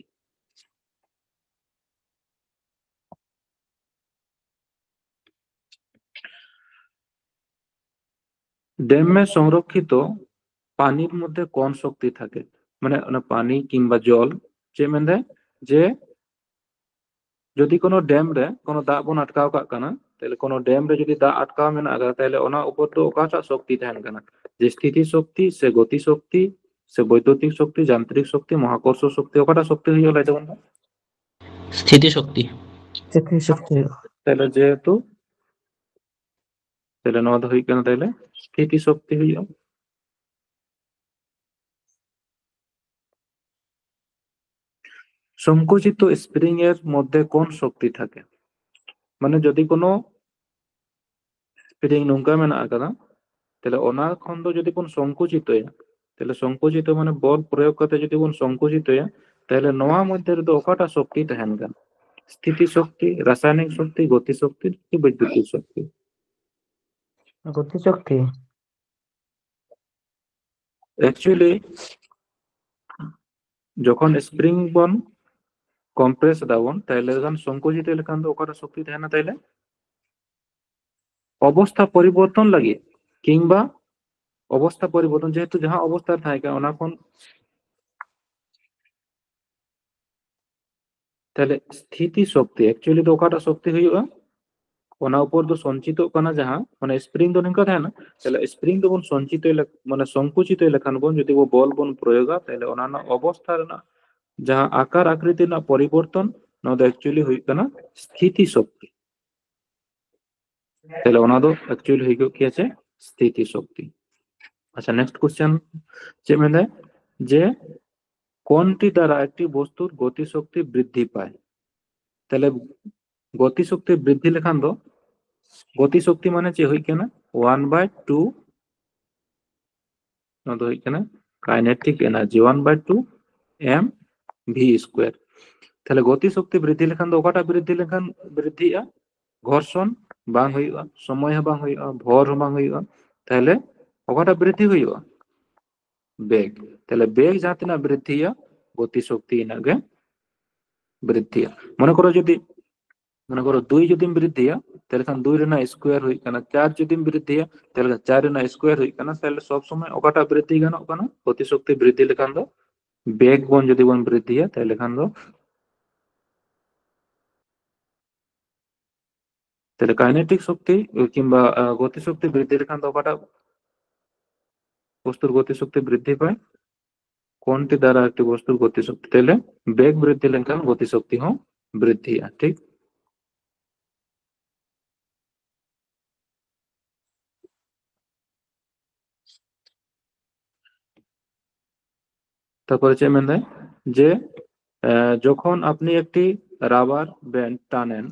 ড্যামে সংরক্ষিত পানির মধ্যে কোন শক্তি থাকে? মানে ওনা পানি কিংবা জল, ᱪᱮᱫ ᱢᱮᱱᱫᱟᱭ? ᱡᱮ ᱡᱩᱫᱤ ᱠᱳᱱᱳ ᱰᱮᱢ ᱨᱮ ᱠᱳᱱᱳ ᱫᱟᱜ ᱵᱚᱱ ᱟᱴᱠᱟᱣ ᱠᱟᱜ ᱠᱟᱱᱟ, ᱛᱟᱦᱞᱮ ᱠᱳᱱᱳ ᱰᱮᱢ ᱨᱮ ᱡᱩᱫᱤ ᱫᱟᱜ ᱟᱴᱠᱟᱣ ᱢᱮᱱᱟᱜ ᱟᱠᱟᱫᱟ, ᱛᱟᱦᱞᱮ ᱚᱱᱟ ᱩᱯᱚᱨ ᱫᱚ ᱚᱠᱟᱴᱟᱜ ᱥᱚᱠᱛᱤ ᱛᱟᱦᱮᱱ ᱠᱟᱱᱟ? ᱡᱮ ᱥᱛᱷᱤᱛᱤ ᱥᱚᱠᱛᱤ ᱥᱮ ᱜᱚᱛᱤ ᱥᱚᱠᱛᱤ ᱥᱮ ᱵᱳᱭᱫᱩᱛᱤᱠ ᱥᱚᱠᱛᱤ, ᱡᱟᱱᱛᱨᱤᱠ ᱥᱚᱠᱛᱤ, ᱢᱚᱦᱟᱠᱚᱨᱥᱚ ᱥᱚᱠᱛᱤ, ᱚᱠᱟᱴᱟᱜ ᱥᱚᱠᱛᱤ ᱦᱩᱭᱩᱜᱼᱟ ᱞᱟᱹᱭ ᱛᱟᱵᱚᱱ ᱢᱮ? ᱥᱛᱷᱤᱛᱤ ᱥᱚᱠᱛᱤ᱾ ᱥᱛᱷᱤᱛᱤ ᱥᱚᱠᱛᱤ ᱦᱩᱭᱩᱜᱼᱟ᱾ ᱛᱟᱦᱞᱮ ᱡᱮᱦᱮᱛᱩ ᱛᱟᱦᱞᱮ ᱱᱚᱣᱟ ᱫᱚ ᱦᱩᱭᱩᱜ ᱠᱟᱱᱟ ᱛᱟᱦᱞᱮ ᱥᱛᱷᱤᱛᱤ ᱥᱚᱠᱛᱤ ᱦᱩᱭᱩᱜᱼᱟ᱾ সংকুচিত স্প্রিং এর মধ্যে কোন শক্তি থাকে? মানে যদি কোনো স্প্রিং ᱱᱚᱝᱠᱟ ᱢᱮᱱᱟᱜ ᱟᱠᱟᱫᱟ, ᱛᱟᱦᱞᱮ ᱚᱱᱟ ᱠᱷᱚᱱ ᱫᱚ ᱡᱩᱫᱤ ᱵᱚᱱ ᱥᱚᱝᱠᱩᱪᱤᱛᱚᱭᱟ, ᱛᱟᱦᱞᱮ ᱥᱚᱝᱠᱩᱪᱤᱛᱚ ᱢᱟᱱᱮ ᱵᱚᱞ ᱯᱨᱚᱭᱳᱜ ᱠᱟᱛᱮ ᱡᱩᱫᱤ ᱵᱚᱱ ᱥᱚᱝᱠᱩᱪᱤᱛᱚᱭᱟ, ᱛᱟᱦᱞᱮ ᱱᱚᱣᱟ ᱢᱚᱫᱽᱫᱷᱮ ᱨᱮᱫᱚ ᱚᱠᱟᱴᱟᱜ ᱥᱚᱠᱛᱤ ᱛᱟᱦᱮᱱ ᱠᱟᱱᱟ? ᱥᱛᱷᱤᱛᱤ ᱥᱚᱠᱛᱤ, ᱨᱟᱥᱟᱭᱚᱱᱤᱠ ᱥᱚᱠᱛᱤ, ᱜᱚᱛᱤ ᱥᱚᱠᱛᱤ, ᱵᱳᱭᱫᱩᱛᱤᱠ ᱥᱚᱠᱛᱤ? ᱜᱚᱛᱤ ᱥᱚᱠᱛᱤ᱾ ᱮᱠᱪᱩᱭᱮᱞᱤ ᱡᱚᱠᱷᱚᱱ ᱥᱯᱨᱤᱝ ᱵᱚᱱ ᱠᱚᱢᱯᱨᱮᱥ ᱫᱟᱵᱚᱱ, ᱛᱟᱦᱞᱮ ᱠᱷᱟᱱ ᱥᱚᱝᱠᱩᱪᱤᱛ ᱞᱮᱠᱷᱟᱱ ᱫᱚ ᱚᱠᱟᱴᱟᱜ ᱥᱚᱠᱛᱤ ᱛᱟᱦᱮᱱᱟ ᱛᱟᱦᱞᱮ? ᱚᱵᱚᱥᱛᱷᱟ ᱯᱚᱨᱤᱵᱚᱨᱛᱚᱱ ᱞᱟᱹᱜᱤᱫ ᱠᱤᱝᱵᱟ ᱚᱵᱚᱥᱛᱷᱟ ᱯᱚᱨᱤᱵᱚᱨᱛᱚᱱ, ᱡᱮᱦᱮᱛᱩ ᱡᱟᱦᱟᱸ ᱚᱵᱚᱥᱛᱷᱟ ᱨᱮ ᱛᱟᱦᱮᱸ ᱠᱟᱱᱟ ᱚᱱᱟ ᱠᱷᱚᱱ ᱛᱟᱦᱞᱮ ᱥᱛᱷᱤᱛᱤ ᱥᱚᱠᱛᱤ ᱮᱠᱪᱩᱭᱮᱞᱤ ᱫᱚ ᱚᱠᱟᱴᱟᱜ ᱥᱚᱠᱛᱤ ᱦᱩᱭᱩᱜᱼᱟ? ᱚᱱᱟ ᱩᱯᱚᱨ ᱫᱚ ᱥᱚᱧᱪᱤᱛᱚᱜ ᱠᱟᱱᱟ ᱡᱟᱦᱟᱸ, ᱢᱟᱱᱮ ᱥᱯᱨᱤᱝ ᱫᱚ ᱱᱚᱝᱠᱟ ᱛᱟᱦᱮᱱᱟ, ᱛᱟᱦᱞᱮ ᱥᱯᱨᱤᱝ ᱫᱚᱵᱚᱱ ᱥᱚᱧᱪᱤᱛᱚᱭ ᱞᱮᱠ- ᱢᱟᱱᱮ ᱥᱚᱝᱠᱩᱪᱤᱛᱚᱭ ᱞᱮᱠᱷᱟᱱ ᱵᱚᱱ, ᱡᱩᱫᱤ ᱵᱚ ᱵᱚᱞ ᱵᱚᱱ ᱯᱨᱚᱭᱳᱜᱟ, ᱛᱟᱦᱞᱮ ᱚᱱᱟ ᱨᱮᱱᱟᱜ ᱚᱵᱚᱥᱛᱷᱟ ᱨᱮᱱᱟᱜ ᱡᱟᱦᱟᱸ ᱟᱠᱟᱨ ᱟᱠᱨᱤᱛᱤ ᱨᱮᱱᱟᱜ ᱯᱚᱨᱤᱵᱚᱨᱛᱚᱱ, ᱱᱚᱣᱟ ᱫᱚ ᱮᱠᱪᱩᱭᱮᱞᱤ ᱦᱩᱭᱩᱜ ᱠᱟᱱᱟ ᱥᱛᱷᱤᱛᱤ ᱥᱚᱠᱛᱤ᱾ ᱛᱟᱦᱞᱮ ᱚᱱᱟ ᱫᱚ ᱮᱠᱪᱩᱭᱮᱞᱤ ᱦᱩᱭᱩᱜ ᱜᱮᱭᱟ ᱪᱮ ᱥᱛᱷᱤᱛᱤ ᱥᱚᱠᱛᱤ᱾ ᱟᱪᱪᱷᱟ, ᱱᱮᱠᱥᱴ ᱠᱚᱥᱪᱮᱱ ᱪᱮᱫ ᱢᱮᱱᱫᱟᱭ? ᱡᱮ কোনটি দ্বারা একটি বস্তুর গতি শক্তি বৃদ্ধি পায়? তাহলে গতি শক্তি বৃদ্ধি লেখান ᱫᱚ, গতি শক্তি মানে ᱪᱮᱫ ᱦᱩᱭᱩᱜ ᱠᱟᱱᱟ? One by two, ᱱᱚᱣᱟ ᱫᱚ ᱦᱩᱭᱩᱜ ᱠᱟᱱᱟ kinetic energy, one by two M V square᱾ ᱛᱟᱦᱞᱮ ᱜᱚᱛᱤ ᱥᱚᱠᱛᱤ ᱵᱨᱤᱫᱽᱫᱷᱤ ᱞᱮᱠᱷᱟᱱ ᱫᱚ ᱚᱠᱟᱴᱟᱜ ᱵᱨᱤᱫᱽᱫᱷᱤ ᱞᱮᱠᱷᱟᱱ ᱵᱨᱤᱫᱽᱫᱷᱤᱜᱼᱟ? ᱜᱷᱚᱨᱥᱚᱱ ᱵᱟᱝ ᱦᱩᱭᱩᱜᱼᱟ, ᱥᱚᱢᱚᱭ ᱦᱚᱸ ᱵᱟᱝ ᱦᱩᱭᱩᱜᱼᱟ, ᱵᱷᱚᱨ ᱦᱚᱸ ᱵᱟᱝ ᱦᱩᱭᱩᱜᱼᱟ᱾ ᱛᱟᱦᱞᱮ ᱚᱠᱟᱴᱟᱜ ᱵᱨᱤᱫᱽᱫᱷᱤ ᱦᱩᱭᱩᱜᱼᱟ? ᱵᱮᱜᱽ᱾ ᱛᱟᱦᱞᱮ ᱵᱮᱜᱽ ᱡᱟᱦᱟᱸ ᱛᱤᱱᱟᱹᱜ ᱵᱨᱤᱫᱽᱫᱷᱤᱭᱟ, ᱜᱚᱛᱤ ᱥᱚᱠᱛᱤ ᱤᱱᱟᱹᱜ ᱜᱮ ᱵᱨᱤᱫᱽᱫᱷᱤᱭᱟ᱾ ᱢᱚᱱᱮ ᱠᱚᱨᱚ ᱡᱩᱫᱤ, ᱢᱚᱱᱮ ᱠᱚᱨᱚ ᱫᱩᱭ ᱡᱩᱫᱤᱢ ᱵᱨᱤᱫᱽᱫᱷᱤᱭᱟ, ᱛᱟᱦᱞᱮ ᱠᱷᱟᱱ ᱫᱩᱭ ᱨᱮᱱᱟᱜ ᱥᱠᱚᱭᱟᱨ ᱦᱩᱭᱩᱜ ᱠᱟᱱᱟ, ᱪᱟᱨ ᱡᱩᱫᱤᱢ ᱵᱨᱤᱫᱽᱫᱷᱤᱭᱟ, ᱛᱟᱦᱞᱮ ᱠᱷᱟᱱ ᱪᱟᱨ ᱨᱮᱱᱟᱜ ᱥᱠᱚᱭᱟᱨ ᱦᱩᱭᱩᱜ ᱠᱟᱱᱟ᱾ ᱛᱟᱦᱞᱮ ᱥᱚᱵ ᱥᱚᱢᱚᱭ ᱚᱠᱟᱴᱟᱜ ᱵᱨᱤᱫᱽᱫᱷᱤ ᱜᱟᱱᱚᱜ ᱠᱟᱱᱟ? ᱜᱚᱛᱤ ᱥᱚᱠᱛᱤ ᱵᱨᱤᱫᱽᱫᱷᱤ ᱞᱮᱠᱷᱟᱱ ᱫᱚ, ᱵᱮᱜᱽ ᱵᱚᱱ ᱡᱩᱫᱤ ᱵᱚᱱ ᱵᱨᱤᱫᱽᱫᱷᱤᱭᱟ, ᱛᱟᱦᱞᱮ ᱠᱷᱟᱱ ᱫᱚ, ᱛᱟᱦᱞᱮ ᱠᱟᱭᱱᱮᱴᱤᱠ ᱥᱚᱠᱛᱤ ᱠᱤᱝᱵᱟ, ᱟᱸ, ᱜᱚᱛᱤ ᱥᱚᱠᱛᱤ ᱵᱨᱤᱫᱽᱫᱷᱤ ᱞᱮᱠᱷᱟᱱ ᱫᱚ ᱚᱠᱟᱴᱟᱜ ᱵᱚᱥᱛᱩᱨ ᱜᱚᱛᱤ ᱥᱚᱠᱛᱤ ᱵᱨᱤᱫᱽᱫᱷᱤ ᱯᱟᱭ? কোনটি দ্বারা একটি বস্তুর গতি শক্তি? তাহলে বেগ বৃদ্ধি লেনখান গতি শক্তি হো বৃদ্ধি, ঠিক? ᱛᱟᱨᱯᱚᱨᱮ ᱪᱮᱫ ᱢᱮᱱᱫᱟᱭ? ᱡᱮ, ᱮ, যখন আপনি একটি রাবার ব্যান্ড টানেন,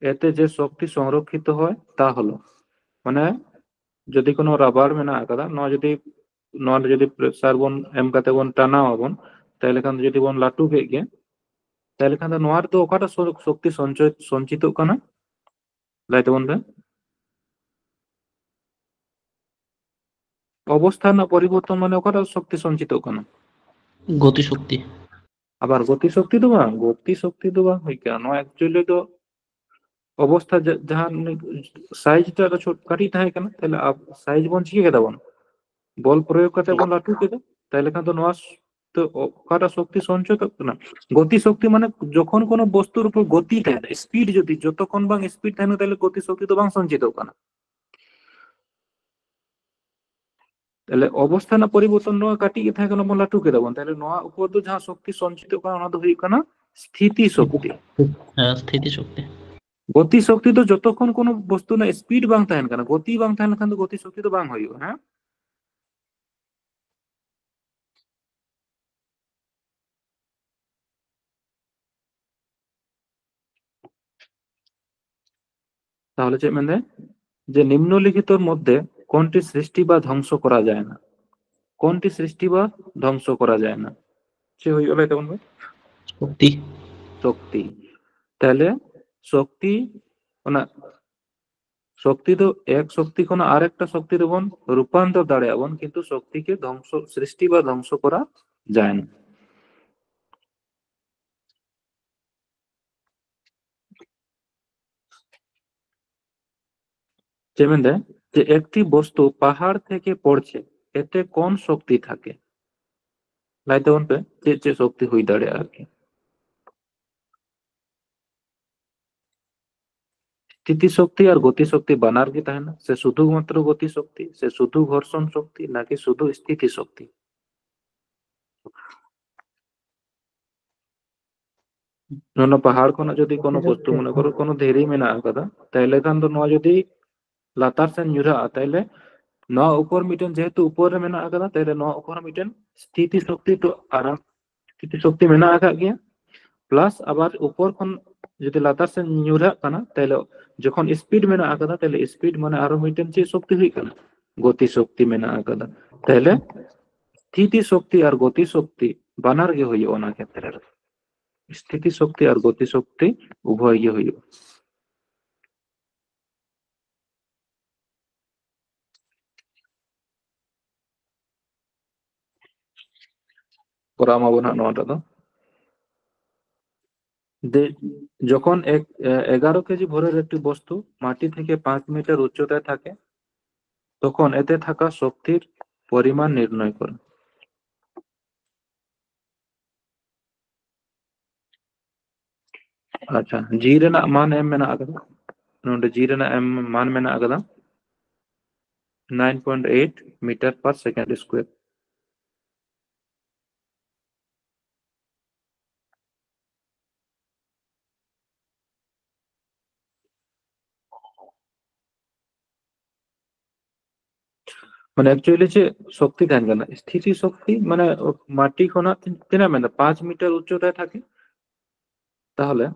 এতে যে শক্তি সংরক্ষিত হয় তা হলো, মানে, যদি কোনো রাবার ᱢᱮᱱᱟᱜ ᱟᱠᱟᱫᱟ, ᱱᱚᱣᱟ ᱡᱩᱫᱤ, ᱱᱚᱣᱟ ᱨᱮ ᱡᱩᱫᱤ ᱯᱨᱮᱥᱟᱨ ᱵᱚᱱ ᱮᱢ ᱠᱟᱛᱮ ᱵᱚᱱ ᱴᱟᱱᱟᱣ ᱟᱵᱚᱱ, ᱛᱟᱦᱞᱮ ᱠᱷᱟᱱ ᱫᱚ ᱡᱩᱫᱤ ᱵᱚᱱ ᱞᱟᱹᱴᱩ ᱠᱮᱫ ᱜᱮ, ᱛᱟᱦᱞᱮ ᱠᱷᱟᱱ ᱫᱚ ᱱᱚᱣᱟ ᱨᱮᱫᱚ ᱚᱠᱟᱴᱟᱜ ᱥᱚ-, ᱥᱚᱠᱛᱤ ᱥᱚᱧᱪᱚᱭ-, ᱥᱚᱧᱪᱤᱛᱚᱜ ᱠᱟᱱᱟ? ᱞᱟᱹᱭ ᱛᱟᱵᱚᱱ ᱯᱮ᱾ ᱚᱵᱚᱥᱛᱷᱟ ᱨᱮᱱᱟᱜ ᱯᱚᱨᱤᱵᱚᱨᱛᱚᱱ ᱢᱟᱱᱮ ᱚᱠᱟᱴᱟᱜ ᱥᱚᱠᱛᱤ ᱥᱚᱧᱪᱤᱛᱚᱜ ᱠᱟᱱᱟ? ᱜᱚᱛᱤ ᱥᱚᱠᱛᱤ᱾ ᱟᱵᱟᱨ ᱜᱚᱛᱤ ᱥᱚᱠᱛᱤ ᱫᱚ ᱵᱟᱝ, ᱜᱚᱛᱤ ᱥᱚᱠᱛᱤ ᱫᱚ ᱵᱟᱝ ᱦᱩᱭ ᱠᱟᱱᱟ᱾ ᱱᱚᱣᱟ actually ᱫᱚ ᱚᱵᱚᱥᱛᱷᱟ ᱡᱟ-, ᱡᱟᱦᱟᱸ ᱩᱱᱤ ᱥᱟᱭᱤᱡᱽ ᱴᱟᱜ ᱫᱚ ᱪᱷᱳᱴ, ᱠᱟᱹᱴᱤᱡ ᱛᱟᱦᱮᱸ ᱠᱟᱱᱟ, ᱛᱟᱦᱞᱮ ᱟᱵ-, ᱥᱟᱭᱤᱡᱽ ᱵᱚᱱ ᱪᱤᱠᱟᱹ ᱠᱮᱫᱟ ᱵᱚᱱ? ᱵᱚᱞ ᱯᱨᱚᱭᱳᱜ ᱠᱟᱛᱮ ᱵᱚᱱ ᱞᱟᱹᱴᱩ ᱠᱮᱫᱟ, ᱛᱟᱦᱞᱮ ᱠᱷᱟᱱ ᱫᱚ ᱱᱚᱣᱟ ᱥ-, ᱛᱚ ᱚᱠᱟᱴᱟᱜ ᱥᱚᱠᱛᱤ ᱥᱚᱧᱪᱚᱭᱚᱜ ᱠᱟᱱᱟ? ᱜᱚᱛᱤ ᱥᱚᱠᱛᱤ ᱢᱟᱱᱮ ᱡᱚᱠᱷᱚᱱ ᱠᱳᱱᱳ ᱵᱚᱥᱛᱩᱨ ᱩᱯᱚᱨ ᱜᱚᱛᱤ ᱛᱟᱦᱮᱱᱟ, ᱥᱯᱤᱰ ᱡᱩᱫᱤ, ᱡᱚᱛᱚ ᱠᱷᱚᱱ ᱵᱟᱝ ᱥᱯᱤᱰ ᱛᱟᱦᱮᱱᱟ, ᱛᱟᱦᱞᱮ ᱜᱚᱛᱤ ᱥᱚᱠᱛᱤ ᱫᱚ ᱵᱟᱝ ᱥᱚᱧᱪᱤᱛᱚᱜ ᱠᱟᱱᱟ᱾ ᱛᱟᱦᱞᱮ ᱚᱵᱚᱥᱛᱷᱟ ᱨᱮᱱᱟᱜ ᱯᱚᱨᱤᱵᱚᱨᱛᱚᱱ, ᱱᱚᱣᱟ ᱠᱟᱹᱴᱤᱡ ᱜᱮ ᱛᱟᱦᱮᱸ ᱠᱟᱱᱟ, ᱵᱚᱱ ᱞᱟᱹᱴᱩ ᱠᱮᱫᱟ ᱵᱚᱱ, ᱛᱟᱦᱞᱮ ᱱᱚᱣᱟ ᱩᱯᱚᱨ ᱫᱚ ᱡᱟᱦᱟᱸ ᱥᱚᱠᱛᱤ ᱥᱚᱧᱪᱤᱛᱚᱜ ᱠᱟᱱᱟ, ᱚᱱᱟ ᱫᱚ ᱦᱩᱭᱩᱜ ᱠᱟᱱᱟ ᱥᱛᱷᱤᱛᱤ ᱥᱚᱠᱛᱤ᱾ ᱦᱮᱸ, ᱥᱛᱷᱤᱛᱤ ᱥᱚᱠᱛᱤ᱾ ᱜᱚᱛᱤ ᱥᱚᱠᱛᱤ ᱫᱚ ᱡᱚᱛᱚ ᱠᱷᱚᱱ ᱠᱳᱱᱳ ᱵᱚᱥᱛᱩ ᱨᱮᱱᱟᱜ ᱥᱯᱤᱰ ᱵᱟᱝ ᱛᱟᱦᱮᱱ ᱠᱟᱱᱟ, ᱜᱚᱛᱤ ᱵᱟᱝ ᱛᱟᱦᱮᱸ ᱞᱮᱱᱠᱷᱟᱱ ᱫᱚ ᱜᱚᱛᱤ ᱥᱚᱠᱛᱤ ᱫᱚ ᱵᱟᱝ ᱦᱩᱭᱩᱜᱼᱟ᱾ ᱦᱮᱸ, ᱛᱟᱦᱞᱮ ᱪᱮᱫ ᱢᱮᱱᱫᱟᱭ? ᱡᱮ নিম্নলিখিতর মধ্যে কোনটি সৃষ্টি বা ধ্বংস করা যায় না? কোনটি সৃষ্টি বা ধ্বংস করা যায় না? ᱪᱮᱫ ᱦᱩᱭᱩᱜᱼᱟ, ᱞᱟᱹᱭ ᱛᱟᱵᱚᱱ ᱯᱮ᱾ ᱥᱚᱠᱛᱤ᱾ ᱥᱚᱠᱛᱤ᱾ ᱛᱟᱦᱞᱮ ᱥᱚᱠᱛᱤ, ᱚᱱᱟ ᱥᱚᱠᱛᱤ ᱫᱚ ᱮᱠ ᱥᱚᱠᱛᱤ ᱠᱷᱚᱱᱟᱜ ᱟᱨᱮᱠᱴᱟ ᱥᱚᱠᱛᱤ ᱨᱮᱵᱚᱱ ᱨᱩᱯᱟᱱᱛᱚᱨ ᱫᱟᱲᱮᱭᱟᱜᱼᱟ ᱵᱚᱱ, ᱠᱤᱱᱛᱩ ᱥᱚᱠᱛᱤ ᱠᱮ ধ্বংস, সৃষ্টি বা ধ্বংস করা যায় না। ᱪᱮᱫ ᱢᱮᱱᱫᱟᱭ ᱡᱮ ᱮᱠᱴᱤ ᱵᱚᱥᱛᱩ ᱯᱟᱦᱟᱲ ᱛᱷᱮᱠᱮ ᱯᱚᱲᱪᱷᱮ ᱮᱛᱮ ᱠᱚᱢ ᱥᱚᱠᱛᱤ ᱛᱷᱟᱠᱮ᱾ ᱞᱟᱹᱭ ᱛᱟᱵᱚᱱ ᱯᱮ ᱪᱮᱫ ᱪᱮᱫ ᱥᱚᱠᱛᱤ ᱦᱩᱭ ᱫᱟᱲᱮᱭᱟᱜᱼᱟ ᱟᱨᱠᱤ᱾ ᱥᱛᱷᱤᱛᱤ ᱥᱚᱠᱛᱤ ᱟᱨ ᱜᱚᱛᱤ ᱥᱚᱠᱛᱤ ᱵᱟᱱᱟᱨ ᱜᱮ ᱛᱟᱦᱮᱱᱟ, ᱥᱮ ᱥᱩᱫᱷᱩ ᱢᱟᱛᱨᱚ ᱜᱚᱛᱤ ᱥᱚᱠᱛᱤ, ᱥᱮ ᱥᱩᱫᱷᱩ ᱜᱷᱚᱨᱥᱚᱱ ᱥᱚᱠᱛᱤ, ᱱᱟᱠᱤ ᱥᱩᱫᱷᱩ ᱥᱛᱷᱤᱛᱤ ᱥᱚᱠᱛᱤ? ᱱᱚᱣᱟ ᱯᱟᱦᱟᱲ ᱠᱷᱚᱱᱟᱜ ᱡᱩᱫᱤ ᱠᱳᱱᱳ ᱵᱚᱥᱛᱩ, ᱢᱚᱱᱮ ᱠᱚᱨᱚ ᱠᱳᱱᱳ ᱫᱷᱤᱨᱤ ᱢᱮᱱᱟᱜ ᱟᱠᱟᱫᱟ, ᱛᱟᱦᱞᱮ ᱠᱷᱟᱱ ᱫᱚ ᱱᱚᱣᱟ ᱡᱩᱫᱤ ᱞᱟᱛᱟᱨ ᱥᱮᱱ ᱧᱩᱨᱦᱟᱹᱜᱼᱟ, ᱛᱟᱦᱞᱮ ᱱᱚᱣᱟ ᱩᱯᱚᱨ ᱢᱤᱫᱴᱮᱱ, ᱡᱮᱦᱮᱛᱩ ᱩᱯᱚᱨ ᱨᱮ ᱢᱮᱱᱟᱜ ᱟᱠᱟᱫᱟ, ᱛᱟᱦᱞᱮ ᱱᱚᱣᱟ ᱩᱯᱚᱨ ᱢᱤᱫᱴᱮᱱ ᱥᱛᱷᱤᱛᱤ ᱥᱚᱠᱛᱤ ᱛᱚ ᱟᱨᱟᱢ ᱥᱛᱷᱤᱛᱤ ᱥᱚᱠᱛᱤ ᱢᱮᱱᱟᱜ ᱟᱠᱟᱫ ᱜᱮᱭᱟ᱾ ᱯᱞᱟᱥ ᱟᱵᱟᱨ ᱩᱯᱚᱨ ᱠᱷᱚᱱ ᱡᱩᱫᱤ ᱞᱟᱛᱟᱨ ᱥᱮᱱ ᱧᱩᱨᱦᱟᱹᱜ ᱠᱟᱱᱟ, ᱛᱟᱦᱞᱮ ᱡᱚᱠᱷᱚᱱ ᱥᱯᱤᱰ ᱢᱮᱱᱟᱜ ᱟᱠᱟᱫᱟ, ᱛᱟᱦᱞᱮ ᱥᱯᱤᱰ ᱢᱟᱱᱮ ᱟᱨᱚ ᱢᱤᱫᱴᱮᱱ ᱪᱮᱫ ᱥᱚᱠᱛᱤ ᱦᱩᱭᱩᱜ ᱠᱟᱱᱟ? ᱜᱚᱛᱤ ᱥᱚᱠᱛᱤ ᱢᱮᱱᱟᱜ ᱟᱠᱟᱫᱟ᱾ ᱛᱟᱦᱞᱮ ᱥᱛᱷᱤᱛᱤ ᱥᱚᱠᱛᱤ ᱟᱨ ᱜᱚᱛᱤ ᱥᱚᱠᱛᱤ ᱵᱟᱱᱟᱨ ᱜᱮ ᱦᱩᱭᱩᱜᱼᱟ ᱚᱱᱟ ᱠᱷᱮᱛᱨᱮ ᱨᱮ᱾ ᱥᱛᱷᱤᱛᱤ ᱥᱚᱠᱛᱤ ᱟᱨ ᱜᱚᱛᱤ ᱥᱚᱠᱛᱤ ᱩᱵᱷᱚᱭ ᱜᱮ ᱦᱩᱭᱩᱜᱼᱟ᱾ ᱠᱚᱨᱟᱣ ᱢᱟᱵᱚᱱ ᱦᱟᱸᱜ ᱱᱚᱣᱟᱴᱟᱜ ᱫᱚ᱾ দে-, যখন এক, এ, এগারো কেজি ভরের একটি বস্তু মাটি থেকে পাঁচ মিটার উচ্চতায় থাকে, তখন এতে থাকা শক্তির পরিমাণ নির্ণয় করো। ᱟᱪᱪᱷᱟ, ᱡᱤ ᱨᱮᱱᱟᱜ ᱢᱟᱱ ᱮᱢ ᱢᱮᱱᱟᱜ ᱟᱠᱟᱫᱟ, ᱱᱚᱰᱮ ᱡᱤ ᱨᱮᱱᱟᱜ ᱮᱢ ᱢᱟᱱ ᱢᱮᱱᱟᱜ ᱟᱠᱟᱫᱟ nine point eight meter per second square᱾ ᱢᱟᱱᱮ actually ᱪᱮᱫ ᱥᱚᱠᱛᱤ ᱛᱟᱦᱮᱱ ᱠᱟᱱᱟ? ᱥᱛᱷᱤᱛᱤ ᱥᱚᱠᱛᱤ, ᱢᱟᱱᱮ ᱢᱟᱴᱤ ᱠᱷᱚᱱᱟᱜ ᱛᱤᱱᱟᱹᱜ ᱢᱮᱱᱫᱟ? ᱯᱟᱸᱪ ᱢᱤᱴᱟᱨ ᱩᱪᱪᱚᱛᱟᱭ ᱛᱷᱟᱠᱮ᱾ ᱛᱟᱦᱚᱞᱮ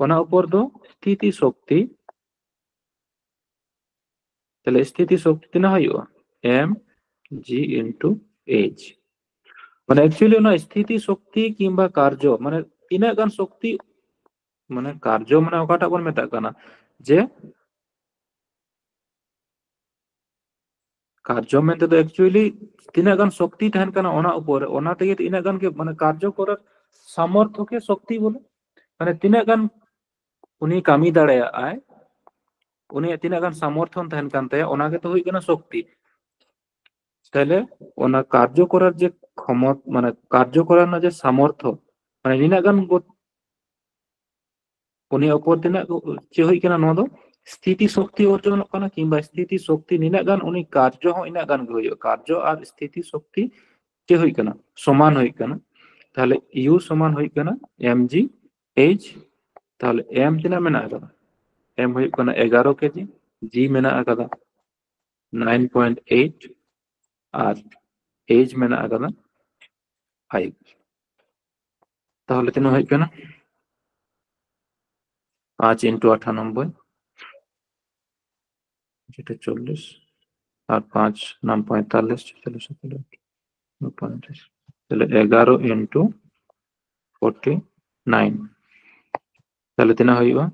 ᱚᱱᱟ ᱩᱯᱚᱨ ᱫᱚ ᱥᱛᱷᱤᱛᱤ ᱥᱚᱠᱛᱤ, ᱛᱟᱦᱞᱮ ᱥᱛᱷᱤᱛᱤ ᱥᱚᱠᱛᱤ ᱛᱤᱱᱟᱹᱜ ᱦᱩᱭᱩᱜᱼᱟ? M G into H᱾ ᱢᱟᱱᱮ actually ᱚᱱᱟ ᱥᱛᱷᱤᱛᱤ ᱥᱚᱠᱛᱤ ᱠᱤᱝᱵᱟ ᱠᱟᱨᱡᱚ, ᱢᱟᱱᱮ ᱛᱤᱱᱟᱹᱜ ᱜᱟᱱ ᱥᱚᱠᱛᱤ, ᱢᱟᱱᱮ ᱠᱟᱨᱡᱚ ᱢᱟᱱᱮ ᱚᱠᱟᱴᱟᱜ ᱵᱚᱱ ᱢᱮᱛᱟᱜ ᱠᱟᱱᱟ, ᱡᱮ ᱠᱟᱨᱡᱚ ᱢᱮᱱᱛᱮ ᱫᱚ actually ᱛᱤᱱᱟᱹᱜ ᱜᱟᱱ ᱥᱚᱠᱛᱤ ᱛᱟᱦᱮᱱ ᱠᱟᱱᱟ ᱚᱱᱟ ᱩᱯᱚᱨ, ᱚᱱᱟ ᱛᱮᱜᱮ ᱛᱤᱱᱟᱹᱜ ᱜᱟᱱ ᱜᱮ ᱢᱟᱱᱮ ᱠᱟᱨᱡᱚ ᱠᱚᱨᱟᱨ ᱥᱟᱢᱚᱨᱛᱷᱚ ᱜᱮ ᱥᱚᱠᱛᱤ ᱵᱚᱞᱮ, ᱢᱟᱱᱮ ᱛᱤᱱᱟᱹᱜ ᱜᱟᱱ ᱩᱱᱤ ᱠᱟᱹᱢᱤ ᱫᱟᱲᱮᱭᱟᱜᱼᱟᱭ, ᱩᱱᱤᱭᱟᱜ ᱛᱤᱱᱟᱹᱜ ᱜᱟᱱ ᱥᱟᱢᱚᱨᱛᱷᱚᱱ ᱛᱟᱦᱮᱱ ᱠᱟᱱ ᱛᱟᱭᱟ, ᱚᱱᱟ ᱜᱮᱛᱚ ᱦᱩᱭᱩᱜ ᱠᱟᱱᱟ ᱥᱚᱠᱛᱤ᱾ ᱛᱟᱦᱞᱮ ᱚᱱᱟ ᱠᱟᱨᱡᱚ ᱠᱚᱨᱟᱨ ᱡᱮ ᱠᱷᱚᱢᱚᱛ, ᱢᱟᱱᱮ ᱠᱟᱨᱡᱚ ᱠᱚᱨᱟᱣ ᱨᱮᱱᱟᱜ ᱡᱮ ᱥᱟᱢᱚᱨᱛᱷᱚ, ᱢᱟᱱᱮ ᱱᱤᱱᱟᱹᱜ ᱜᱟᱱ ᱜᱚ-, ᱩᱱᱤᱭᱟᱜ ᱩᱯᱚᱨ ᱛᱤᱱᱟᱹᱜ ᱪᱮᱫ ᱦᱩᱭᱩᱜ ᱠᱟᱱᱟ? ᱱᱚᱣᱟ ᱫᱚ ᱥᱛᱷᱤᱛᱤ ᱥᱚᱠᱛᱤ ᱚᱨᱡᱚᱱᱚᱜ ᱠᱟᱱᱟ, ᱠᱤᱝᱵᱟ ᱥᱛᱷᱤᱛᱤ ᱥᱚᱠᱛᱤ ᱱᱤᱱᱟᱹᱜ ᱜᱟᱱ, ᱩᱱᱤ ᱠᱟᱨᱡᱚ ᱦᱚᱸ ᱤᱱᱟᱹᱜ ᱜᱟᱱ ᱜᱮ ᱦᱩᱭᱩᱜᱼᱟ, ᱠᱟᱨᱡᱚ ᱟᱨ ᱥᱛᱷᱤᱛᱤ ᱥᱚᱠᱛᱤ ᱪᱮᱫ ᱦᱩᱭᱩᱜ ᱠᱟᱱᱟ? ᱥᱚᱢᱟᱱ ᱦᱩᱭᱩᱜ ᱠᱟᱱᱟ᱾ ᱛᱟᱦᱞᱮ ᱤᱭᱩ ᱥᱚᱢᱟᱱ ᱦᱩᱭᱩᱜ ᱠᱟᱱᱟ ᱮᱢ ᱡᱤ ᱮᱭᱤᱪ᱾ ᱛᱟᱦᱞᱮ ᱮᱢ ᱛᱤᱱᱟᱹᱜ ᱢᱮᱱᱟᱜ ᱟᱠᱟᱫᱟ? ᱮᱢ ᱦᱩᱭᱩᱜ ᱠᱟᱱᱟ ᱮᱜᱟᱨᱚ ᱠᱮᱡᱤ, ᱡᱤ ᱢᱮᱱᱟᱜ ᱟᱠᱟᱫᱟ ᱱᱟᱭᱤᱱ ᱯᱚᱭᱮᱱᱴ ᱮᱭᱤᱴ, ᱟᱨ ᱮᱭᱤᱪ ᱢᱮᱱᱟᱜ ᱟᱠᱟᱫᱟ ᱯᱷᱟᱭᱤᱵᱷ᱾ ᱛᱟᱦᱞᱮ ᱛᱤᱱᱟᱹᱜ ᱦᱩᱭᱩᱜ ᱠᱟᱱᱟ? ᱯᱟᱸᱪ ᱤᱱᱴᱩ ᱟᱴᱷᱟᱱᱚᱵᱵᱳᱭ, ᱡᱮᱴᱟ ᱪᱚᱞᱞᱤᱥ, ᱟᱨ ᱯᱟᱸᱪ ᱱᱟᱢ ᱯᱚᱸᱭᱛᱟᱞᱞᱤᱥ, ᱪᱚᱞᱞᱤᱥ, ᱯᱚᱸᱭᱛᱟᱞᱞᱤᱥ, ᱛᱟᱦᱞᱮ ᱮᱜᱟᱨᱚ ᱤᱱᱴᱩ ᱯᱷᱳᱨᱴᱤ ᱱᱟᱭᱤᱱ᱾ ᱛᱟᱦᱞᱮ ᱛᱤᱱᱟᱹᱜ ᱦᱩᱭᱩᱜᱼᱟ?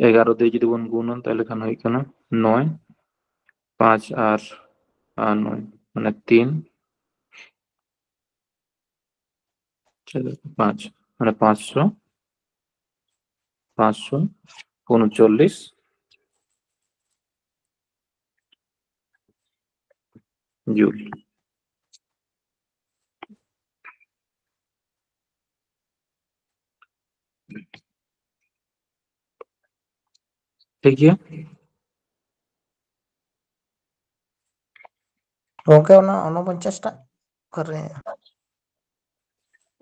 ᱮᱜᱟᱨᱚ ᱫᱤᱭᱮ ᱡᱩᱫᱤ ᱵᱚᱱ ᱜᱩᱱᱟ, ᱛᱟᱦᱞᱮ ᱠᱷᱟᱱ ᱦᱩᱭᱩᱜ ᱠᱟᱱᱟ ᱱᱚᱭ, ᱯᱟᱸᱪ ᱟᱨ, ᱟᱨ ᱱᱚᱭ, ᱢᱟᱱᱮ ᱛᱤᱱ, ᱪᱟᱨ, ᱯᱟᱸᱪ, ᱢᱟᱱᱮ ᱯᱟᱸᱪᱥᱚ, ᱯᱟᱸᱪᱥᱚ ᱩᱱᱩᱪᱚᱞᱞᱤᱥ ᱡᱩᱞ᱾ ᱴᱷᱤᱠ ᱜᱮᱭᱟ᱾ ᱜᱚᱝᱠᱮ, ᱚᱱᱟ ᱩᱱᱚᱯᱚᱧᱪᱟᱥ ᱴᱟᱜ ᱚᱠᱟᱨᱮ?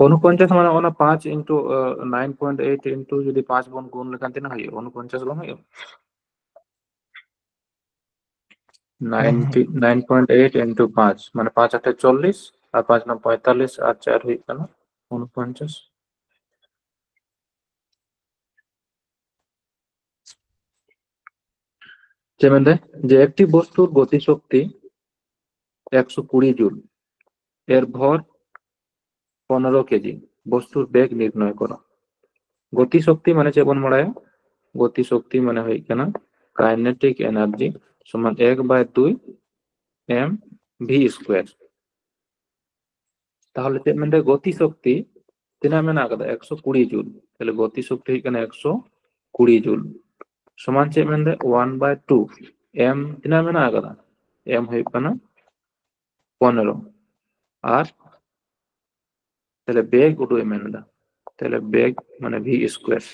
ᱩᱱᱚᱯᱚᱧᱪᱟᱥ ᱢᱟᱱᱮ ᱚᱱᱟ ᱯᱟᱸᱪ into nine point eight into ᱡᱩᱫᱤ ᱯᱟᱸᱪ ᱵᱚᱱ ᱜᱩᱱ ᱞᱮᱠᱷᱟᱱ ᱛᱤᱱᱟᱹᱜ ᱦᱩᱭᱩᱜᱼᱟ? ᱩᱱᱚᱯᱚᱧᱪᱟᱥ ᱵᱟᱝ ᱦᱩᱭᱩᱜᱼᱟ? Ninety, nine point eight into ᱯᱟᱸᱪ, ᱢᱟᱱᱮ ᱯᱟᱸᱪ ᱟᱴᱮ ᱪᱚᱞᱞᱤᱥ ᱟᱨ ᱯᱟᱸᱪ ᱱᱚ ᱯᱚᱸᱭᱛᱟᱞᱞᱤᱥ ᱟᱨ ᱪᱟᱨ ᱦᱩᱭᱩᱜ ᱠᱟᱱᱟ ᱩᱱᱚᱯᱚᱧᱪᱟᱥ᱾ ᱪᱮᱫ ᱢᱮᱱᱫᱟᱭ? যে একটি বস্তুর গতি শক্তি একশো কুড়ি জুল, এর ভর পনেরো কেজি, বস্তুর বেগ নির্ণয় করো। গতি শক্তি মানে ᱪᱮᱫ ᱵᱚᱱ ᱵᱟᱲᱟᱭᱟ? ᱜᱚᱛᱤ ᱥᱚᱠᱛᱤ ᱢᱟᱱᱮ ᱦᱩᱭᱩᱜ ᱠᱟᱱᱟ kinetic energy ᱥᱚᱢᱟᱱ ᱮᱠ ᱵᱟᱭ ᱫᱩᱭ ᱮᱢ ᱵᱷᱤ ᱥᱠᱩᱭᱟᱨ᱾ ᱛᱟᱦᱚᱞᱮ ᱪᱮᱫ ᱢᱮᱱᱫᱟᱭ? ᱜᱚᱛᱤ ᱥᱚᱠᱛᱤ ᱛᱤᱱᱟᱹᱜ ᱢᱮᱱᱟᱜ ᱟᱠᱟᱫᱟ? ᱮᱠᱥᱚ ᱠᱩᱲᱤ ᱡᱩᱞ᱾ ᱛᱟᱦᱞᱮ ᱜᱚᱛᱤ ᱥᱚᱠᱛᱤ ᱦᱩᱭᱩᱜ ᱠᱟᱱᱟ ᱮᱠᱥᱚ ᱠᱩᱲᱤ ᱡᱩᱞ᱾ ᱥᱚᱢᱟᱱ ᱪᱮᱫ ᱢᱮᱱᱫᱟ? One by two. M ᱛᱤᱱᱟᱹᱜ ᱢᱮᱱᱟᱜ ᱟᱠᱟᱫᱟ? M ᱦᱩᱭᱩᱜ ᱠᱟᱱᱟ ᱯᱚᱱᱮᱨᱚ᱾ ᱟᱨ ᱛᱟᱦᱞᱮ ᱵᱮᱜᱽ ᱩᱰᱩᱠ ᱮ ᱢᱮᱱ ᱮᱫᱟ᱾ ᱛᱟᱦᱞᱮ ᱵᱮᱜᱽ ᱢᱟᱱᱮ V square᱾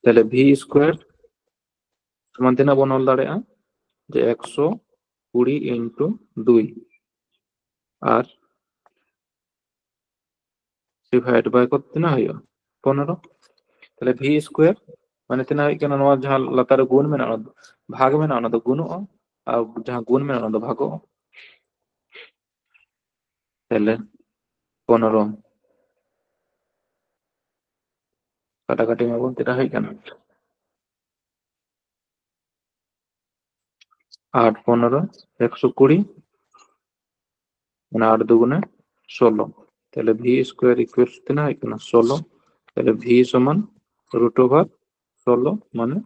ᱛᱟᱦᱞᱮ V square ᱥᱚᱢᱟᱱ ᱛᱤᱱᱟᱹᱜ ᱵᱚᱱ ᱚᱞ ᱫᱟᱲᱮᱭᱟᱜᱼᱟ? ᱡᱮ ᱮᱠᱥᱚ ᱠᱩᱲᱤ into ᱫᱩᱭ, ᱟᱨ divide by ᱠᱚ ᱛᱤᱱᱟᱹᱜ ᱦᱩᱭᱩᱜᱼᱟ? ᱯᱚᱱᱮᱨᱚ᱾ ᱛᱟᱦᱞᱮ V square ᱢᱟᱱᱮ ᱛᱤᱱᱟᱹᱜ ᱦᱩᱭᱩᱜ ᱠᱟᱱᱟ? ᱱᱚᱣᱟ ᱡᱟᱦᱟᱸ ᱞᱟᱛᱟᱨ ᱨᱮ ᱜᱩᱱ ᱢᱮᱱᱟᱜᱼᱟ, ᱚᱱᱟ ᱫᱚ ᱵᱷᱟᱜᱽ ᱢᱮᱱᱟᱜᱼᱟ, ᱚᱱᱟ ᱫᱚ ᱜᱩᱱᱚᱜᱼᱟ, ᱟᱨ ᱡᱟᱦᱟᱸ ᱜᱩᱱ ᱢᱮᱱᱟᱜᱼᱟ, ᱚᱱᱟ ᱫᱚ ᱵᱷᱟᱜᱚᱜᱼᱟ᱾ ᱛᱟᱦᱞᱮ ᱯᱚᱱᱮᱨᱚ ᱠᱟᱴᱟᱠᱟᱴᱤ ᱢᱟᱵᱚᱱ, ᱛᱤᱱᱟᱹᱜ ᱦᱩᱭᱩᱜ ᱠᱟᱱᱟ? ᱟᱴ ᱯᱚᱱᱮᱨᱚ ᱮᱠᱥᱚ ᱠᱩᱲᱤ, ᱢᱟᱱᱮ ᱟᱴ ᱫᱩᱜᱩᱱᱮ ᱥᱳᱞᱳ᱾ ᱛᱟᱦᱞᱮ V square equals ᱛᱤᱱᱟᱹᱜ ᱦᱩᱭᱩᱜ ᱠᱟᱱᱟ? ᱥᱳᱞᱳ᱾ ᱛᱟᱦᱞᱮ V ᱥᱚᱢᱟᱱ root over ᱥᱳᱞᱳ ᱢᱟᱱᱮ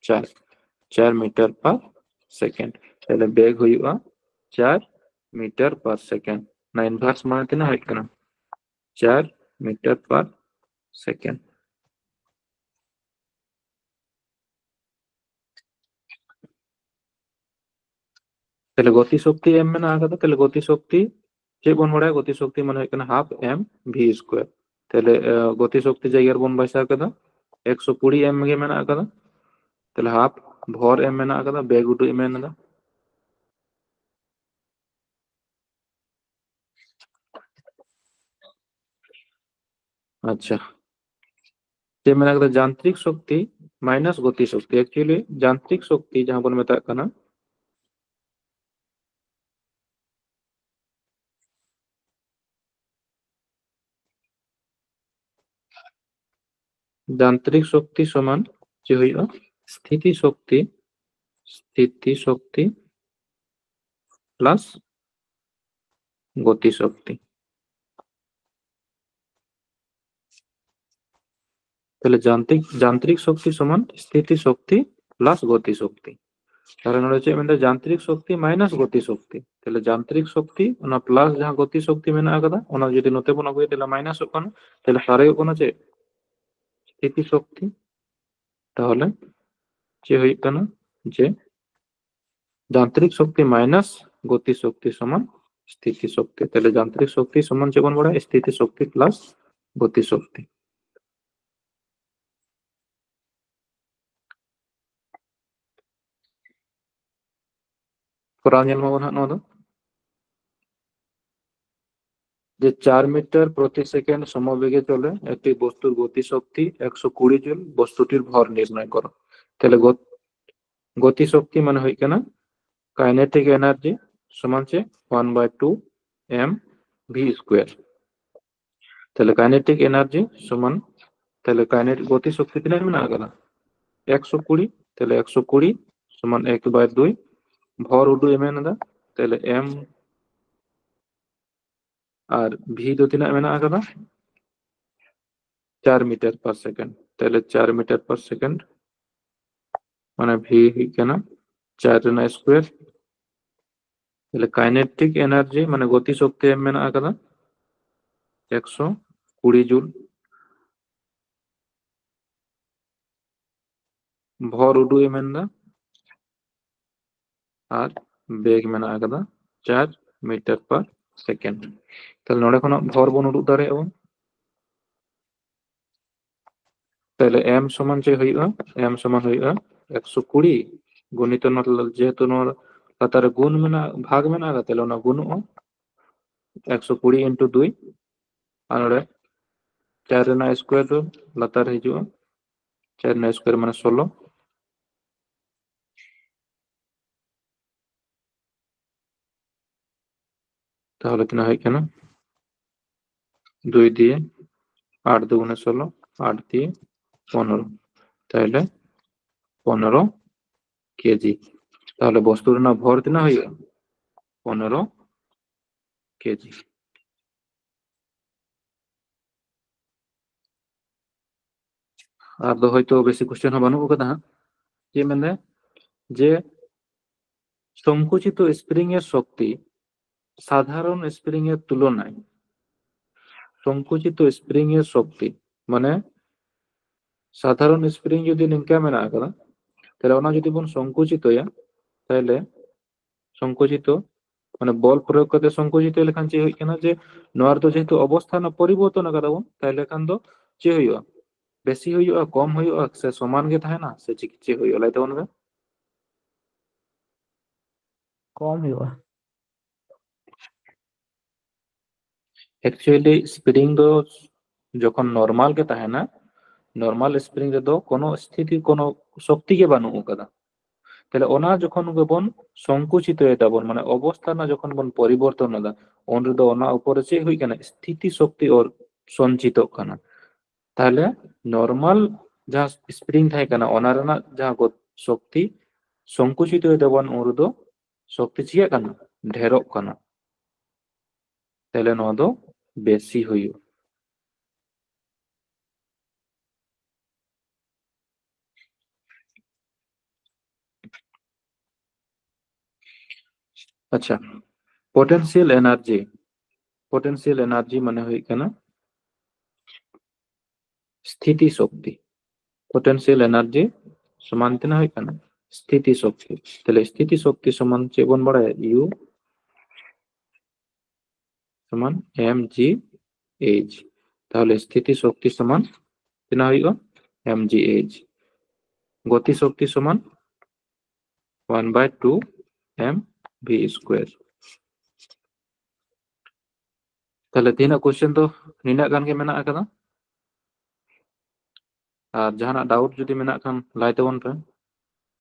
ᱪᱟᱨ, ᱪᱟᱨ meter per second᱾ ᱛᱟᱦᱞᱮ ᱵᱮᱜᱽ ᱦᱩᱭᱩᱜᱼᱟ ᱪᱟᱨ meter per second᱾ ᱚᱱᱟ inverse ᱢᱟᱱᱮ ᱛᱤᱱᱟᱹᱜ ᱦᱩᱭᱩᱜ ᱠᱟᱱᱟ? ᱪᱟᱨ meter per second᱾ ᱛᱟᱦᱞᱮ ᱜᱚᱛᱤ ᱥᱚᱠᱛᱤ M ᱢᱮᱱᱟᱜ ᱟᱠᱟᱫᱟ᱾ ᱛᱟᱦᱞᱮ ᱜᱚᱛᱤ ᱥᱚᱠᱛᱤ ᱪᱮᱫ ᱵᱚᱱ ᱵᱟᱲᱟᱭᱟ? ᱜᱚᱛᱤ ᱥᱚᱠᱛᱤ ᱢᱟᱱᱮ ᱦᱩᱭᱩᱜ ᱠᱟᱱᱟ half M V square᱾ ᱛᱟᱦᱞᱮ, ᱮ, ᱜᱚᱛᱤ ᱥᱚᱠᱛᱤ ᱡᱟᱭᱜᱟ ᱨᱮᱵᱚᱱ ᱵᱟᱭᱥᱟᱣ ᱠᱮᱫᱟ ᱮᱠᱥᱚ ᱠᱩᱲᱤ M ᱜᱮ ᱢᱮᱱᱟᱜ ᱟᱠᱟᱫᱟ᱾ ᱛᱟᱦᱞᱮ half ᱵᱷᱚᱨ M ᱢᱮᱱᱟᱜ ᱟᱠᱟᱫᱟ, ᱵᱮᱜᱽ ᱩᱰᱩᱠ ᱮ ᱢᱮᱱ ᱮᱫᱟ᱾ ᱟᱪᱪᱷᱟ, ᱪᱮᱫ ᱢᱮᱱᱟᱜ ᱠᱟᱫᱟ? ᱡᱟᱱᱛᱨᱤᱠ ᱥᱚᱠᱛᱤ minus ᱜᱚᱛᱤ ᱥᱚᱠᱛᱤ᱾ Actually ᱡᱟᱱᱛᱨᱤᱠ ᱥᱚᱠᱛᱤ ᱡᱟᱦᱟᱸ ᱵᱚᱱ ᱢᱮᱛᱟᱜ ᱠᱟᱱᱟ, ᱡᱟᱱᱛᱨᱤᱠ ᱥᱚᱠᱛᱤ ᱥᱚᱢᱟᱱ ᱪᱮᱫ ᱦᱩᱭᱩᱜᱼᱟ? ᱥᱛᱷᱤᱛᱤ ᱥᱚᱠᱛᱤ, ᱥᱛᱷᱤᱛᱤ ᱥᱚᱠᱛᱤ plus ᱜᱚᱛᱤ ᱥᱚᱠᱛᱤ᱾ ᱛᱟᱦᱞᱮ ᱡᱟᱱᱛᱨᱤᱠ, ᱡᱟᱱᱛᱨᱤᱠ ᱥᱚᱠᱛᱤ ᱥᱚᱢᱟᱱ ᱥᱛᱷᱤᱛᱤ ᱥᱚᱠᱛᱤ plus ᱜᱚᱛᱤ ᱥᱚᱠᱛᱤ᱾ ᱛᱟᱦᱞᱮ ᱱᱚᱰᱮ ᱪᱮᱫ ᱢᱮᱱᱫᱟ? ᱡᱟᱱᱛᱨᱤᱠ ᱥᱚᱠᱛᱤ minus ᱜᱚᱛᱤ ᱥᱚᱠᱛᱤ᱾ ᱛᱟᱦᱞᱮ ᱡᱟᱱᱛᱨᱤᱠ ᱥᱚᱠᱛᱤ, ᱚᱱᱟ plus ᱡᱟᱦᱟᱸ ᱜᱚᱛᱤ ᱥᱚᱠᱛᱤ ᱢᱮᱱᱟᱜ ᱟᱠᱟᱫᱟ, ᱚᱱᱟ ᱡᱩᱫᱤ ᱱᱚᱛᱮ ᱵᱚᱱ ᱟᱹᱜᱩᱭᱟ, ᱛᱟᱦᱞᱮ minus ᱚᱜ ᱠᱟᱱᱟ᱾ ᱛᱟᱦᱞᱮ ᱥᱟᱨᱮᱡᱚᱜ ᱠᱟᱱᱟ ᱪᱮᱫ? ᱥᱛᱷᱤᱛᱤ ᱥᱚᱠᱛᱤ᱾ ᱛᱟᱦᱚᱞᱮ ᱪᱮᱫ ᱦᱩᱭᱩᱜ ᱠᱟᱱᱟ? ᱡᱮ ᱡᱟᱱᱛᱨᱤᱠ ᱥᱚᱠᱛᱤ ᱢᱟᱭᱱᱟᱥ ᱜᱚᱛᱤ ᱥᱚᱠᱛᱤ ᱥᱚᱢᱟᱱ ᱥᱛᱷᱤᱛᱤ ᱥᱚᱠᱛᱤ᱾ ᱛᱟᱦᱚᱞᱮ ᱡᱟᱱᱛᱨᱤᱠ ᱥᱚᱠᱛᱤ ᱥᱚᱢᱟᱱ ᱪᱮᱫ ᱵᱚᱱ ᱵᱟᱲᱟᱭᱟ? ᱥᱛᱷᱤᱛᱤ ᱥᱚᱠᱛᱤ ᱯᱞᱟᱥ ᱜᱚᱛᱤ ᱥᱚᱠᱛᱤ᱾ ᱠᱚᱨᱟᱣ ᱧᱮᱞ ᱢᱟᱵᱚᱱ ᱦᱟᱸᱜ ᱱᱚᱣᱟ ᱫᱚ, ᱡᱮ ᱪᱟᱨ ᱢᱤᱴᱟᱨ ᱯᱨᱚᱛᱤ ᱥᱮᱠᱮন্ড সমবেগে চলে একটি বস্তুর গতি শক্তি একশো কুড়ি জুল, বস্তুটির ভর নির্ণয় করো। তাহলে গত- গতি শক্তি মানে ᱦᱩᱭᱩᱜ ᱠᱟᱱᱟ কাইনেটিক এনার্জি সমান ᱪᱮᱫ? One by two M V square. ᱛᱟᱦᱞᱮ কাইনেটিক এনার্জি সমান, ᱛᱟᱦᱞᱮ কাইনেটিক ᱜᱚᱛᱤ ᱥᱚᱠᱛᱤ ᱛᱤᱱᱟᱹᱜ ᱢᱮᱱᱟᱜ ᱟᱠᱟᱫᱟ? ᱮᱠᱥᱚ ᱠᱩᱲᱤ᱾ ᱛᱟᱦᱞᱮ ᱮᱠᱥᱚ ᱠᱩᱲᱤ ᱥᱚᱢᱟᱱ ᱮᱠ ᱵᱟᱭ ᱫᱩᱭ, ᱵᱷᱚᱨ ᱩᱰᱩᱠ ᱮ ᱢᱮᱱ ᱮᱫᱟ᱾ ᱛᱟᱦᱞᱮ ᱮᱢ ᱟᱨ ᱵᱷᱤ ᱫᱚ ᱛᱤᱱᱟᱹᱜ ᱢᱮᱱᱟᱜ ᱟᱠᱟᱫᱟ? ᱪᱟᱨ ᱢᱤᱴᱟᱨ ᱯᱟᱨ ᱥᱮᱠᱮᱱᱰ᱾ ᱛᱟᱦᱞᱮ ᱪᱟᱨ ᱢᱤᱴᱟᱨ ᱯᱟᱨ ᱥᱮᱠᱮᱱᱰ, ᱢᱟᱱᱮ ᱵᱷᱤ ᱦᱩᱭᱩᱜ ᱠᱟᱱᱟ ᱪᱟᱨ ᱨᱮᱱᱟᱜ ᱥᱠᱚᱭᱟᱨ᱾ ᱛᱟᱦᱞᱮ কাইনেটিক এনার্জি ᱢᱟᱱᱮ ᱜᱚᱛᱤ ᱥᱚᱠᱛᱤ ᱮᱢ ᱢᱮᱱᱟᱜ ᱟᱠᱟᱫᱟ ᱮᱠᱥᱚ ᱠᱩᱲᱤ ᱡᱩᱞ, ᱵᱷᱚᱨ ᱩᱰᱩᱠ ᱮ ᱢᱮᱱᱫᱟ, ᱟᱨ ᱵᱮᱜᱽ ᱢᱮᱱᱟᱜ ᱟᱠᱟᱫᱟ ᱪᱟᱨ ᱢᱤᱴᱟᱨ ᱯᱟᱨ ᱥᱮᱠᱮᱱᱰ᱾ ᱛᱟᱦᱞᱮ ᱱᱚᱰᱮ ᱠᱷᱚᱱᱟᱜ ᱵᱷᱚᱨ ᱵᱚᱱ ᱩᱰᱩᱠ ᱫᱟᱲᱮᱭᱟᱜᱼᱟ ᱵᱚᱱ᱾ ᱛᱟᱦᱞᱮ ᱮᱢ ᱥᱚᱢᱟᱱ ᱪᱮᱫ ᱦᱩᱭᱩᱜᱼᱟ? ᱮᱢ ᱥᱚᱢᱟᱱ ᱦᱩᱭᱩᱜᱼᱟ ᱮᱠᱥᱚ ᱠᱩᱲᱤ ᱜᱩᱱᱤᱛᱚ ᱱᱚᱣᱟ, ᱡᱮᱦᱮᱛᱩ ᱱᱚᱣᱟ ᱞᱟᱛᱟᱨ ᱨᱮ ᱜᱩᱱ ᱢᱮᱱᱟᱜ, ᱵᱷᱟᱜᱽ ᱢᱮᱱᱟᱜ ᱟᱠᱟᱫ, ᱛᱟᱦᱞᱮ ᱚᱱᱟ ᱜᱩᱱᱩᱜᱼᱟ ᱮᱠᱥᱚ ᱠᱩᱲᱤ ᱤᱱᱴᱩ ᱫᱩᱭ, ᱟᱨ ᱱᱚᱰᱮ ᱪᱟᱨ ᱨᱮᱱᱟᱜ ᱥᱠᱚᱭᱟᱨ ᱫᱚ ᱞᱟᱛᱟᱨ ᱨᱮ ᱦᱤᱡᱩᱜᱼᱟ, ᱪᱟᱨ ᱨᱮᱱᱟᱜ ᱥᱠᱚᱭᱟᱨ ᱢᱟᱱᱮ ᱥᱳᱞᱳ᱾ ᱛᱟᱦᱞᱮ ᱛᱤᱱᱟᱹᱜ ᱦᱩᱭᱩᱜ ᱠᱟᱱᱟ? ᱫᱩᱭ ᱫᱤᱭᱮ ᱟᱴ ᱫᱩᱜᱩᱱᱮ ᱥᱳᱞᱳ, ᱟᱴ ᱫᱤᱭᱮ ᱯᱚᱱᱮᱨᱚ, ᱛᱟᱦᱞᱮ ᱯᱚᱱᱮᱨᱚ ᱠᱮᱡᱤ᱾ ᱛᱟᱦᱞᱮ ᱵᱚᱥᱛᱩ ᱨᱮᱱᱟᱜ ᱵᱷᱚᱨ ᱛᱤᱱᱟᱹᱜ ᱦᱩᱭᱩᱜᱼᱟ? ᱯᱚᱱᱮᱨᱚ ᱠᱮᱡᱤ᱾ ᱟᱨ ᱫᱚ ᱦᱚᱭᱛᱳ ᱵᱮᱥᱤ ᱠᱚᱥᱪᱮᱱ ᱦᱚᱸ ᱵᱟᱹᱱᱩᱜ ᱟᱠᱟᱫᱟ ᱦᱟᱸᱜ᱾ ᱪᱮᱫ ᱢᱮᱱᱫᱟ? ᱡᱮ ᱥᱚᱝᱠᱩᱪᱤᱛ ᱥᱯᱨᱤᱝ ᱮᱨ ᱥᱚᱠᱛᱤ ᱥᱟᱫᱷᱟᱨᱚᱱ ᱥᱯᱨᱤᱝ ᱮᱨ ᱛᱩᱞᱚᱱᱟᱭ, ᱥᱚᱝᱠᱩᱪᱤᱛ ᱥᱯᱨᱤᱝ ᱮᱨ ᱥᱚᱠᱛᱤ ᱢᱟᱱᱮ ᱥᱟᱫᱷᱟᱨᱚᱱ ᱥᱯᱨᱤᱝ ᱡᱩᱫᱤ ᱱᱤᱝᱠᱟ ᱢᱮᱱᱟᱜ ᱟᱠᱟᱫᱟ, ᱛᱟᱦᱞᱮ ᱚᱱᱟ ᱡᱩᱫᱤ ᱵᱚᱱ ᱥᱚᱝᱠᱩᱪᱤᱛᱚᱭᱟ, ᱛᱟᱦᱞᱮ ᱥᱚᱝᱠᱩᱪᱤᱛᱚ, ᱢᱟᱱᱮ ᱵᱚᱞ ᱯᱨᱚᱭᱳᱜ ᱠᱟᱛᱮ ᱥᱚᱝᱠᱩᱪᱤᱛᱚ ᱞᱮᱠᱷᱟᱱ ᱪᱮᱫ ᱦᱩᱭᱩᱜ ᱠᱟᱱᱟ? ᱡᱮ ᱱᱚᱣᱟ ᱨᱮᱫᱚ ᱡᱮᱦᱮᱛᱩ ᱚᱵᱚᱥᱛᱷᱟ ᱨᱮᱱᱟᱜ ᱯᱚᱨᱤᱵᱚᱨᱛᱚᱱ ᱟᱠᱟᱫᱟ ᱵᱚᱱ, ᱛᱟᱦᱞᱮ ᱠᱷᱟᱱ ᱫᱚ ᱪᱮᱫ ᱦᱩᱭᱩᱜᱼᱟ? ᱵᱮᱥᱤ ᱦᱩᱭᱩᱜᱼᱟ, ᱠᱚᱢ ᱦᱩᱭᱩᱜᱼᱟ, ᱥᱮ ᱥᱚᱢᱟᱱ ᱜᱮ ᱛᱟᱦᱮᱱᱟ, ᱥᱮ ᱪᱮᱫ, ᱪᱮᱫ ᱦᱩᱭᱩᱜᱼᱟ? ᱞᱟᱹᱭ ᱛᱟᱵᱚᱱ ᱯᱮ᱾ ᱠᱚᱢ ᱦᱩᱭᱩᱜᱼᱟ᱾ ᱮᱠᱪᱩᱭᱮᱞᱤ ᱥᱯᱨᱤᱝ ᱫᱚ ᱡᱚᱠᱷᱚᱱ ᱱᱚᱨᱢᱟᱞ ᱜᱮ ᱛᱟᱦᱮᱱᱟ, ᱱᱚᱨᱢᱟᱞ ᱥᱯᱨᱤᱝ ᱨᱮᱫᱚ ᱠᱳᱱᱳ ᱥᱛᱷᱤᱛᱤ, ᱠᱳᱱᱳ ᱥᱚᱠᱛᱤ ᱜᱮ ᱵᱟᱹᱱᱩᱜ ᱟᱠᱟᱫᱟ᱾ ᱛᱟᱦᱞᱮ ᱚᱱᱟ ᱡᱚᱠᱷᱚᱱ ᱜᱮᱵᱚᱱ ᱥᱚᱝᱠᱩᱪᱤᱛᱚᱭ ᱫᱟᱵᱚᱱ, ᱢᱟᱱᱮ ᱚᱵᱚᱥᱛᱷᱟ ᱨᱮᱱᱟᱜ ᱡᱚᱠᱷᱚᱱ ᱵᱚᱱ ᱯᱚᱨᱤᱵᱚᱨᱛᱚᱱ ᱮᱫᱟ, ᱩᱱ ᱨᱮᱫᱚ ᱚᱱᱟ ᱩᱯᱚᱨ ᱨᱮ ᱪᱮᱫ ᱦᱩᱭᱩᱜ ᱠᱟᱱᱟ? ᱥᱛᱷᱤᱛᱤ ᱥᱚᱠᱛᱤ ᱚᱨ ᱥᱚᱧᱪᱤᱛᱚᱜ ᱠᱟᱱᱟ᱾ ᱛᱟᱦᱞᱮ ᱱᱚᱨᱢᱟᱞ ᱡᱟᱦᱟᱸ ᱥᱯᱨᱤᱝ ᱛᱟᱦᱮᱸ ᱠᱟᱱᱟ, ᱚᱱᱟ ᱨᱮᱱᱟᱜ ᱡᱟᱦᱟᱸ ᱜᱚ-, ᱥᱚᱠᱛᱤ ᱥᱚᱝᱠᱩᱪᱤᱛᱚᱭ ᱫᱟᱵᱚᱱ, ᱩᱱ ᱨᱮᱫᱚ ᱥᱚᱠᱛᱤ ᱪᱤᱠᱟᱹᱜ ᱠᱟᱱᱟ? ᱰᱷᱮᱨᱚᱜ ᱠᱟᱱᱟ᱾ ᱛᱟᱦᱞᱮ ᱱᱚᱣᱟ ᱫᱚ ᱵᱮᱥᱤ ᱦᱩᱭᱩᱜᱼᱟ᱾ ᱟᱪᱪᱷᱟ, ᱯᱚᱴᱮᱱᱥᱤᱭᱟᱞ ᱮᱱᱟᱨᱡᱤ, ᱯᱚᱴᱮᱱᱥᱤᱭᱟᱞ ᱮᱱᱟᱨᱡᱤ ᱢᱟᱱᱮ ᱦᱩᱭᱩᱜ ᱠᱟᱱᱟ ᱥᱛᱷᱤᱛᱤ ᱥᱚᱠᱛᱤ᱾ ᱯᱚᱴᱮᱱᱥᱤᱭᱟᱞ ᱮᱱᱟᱨᱡᱤ ᱥᱚᱢᱟᱱ ᱛᱤᱱᱟᱹᱜ ᱦᱩᱭᱩᱜ ᱠᱟᱱᱟ? ᱥᱛᱷᱤᱛᱤ ᱥᱚᱠᱛᱤ᱾ ᱛᱟᱦᱞᱮ ᱥᱛᱷᱤᱛᱤ ᱥᱚᱠᱛᱤ ᱥᱚᱢᱟᱱ ᱪᱮᱫ ᱵᱚᱱ ᱵᱟᱲᱟᱭᱟ? U ᱥᱚᱢᱟᱱ mgh᱾ ᱛᱟᱦᱞᱮ ᱥᱛᱷᱤᱛᱤ ᱥᱚᱠᱛᱤ ᱥᱚᱢᱟᱱ ᱛᱤᱱᱟᱹᱜ ᱦᱩᱭᱩᱜᱼᱟ? Mgh᱾ ᱜᱚᱛᱤ ᱥᱚᱠᱛᱤ ᱥᱚᱢᱟᱱ one by two mv square᱾ ᱛᱟᱦᱞᱮ ᱛᱮᱦᱮᱧᱟᱜ ᱠᱚᱥᱪᱮᱱ ᱫᱚ ᱱᱤᱱᱟᱹᱜ ᱜᱟᱱ ᱜᱮ ᱢᱮᱱᱟᱜ ᱟᱠᱟᱫᱟ᱾ ᱟᱨ ᱡᱟᱦᱟᱱᱟᱜ ᱰᱟᱣᱩᱴ ᱡᱩᱫᱤ ᱢᱮᱱᱟᱜ ᱠᱷᱟᱱ ᱞᱟᱹᱭ ᱛᱟᱵᱚᱱ ᱯᱮ᱾